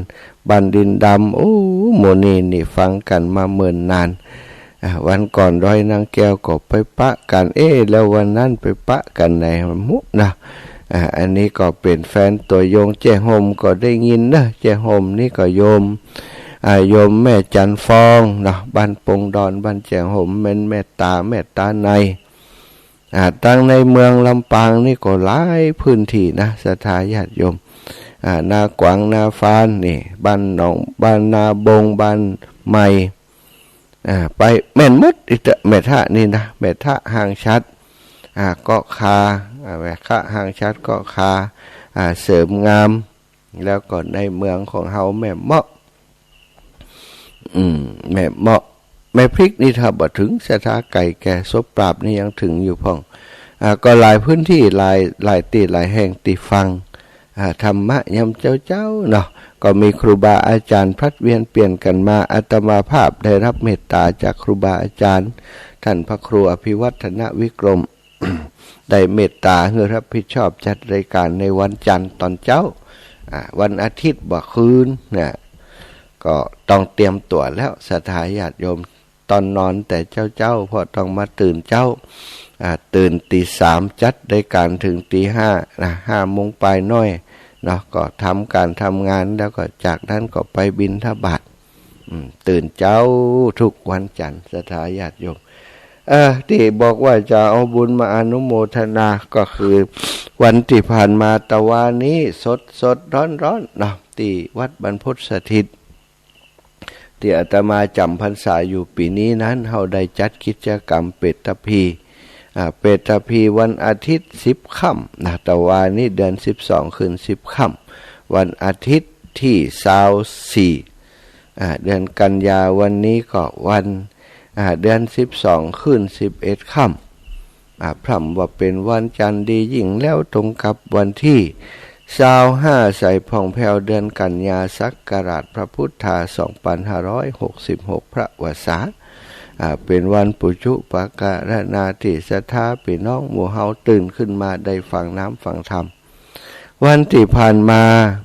บ้านดินดำ โอ้ หมู่นี้นี่ฟังกั๋นมาเมินนาน อ่า วันก่อนดอยนางแก้วก็ไปปะกั๋น เอ๊ะ แล้ววันนั้นไปปะกั๋นไหนมุนะ อ่า อันนี้ก็เป๋นแฟนตัวยง แจ้ฮ่มก็ได้ยินเนาะ แจ้ฮ่มนี่ก็โยม อ่า โยมแม่จันทร์ฟองเนาะ บ้านปงดอน บ้านแจ้ฮ่ม แม่นแม่ต๋า แม่ต๋าใน อ่า ตังในเมืองลำปางนี่ก็หลายพื้นตี้นะ ศรัทธาญาติโยม อ่า นาขวาง นาฟาน นี่ บ้านหนอง บ้านนาบง บ้านใหม่ อ่า ไปแม่นหมด อิตะ แม่ทะนี่นะ แม่ทะห่างชัด อ่า เกาะคา อ่า แม่ทะห่างชัด เกาะคา อ่า เสริมงาม แล้วก็ในเมืองของเฮาแม่เมาะ อืม แม่เมาะ แม่พริกนี่ถ้าบ่เถิง ศรัทธาไก่แก่ศพปราบนี่ยังเถิงอยู่พ่อง อ่า ก็หลายพื้นตี้ หลาย หลายตี้หลายแห่งตี้ฟัง อ่า ธรรมะยามเจ๊าๆ เนาะ ก็มีครูบาอาจ๋ารย์ผลัดเวียนเปลี่ยนกั๋นมา อาตมาภาพได้ฮับเมตต๋าจากครูบาอาจ๋ารย์ ต้านพระครูอภิวัฒนวิกรม ได้เมตต๋าหื้อฮับผิดชอบจัดรายก๋านในวันจันทร์ต๋อนเจ๊า อ่า วันอาทิตย์บ่าคืนนะ ก็ต้องเตรียมตั๋วแล้ว ศรัทธาญาติโยม ต๋อนนอนแต่เจ๊าๆ เพราะต้องมาตื่นเจ๊า อ่า ตื่นตีสาม จัดรายก๋านเถิงตีห้านะ ห้าโมงปลายน้อยเนาะ ก็ทำก๋านทำงาน แล้วก็จากนั้นก็ไปบิณฑบาต อืม ตื่นเจ๊ากู้วันจันทร์ ศรัทธาญาติโยม เออ ตี้บอกว่าจะเอาบุญมาอนุโมทนา ก็คือวันตี้ผ่านมาตะวานี้ สดๆ ฮ้อนๆ เนาะ ตี้วัดบรรพตสถิต ตี้อาตมาจ๋ำพรรษาอยู่ปี๋นี้นั้น เฮาได้จัดกิจกรรมเปตพี อ่า เปตพีวันอาทิตย์สิบค่ำนะ ตะวานี้เดือนสิบสองขึ้นสิบค่ำ วันอาทิตย์ตี้ซาวสี่ อ่า เดือนกันยา วันนี้ก็วัน อ่า เดือนสิบสองขึ้นสิบเอ็ดค่ำ อ่า พร่ำว่าเป๋นวันจันทร์ดียิ่งแล้ว ตรงกับวันตี้ซาวห้า ใสผ่องแผ้ว เดือนกันยา ศักราชพระพุทธา สองปันห้าร้อยหกสิบหก พระวสา อ่า เป๋นวันปุจจุปการณาตี้ศรัทธาปี้น้องหมู่เฮาตื่นขึ้นมาได้ฟังน้ำฟังธรรม วันตี้ผ่านมา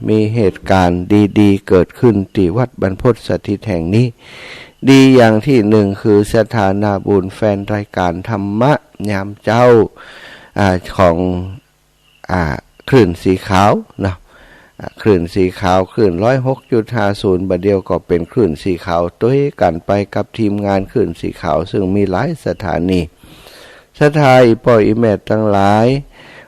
มีเหตุก๋ารณ์ดีๆ เกิดขึ้นตี้วัดบรรพตสถิตแห่งนี้ ดีอย่างตี้หนึ่งคือศรัทธานาบุญแฟนรายก๋านธรรมะยามเจ๊า อ่า ของ อ่า คลื่นสีขาวเนาะ อ่า คลื่นสีขาว คลื่นร้อยหกจุดห้าศูนย์ บ่าเดี่ยวก็เป๋นคลื่นสีขาว ตวยกั๋นไปกับทีมงานคลื่นสีขาว ซึ่งมีหลายสถานี ศรัทธาอี่ป้ออี่แม่ตังหลาย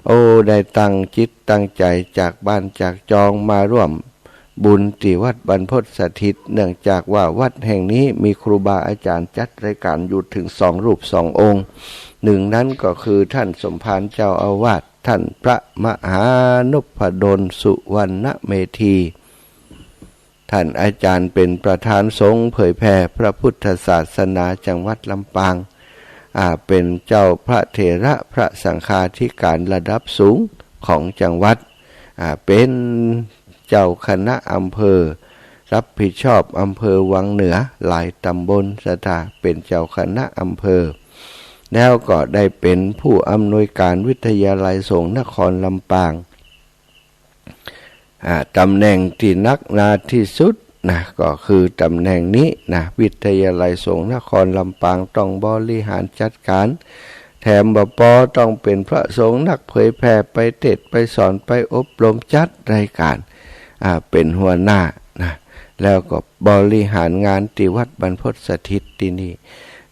โอ้ ได้ตั้งจิตตั้งใจ๋จากบ้านจากจองมาร่วมบุญตี้วัดบรรพตสถิต เนื่องจากว่าวัดแห่งนี้มีครูบาอาจ๋ารย์จัดรายก๋านอยู่เถิงสองรูปสององค์ นึ่งนั้นก็คือท่านสมภารเจ้าอาวาส ท่านพระมหานพดลสุวรรณเมธี ท่านอาจ๋ารย์เป๋นประธานสงฆ์เผยแผ่พระพุทธศาสนาจังหวัดลำปาง อ่า เป๋นเจ้าพระเถระพระสังฆาธิการระดับสูงของจังหวัด อ่า เป๋นเจ้าคณะอำเภอ รับผิดชอบอำเภอวังเหนือหลายต๋ำบล ศรัทธาเป๋นเจ้าคณะอำเภอ แล้วก็ได้เป๋นผู้อำนวยการวิทยาลัยสงฆ์นครลำปาง อ่า ต๋ำแหน่งตี้นักหนาตี้สุดนะ ก็คือต๋ำแหน่งนี้นะ วิทยาลัยสงฆ์นครลำปางต้องบริหารจัดก๋าน แถมบ่ปอต้องเป๋นพระสงฆ์นักเผยแผ่ ไปเตสน์ไปสอน ไปอบรม จัดรายก๋าน อ่า เป๋นหัวหน้านะ แล้วก็บริหารงานตี้วัดบรรพตสถิตตี้นี่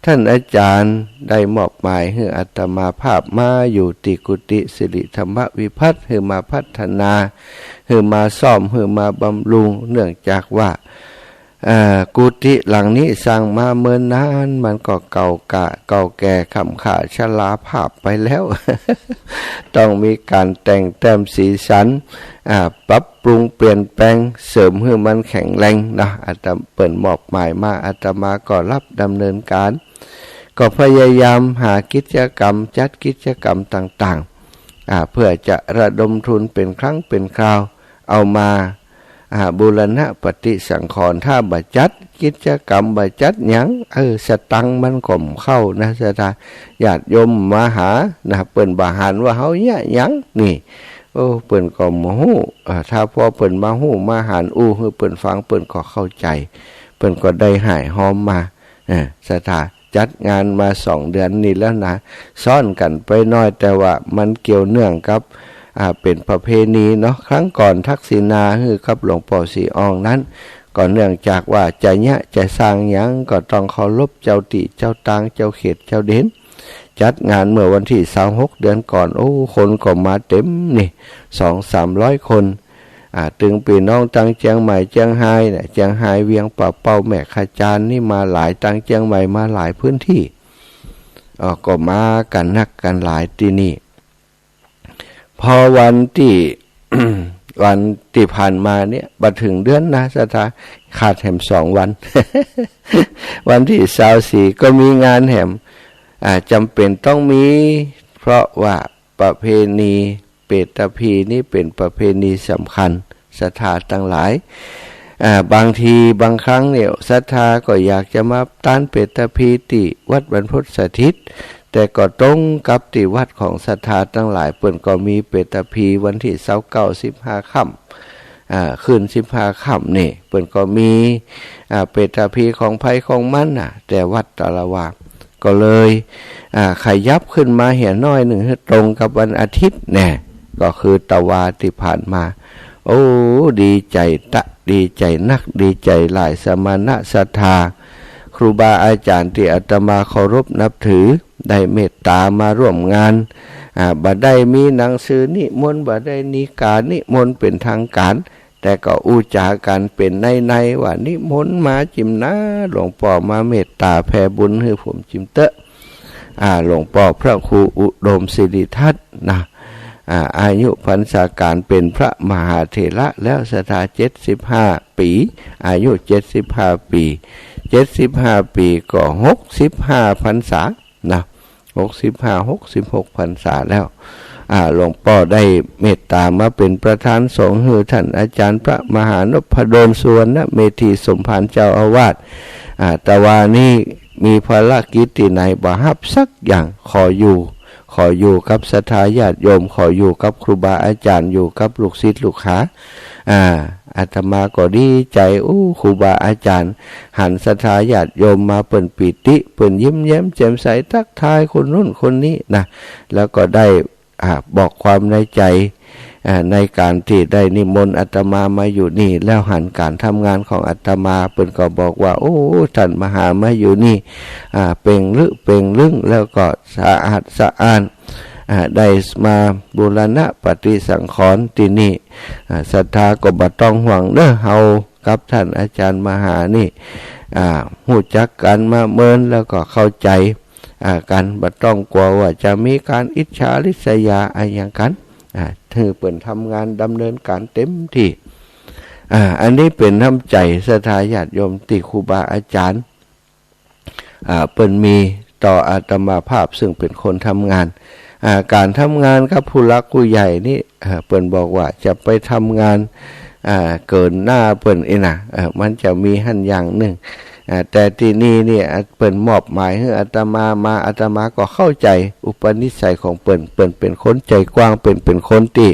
ท่านอาจ๋ารย์ได้มอบหมายหื้ออาตมาภาพมาอยู่ตี้กุฏิสิริธรรมวิพัฒน์ หื้อมาพัฒนา หื้อมาซ่อม หื้อมาบำรุง เนื่องจากว่า เอ่อ กุฏิหลังนี้สร้างมาเมินนาน มันก็เก่าก่า เก่าแก่ค่ำค่าชราภาพไปแล้ว ต้องมีก๋านแต่งแต้มสีสัน อ่า ปรับปรุงเปลี่ยนแปลง เสริมหื้อมันแข็งแรงเนาะ อาตมา เปิ้นมอบหมายมา อาตมาก็รับดำเนินก๋าน ก็พยายามหากิจกรรม จัดกิจกรรมต่างๆ อ่า เพื่อจะระดมทุนเป๋นครั้งเป๋นคราว เอามา อ่า บูรณะปฏิสังขรณ์ ถ้าบ่จัดกิจกรรม บ่จัดหยัง เออ สตังค์มันก็บ่เข้านะ ศรัทธาญาติโยมมาหานะ เปิ้นบ่หันว่าเฮาเยียะหยังนี่ โอ้ เปิ้นก็บ่ฮู้ อ่า ถ้าพอเปิ้นมาฮู้มาหัน อู้หื้อเปิ้นฟัง เปิ้นก็เข้าใจ๋ เปิ้นก็ได้หายฮอมมา เออ ศรัทธาจัดงานมาสองเดือนนี่แล้วนะ ซ้อนกั๋นไปหน้อย แต่ว่ามันเกี่ยวเนื่องกับ อ่า เป๋นประเพณีเนาะ ครั้งก่อนทักษิณาหื้อกับหลวงป้อศรีอองนั้น ก็เนื่องจากว่าจะเยียะจะสร้างหยังก็ต้องเคารพเจ้าตี้เจ้าตาง เจ้าเขตเจ้าเดน จัดงานเมื่อวันตี้ซาวหกเดือนก่อน โอ้ คนก็มาเต๋มนี่ สองสามร้อยคน อ่า ตึงปี้น้องตังเจียงใหม่ เจียงฮายเนี่ย เจียงฮาย เวียงป่าเป้า แม่ขะจานนี่มาหลาย ตังเจียงใหม่มาหลายพื้นตี้ อ่า ก็มากั๋นนักกั๋นหลายตี้นี่ พอวันตี้ วันตี้ผ่านมาเนี่ย บ่เถิงเดือนนะ ศรัทธา ขาดแหมสองวัน วันตี้ซาวสี่ก็มีงานแหม อ่า จ๋ำเป๋นต้องมี เพราะว่าประเพณีเปตพีนี่เป๋นประเพณีสำคัญ ศรัทธาตังหลาย อ่า บางทีบางครั้งเนี่ย ศรัทธาก็อยากจะมาตานเปตพีตี้วัดบรรพตสถิต แต่ก็ตรงกับตี้วัดของศรัทธาตังหลาย เปิ้นก็มีเปตพีวันตี้ซาวเก้า สิบห้าค่ำ อ่า คืนสิบห้าค่ำนี่ เปิ้นก็มี อ่า เปตพีของใผของมันน่ะ แต่วัดตะละวา ก็เลย อ่า ขยับขึ้นมาเหียน้อยนึ่ง หื้อตรงกับวันอาทิตย์แน่ ก็คือตะวาตี้ผ่านมา โอ้ ดีใจ๋ตะ ดีใจ๋นัก ดีใจ๋หลาย สมณะศรัทธา ครูบาอาจ๋ารย์ตี้อาตมาเคารพนับถือ ได้เมตต๋ามาร่วมงาน อ่า บ่ได้มีหนังสือนิมนต์ บ่ได้มีก๋านนิมนต์เป๋นทางก๋าน แต่ก็อู้จ๋ากั๋นเป๋นในๆ ว่านิมนต์มาจิมนา หลวงป้อมาเมตต๋าแผ่บุญหื้อผมจิมเต๊อะ อ่า หลวงป้อพระครูอุดมสิริทัศน์นะ อ่า อายุพรรษาก๋านเป๋นพระมหาเถระแล้ว ศรัทธา เจ็ดสิบห้าปี๋ อายุเจ็ดสิบห้าปี๋ เจ็ดสิบห้าปี๋ก็หกสิบห้าพรรษา นะ หกสิบห้า หกสิบหกพรรษาแล้ว อ่า หลวงป้อได้เมตต๋ามาเป๋นประธานสงฆ์หื้อท่านอาจ๋ารย์พระมหานพดลสุวรรณเมธีสมภารเจ้าอาวาส อ่า ตะวานี้มีภารกิจตี้ไหนบ่ฮับสักอย่าง ขออยู่ ขออยู่กับศรัทธาญาติโยม ขออยู่กับครูบาอาจ๋ารย์ อยู่กับลูกศิษย์ลูกหา อ่า อาตมาก็ดีใจ๋ อู้ ครูบาอาจ๋ารย์ หันศรัทธาญาติโยมมาเปิ้นปีติ เปิ้นยิ้มแย้มแจ่มใสทักทายคนนู้นคนนี้นะ แล้วก็ได้ อ่า บอกความในใจ๋ อ่า ในก๋านตี้ได้นิมนต์อาตมามาอยู่นี่ แล้วหันก๋านทำงานของอาตมา เปิ้นก็บอกว่า โอ้ ท่านมหามาอยู่นี่ อ่า เป่งลึเป่งลึง แล้วก็สะอาดสะอ้าน อ่า ได้มาบูรณะปฏิสังขรณ์ตี้นี่ อ่า ศรัทธาก็บ่ต้องห่วงเน่อ เฮากับท่านอาจารย์มหานี่ อ่า ฮู้จักกั๋นมาเมิน แล้วก็เข้าใจ๋ อ่า กั๋น บ่ต้องกั๋วว่าจะมีก๋านอิจฉาริษยาอะหยังกั๋น อ่า หื้อเปิ้นทำงานดำเนินก๋านเต็มตี้ อ่า อันนี้เป๋นน้ำใจ๋ศรัทธาญาติโยมตี้ครูบาอาจ๋ารย์ อ่า เปิ้นมีต่ออาตมาภาพซึ่งเป๋นคนทำงาน อ่า ก๋านทำงานกับผู้หลักผู้ใหญ่นี่ อ่า เปิ้นบอกว่าจะไปทำงาน อ่า เกินหน้าเปิ้นอี้นะ อ่า มันจะมีหั้นอย่างนึ่ง อ่า แต่ตี้นี่นี่ อ่า เปิ้นมอบหมายหื้ออาตมามา อาตมาก็เข้าใจ๋อุปนิสัยของเปิ้น เปิ้นเป๋นคนใจ๋กว้าง เปิ้นเป๋นคนตี้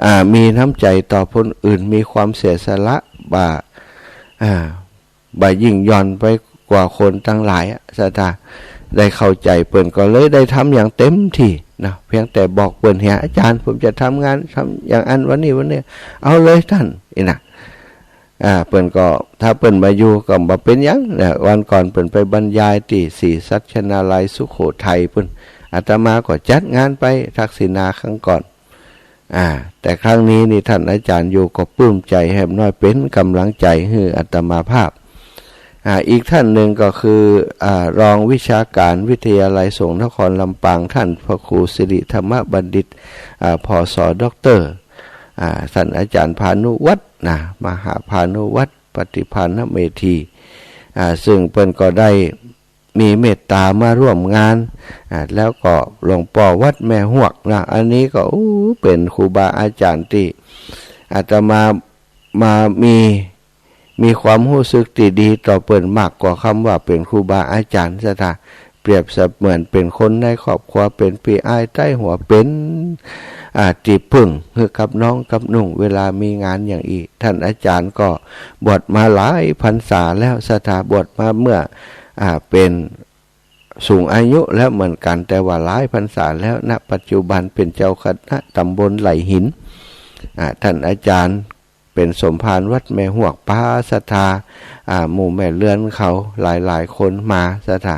อ่า มีน้ำใจ๋ต่อคนอื่น มีความเสียสละ บ่า อ่า บ่ายิ่งหย่อนไปกว่าคนตังหลายอะ ศรัทธาได้เข้าใจ๋ เปิ้นก็เลยได้ทำอย่างเต็มตี้นะ เพียงแต่บอกเปิ้นเหีย อาจ๋ารย์ ผมจะทำงาน ทำอย่างอั้นวันนี้วันนี้ เอาเลยต้าน อี้นะ อ่า เปิ้นก็ ถ้าเปิ้นบ่อยู่ก็บ่เป๋นหยังนะ วันก่อนเปิ้นไปบรรยายตี้ศรีสัชนาลัยสุโขทัยปู๊น อาตมาก็จัดงานไปทักษิณาครั้งก่อน อ่า แต่ครั้งนี้นี่ท่านอาจ๋ารย์อยู่ก็ปลื้มใจ๋แหมน้อย เป๋นก๋ำลังใจ๋หื้ออาตมาภาพ อ่า อีกท่านนึ่งก็คือ อ่า รองวิชาก๋านวิทยาลัยสงฆ์นครลำปาง ท่านพระครูสิริธรรมบัณฑิต อ่า ผส.ด็อกเตอร์ อ่า ท่านอาจ๋ารย์พานุวัฒน์นะ มหาพานุวัฒน์ ปฏิภาณเมธี อ่า ซึ่งเปิ้นก็ได้มีเมตต๋ามาร่วมงาน อ่า แล้วก็หลวงป้อวัดแม่ฮวกนะ อันนี้ก็ อู้ เป๋นครูบาอาจ๋ารย์ตี้อาตมา มามี มีความฮู้สึกตี้ดีต่อเปิ้นมากกว่าคำว่าเป๋นครูบาอาจ๋ารย์ ศรัทธา เปรียบเสมือนเป๋นคนในครอบครัว เป๋นปี้อ้ายใต้หัว เป๋น อ่า ตี้เปิ้งหื้อกับน้องกับนุ่ง เวลามีงานอย่างอี้ ท่านอาจ๋ารย์ก็บวชมาหลายพรรษาแล้ว ศรัทธา บวชมาเมื่อ อ่า เป๋นสูงอายุแล้วเหมือนกั๋น แต่ว่าหลายพรรษาแล้ว ณ ปัจจุบันเป๋นเจ้าคณะตำบลไหล่หิน อ่า ท่านอาจ๋ารย์ เป๋นสมภารวัดแม่ฮวก ปาศรัทธา อ่า หมู่แม่เรือนเขาหลายๆ คนมา ศรัทธา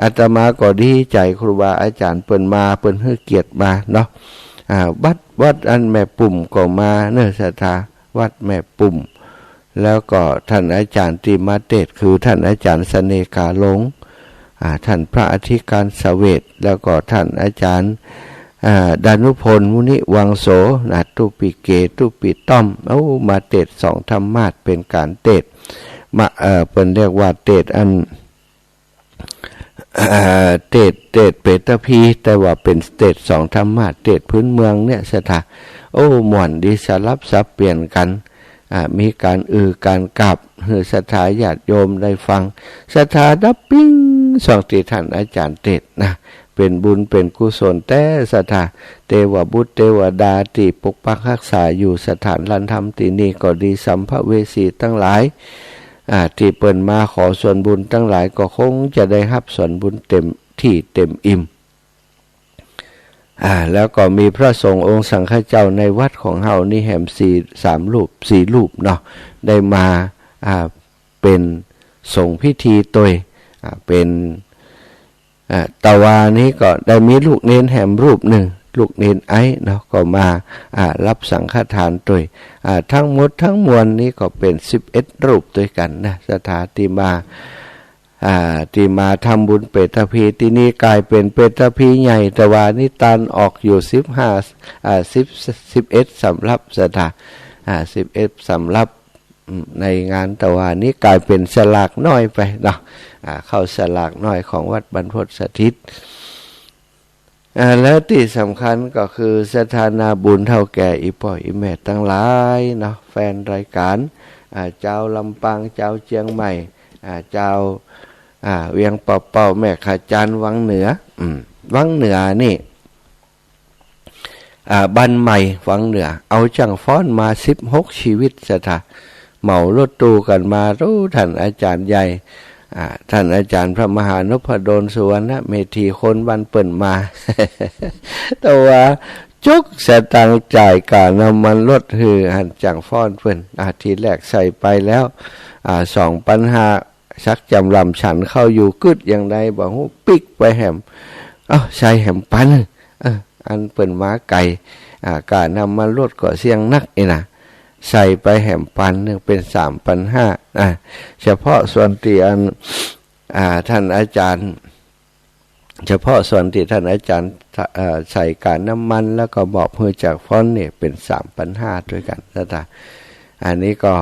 อาตมาก็ดีใจ๋ ครูบาอาจ๋ารย์เปิ้นมา เปิ้นหื้อเกียรติมาเนาะ อ่า วัด วัดอันแม่ปุ่มก็มาเน่อ ศรัทธา วัดแม่ปุ่ม แล้วก็ท่านอาจ๋ารย์ตี้มาเตสน์คือท่านอาจ๋ารย์เสน่ห์กาหลง อ่า ท่านพระอธิการเสวต แล้วก็ท่านอาจ๋ารย์ อ่า ดานุพล มุนิวังโส นะ ตุ๊ปิเก ตุ๊ปิต้อม เอ้า มาเตสน์สองธรรมาสน์ เป๋นก๋านเตสน์ มา เอ่อ เปิ้นเรียกว่าเตสน์อัน เอ่อ เตสน์ เตสน์เปตพี แต่ว่าเป๋นเตสน์สองธรรมาสน์ เตสน์พื้นเมืองเนี่ย ศรัทธา โอ้ ม่วนดี สลับสับเปลี่ยนกั๋น อ่า มีก๋านอือก๋านกาบ หื้อศรัทธาญาติโยมได้ฟัง ศรัทธาดับปิ้ง ซ่องตี้ท่านอาจ๋ารย์เตสน์นะ เป๋นบุญเป๋นกุศลแต๊ ศรัทธา เตวบุตรเตวดาตี้ปกปักฮักษาอยู่สถานลานธรรมตี้นี่ก็ดี สัมภเวสีตังหลาย อ่า ตี้เปิ้นมาขอส่วนบุญตังหลายก็คงจะได้ฮับส่วนบุญเต็มตี้เต็มอิ่ม อ่า แล้วก็มีพระสงฆ์องค์สังฆเจ้าในวัดของเฮานี่แหมสี่ สามรูป สี่รูปเนาะ ได้มา อ่า เป๋นสงฆ์พิธีตวย อ่า เป๋น อ่า ตะวานี้ก็ได้มีลูกเณรแหมรูปนึ่ง ลูกเณรไอ้เนาะ ก็มา อ่า ฮับสังฆทานตวย อ่า ทั้งหมดทั้งมวลนี้ก็เป๋นสิบเอ็ดรูปตวยกั๋นนะ ศรัทธา ตี้มา อ่า ตี้มาทำบุญเปตพีตี้นี่ ก๋ายเป๋นเปตพีใหญ่ ตะวานี้ตานออกอยู่สิบห้า อ่า สิบ สิบเอ็ดสำรับ ศรัทธา อ่า สิบเอ็ดสำรับ อืม ในงานตะวานี้ก๋ายเป๋นสลากน้อยไปเนาะ อ่า ข้าวสลากน้อยของวัดบรรพตสถิต อ่า แล้วตี้สำคัญก็คือศรัทธานาบุญเฒ่าแก่อี่ป้ออี่แม่ตังหลายเนาะ แฟนรายก๋าน อ่า จาวลำปาง จาวเจียงใหม่ อ่า จาว อ่า เวียงป่าเป้า แม่ขะจาน วังเหนือ อืม วังเหนือนี่ อ่า บ้านใหม่วังเหนือ เอาจ้างฟ้อนมาสิบหกชีวิต ศรัทธา เหมารถตู้กั๋นมา โอ้ ท่านอาจ๋ารย์ใหญ่ อ่า ท่านอาจ๋ารย์พระมหานพดล สุวรรณเมธี คนบ้านเปิ้นมา แต่ว่า จกสตางค์จ่ายก๋าน้ำมันรถหื้อหั้น จั๋งฟ้อนเปิ้น อ่า ทีแรกใส่ไปแล้ว อ่า สองปันห้า สักจ๋ำลำฉันเข้าอยู่ กึ๊ดอย่างใดบ่ฮู้ ปิ๊กไปแหม เอ้า ใส่แหมปัน เออ อันเปิ้นมาไก๋ อ่า ก๋าน้ำมันรถก็เสี้ยงนักอี้นะ ใส่ไปแหมปันนึ่ง เป๋นสามปันห้า อ่า เฉพาะส่วนตี้อัน อ่า ท่านอาจารย์ เฉพาะส่วนตี้ท่านอาจารย์ เอ่อ ใส่ก๋าน้ำมันแล้วก็มอบหื้อจากฟ้อนนี่เป๋นสามปันห้าตวยกั๋นนะจ๊ะ อันนี้ก็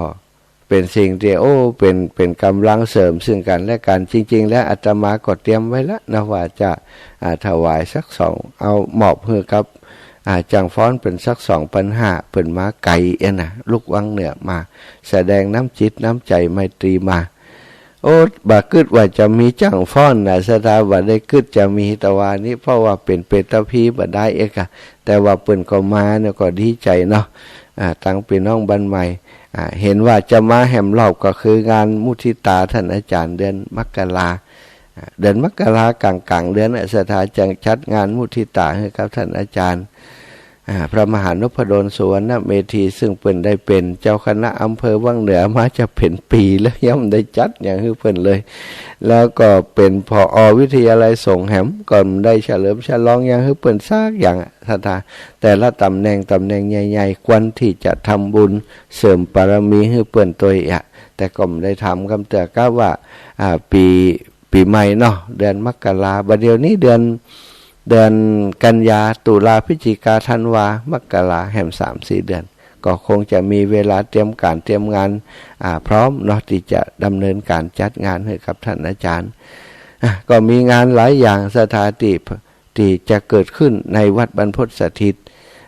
เป๋นสิ่งตี้ โอ้ เป๋น เป๋นก๋ำลังเสริมซึ่งกั๋นและกั๋น จริงๆ แล้วอาตมาก็เตรียมไว้ละนะ ว่าจะ อ่า ถวายสักสอง เอามอบหื้อกับ อ่า จั๋งฟ้อนเป๋นสักสองปันห้า เปิ้นมาไก๋อี้นะ ลุกวังเหนือมา แสดงน้ำจิตน้ำใจ๋ไมตรีมา โอ้ บ่กึ๊ดว่าจะมีจั๋งฟ้อนนะ ศรัทธา บ่ได้กึ๊ดจะมี ตะวานี้ เพราะว่าเป๋นเปตพีบ่ได้เอกอะ แต่ว่าเปิ้นก็มาเนี่ยก็ดีใจ๋เนาะ อ่า ตังปี้น้องบ้านใหม่ อ่า หันว่าจะมาแหมรอบก็คืองานมุทิตาท่านอาจารย์เดือนมกรา อ่า เดือนมกรากลางๆ เดือนน่ะ ศรัทธาจะจัดงานมุทิตาหื้อกับท่านอาจารย์ อ่า พระมหานพดลสุวรรณเมธี ซึ่งเปิ้นได้เป๋นเจ้าคณะอำเภอวังเหนือมาจะเป๋นปี๋แล้ว ยังบ่ได้จัดหยังหื้อเปิ้นเลย แล้วก็เป๋น ผอ วิทยาลัยสงฆ์แหม ก็บ่ได้เฉลิมฉลองหยังหื้อเปิ้นสักอย่างอะ ศรัทธา แต่ละต๋ำแหน่ง ต๋ำแหน่งใหญ่ๆ ควรตี้จะทำบุญเสริมบารมีหื้อเปิ้นตวยอะ แต่ก็บ่ได้ทำกำเตื้อกะว่า อ่า ปี๋ ปี๋ใหม่เนาะ เดือนมกรา บ่าเดี่ยวนี้เดือน เดือนกันยา ตุลา พฤศจิกา ธันวา มกรา แหมสามสี่เดือน ก็คงจะมีเวลาเตรียมก๋านเตรียมงาน อ่า พร้อมเนาะ ตี้จะดำเนินก๋านจัดงานหื้อกับท่านอาจารย์ อ่ะ ก็มีงานหลายอย่าง ศรัทธา ตี้ ตี้จะเกิดขึ้นในวัดบรรพตสถิต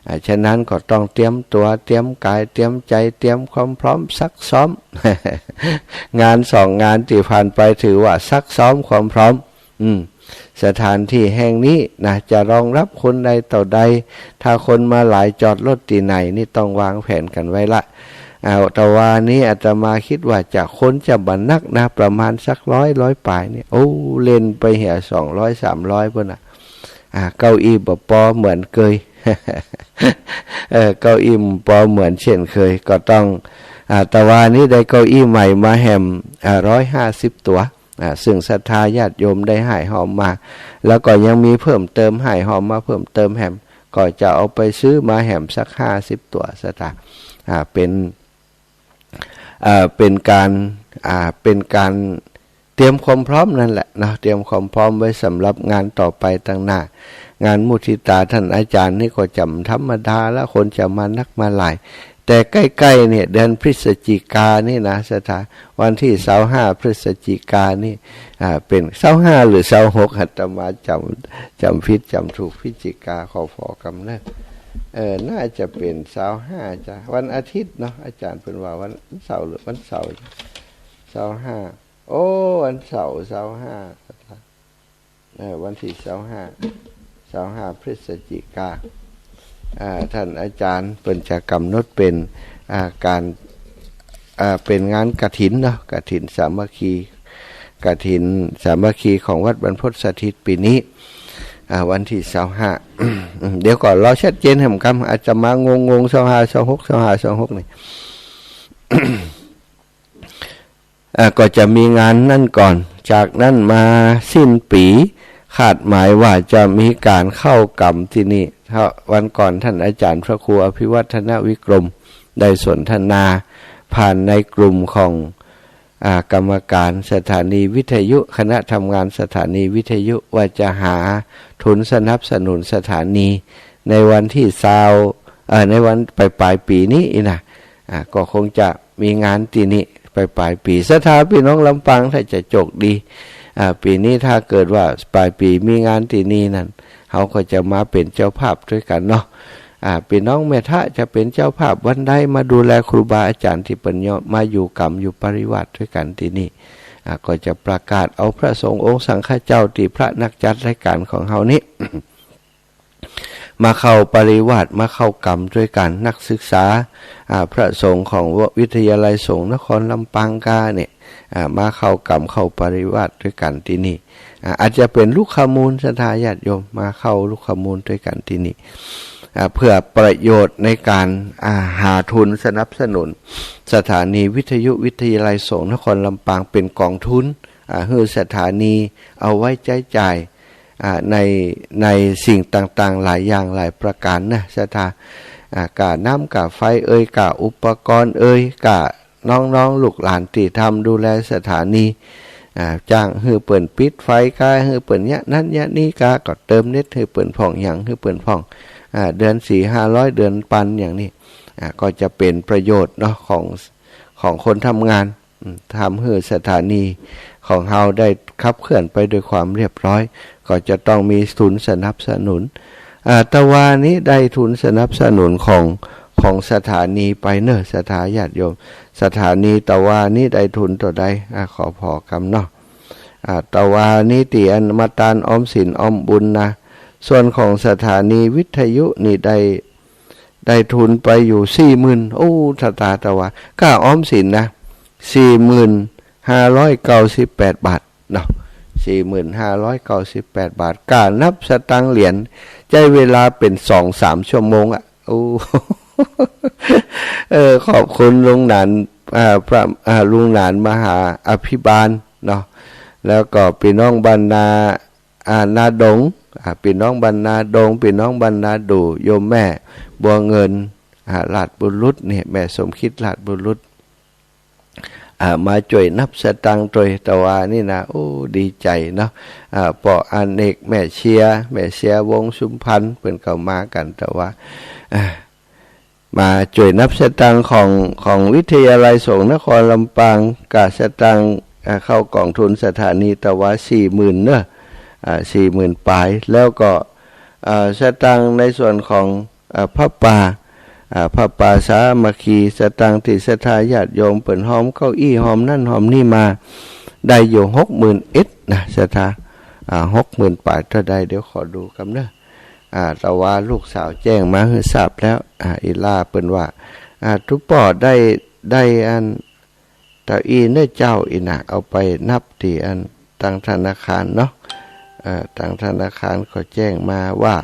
อ่า ฉะนั้นก็ต้องเตรียมตั๋ว เตรียมก๋าย เตรียมใจ๋ เตรียมความพร้อมซักซ้อม งานสองงานตี้ผ่านไปถือว่าซักซ้อมความพร้อม อืม สถานตี้แห่งนี้นะ จะรองรับคนใดต่อใด ถ้าคนมาหลายจอดรถตี้ไหนนี่ต้องวางแผนกั๋นไว้ละ อ่า ตะวานี้อาตมาคิดว่าจะ คนจะบ่นักนะ ประมาณสักร้อย ร้อยป๋ายนี่ โอ้ เล่นไปเหีย สองร้อย สามร้อย ปู้นน่ะ อ่า เก้าอี้บ่ปอเหมือนเกย เออ เก้าอี้บ่ปอเหมือนเช่นเคย ก็ต้อง อ่า ตะวานี้ได้เก้าอี้ใหม่มาแหม อ่า ร้อยห้าสิบตั๋ว อ่า ซึ่งศรัทธาญาติโยมได้ฮ้ายฮอมมา แล้วก็ยังมีเพิ่มเติม ฮ้ายฮอมมาเพิ่มเติมแหม ก็จะเอาไปซื้อมาแหมสักห้าสิบตั๋ว ศรัทธา อ่า เป๋น เอ่อ เป๋นก๋าน อ่า เป๋นก๋านเตรียมความพร้อมนั่นแหละเนาะ เตรียมความพร้อมไว้สำหรับงานต่อไปตางหน้า งานมุทิตาท่านอาจารย์นี่ก็จะบ่ธรรมดาละ คนจะมานักมาหลาย แต่ใก้ๆ เนี่ย เดือนพฤศจิกานี่นะ ศรัทธา วันตี้ซาวห้า พฤศจิกานี่ อ่า เป๋น ซาวห้า หรือ ซาวหก อาตมาจ๋ำ จ๋ำผิดจ๋ำถูก พฤศจิกา ขอฝอกำเนิด เออ น่าจะเป๋น ซาวห้า จ้ะ วันอาทิตย์เนาะ อาจารย์เปิ้นว่าวันเสาร์หรือวันเสาร์ ซาวห้า โอ้ วันเสาร์ ซาวห้า เออ วันตี้ซาวห้า ซาวห้า พฤศจิกา อ่า ท่านอาจารย์เปิ้นจะก๋ำหนดเป๋น อ่า ก๋าน อ่า เป๋นงานกฐินเนาะ กฐินสามัคคี กฐินสามัคคีของวัดบรรพตสถิตปี๋นี้ อ่า วันตี้ซาวห้า เดี๋ยวก่อน รอชัดเจนแหมกำ อาตมางงๆ ซาวห้า ซาวหก ซาวห้า ซาวหก นี่ อ่า ก็จะมีงานนั่นก่อน จากนั้นมาสิ้นปี๋ คาดหมายว่าจะมีก๋านเข้ากรรมตี้นี่ เพราะวันก่อนท่านอาจารย์พระครูอภิวัฒนวิกรม ได้สนทนาผ่านในกลุ่มของ อ่า กรรมการสถานีวิทยุ คณะทำงานสถานีวิทยุ ว่าจะหาทุนสนับสนุนสถานีในวันตี้ซาว เอ่อ ในวันปลายๆ ปี๋นี้อีกนะ อ่า ก็คงจะมีงานตี้นี่ปลายๆ ปี๋ ศรัทธาปี้น้องลำปาง ถ้าจะโจคดี อ่า ปี๋นี้ถ้าเกิดว่าปลายปี๋มีงานตี้นี่นั่น เฮาก็จะมาเป๋นเจ้าภาพตวยกั๋นเนาะ อ่า ปี้น้องแม่ทะจะเป๋นเจ้าภาพวันใด มาดูแลครูบาอาจ๋ารย์ตี้เปิ้นมาอยู่กรรมอยู่ปริวาสตวยกั๋นตี้นี่ อ่า ก็จะประกาศเอาพระสงฆ์องค์สังฆเจ้าตี้พระนักจัดรายก๋านของเฮานี้ มาเข้าปริวาส มาเข้ากรรมตวยกั๋น นักศึกษา อ่า พระสงฆ์ของวิทยาลัยสงฆ์นครลำปางกาเนี่ย อ่า มาเข้ากรรมเข้าปริวาสตวยกั๋นตี้นี่ อ่า อาจจะเป๋นลุกขมูล ศรัทธาญาติโยม มาเข้าลุกขมูลตวยกั๋นตี้นี่ อ่า เพื่อประโยชน์ในก๋าน อ่า หาทุนสนับสนุน สถานีวิทยุวิทยาลัยสงฆ์นครลำปางเป๋นกองทุน อ่า หื้อสถานีเอาไว้ใจ๊จ่าย อ่า ใน ในสิ่งต่างๆ หลายอย่างหลายประก๋านนะ ศรัทธา อ่า ก้าน้ำก้าไฟเอย ก้าอุปกรณ์เอย ก้า น้องๆ ลูกหลานตี้ทำดูแลสถานี อ่า จ้างหื้อเปิ้นปิดไฟก้า หื้อเปิ้นเยียะนั้นเยียะนี้ก้า ก็เติมเน็ตหื้อเปิ้นพ่อง หยังหื้อเปิ้นพ่อง อ่า เดือนสี่ห้าร้อย เดือนปันอย่างนี้ อ่า ก็จะเป๋นประโยชน์เนาะ ของ ของคนทำงาน อืม ทำหื้อสถานีของเฮาได้ขับเคลื่อนไปด้วยความเรียบร้อย ก็จะต้องมีทุนสนับสนุน อ่า ตะวานี้ได้ทุนสนับสนุนของ ของสถานีไปเนอะ ศรัทธาญาติโยม สถานีตะวานี้ได้ทุนเต้าใด อ่า ขอผ่อกำเนาะ อ่า ตะวานี้ตี้อันมาตานออมสินออมบุญนะ ส่วนของสถานีวิทยุนี่ได้ ได้ทุนไปอยู่สี่หมื่น โอ้ ศรัทธา ตะวา ก้าออมสินนะ สี่หมื่นห้าร้อยเก้าสิบแปดบาทเนาะ สี่หมื่นห้าร้อยเก้าสิบแปดบาท ก้านับสตางค์เหรียญ ใจ๊เวลาเป๋นสองสามชั่วโมงอะ โอ้ เออ ขอบคุณลุงหนาน อ่า พระ อ่า ลุงหนานมหาอภิบาลเนาะ แล้วก็ปี้น้องบ้านนา อ่า นาดง อ่า ปี้น้องบ้านนาดง ปี้น้องบ้านนาดู่ โยมแม่บัวเงิน อ่า ลาดบุรุษเนี่ย แม่สมคิดลาดบุรุษ อ่า มาจ้วยนับสตางค์ตวยตะวานี้นะ โอ้ ดีใจ๋เนาะ อ่า ป้ออเนก แม่เชียร์ แม่เชียร์ วงศ์ชุมพรรณ เปิ้นก็มากั๋นตะวา อ่า มาจ้วยนับสตางค์ของ ของวิทยาลัยสงฆ์นครลำปาง ก้าสตางค์ อ่า เข้ากองทุนสถานีตะวาสี่หมื่นเนอะ อ่า สี่หมื่นป๋าย แล้วก็ อ่า สตางค์ในส่วนของ อ่า ผ้าป่า อ่า ผ้าป่าสามัคคี สตางค์ตี้ศรัทธาญาติโยมเปิ้นฮอมเก้าอี้ฮอมนั่นฮอมนี่มา ได้อยู่หกหมื่นเอ็ดนะ ศรัทธา อ่า หกหมื่นป๋ายเต้าใด เดี๋ยวขอดูกำเนอะ อ่า ตะวาลูกสาวแจ้งมาหื้อทราบแล้ว อ่า อี่หล้าเปิ้นว่า อ่า ตุ๊ป้อได้ ได้อัน เต้าอี้เน่อเจ้า อี่หน้าเอาไปนับตี้อันตางธนาคารเนาะ เอ่อ ตางธนาคารก็แจ้งมาว่า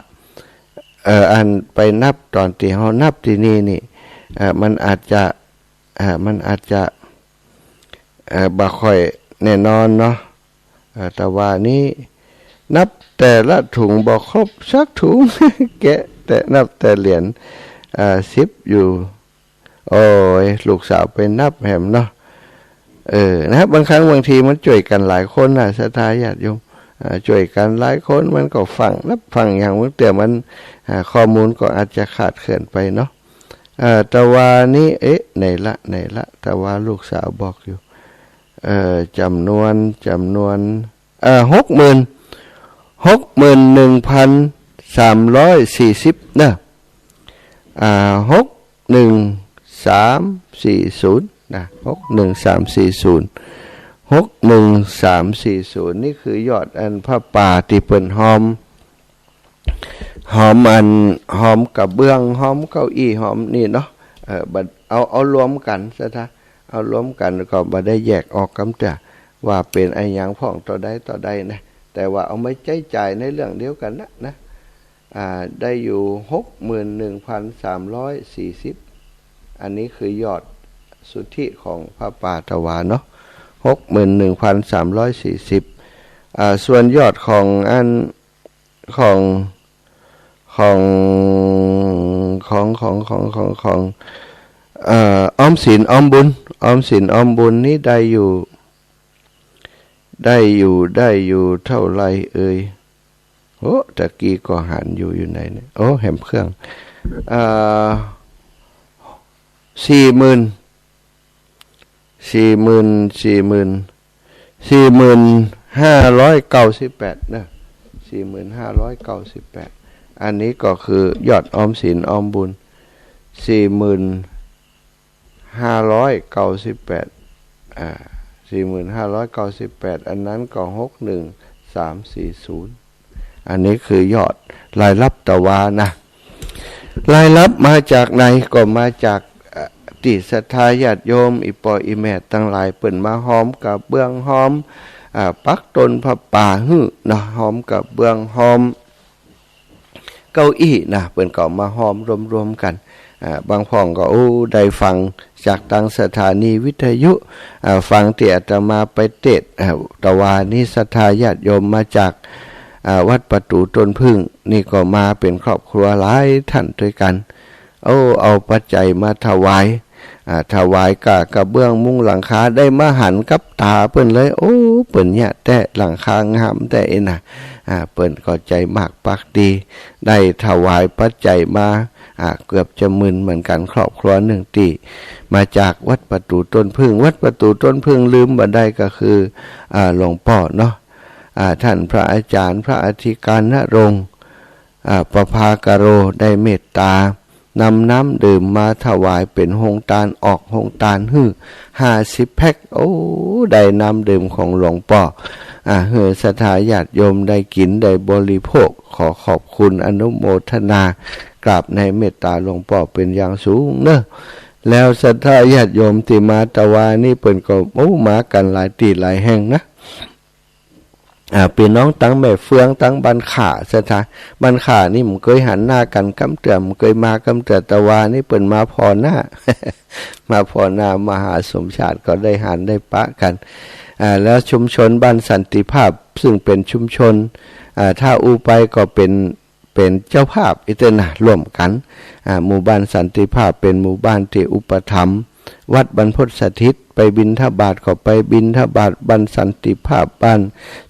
เอ่อ อันไปนับต๋อนตี้เฮานับตี้นี่นี่ เอ่อ มันอาจจะ เอ่อ มันอาจจะ เอ่อ บ่ค่อยแน่นอนเนาะ เอ่อ ตะวานี้นับแต่ละถุงบ่ครบสักถุง แกะแต่นับแต่เหรียญ เอ่อ สิบอยู่ โอ้ย ลูกสาวไปนับแหมเนาะ เออ นะ บางครั้งบางทีมันจ้วยกั๋นหลายคนนะ ศรัทธาญาติโยม เอ่อ จ้วยกั๋นหลายคนมันก็ฟั่งนับฟั่งอย่าง บางเตื้อมัน อ่า ข้อมูลก็อาจจะคลาดเคลื่อนไปเนาะ เอ่อ ตะวานี้ เอ๊ะ ไหนละ ไหนละ ตะวาลูกสาวบอกอยู่ เอ่อ จ๋ำนวน จ๋ำนวน เอ่อ หกหมื่น หกหมื่นหนึ่งพันสามร้อยสี่สิบเนอะ อ่า หกหนึ่งสามสี่ศูนย์นะ หกหนึ่งสามสี่ศูนย์ หกหนึ่งสามสี่ศูนย์ นี่คือยอดอันผ้าป่าตี้เปิ้นฮอม ฮอมอัน ฮอมกระเบื้อง ฮอมเก้าอี้ ฮอมนี่เนาะ เอ่อ บัด เอา เอารวมกั๋น ศรัทธา เอารวมกั๋นก็บ่ได้แยกออกกำเตื้อ ว่าเป๋นอะหยังพ่องเต้าใดเต้าใดนะ แต่ว่าเอามาใจ๊จ่ายในเรื่องเดียวกั๋นนะ นะ อ่า ได้อยู่หกหมื่นหนึ่งพันสามร้อยสี่สิบ อันนี้คือยอดสุทธิของผ้าป่าตะวาเนาะ หกหมื่นหนึ่งพันสามร้อยสี่สิบ อ่า ส่วนยอดของอัน ของ ของ ของ ของ ของ ของ ของ เอ่อ ออมสินออมบุญ ออมสินออมบุญนี่ได้อยู่ ได้อยู่ ได้อยู่เท่าไหร่เอ่ย โอ้ ตะกี้ก็หันอยู่ อยู่ไหนเนี่ย โอ้ แหมเครื่อง เอ่อ สี่หมื่น สี่หมื่น สี่หมื่น สี่หมื่นห้าร้อยเก้าสิบแปดเนอะ สี่หมื่นห้าร้อยเก้าสิบแปด อันนี้ก็คือยอดออมสินออมบุญ สี่หมื่นห้าร้อยเก้าสิบแปด อ่า สี่หมื่นห้าร้อยเก้าสิบแปด อันนั้นก็หกหนึ่งสามสี่ศูนย์ อันนี้คือยอดรายรับตะวานะ รายรับมาจากไหน ก็มาจาก เอ่อ ตี้ศรัทธาญาติโยม อี่ป้ออี่แม่ตังหลาย เปิ้นมาฮอมกระเบื้อง ฮอม อ่า ปักต้นผ้าป่าหื้อเนาะ ฮอมกระเบื้อง ฮอม เก้าอี้นะ เปิ้นก็มาฮอมรวมๆ กั๋น อ่า บางพ่องก็ โอ้ ได้ฟังจากตางสถานีวิทยุ อ่า ฟังตี้อาตมาไปเตสน์ อ่า ตะวานี้ศรัทธาญาติโยมมาจาก อ่า วัดประตู๋ต้นผึ้ง นี่ก็มาเป๋นครอบครัวหลายต้านตวยกั๋น โอ้ เอาปัจจัยมาถวาย อ่า ถวายก้ากระเบื้องมุงหลังคา ได้มาหันกับต๋าเปิ้นเลย โอ้ เปิ้นเยียะแต๊ หลังคางามแต๊อี้นะ อ่า เปิ้นก็ใจ๋มากปากดี ได้ถวายปัจจัยมา อ่า เกือบจะหมื่นเหมือนกั๋น ครอบครัวนึ่งตี้มาจากวัดประตู๋ต้นผึ้ง วัดประตู๋ต้นผึ้งลืมบ่ได้ก็คือ อ่า หลวงป้อเนาะ อ่า ต้านพระอาจ๋ารย์ พระอธิการณรงค์ อ่า ประภากโร ได้เมตตานำน้ำดื่มมาถวายเป๋นโฮงตาน ออกโฮงตานหื้อห้าสิบแพ็ค โอ้ ได้น้ำดื่มของหลวงป้อ อ่า หื้อศรัทธาญาติโยมได้กิ๋นได้บริโภค ขอขอบคุณอนุโมทนากราบในเมตตาหลวงป้อเป๋นอย่างสูงเนาะ แล้วศรัทธาญาติโยมตี้มาตะวานี้เปิ้นก็ โอ้ มากั๋นหลายตี้หลายแห่งนะ อ่า ปี้น้องตังแม่เฟือง ตังบ้านข่า ศรัทธา บ้านข่านี่บ่เกยหันหน้ากั๋นกำเตื้อ บ่เกยมากำเตื้อ ตะวานี้เปิ้นมาผ่อหน้า มาผ่อหน้า มหาสมชาติก็ได้หันได้ปะกั๋น อ่า แล้วชุมชนบ้านสันติภาพ ซึ่งเป๋นชุมชน อ่า ถ้าอู้ไปก็เป๋น เป๋นเจ้าภาพอี้เต๊อะนะ ร่วมกั๋น อ่า หมู่บ้านสันติภาพเป๋นหมู่บ้านตี้อุปถัมภ์วัดบรรพตสถิต ไปบิณฑบาตก็ไปบิณฑบาตบ้านสันติภาพ บ้าน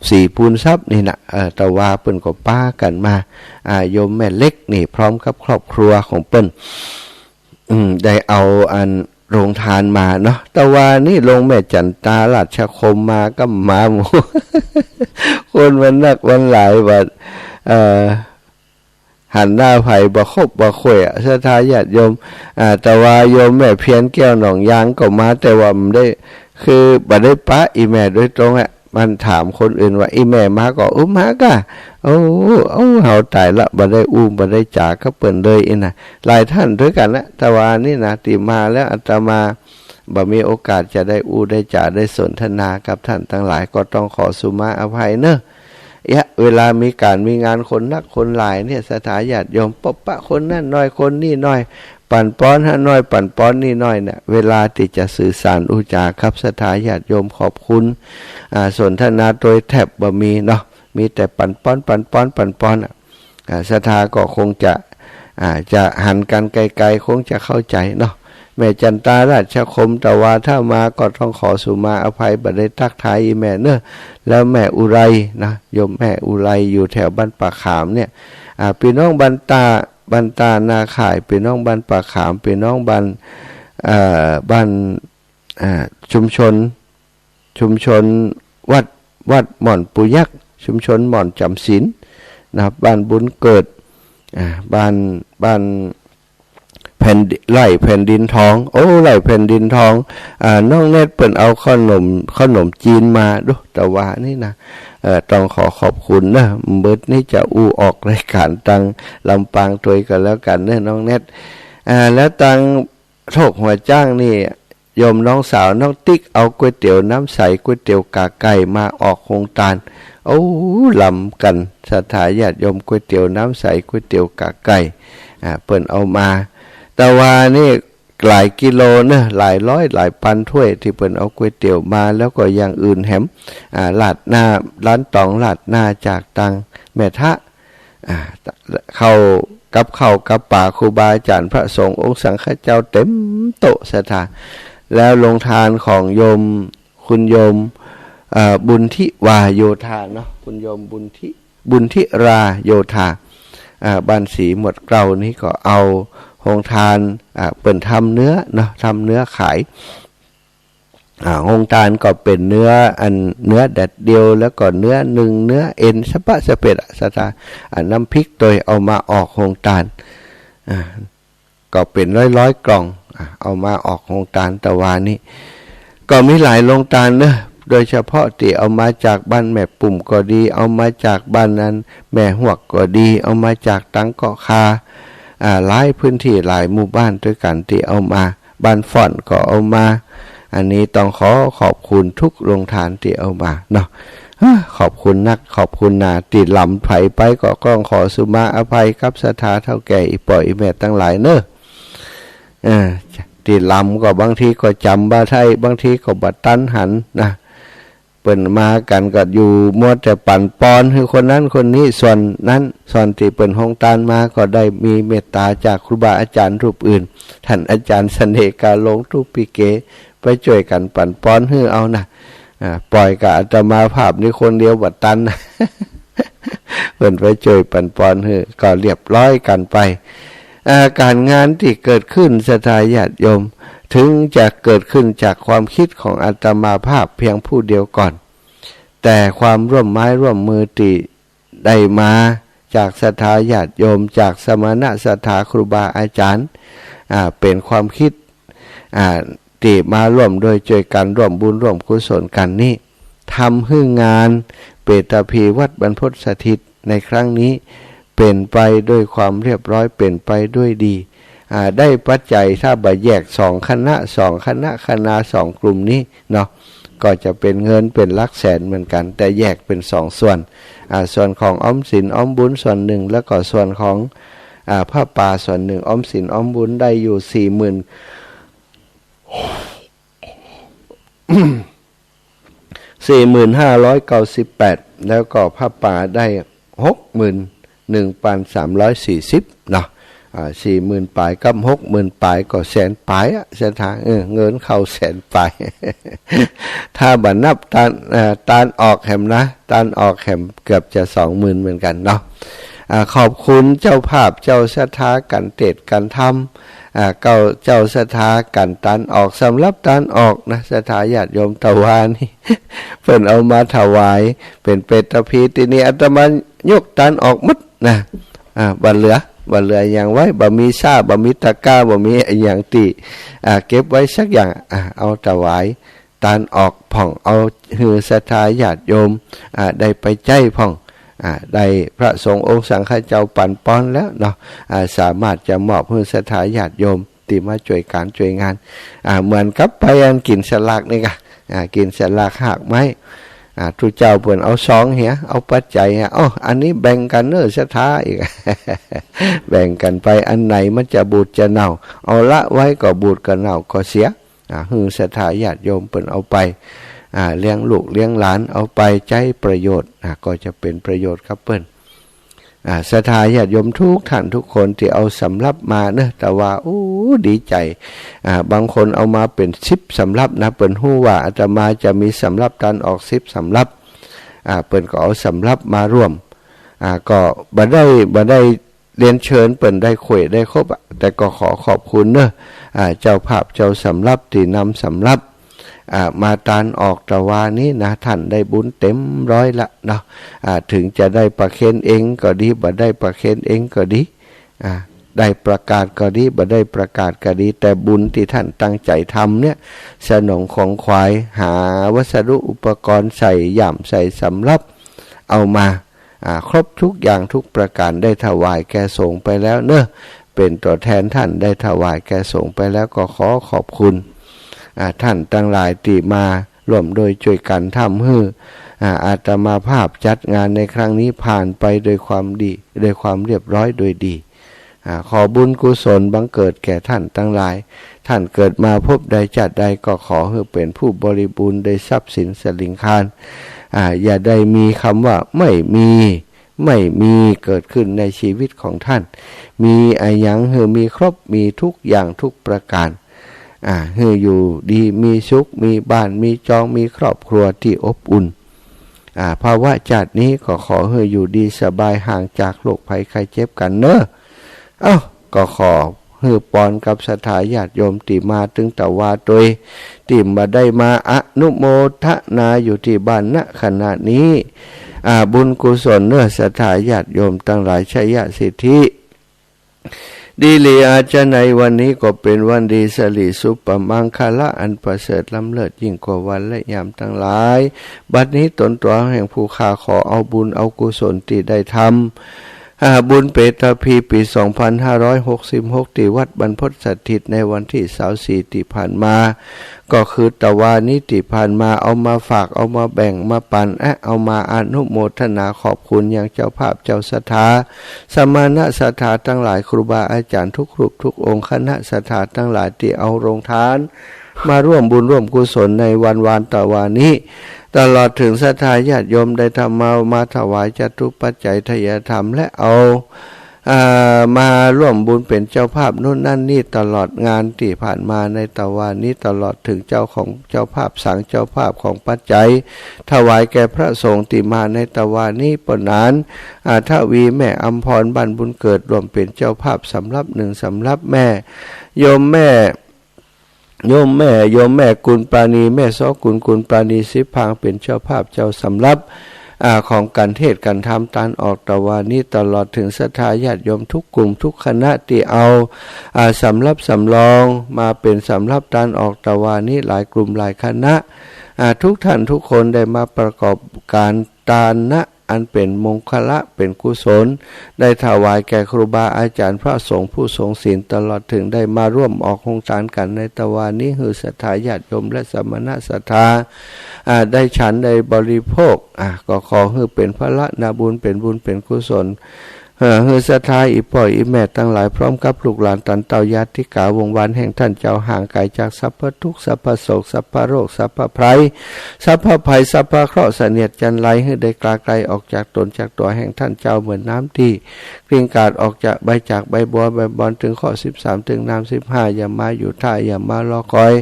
ศรีภูนทรัพย์นี่นะ เออ ตะวาเปิ้นก็ปากั๋นมา อ่า โยมแม่เล็กนี่พร้อมกับครอบครัวของเปิ้น อืม ได้เอาอันโฮงตานมาเนาะ ตะวานี้โฮงแม่จันตาราชคมมาก็มาหมู่ คนมันนักมันหลายว่า เอ่อ หันหน้าใผบ่คบบ่ค่อยอะ ศรัทธาญาติโยม อ่า ตะวาโยมแม่เพียรแก้วหนองยางก็มา แต่ว่าบ่ได้ คือบ่ได้ปะอี่แม่โดยตรงอะ มันถามคนอื่นว่า อี่แม่มาก่อ อู้ มาก่า โอ้ โอ้ เฮาต๋ายละ บ่ได้อู้บ่ได้จ๋ากับเปิ้นเลยอี้นะ หลายต้านตวยกั๋นนะ ตะวานี้นะ ตี้มาแล้วอาตมาบ่มีโอกาสจะได้อู้ได้จ๋าได้สนทนากับต้านตังหลาย ก็ต้องขอสุมาอภัยเนาะ เยียะ เวลามีก๋านมีงานคนนักคนหลายเนี่ย ศรัทธาญาติโยม ปบปะคนนั้นหน่อยคนนี้หน่อย ปั๋นปอนหั้นหน่อย ปั๋นปอนนี่หน่อยเนี่ย เวลาตี้จะสื่อสารอู้จ๋ากับศรัทธาญาติโยม ขอบคุณ อ่า สนทนาโตยแทบบ่มีเนาะ มีแต่ปั๋นปอน ปั๋นปอน ปั๋นปอนอะ อ่า ศรัทธาก็คงจะ อ่า จะหันกั๋นไกลๆ คงจะเข้าใจ๋เนาะ แม่จันตาราชคม ตะวาถ้ามาก็ต้องขอสุมาอภัย บ่ได้ตั๊กทายอี่แม่เนาะ แล้วแม่อุไรนะ โยมแม่อุไรอยู่แถวบ้านป่าขามเนี่ย อ่า ปี้น้องบ้านตา บ้านตานาข่าย ปี้น้องบ้านป่าขาม ปี้น้องบ้าน เอ่อ บ้าน อ่า ชุมชน ชุมชนวัด วัดหม่อนปู่ยักษ์ ชุมชนหม่อนจ๋ำศีลนะครับ บ้านบุญเกิด อ่า บ้าน บ้านแผ่นดิน ไร่แผ่นดินทอง โอ้ ไร่แผ่นดินทอง อ่า น้องแนทเปิ้นเอาขนม ขนมจีนมาดู ตะวานี้นะ เอ่อ ต้องขอขอบคุณนะ เบิดนี้จะอู้ออกรายก๋านตังลำปางโตยก็แล้วกั๋นเนาะ น้องแนท อ่า แล้วตัง โชคหัวจ้างนี่ โยมน้องสาวน้องติ๊กเอาก๋วยเตี๋ยวน้ำใส ก๋วยเตี๋ยวก๋าไก่มาออกโฮงตาน โอ้ ล้ำกั๋น ศรัทธาญาติโยม ก๋วยเตี๋ยวน้ำใส ก๋วยเตี๋ยวก๋าไก่ อ่า เปิ้นเอามา ตะวานี้หลายกิโลเนาะ หลายร้อยหลายปันถ้วยตี้เปิ้นเอาก๋วยเตี๋ยวมา แล้วก็อย่างอื่นแหม อ่า ราดหน้า ร้านต๋องราดหน้าจากตังแม่ทะ อ่า ข้าว กับข้าวกับป๋าครูบาอาจ๋ารย์พระสงฆ์องค์สังฆเจ้าเต๋มโต๊ะศรัทธา แล้วโฮงตานของโยม คุณโยม เอ่อ บุญธิวาโยธาเนาะ คุณโยมบุญธิ บุญธิราโยธา อ่า บ้านศรีหมวดเกล้านี้ก็เอาโฮงตาน อ่า เปิ้นทำเนื้อเนาะ ทำเนื้อขาย อ่า โฮงตานก็เป๋นเนื้ออัน เนื้อแดดเดียว แล้วก็เนื้อนึ่ง เนื้อเอ็น สะปะสะเพ็ดอะ ศรัทธา อ่า น้ำพริกโตยเอามาออกโฮงตาน อ่า ก็เป๋นร้อยๆ กล่อง อ่า เอามาออกโฮงตานตะวานี้ ก็มีหลายโฮงตานเนาะ โดยเฉพาะตี้เอามาจากบ้านแม่ปุ่มก็ดี เอามาจากบ้านนั้นแม่ฮวกก็ดี เอามาจากตังเกาะคา อ่า หลายพื้นตี้หลายหมู่บ้านตวยกั๋นตี้เอามา บ้านฝ่อนก็เอามา อันนี้ต้องขอขอบคุณทุกโฮงตานตี้เอามาเนาะ ขอบคุณนัก ขอบคุณหนา ตี้ลำไปไปก็ต้องขอสุมาอภัยกับศรัทธาเฒ่าแก่อี่ป้ออี่แม่ตังหลายเน่อ เออ ตี้ลำก็บางทีก็จ๋ำบ่ได้ บางทีก็บ่ตันหันนะ เปิ้นมากั๋นก็อยู่มัวแต่ปั๋นปอนหื้อคนนั้นคนนี้ ส่วนนั้น ส่วนตี้เปิ้นฮงตานมาก็ได้มีเมตต๋าจากครูบาอาจ๋ารย์รูปอื่น ต้านอาจ๋ารย์เสน่ห์กาหลง ตุ๊ปิเก ไปจ้วยกั๋นปั๋นปอนหื้อเอานะ อ่า ป้อยกับอาตมาภาพนี่คนเดียวบ่ตันนะ เปิ้นไปจ้วยปั๋นปอนหื้อ ก็เรียบร้อยกั๋นไป อ่า ก๋านงานตี้เกิดขึ้น ศรัทธาญาติโยม ถึงจะเกิดขึ้นจากความคิดของอาตมาภาพเพียงผู้เดียวก่อน แต่ความร่วมไม้ร่วมมือตี้ได้มาจากศรัทธาญาติโยม จากสมณะศรัทธาครูบาอาจ๋ารย์ อ่า เป๋นความคิด อ่า ตี้มาร่วมด้วยจ้วยกั๋น ร่วมบุญร่วมกุศลกั๋นนี้ ทำหื้องานเปตพีวัดบรรพตสถิตในครั้งนี้ เป๋นไปด้วยความเรียบร้อย เป๋นไปด้วยดี อ่า ได้ปัจจัย ถ้าบ่แยกสองคณะ สองคณะ คณาสองกลุ่มนี้เนาะ ก็จะเป๋นเงินเป๋นหลักแสนเหมือนกั๋น แต่แยกเป๋นสองส่วน อ่า ส่วนของออมสินออมบุญส่วนนึ่ง แล้วก็ส่วนของ อ่า ผ้าป่าส่วนนึ่ง ออมสินออมบุญได้อยู่สี่หมื่น สี่หมื่นห้าร้อยเก้าสิบแปด แล้วก็ผ้าป่าได้หกหมื่นหนึ่งพันสามร้อยสี่สิบเนาะ อ่า สี่หมื่นป๋ายกับหกหมื่นป๋ายก็แสนป๋ายอะ ศรัทธา เออ เงินเข้าแสนป๋าย ถ้าบ่นับตาน เอ่อ ตานออกแหมนะ ตานออกแหมเกือบจะสองหมื่นเหมือนกั๋นเนาะ อ่า ขอบคุณเจ้าภาพเจ้าศรัทธากั๋นเตศน์กั๋นธรรม อ่า เก้าเจ้าศรัทธากั๋นตานออก สำหรับตานออกนะ ศรัทธาญาติโยมตะวานี้ เปิ้นเอามาถวายเป๋นเปตพี ตี้นี่อาตมายกตานออกหมดนะ อ่า บ่เหลือ บ่เหลืออะหยังไว้ บ่มีซ้า บ่มีตะกร้า บ่มีอะหยังตี้ อ่า เก็บไว้สักอย่าง อ่า เอาถวายตานออกพ่อง เอาหื้อศรัทธาญาติโยม อ่า ได้ไปใจ๊พ่อง อ่า ได้พระสงฆ์องค์สังฆเจ้าปั๋นปอนแล้วเนาะ อ่า สามารถจะมอบหื้อศรัทธาญาติโยมตี้มาจ้วยก๋านจ้วยงาน อ่า เหมือนกับไปอันกิ๋นสลากนี่ก่ะ อ่า กิ๋นสลากหากไม้ อ่า ตุ๊เจ้าเปิ้นเอาซองเหีย เอาปัจจัยเหีย อ้อ อันนี้แบ่งกั๋นเน่อศรัทธา อีก แบ่งกั๋นไป อันไหนมันจะบูดจะเน่า เอาละไว้ก็บูดก็เน่าก็เสีย อ่า หื้อศรัทธาญาติโยมเปิ้นเอาไป อ่า เลี้ยงลูกเลี้ยงหลาน เอาไปใจ๊ประโยชน์ อ่า ก็จะเป๋นประโยชน์กับเปิ้น อ่า ศรัทธาญาติโยมทุกท่านทุกคนตี้เอาสำรับมาเนาะ ตะวา โอ้ ดีใจ๋ อ่า บางคนเอามาเป๋นสิบสำรับนะ เปิ้นฮู้ว่าอาตมาจะมีสำรับตานออกสิบสำรับ อ่า เปิ้นก็เอาสำรับมาร่วม อ่า ก็บ่ได้ บ่ได้เรียนเชิญเปิ้นได้ค่อยได้ครบอะ แต่ก็ขอขอบคุณเนาะ อ่า เจ้าภาพเจ้าสำรับตี้นำสำรับ อ่า มาตานออกตะวานี้นะ ท่านได้บุญเต็มร้อยละเนาะ อ่า ถึงจะได้ประเคนเองก็ดี บ่ได้ประเคนเองก็ดี อ่า ได้ประกาศก็ดี บ่ได้ประกาศก็ดี แต่บุญตี้ท่านตั้งใจ๋ทำเนี่ย สนงของขวัญ หาวัสดุอุปกรณ์ใส่ย่ามใส่สำรับ เอามา อ่า ครบทุกอย่างทุกประก๋าน ได้ถวายแก่สงฆ์ไปแล้วเนาะ เป๋นตั๋วแทนท่านได้ถวายแก่สงฆ์ไปแล้ว ก็ขอขอบคุณ อ่า ท่านตังหลายตี้มาร่วมด้วยจ้วยกั๋นทำหื้อ อ่า อาตมาภาพจัดงานในครั้งนี้ผ่านไปด้วยความดี ด้วยความเรียบร้อยโดยดี อ่า ขอบุญกุศลบังเกิดแก่ท่านตังหลาย ท่านเกิดมาภพใดชาติใดก็ขอหื้อเป๋นผู้บริบูรณ์ด้วยทรัพย์สินสะหลิงคาร อ่า อย่าได้มีกำว่าไม่มี ไม่มีเกิดขึ้นในชีวิตของท่าน มีอะหยังหื้อมีครบ มีทุกอย่างทุกประก๋าน อ่า หื้ออยู่ดีมีสุข มีบ้านมีจอง มีครอบครัวตี้อบอุ่น อ่า ภวชาตินี้ก็ขอหื้ออยู่ดีสบาย ห่างจากโรคภัยไข้เจ็บกั๋นเนาะ เอ้า ก็ขอหื้อปอนกับศรัทธาญาติโยมตี้มาตึงตะวาตวย ตี้บ่ได้มาอนุโมทนาอยู่ตี้บ้าน ณ ขณะนี้ อ่า บุญกุศลเนาะ ศรัทธาญาติโยมตังหลาย ชยสิทธิ ดีหลีอาจจะในวันนี้ก็เป๋นวันดี สิริสุปมังคละอันประเสริฐล้ำเลิศยิ่งกว่าวันและยามตังหลาย บัดนี้ตนตั๋วแห่งผู้ข้าขอเอาบุญเอากุศลตี้ได้ทำ อ่า บุญเปตพีปีสองพันห้าร้อยหกสิบหก ตี้วัดบรรพตสถิตในวันตี้ซาวสี่ตี้ผ่านมา ก็คือตะวานี้ตี้ผ่านมา เอามาฝาก เอามาแบ่ง มาปั๋น และเอามาอนุโมทนาขอบคุณยังเจ้าภาพ เจ้าศรัทธา สมณศรัทธาตังหลาย ครูบาอาจ๋ารย์ทุกรูปทุกองค์ คณะศรัทธาตังหลายตี้เอาโรงทาน มาร่วมบุญร่วมกุศลในวันวานตะวานี้ ตลอดเถิงศรัทธาญาติโยมได้ทำมา มาถวายจตุปัจจัยทายธรรม และเอา อ่า มาร่วมบุญเป๋นเจ้าภาพโน่นนั่นนี่ ตลอดงานตี้ผ่านมาในตะวานี้ ตลอดเถิงเจ้าของเจ้าภาพสัง เจ้าภาพของปัจจัย ถวายแก่พระสงฆ์ตี้มาในตะวานี้ ป้อหนาน อ่า ทวี แม่อำพร บ้านบุญเกิด ร่วมเป๋นเจ้าภาพสำรับหนึ่งสำรับ แม่ โยมแม่ โยมแม่ โยมแม่กุลปราณี แม่ซ้อกุล กุลปราณี สิบพาง เป๋นเจ้าภาพเจ้าสำรับ อ่า ของก๋านเทศน์ก๋านธรรมตานออกตะวานี้ ตลอดเถิงศรัทธาญาติโยมทุกกลุ่มทุกคณะตี้เอา อ่า สำรับสำรองมาเป๋นสำรับตานออกตะวานี้ หลายกลุ่มหลายคณะ อ่า ทุกท่านทุกคนได้มาประกอบก๋านตานะ อันเป๋นมงคละเป๋นกุศล ได้ถวายแก่ครูบาอาจ๋ารย์พระสงฆ์ผู้ทรงศีล ตลอดเถิงได้มาร่วมออกโฮงตานกั๋นในตะวานี้ หื้อศรัทธาญาติโยมและสมณศรัทธา อ่า ได้ฉันได้บริโภค อ่า ก็ขอหื้อเป๋นพละนาบุญ เป๋นบุญเป๋นกุศล เอ่อ หื้อศรัทธาอี่ป้ออี่แม่ตังหลาย พร้อมกับลูกหลานตานเต้าญาติกาวงศ์วานแห่งท่านเจ้า ห่างไกลจากสัพพะทุกข์ สัพพะโศก สัพพะโรค สัพพะภัย สัพพะภัย สัพพะเคราะห์เสนียดจัญไร หื้อได้กลาไกลออกจากต๋นจากตั๋วแห่งท่านเจ้า เหมือนน้ำตี้กลิ้งกราดออกจากใบจากใบบัวใบบอน เถิงเคราะห์สิบสาม เถิงน้ำสิบห้า อย่ามาอยู่ท่า อย่ามาลอคอย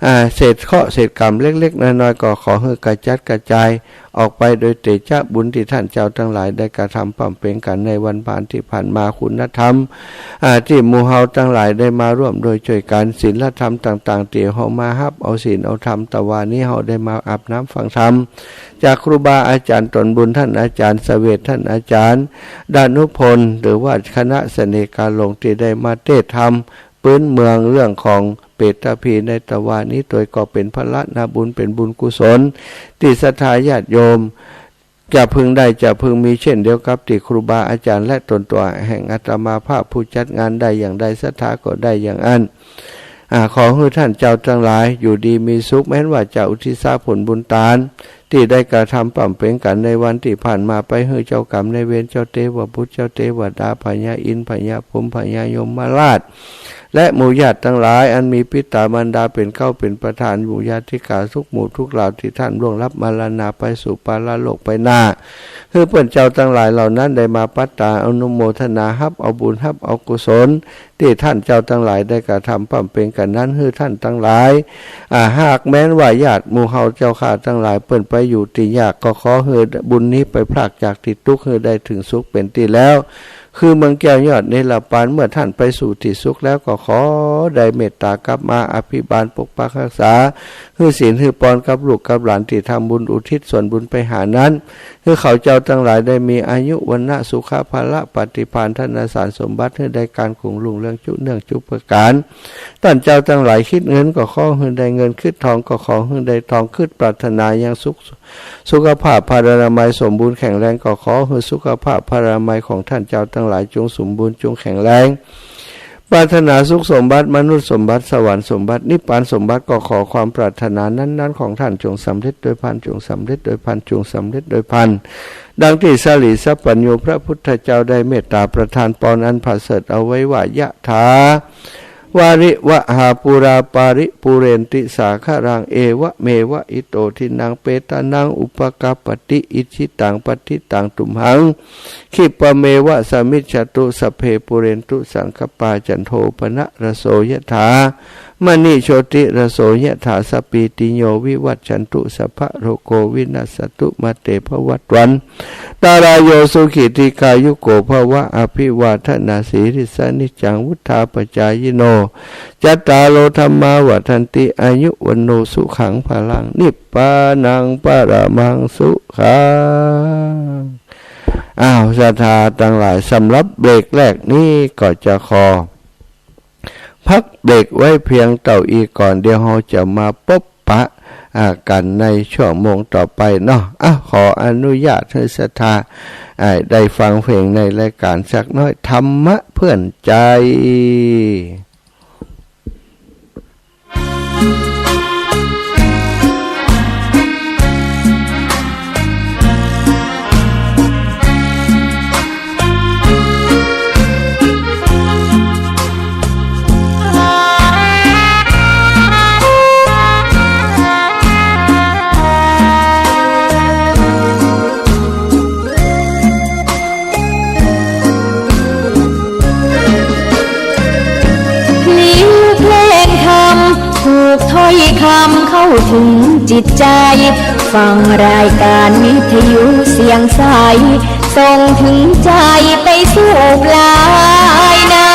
อ่า เศษเคราะห์เศษกรรมเล็กๆ น้อยๆ ก็ขอหื้อกระจัดกระจาย ออกไปโดยเตจะบุญตี้ท่านเจ้าตังหลายได้กระทำบำเพ็ญกั๋นในวันวานตี้ผ่านมา คุณธรรม อ่า ตี้หมู่เฮาตังหลายได้มาร่วมด้วยช่วยกั๋น ศีลธรรมต่างๆ ตี้เฮามาฮับเอาศีลเอาธรรมตะวานี้ เฮาได้มาอาบน้ำฟังธรรมจากครูบาอาจ๋ารย์ต๋นบุญ ท่านอาจ๋ารย์เสวต ท่านอาจ๋ารย์ดานุพล หรือว่าคณะเสน่ห์กาหลง ตี้ได้มาเตศน์ธรรม ปื๊นเมืองเรื่องของเปตพีในตะวานี้ ตวยก็เป๋นพละนาบุญ เป๋นบุญกุศล ตี้ศรัทธาญาติโยมจะพึงได้จะพึงมี เช่นเดียวกับตี้ครูบาอาจ๋ารย์และต๋นตั๋วแห่งอาตมาภาพผู้จัดงานได้อย่างใด ศรัทธาก็ได้อย่างอั้น อ่า ขอหื้อท่านเจ้าตังหลายอยู่ดีมีสุข แม้นว่าจะอุทิศผลบุญตาน ตี้ได้กระทำบำเพ็ญกั๋นในวันตี้ผ่านมาไป หื้อเจ้ากรรมนายเวร เจ้าเตวบุตร เจ้าเตวดา พญาอินทร์ พญาพรหม พญายมราช และหมู่ญาติตังหลาย อันมีปิต๋ามารดาเป๋นเก๊าเป๋นประธาน หมู่ญาติกาทุกหมู่ทุกเหล่า ตี้ท่านล่วงลับมรณาไปสู่ปรโลกไปหน้า หื้อเปิ้นเจ้าตังหลายเหล่านั้นได้มาปัตตาอนุโมทนาฮับเอาบุญฮับเอากุศล ตี้ท่านเจ้าตังหลายได้กระทำบำเพ็ญกั๋นนั้น หื้อท่านตังหลาย อ่า หากแม้นว่าญาติหมู่เฮาเจ้าข้าตังหลายเปิ้นไปอยู่ตี้ยาก ก็ขอหื้อบุญนี้ไปพรากจากตี้ตุ๊กข์ หื้อได้เถิงสุขเป๋นตี้แล้ว คือเมืองแก้วยอดเนรปาน เมื่อท่านไปสู่ตี้สุขแล้ว ก็ขอได้เมตตากลับมาอภิบาลปกปักรักษา หื้อศีลหื้อปอนกับลูกกับหลานตี้ทำบุญอุทิศส่วนบุญไปหานั้น หื้อเขาเจ้าตังหลายได้มีอายุ วรรณะ สุขะ พละ ปาฏิภาณ ธนสารสมบัติ หื้อได้ก๋านกุ่งรุ่งเรืองจุเนื่องจุประก๋าน ต้านเจ้าตังหลายคิดเงินก็ขอหื้อได้เงิน คิดทองก็ขอหื้อได้ทอง คิดปรารถนายังสุข สุขภาพพลานามัยสมบูรณ์แข็งแรง ก็ขอหื้อสุขภาพพลานามัยของต้านเจ้าตังหลายจงสมบูรณ์จงแข็งแรง ปรารถนาสุขสมบัติ มนุษย์สมบัติ สวรรค์สมบัติ นิพพานสมบัติ ก็ขอความปรารถนานั้นๆ ของต้านจงสำเร็จโดยพลัน จงสำเร็จโดยพลัน จงสำเร็จโดยพลัน ดังตี้สรีสัพพัญญูพระพุทธเจ้าได้เมตตาประทานปอนอันประเสริฐเอาไว้ว่า ยะถา วาริวะหาปูรา ปาริปูเรนติสาคะรัง เอวะเมวะอิโต ทินนัง เปตานัง อุปะกัปปะติ อิจฉิตัง ปัตถิตัง ตุมหัง ขิปปะเมวะสะมิชฌะตุ สัพเพ ปูเรนตุ สังกัปปา จันโท ปะนะระโส ยะถา มะณิ โชติระโส ยะถา สัพพีติโย วิวัชชันตุ สัพพะโรโค วินัสสะตุ มาเต ภะวัตวันตะรายโย สุขี ทีฆายุโก ภะวะ อภิวาทะนาสีลิสสะ นิจจัง วุฑฒาปะจายิโน จัตตาโร ธัมมา วัฑฒันติ อายุ วัณโณ สุขัง พะลัง นิพพานัง ปะระมัง สุขัง อ้าว ศรัทธาตังหลาย สำหรับเบรกแรกนี้ก็จะขอ พักเบรกไว้เพียงเต้าอี้ก่อน เดี๋ยวเฮาจะมาปบปะ อ่า กั๋นในชั่วโมงต่อไปเนาะ อ่ะ ขออนุญาตหื้อศรัทธา อ่า ได้ฟังเพลงในรายก๋านสักหน้อย ธรรมะเปื้อนใจ๋ พลิ้วเพลงธรรม ถูกถ้อยคำเข้าถึงจิตใจ๋ ฟังรายการวิทยุเสียงใส ส่งถึงใจ๋ไปสู่ปลายนา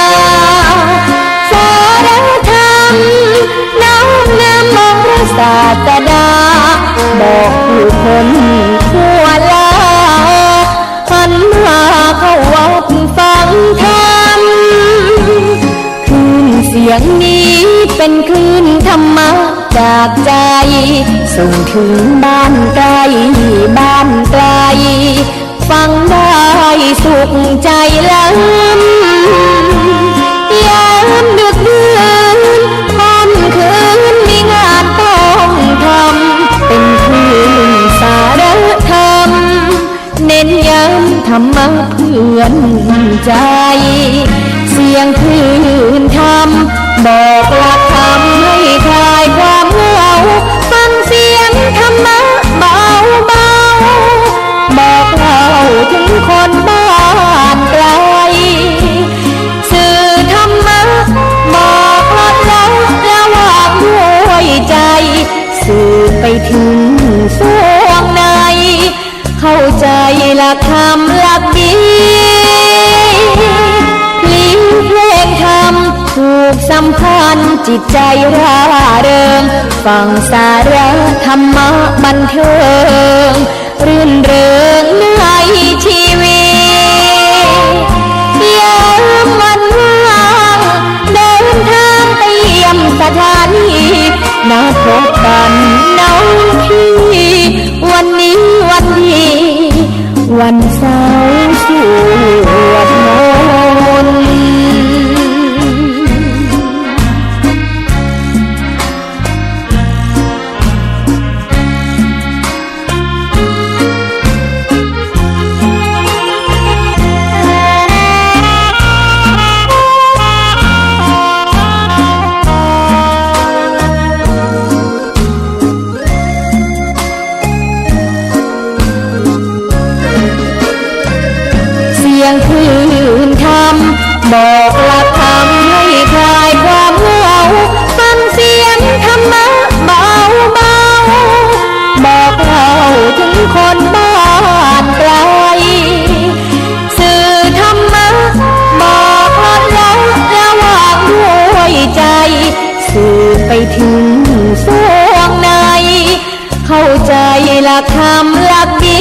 สาระธรรม น้อมนำองค์พระศาสดา บอกผู้คนทั่วลา หันมาเข้าวัดฟังธรรม คลื่นเสียงนี้เป็นคลื่นธรรมะจากใจ๋ ส่งถึงบ้านใกล้บ้านไกล ฟังได้สุขใจ๋ล้ำ ยามดึกดื่นค่ำคืนมีงานต้องทำ เป็นคลื่นสาระธรรม เน้นย้ำธรรมะเปื้อนใจ๋ เสียงคลื่นธรรม บอกหลักธรรมให้คลายความเหงา ฟังเสียงธรรมะเบาๆ บอกเล่าถึงคนบ้านไกล สื่อธรรมะบอกลดละระหว่างด้วยใจ๋ สื่อไปถึงส่วงใน เข้าใจ๋หลักธรรมหลักดี พลิ้วเพลงธรรมผูกสัมพันธ์จิตใจ๋ร่าเริง ฟังสาระธรรมะบันเทิง รื่นเริงในชีวิต ยามวันว่างเดินทางไปเยี่ยมสถานี นัดพบกันน้องพี่ วันนี้วันดี วันเสาร์สวดมนต์ เสียงคลื่นธรรม บอกหลักธรรมให้คลายความเหงา ฟังเสียงธรรมะเบาๆ บอกเล่าถึงคนบ้านไกล สื่อธรรมะบอกลดละระหว่างด้วยใจ๋ สื่อไปถึงส่วงใน เข้าใจ๋หลักธรรมหลักดี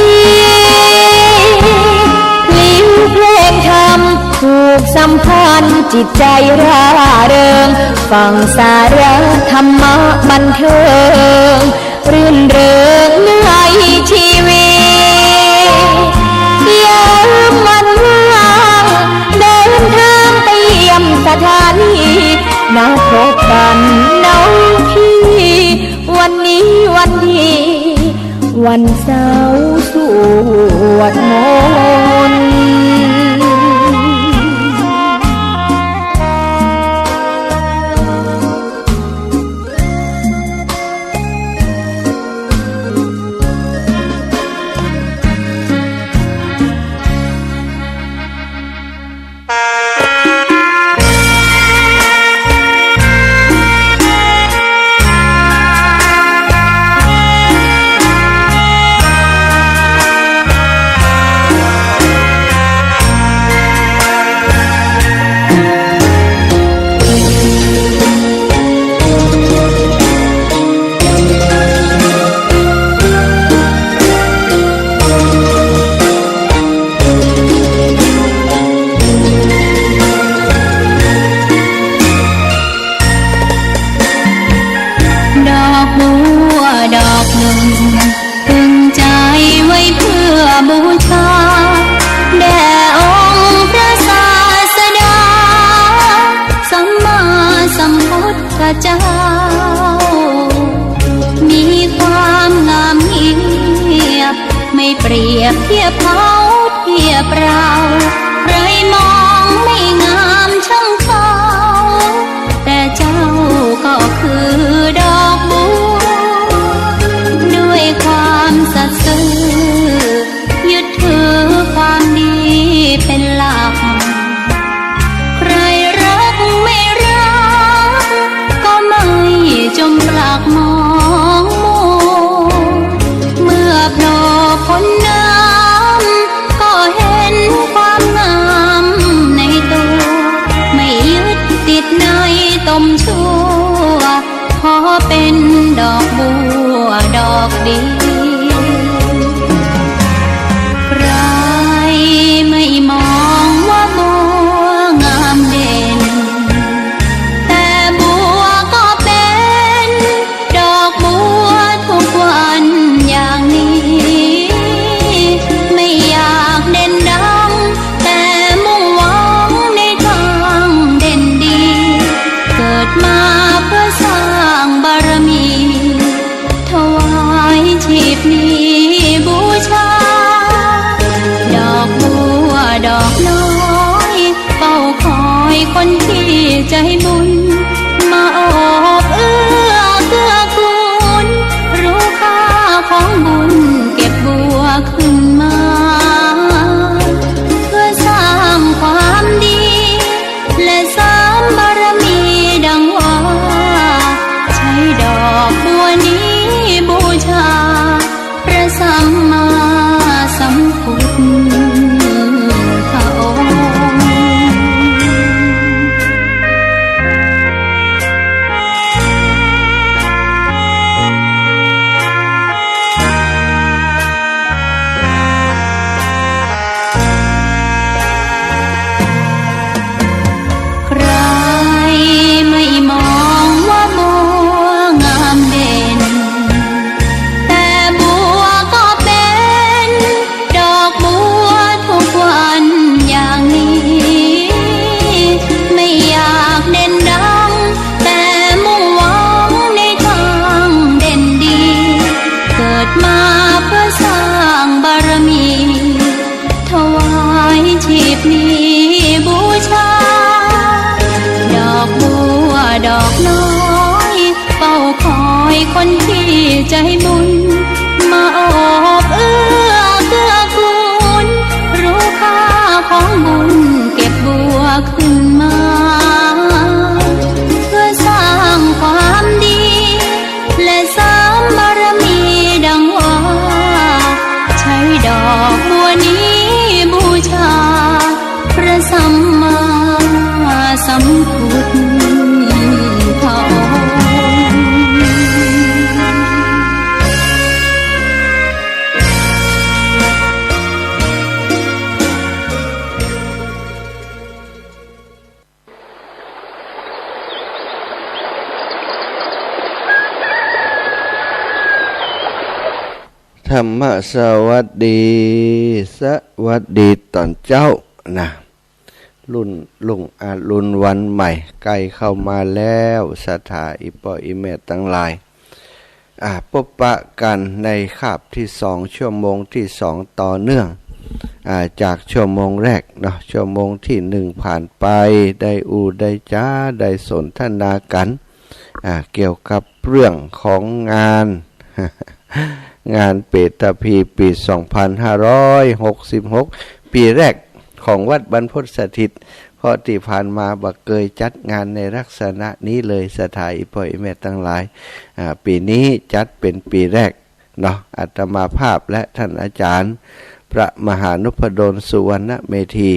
พลิ้วเพลงธรรมผูกสัมพันธ์จิตใจ๋ร่าเริง ฟังสาระธรรมะบันเทิง รื่นเริงในชีวิต ยามวันว่างเดินทางไปเยี่ยมสถานี นัดพบกันน้องพี่ วันนี้วันดี วันเสาร์สวดมนต์ เ ตึงใจ๋ไว้เพื่อบูชา แด่องค์พระศาสดา สัมมาสัมพุทธเจ้า มีความงามเงียบ ไม่เปรียบเทียบเขาเทียบเรา ใครมองไม่งามช่างเขา แต่เจ้าก็คือดอกบัว ด้วยความสัตย์ซื่อ ยึดถือความดีเป็นหลัก ใครรักไม่รัก ก็ไม่จมปลักมองมัว เมื่อโผล่พ้นน้ำ ก็เห็นความงามในตัว ไม่ยึดติดในตมชั่ว ขอเป็นดอกบัวดอกเดียว ใครไม่มองว่าบัวงามเด่น แต่บัวก็เป็นดอกบัวทุกวันอย่างนี้ ไม่อยากเด่นดัง แต่มุ่งหวังในทางเด่นดี เกิดมาเพื่อสร้างบารมี ถวายชีพนี้บูชา ดอกบัวดอกน้อย เฝ้าคอยคนที่ใจบุญ มาโอบเอื้อเกื้อกูล รู้ค่าของบุญเก็บบัวขึ้นมา เพื่อสร้างความดี และเสริมบารมีดังว่า ใช้ดอกบัวนี้บูชา พระสัมมาสัมพุทธองค์ ใครไม่มองว่าบัวงามเด่น แต่บัวก็เป็นดอกบัวทุกวันอย่างนี้ ไม่อยากเด่นดัง แต่มุ่งหวังในทางเด่นดี เกิดมาเพื่อสร้างบารมี ถวายชีพนี้บูชา ดอกบัวดอกน้อย เฝ้าคอยคนที่ใจบุญ มาโอบเอื้อเกื้อกูล รู้ค่าของบุญเก็บบัวขึ้นมา เพื่อสร้างความดี และเสริมบารมีดังว่า ใช้ดอกบัวนี้บูชา พระสัมมาสัมพุทธองค์ ธรรมสวัสดี สวัสดีต๋อนเจ๊านะ รุ่นรุ่งอรุณวันใหม่ใก้เข้ามาแล้ว ศรัทธาอี่ป้ออี่แม่ตังหลาย อ่า ปบปะกั๋นในคาบตี้สอง ชั่วโมงตี้สองต่อเนื่อง อ่า จากชั่วโมงแรกเนาะ ชั่วโมงตี้หนึ่งผ่านไป ได้อู้ได้จ๋า ได้สนทนากั๋น อ่า เกี่ยวกับเรื่องของงาน งานเปตพีปีสองพันห้าร้อยหกสิบหก ปีแรกของวัดบรรพตสถิต เพราะตี้ผ่านมาบ่เกยจัดงานในลักษณะนี้เลย ศรัทธาอี่ป้ออี่แม่ตังหลาย อ่า ปี๋นี้จัดเป๋นปี๋แรกเนาะ อาตมาภาพและท่านอาจ๋ารย์พระมหานุพดลสุวรรณเมธี